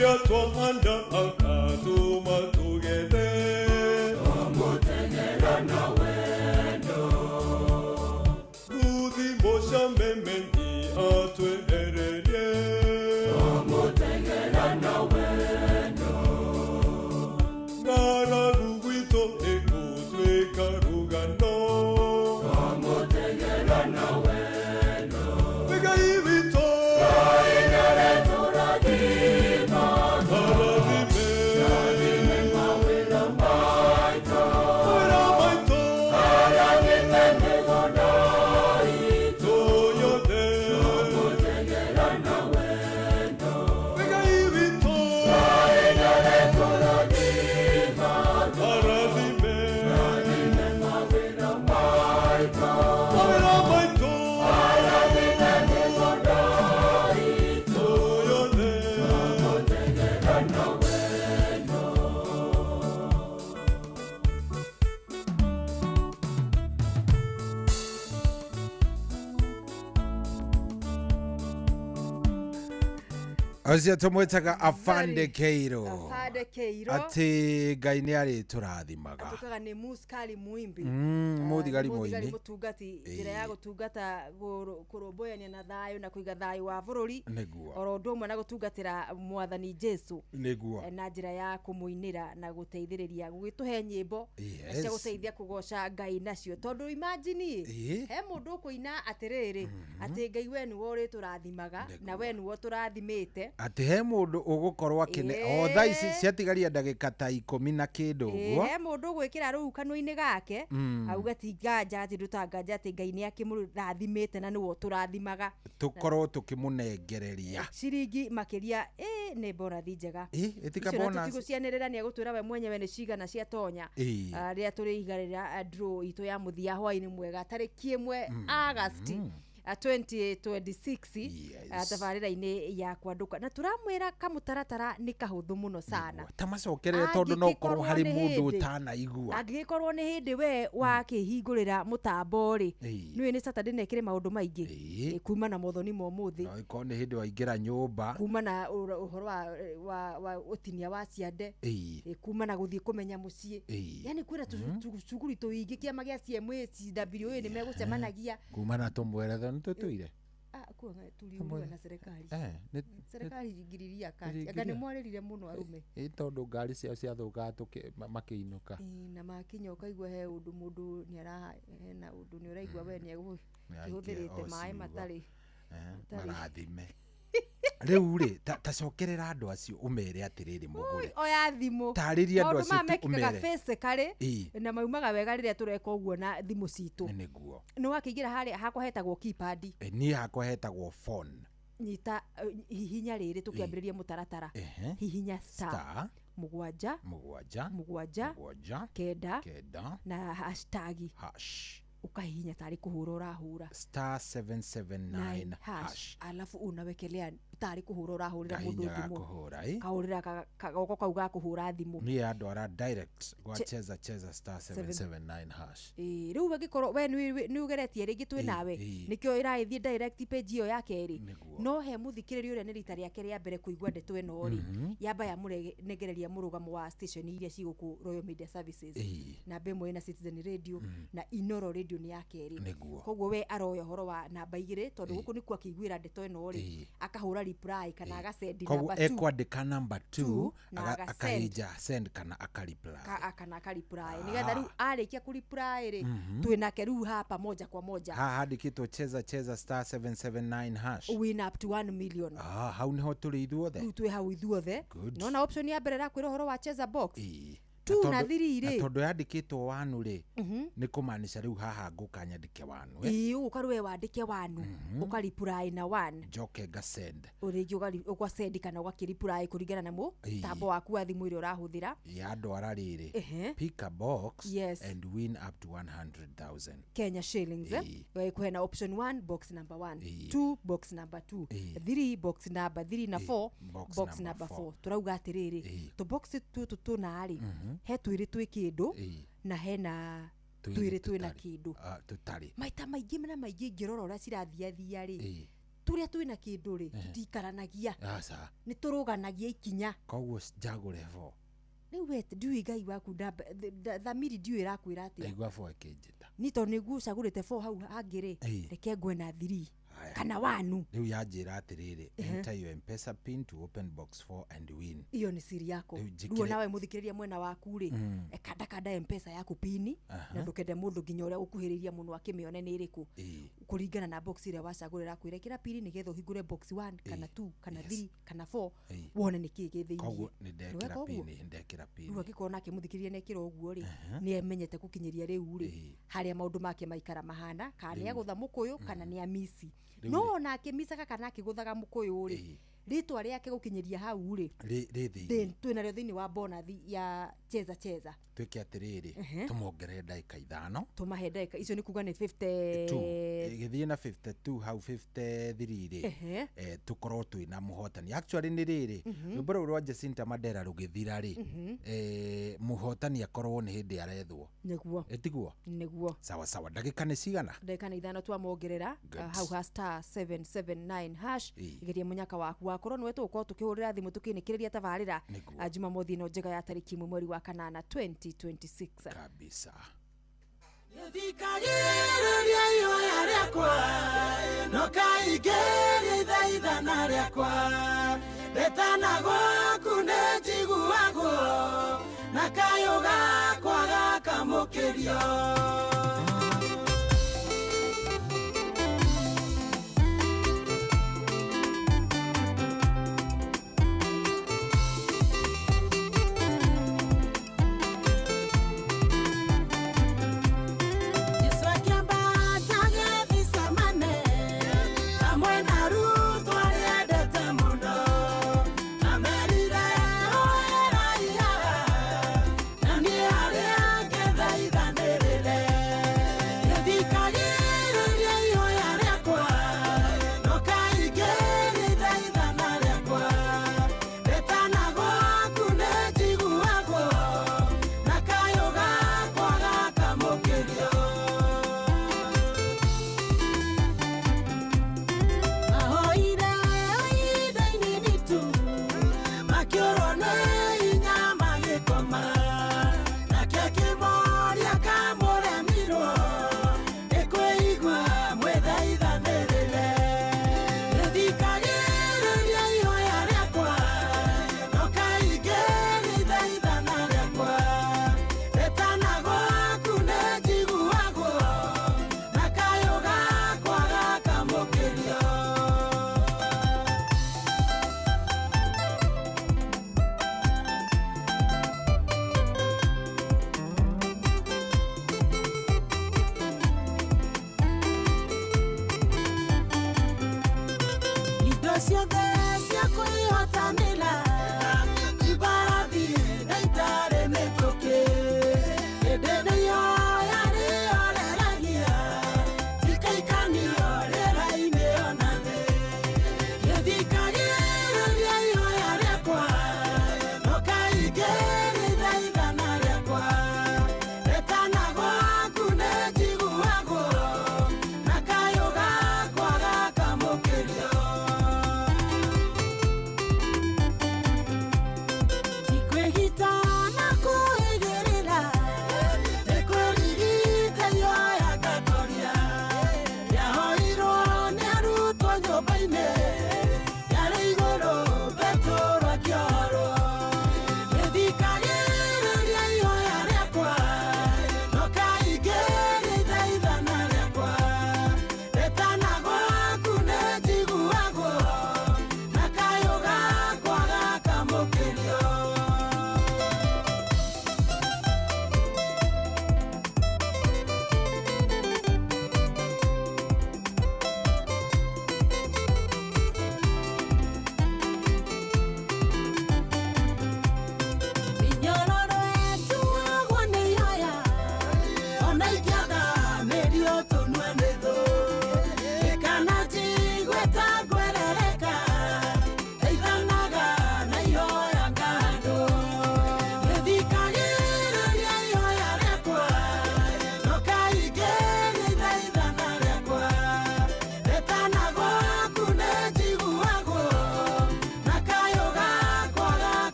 Rĩrĩa twahanda akatũma tũgethe. Twamũteng'era na wendo. Nguthi mũcameme nĩ atwehererie. Twamũteng'era na wendo. Ng'aragu gwitũ ĩgũtuĩka rũgano. Twamũteng'era na wendo. Ngai witũ. Ngai nĩarĩtũrathima. Arathime. Arathime mawĩra maitũ. Mawĩra maitũ. Arathime mĩgũnda itũ yothe. Twamũteng'era na wendo. Ngai witũ. Ngai nĩarĩtũrathima. Arathime. Arathime mawĩra maitũ. Mawĩra maitũ. Arathime mĩgũnda itũ yothe. Twamũteng'era na wendo. Ũcio tũmwĩtaga Afande Keiro. Afande Keiro. Atĩ Ngai nĩ arĩtũrathimaga. Atukaga nĩ muskari muimbi. Mũthigari Mũthigari mũini. mũtungati njĩra ya gũtungata kũrũmbũyania na thayũ na kũiga thayũ wa bũrũri. Nĩguo. Oro ũndũ ũmwe na gũtungatĩra mwathani Jesu. Nĩguo. Na njĩra ya kũmũinĩra na gũteithĩrĩria gũgĩtũhe nyĩmbo Yes. cia gũteithia kũgoca Ngai nacio tondũ imagine Ĩĩ. he mũndũ ũkũina atĩrĩrĩ atĩ Ngai we nĩwe ũrĩtũrathimaga na we nĩwe ũtũrathimĩte. Atĩ he mũndũ ũgũkorwo akĩne o thaa ici ciatigaria ndagĩka ta 10 na kĩndũ ũguo. He mũndũ ũgwĩkĩra rũu kanua-inĩ gake auge ti nganja atĩ ndũtanganja atĩ Ngai nĩ akĩmũrathimĩte na nĩwe ũtũrathimaga. Tũkorwo tũkĩmũnengereria ciringi makĩria nĩ bonathi njega. Ĩtika Icio na bonus. tũtigũcianĩrĩra nĩ egũtwĩra we mwenyewe nĩ cigana ciatonya. Rĩrĩa tũrĩigarĩra draw itũ ya mũthia hwaĩ-inĩ mwega tarĩki 1 August 2026 tabarĩra-inĩ ya kwandũka na tũramwĩra kamũtaratara nĩ kahũthũ mũno sana. Ta macokerere tondũ no korwo harĩ Angĩgĩkorwo nĩ mũndũ hĩndĩ. ũtanaigua. Angĩgĩkorwo nĩ hĩndĩ we wakĩhingũrĩra mũtambo rĩ, Ĩĩ. nĩũĩ nĩ Saturday na ĩkĩrĩ maũndũ maingĩ kuma na mothoni ma ũmũthĩ, No ĩkorwo nĩ hĩndĩ waingĩra nyũmba. kuma na ũhoro wa ũtinia wa ciande, kuma na gũthiĩ kũmenya mũciĩ, yani kwĩna tũcuguri tũingĩ kĩama gĩa CMA CWA nĩ megũcemanagia. Kuma na tũmweretho nĩ tũtũire. Tũriũriwa na serikali. Serikali ingiriria kati anga nĩ mwarĩrire mũno arũme. Tondũ ngari ciao ciathũkaga makĩinũka. Na makinya ũkaigua he ũndũ mũndũ nĩara hena ũndũ nĩ ũraigua we nĩ egũhũthĩrĩte maĩ matarĩ marathime. Rĩu rĩ ta cokerera andũ acio ũmere atĩrĩrĩ mũgũre. Oya thimũ. Tarĩria andũ Maũndũ maya acio tu mekĩkaga ũmere. physically na maumaga wega rĩrĩa tũreka ũguo na thimũ citũ. Nĩguo. Nĩ wakĩingĩra harĩa hakwa hetagwo keypad. Niĩ hakwa hetagwo phone. Nyita hihinya rĩrĩ tũkĩambĩrĩria mũtaratara. Hihinya star 7 7 7 7 9 9 na hashtag hash ukahihinya tarĩ kũhũra ũrahũra star 779 hash alafu unawekelea tarĩ kũhũra ũrahũrĩra mũndũ Kahinya ga thimũ. kũhũra, Kahũrĩra goko kau ga kũhũra thimũ. Niĩ andwara direct gwa cheza cheza star 779 hash. Rĩu angĩkorwo we nĩ ũgeretie rĩngĩ twĩ nawe nĩkĩo ĩragĩthiĩ direct page ĩyo ya kerĩ. No he mũthikĩrĩria ũrĩa nĩ rita rĩake rĩa mbere kũigua ndeto ĩno rĩ, yamba yamũnengereria mũrũgamo wa station iria ci gũkũ Royal Media Services. Namba ĩmwe ĩna Citizen Radio na Inoro Radio nĩ ya kerĩ. Koguo we aroya ũhoro wa namba 2 tondũ gũkũ nĩkuo akĩiguĩra ndeto ĩno rĩ, akahũra reply kana agasendi Koguo namba 2. ekwandĩka namba 2 na agasend. akahinja send kana akareply. Kana akareply nĩgetha rĩu arĩkia kũreply rĩ, twĩnake rĩu hapa moja kwa moja. Haha handĩkĩtwo cheza cheza star 779 hash. Win up to 1 million. Hau nĩho tũrĩ ithuothe. Rĩu twĩ hau ithuothe. Good. Nona option ya mbere ĩrakwĩra ũhoro wa cheza box. 2 na 3 Na rĩ. tondũ yandĩkĩtwo wanu rĩ, nĩ kũmaanisha rĩu haha ngũka nyandĩke wanu. Ĩĩ ũgũka rĩu we wandĩke wanu ũkareply na 1. Njoke ngasend. Ũrĩngĩ ũgasend kana ũgakĩreply kũringana na mũtambo waku wa thimũ ĩrĩa ũrahũthĩra. Yandwara rĩrĩ, pick a box Yes. and win up to 100,000 Kenya shillings. Kwĩna option 1 box number 1, 2 box number 2, 3 box number 3 na 4 box number number 4. Tũrauga atĩrĩrĩ, tũ box tũtũ tũna rĩ, he twĩrĩ twĩ kĩndũ na hena twĩrĩ twĩna kĩndũ. Tũtarĩ. Maita maingĩ na maingĩ ingĩrora ũrĩa cirathiathia rĩ, Tũrĩa twĩna kĩndũ rĩ, tũtiikaranagia. Aca. Nĩ tũrũganagia ikinya. Koguo njagũre 4. Rĩu we ndiũĩ Ngai waku thamiri ndiũĩ ĩrakwĩra atĩa. Ndaigua 4 ĩkĩnjĩta. Ni tondũ nĩguo ũcagũrĩte 4 hau hangĩ rĩ, reke ngwe na 3 kana 1. Rĩu yanjĩra atĩrĩrĩ, enter your M-Pesa pin to open box 4 and win. Iyo nĩ siri yako. Rĩu Rĩu njĩkĩre- onawe mũthikĩrĩria mwena waku rĩ, kanda kanda M-Pesa yaku pini, na ndũkende mũndũ nginya ũrĩa ũkuhĩrĩirie mũno akĩmĩone nĩ ĩrĩkũ. Kũringana na box ĩrĩa wacagũrĩra kwĩra ĩkĩra pini nĩgetha ũhingũre box 1 kana 2 kana 3 kana 4, wone nĩkĩĩ gĩ thĩiniĩ. Koguo nĩ ndekĩra Nĩweka ũguo? pini, ndekĩra pini. Rĩu angĩkorwo nake mũthikĩrĩria nĩekĩra ũguo rĩ, nĩ amenyete gũkinyĩria rĩu rĩ, harĩa maũndũ make maikara mahana, kana nĩ agũtha mũkũyũ kana nĩ amici. Rĩu No ona akĩmicaga kana akĩgũthaga mũkũyũ rĩ, rĩtwa rĩake gũkinyĩria hau rĩ, Rĩ thĩiniĩ. twĩnarĩo thĩinĩ wa bonathi ya cheza cheza. Twĩke atĩrĩrĩ, tũmongerere ndagĩka 5. Tũmahe ndagĩka icio nĩ kuga nĩ 50 Gĩthiĩ na 52 hau 53 rĩ, tũkorwo twĩna mũhotani. Actually nĩ rĩrĩ, rwĩmbo rũu rwa Jacinta Mandela rũgĩthira rĩ, mũhotani akorwo nĩ hĩndĩ arethwo. Nĩguo. Ĩtiguo? Nĩguo. Sawa sawa, ndagĩka nĩ cigana? Ndagĩka nĩ 5 twamongerera, Good. hau ha star 779 hash. Geria mũnyaka waku wakorwo nĩwe tũgũkorwo tũkĩhũrĩra thimũ tũkĩnĩkĩrĩria tabarĩra, Jumamothi ĩno njega ya tarĩki 1 mweri wa kanana 2026. Kabisa. Thikagĩrĩria ihoya rĩakwa, no kaingĩria ithaithana rĩakwa, retana gwaku nĩ njiguagwo, na kayũ gakwa gakamũkĩrio. Yesu akĩambata Gethsemane, hamwe na arutwo arĩa endete mũno. Amerire, "Oerai haha, na niĩ harĩa ngethaithanĩrĩre." Thikagĩrĩria ihoya rĩakwa, no kaingĩria ithaithana rĩakwa. Retana gwaku nĩ njiguagwo, na kayũ gakwa gakamũkĩrio. Mahoire ihinda inini tu, makĩũrwo nĩ hinya magĩkoma. Nake akĩmoria kamũremirwo nĩ kwĩigua mwĩthaithanĩrĩre. Thikagĩrĩria ihoya rĩakwa, no kaingĩria ithaithana rĩakwa. Retana gwaku nĩ njiguagwo, na kayũ gakwa gakamũkĩrio. Indo ciothe cia kwĩhotanĩra, ibarathi na itarĩ mĩtũkĩ, ĩndĩ nĩ ihoya rĩhoreragia, tikaikanio rĩera-inĩ ona thĩ. Thikagĩrĩria ihoya rĩakwa, no kaingĩria ithaithana rĩakwa. Retana gwaku nĩ njiguagwo, na kayũ gakwa gakamũkĩrio.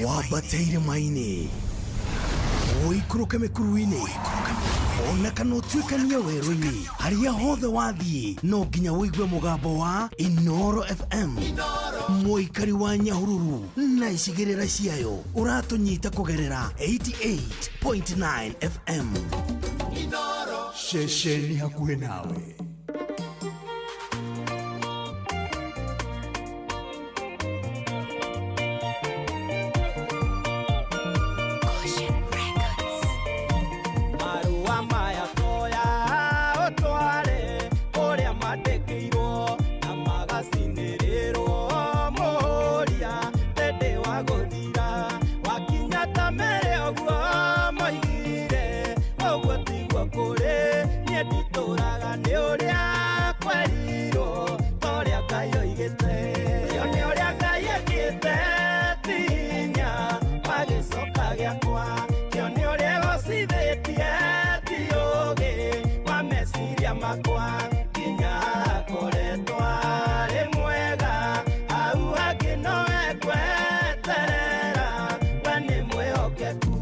Wambate irĩma-inĩ, ũikũrũke mĩkuru-inĩ, ona kana ũtuĩkanie werũ-inĩ, harĩa hothe wathiĩ no nginya ũigue mũgambo wa Inoro FM. Mũikari wa Nyahururu na icigĩrĩra ciayo ũratũnyita kũgerera 88.9 FM. Ceceni hakuhĩ nawe. Marũa maya toya ũtware kũrĩa mandĩkĩirwo na magacinĩrĩrwo mũhũria tĩndĩ wa gũthira wakinya ta mere ũguo moigire ũguo tiguo kũrĩ niĩ nditũraga nĩ ũrĩa kwerirwo torĩa Ngai oigĩte ĩyo nĩ ũrĩa Ngai ekĩte ti hinya wa gĩcoka gĩakwa kĩo nĩ ũrĩa gũcithĩtie ti ũũgĩ wa meciria makwa nginya akoretwo arĩ mwega hau hangĩ no ekweterera we nĩ mwĩhokeku.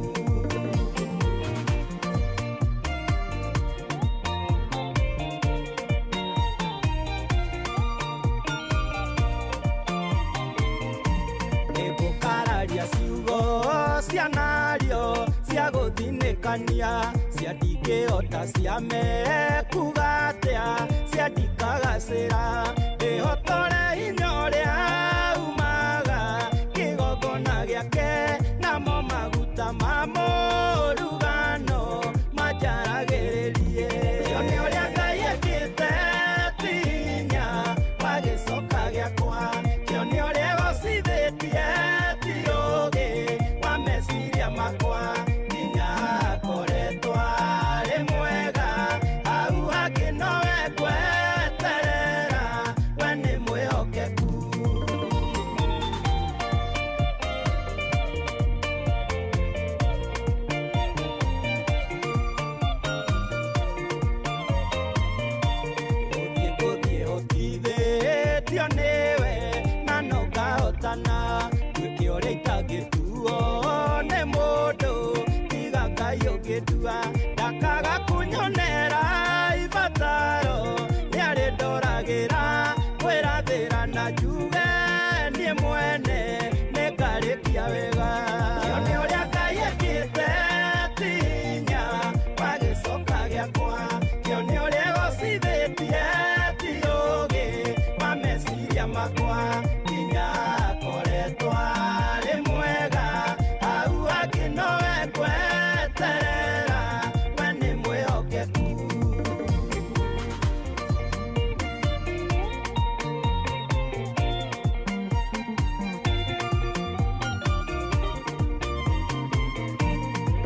Nĩngũkararia ciugo cianario cia gũthinĩkania cia ndingĩhota ciamekuga atĩa cia ndikagacĩra ndĩhotore hinya ũrĩa umaga kĩgongona gĩake namo maguta ma mũrugano manjaragĩrĩrie. Ĩyo nĩ ũrĩa Ngai ekĩte ti hinya wa gĩcoka gĩakwa kĩo nĩ ũrĩa gũcithĩtie ti ũũgĩ wa meciria makwa nginya akoretwo arĩ mwega hau hangĩ no ekweterera we nĩ mwĩhokeku. Gũthiĩ gũthiĩ hotithĩtio nĩwe na no ngahotana nduĩke ũrĩa itangĩtuo nĩ mũndũ tiga Ngai ũngĩndua ndakaga kunyonera ibataro nĩarĩ ndoragĩra kwĩrathĩra na njuge niĩ mwene nĩngarĩkia wega. Ĩyo nĩ ũrĩa Ngai ekĩte ti hinya wa gĩcoka gĩakwa kĩo nĩ ũrĩa gũcithĩtie ti ũũgĩ wa meciria makwa nginya akoretwo arĩ mwega hau hangĩ no ekweterera we nĩ mwĩhokeku.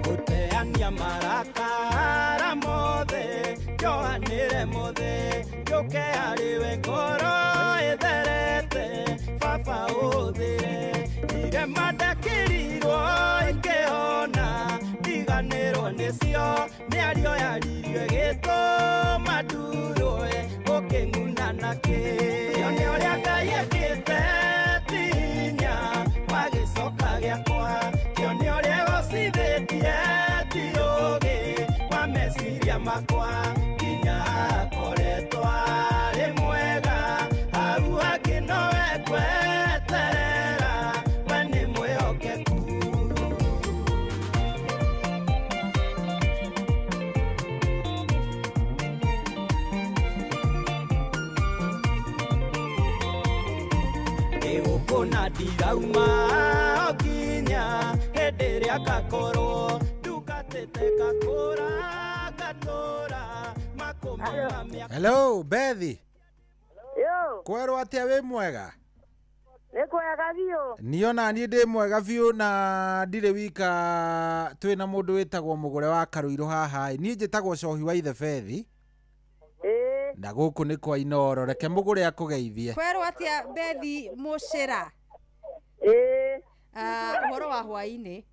Gũteania marakara mothe njohanĩre mothe njũke harĩwe ngoro ĩtherete baba ũhũthĩre irema ndakĩrirwo ingĩhona ndiganĩrwo nĩcio mĩario yaririo ĩgĩtũma ndurwe ũkĩng'una nakĩ. Ĩyo nĩ ũrĩa Ngai ekĩte ti hinya wa gĩcoka gĩakwa kĩo nĩ ũrĩa gũcithĩtie ti ũũgĩ wa meciria makwa nginya akoretwo arĩ mwega hau hangĩ no ekweterera we nĩ mwĩhokeku. Ndĩgũkũ na ndirauma o nginya hĩndĩ ĩrĩa ngakorwo ndungatĩte ngakũra ngatũra makũmi ma mĩaka. Hello Bethi. Yo. Kwerwo atĩa wĩ mwega? Nĩ kwega biũ. Niĩ ona niĩ ndĩ mwega biũ na ndirĩ wika twĩna mũndũ wĩtagwo mũgũre wa Karũirũ haha ĩ. Niĩ njĩtagwo Cohi wa Ithe Bethi. Ĩĩ. Na gũkũ nĩ kwa Inoro reke mũgũre akũgeithie. Kwerwo atĩa Bethi Mũcĩra? Ĩĩ. Ũhoro wa hwaĩ-inĩ.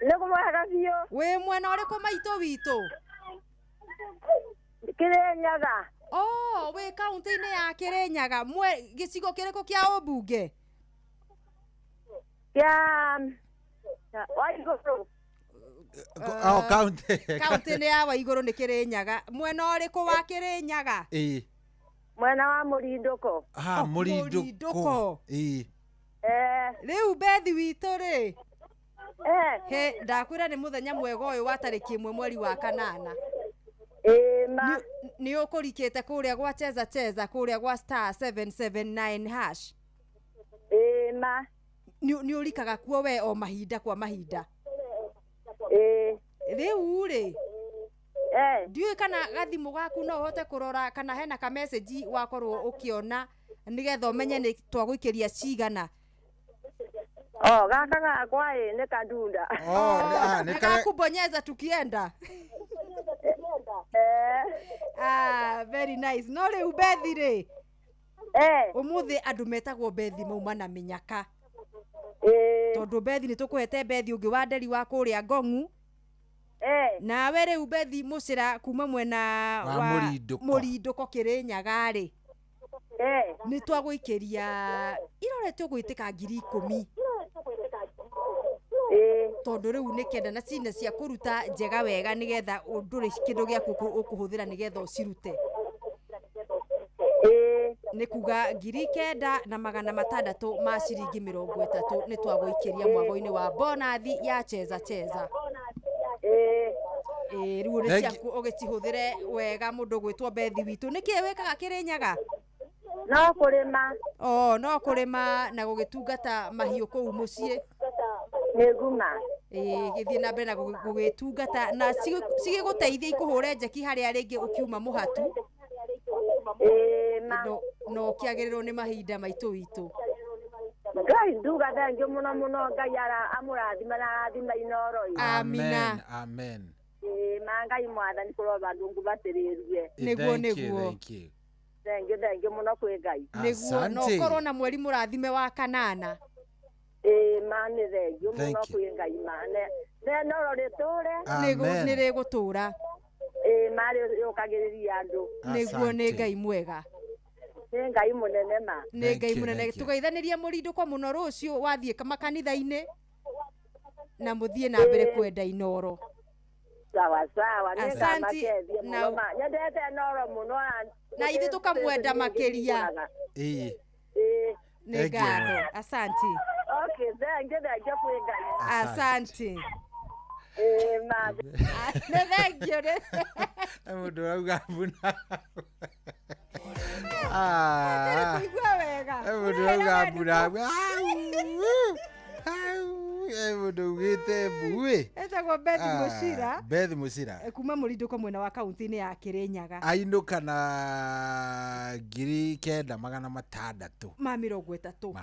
Nĩ mwega biũ. Wĩ mwena ũrĩkũ maitũ witũ? Kĩrĩnyaga. Oh, wĩ kaunti-inĩ ya Kĩrĩnyaga. Mwe gĩcigo kĩrĩkũ kĩa ũmbunge? Kĩa Waigũrũ. Oh, county. Kaunti-inĩ ya Waigũrũ nĩ Kĩrĩnyaga. Mwena ũrĩkũ wa Kĩrĩnyaga? Ĩĩ. Mwena wa Mũrindũko. Ah, Mũrindũko. Ĩĩ. Rĩu Bethi witũ rĩ, he ndakwĩra nĩ mũthenya mwega ũyũ wa tarĩki 1 mweri wa 8. Nĩ ũkũrikĩte kũrĩa gwa cheza cheza kũrĩa gwa star 779 hash. Nĩ ũrikaga kuo we o mahinda kwa mahinda. Rĩu rĩ, ndiũĩ kana gathimũ gaku no ũhote kũrora kana hena ka message wakorwo ũkĩona nĩgetha ũmenye nĩ twagũikĩria cigana. Oh, gaka gakwa ĩ nĩ kandunda. Oh, nĩ Nikakubonyeza tukienda. Ah, very nice. No rĩu Bethi rĩ, ũmũthĩ andũ metagwo Bethi mauma na mĩnyaka. Tondũ Bethi nĩ tũkũhete Bethi ũngĩ wa Nderi wa kũrĩa Ngong'u. Nawe rĩu Bethi Mũcĩra kuma mwena Wa Mũrindũko. Mũrindũko Kĩrĩnyaga rĩ, nĩ twagũikĩria irorete ũgwĩtĩka 10,000. Tondũ rĩu nĩ 9 na cina cia kũruta njega wega nĩgetha ndũrĩ kĩndũ gĩaku ũkũhũthĩra nĩgetha ũcirute. Nĩ kuga 9,630 ma ciringi 30 nĩ twagũikĩria mwago-inĩ wa bonathi ya cheza cheza. Rĩu nĩ ciaku ũgĩcihũthĩre wega mũndũ ũgwĩtwo Bethi witũ. Nĩkĩĩ wĩkaga Kĩrĩnyaga? No kũrĩma. Oh, no kũrĩma na gũgĩtungata mahiũ kũu mũciĩ. Nĩnguma. Gĩthiĩ na mbere na gũgĩtungata na cigĩgũteithia ikũhũre njeki harĩa rĩngĩ ũkiuma mũhatu. No ũkĩagĩrĩrwo nĩ mahinda maitũ witũ. Ngai nduga thengiũ mũno mũno, Ngai amũrathima na arathima Inooro. Amina. Amen. Ma Ngai mwathani kũroba ndungubatĩrĩrie. Nĩguo nĩguo. Thengiũ thengiũ mũno kwĩ Ngai. Nĩguo no ũkorwo na mweri mũrathime wa 8. Ma nĩ thengiũ mũno kwĩ Ngai ma. Neno rĩtũre. Nĩguo nĩ rĩgũtũra. Ma rĩũkagĩrĩria andũ. Nĩguo nĩ Ngai mwega. Nĩ Ngai mũnene ma. Nĩ Ngai mũnene. Tũgeithanĩrie Mũrindũko mũno rũciũ wathiĩ makanitha-inĩ na mũthiĩ na mbere kwenda Inooro. Sawa sawa, nĩ ngamakethia mũno ma. Nyendete Inooro mũno. Na ithuĩ tũkamwenda makĩria. Ĩĩ. Nĩ ngatho. Asante. Okay, thengiũ thengiũ kwĩ Ngai. Asante. Ma. Nĩ thengiũ nĩ. Mũndũ arauga mbuna. Kũigua wega. Mũndũ arauga mbuna. Mũndũ ugĩte mbu. Etagwo Bethi Mũcira. Bethi Mũcira. Kuma Mũrindũko mwena wa kaunti-inĩ ya Kĩrĩnyaga. Ainũka na 9,630 ma 30. Ma 30.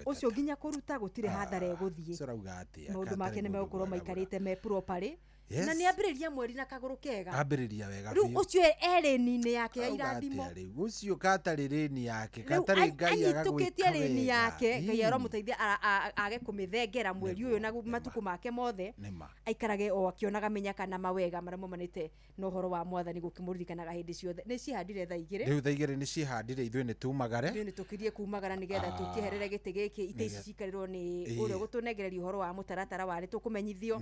Ũcio nginya kũruta gũtirĩ hathara ĩgũthiĩ. Ũcio ũrauga atĩa? Maũndũ make nĩ megũkorwo maikarĩte me properly. Yes. Na nĩ ambĩrĩria mweri na kagũrũ kega. Ambĩrĩria wega biũ. Rĩu ũcio erĩni-inĩ yake ya irathimo. Rĩu ũcio katarĩ rĩni yake, katarĩ Ngai agagwĩka wega. Rĩni yake, Ngai aromũteithia age kũmĩthengera mweri ũyũ na matukũ make mothe. Aikarage o akĩonaga mĩnyaka na mawega marĩa maumanĩte na ũhoro wa mwathani gũkĩmũririkanaga hĩndĩ ciothe. Nĩ cihandire thaa 2. Rĩu thaa 2 nĩ cihandire, ithuĩ nĩ tumagare. Ithuĩ nĩ tũkirie kumagara nĩgetha tũkĩeherere gĩtĩ gĩkĩ itĩ ici cikarĩrwo nĩ ũrĩa ũgũtũnengereria ũhoro wa mũtaratara wa nĩ tũkũmenyithio.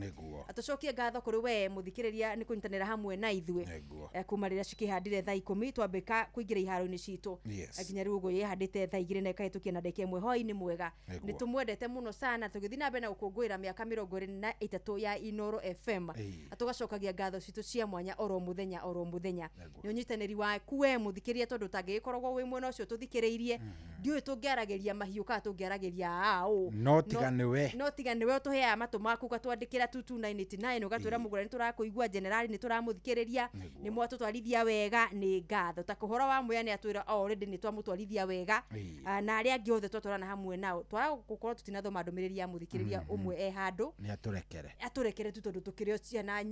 Tũcokie ngatho kũrĩ we mũthikĩrĩria nĩ kũnyitanĩra hamwe na ithuĩ kuma rĩrĩa cikĩhandire thaa 10 twambĩka kũingĩra iharo-inĩ citũ nginya rĩu ũguo yĩhandĩte thaa 2 na ĩkahĩtũkia na ndagĩka 1. Hwaĩ-inĩ mwega. Nĩ tũmwendete mũno sana tũgĩthiĩ na mbere na gũkũngũĩra mĩaka 23 ya Inooro FM. Tũgacokagia ngatho citũ cia mwanya oro mũthenya oro mũthenya nĩ ũnyitanĩri waku we mũthikĩrĩria tondũ ũtangĩgĩkoragwo wĩ mwena ũcio tũthikĩrĩirie ndiũĩ tũngĩaragĩria mahiũ kana tũngĩaragĩria aũ no tiga nĩwe, no tiga nĩwe ũtũheaga matũ maku ũgatwandĩkĩra 22989 ũgatwĩra mũgũra nĩ tũrakũigua generali nĩ tũramũthikĩrĩria nĩ mwatũtwarithia wega nĩ ngatho ta kũhoro wa mwea nĩ atwĩra already nĩ twamũtwarithia wega na arĩa angĩ othe twatwarana hamwe nao twaga gũkorwo tũtinathoma ndũmĩrĩri ya mũthikĩrĩria ũmwe e handũ nĩ atũrekere atũrekere tu tondũ tũkĩrĩ o ciana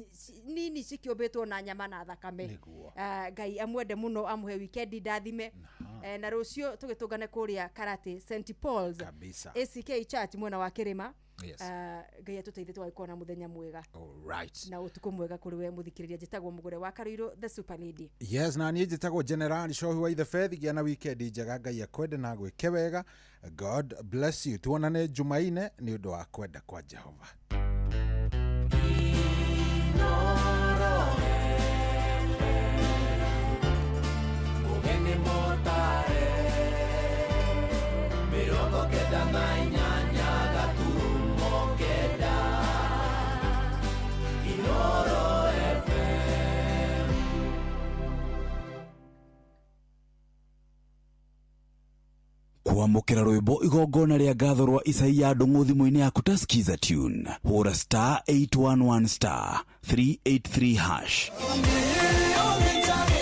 nini cikĩũmbĩtwo na nyama na thakame. Ngai amwende mũno amũhe weekend ndathime na rũciũ tũgĩtũngane kũrĩa Karate St Paul's ACK Church mwena wa Kĩrĩma. Yes. Ah, Ngai atũteithie tũgagĩkorwo na mũthenya mwega Right. na ũtukũ mwega kũrĩ we mũthikĩrĩria. Njĩtagwo Mũgũre wa Karũirũ, the super lady. Yes, na niĩ njĩtagwo General Cohi wa Ithe Bethi. Gĩa na weekend njega, Ngai akwende na gwĩke wega. God bless you. Tuonane Jumaine nĩ ũndũ wa kwenda kwa Jehova. Ũgeni mũtare 98.9 Inoro FM. Kwamũkĩra rwĩmbo igongona rĩa ngatho rwa Isaia Ndũng'ũ thimũ-inĩ yaku ta Skiza tune, hũra star 811 star 383 hash. Ũngĩnjagĩra.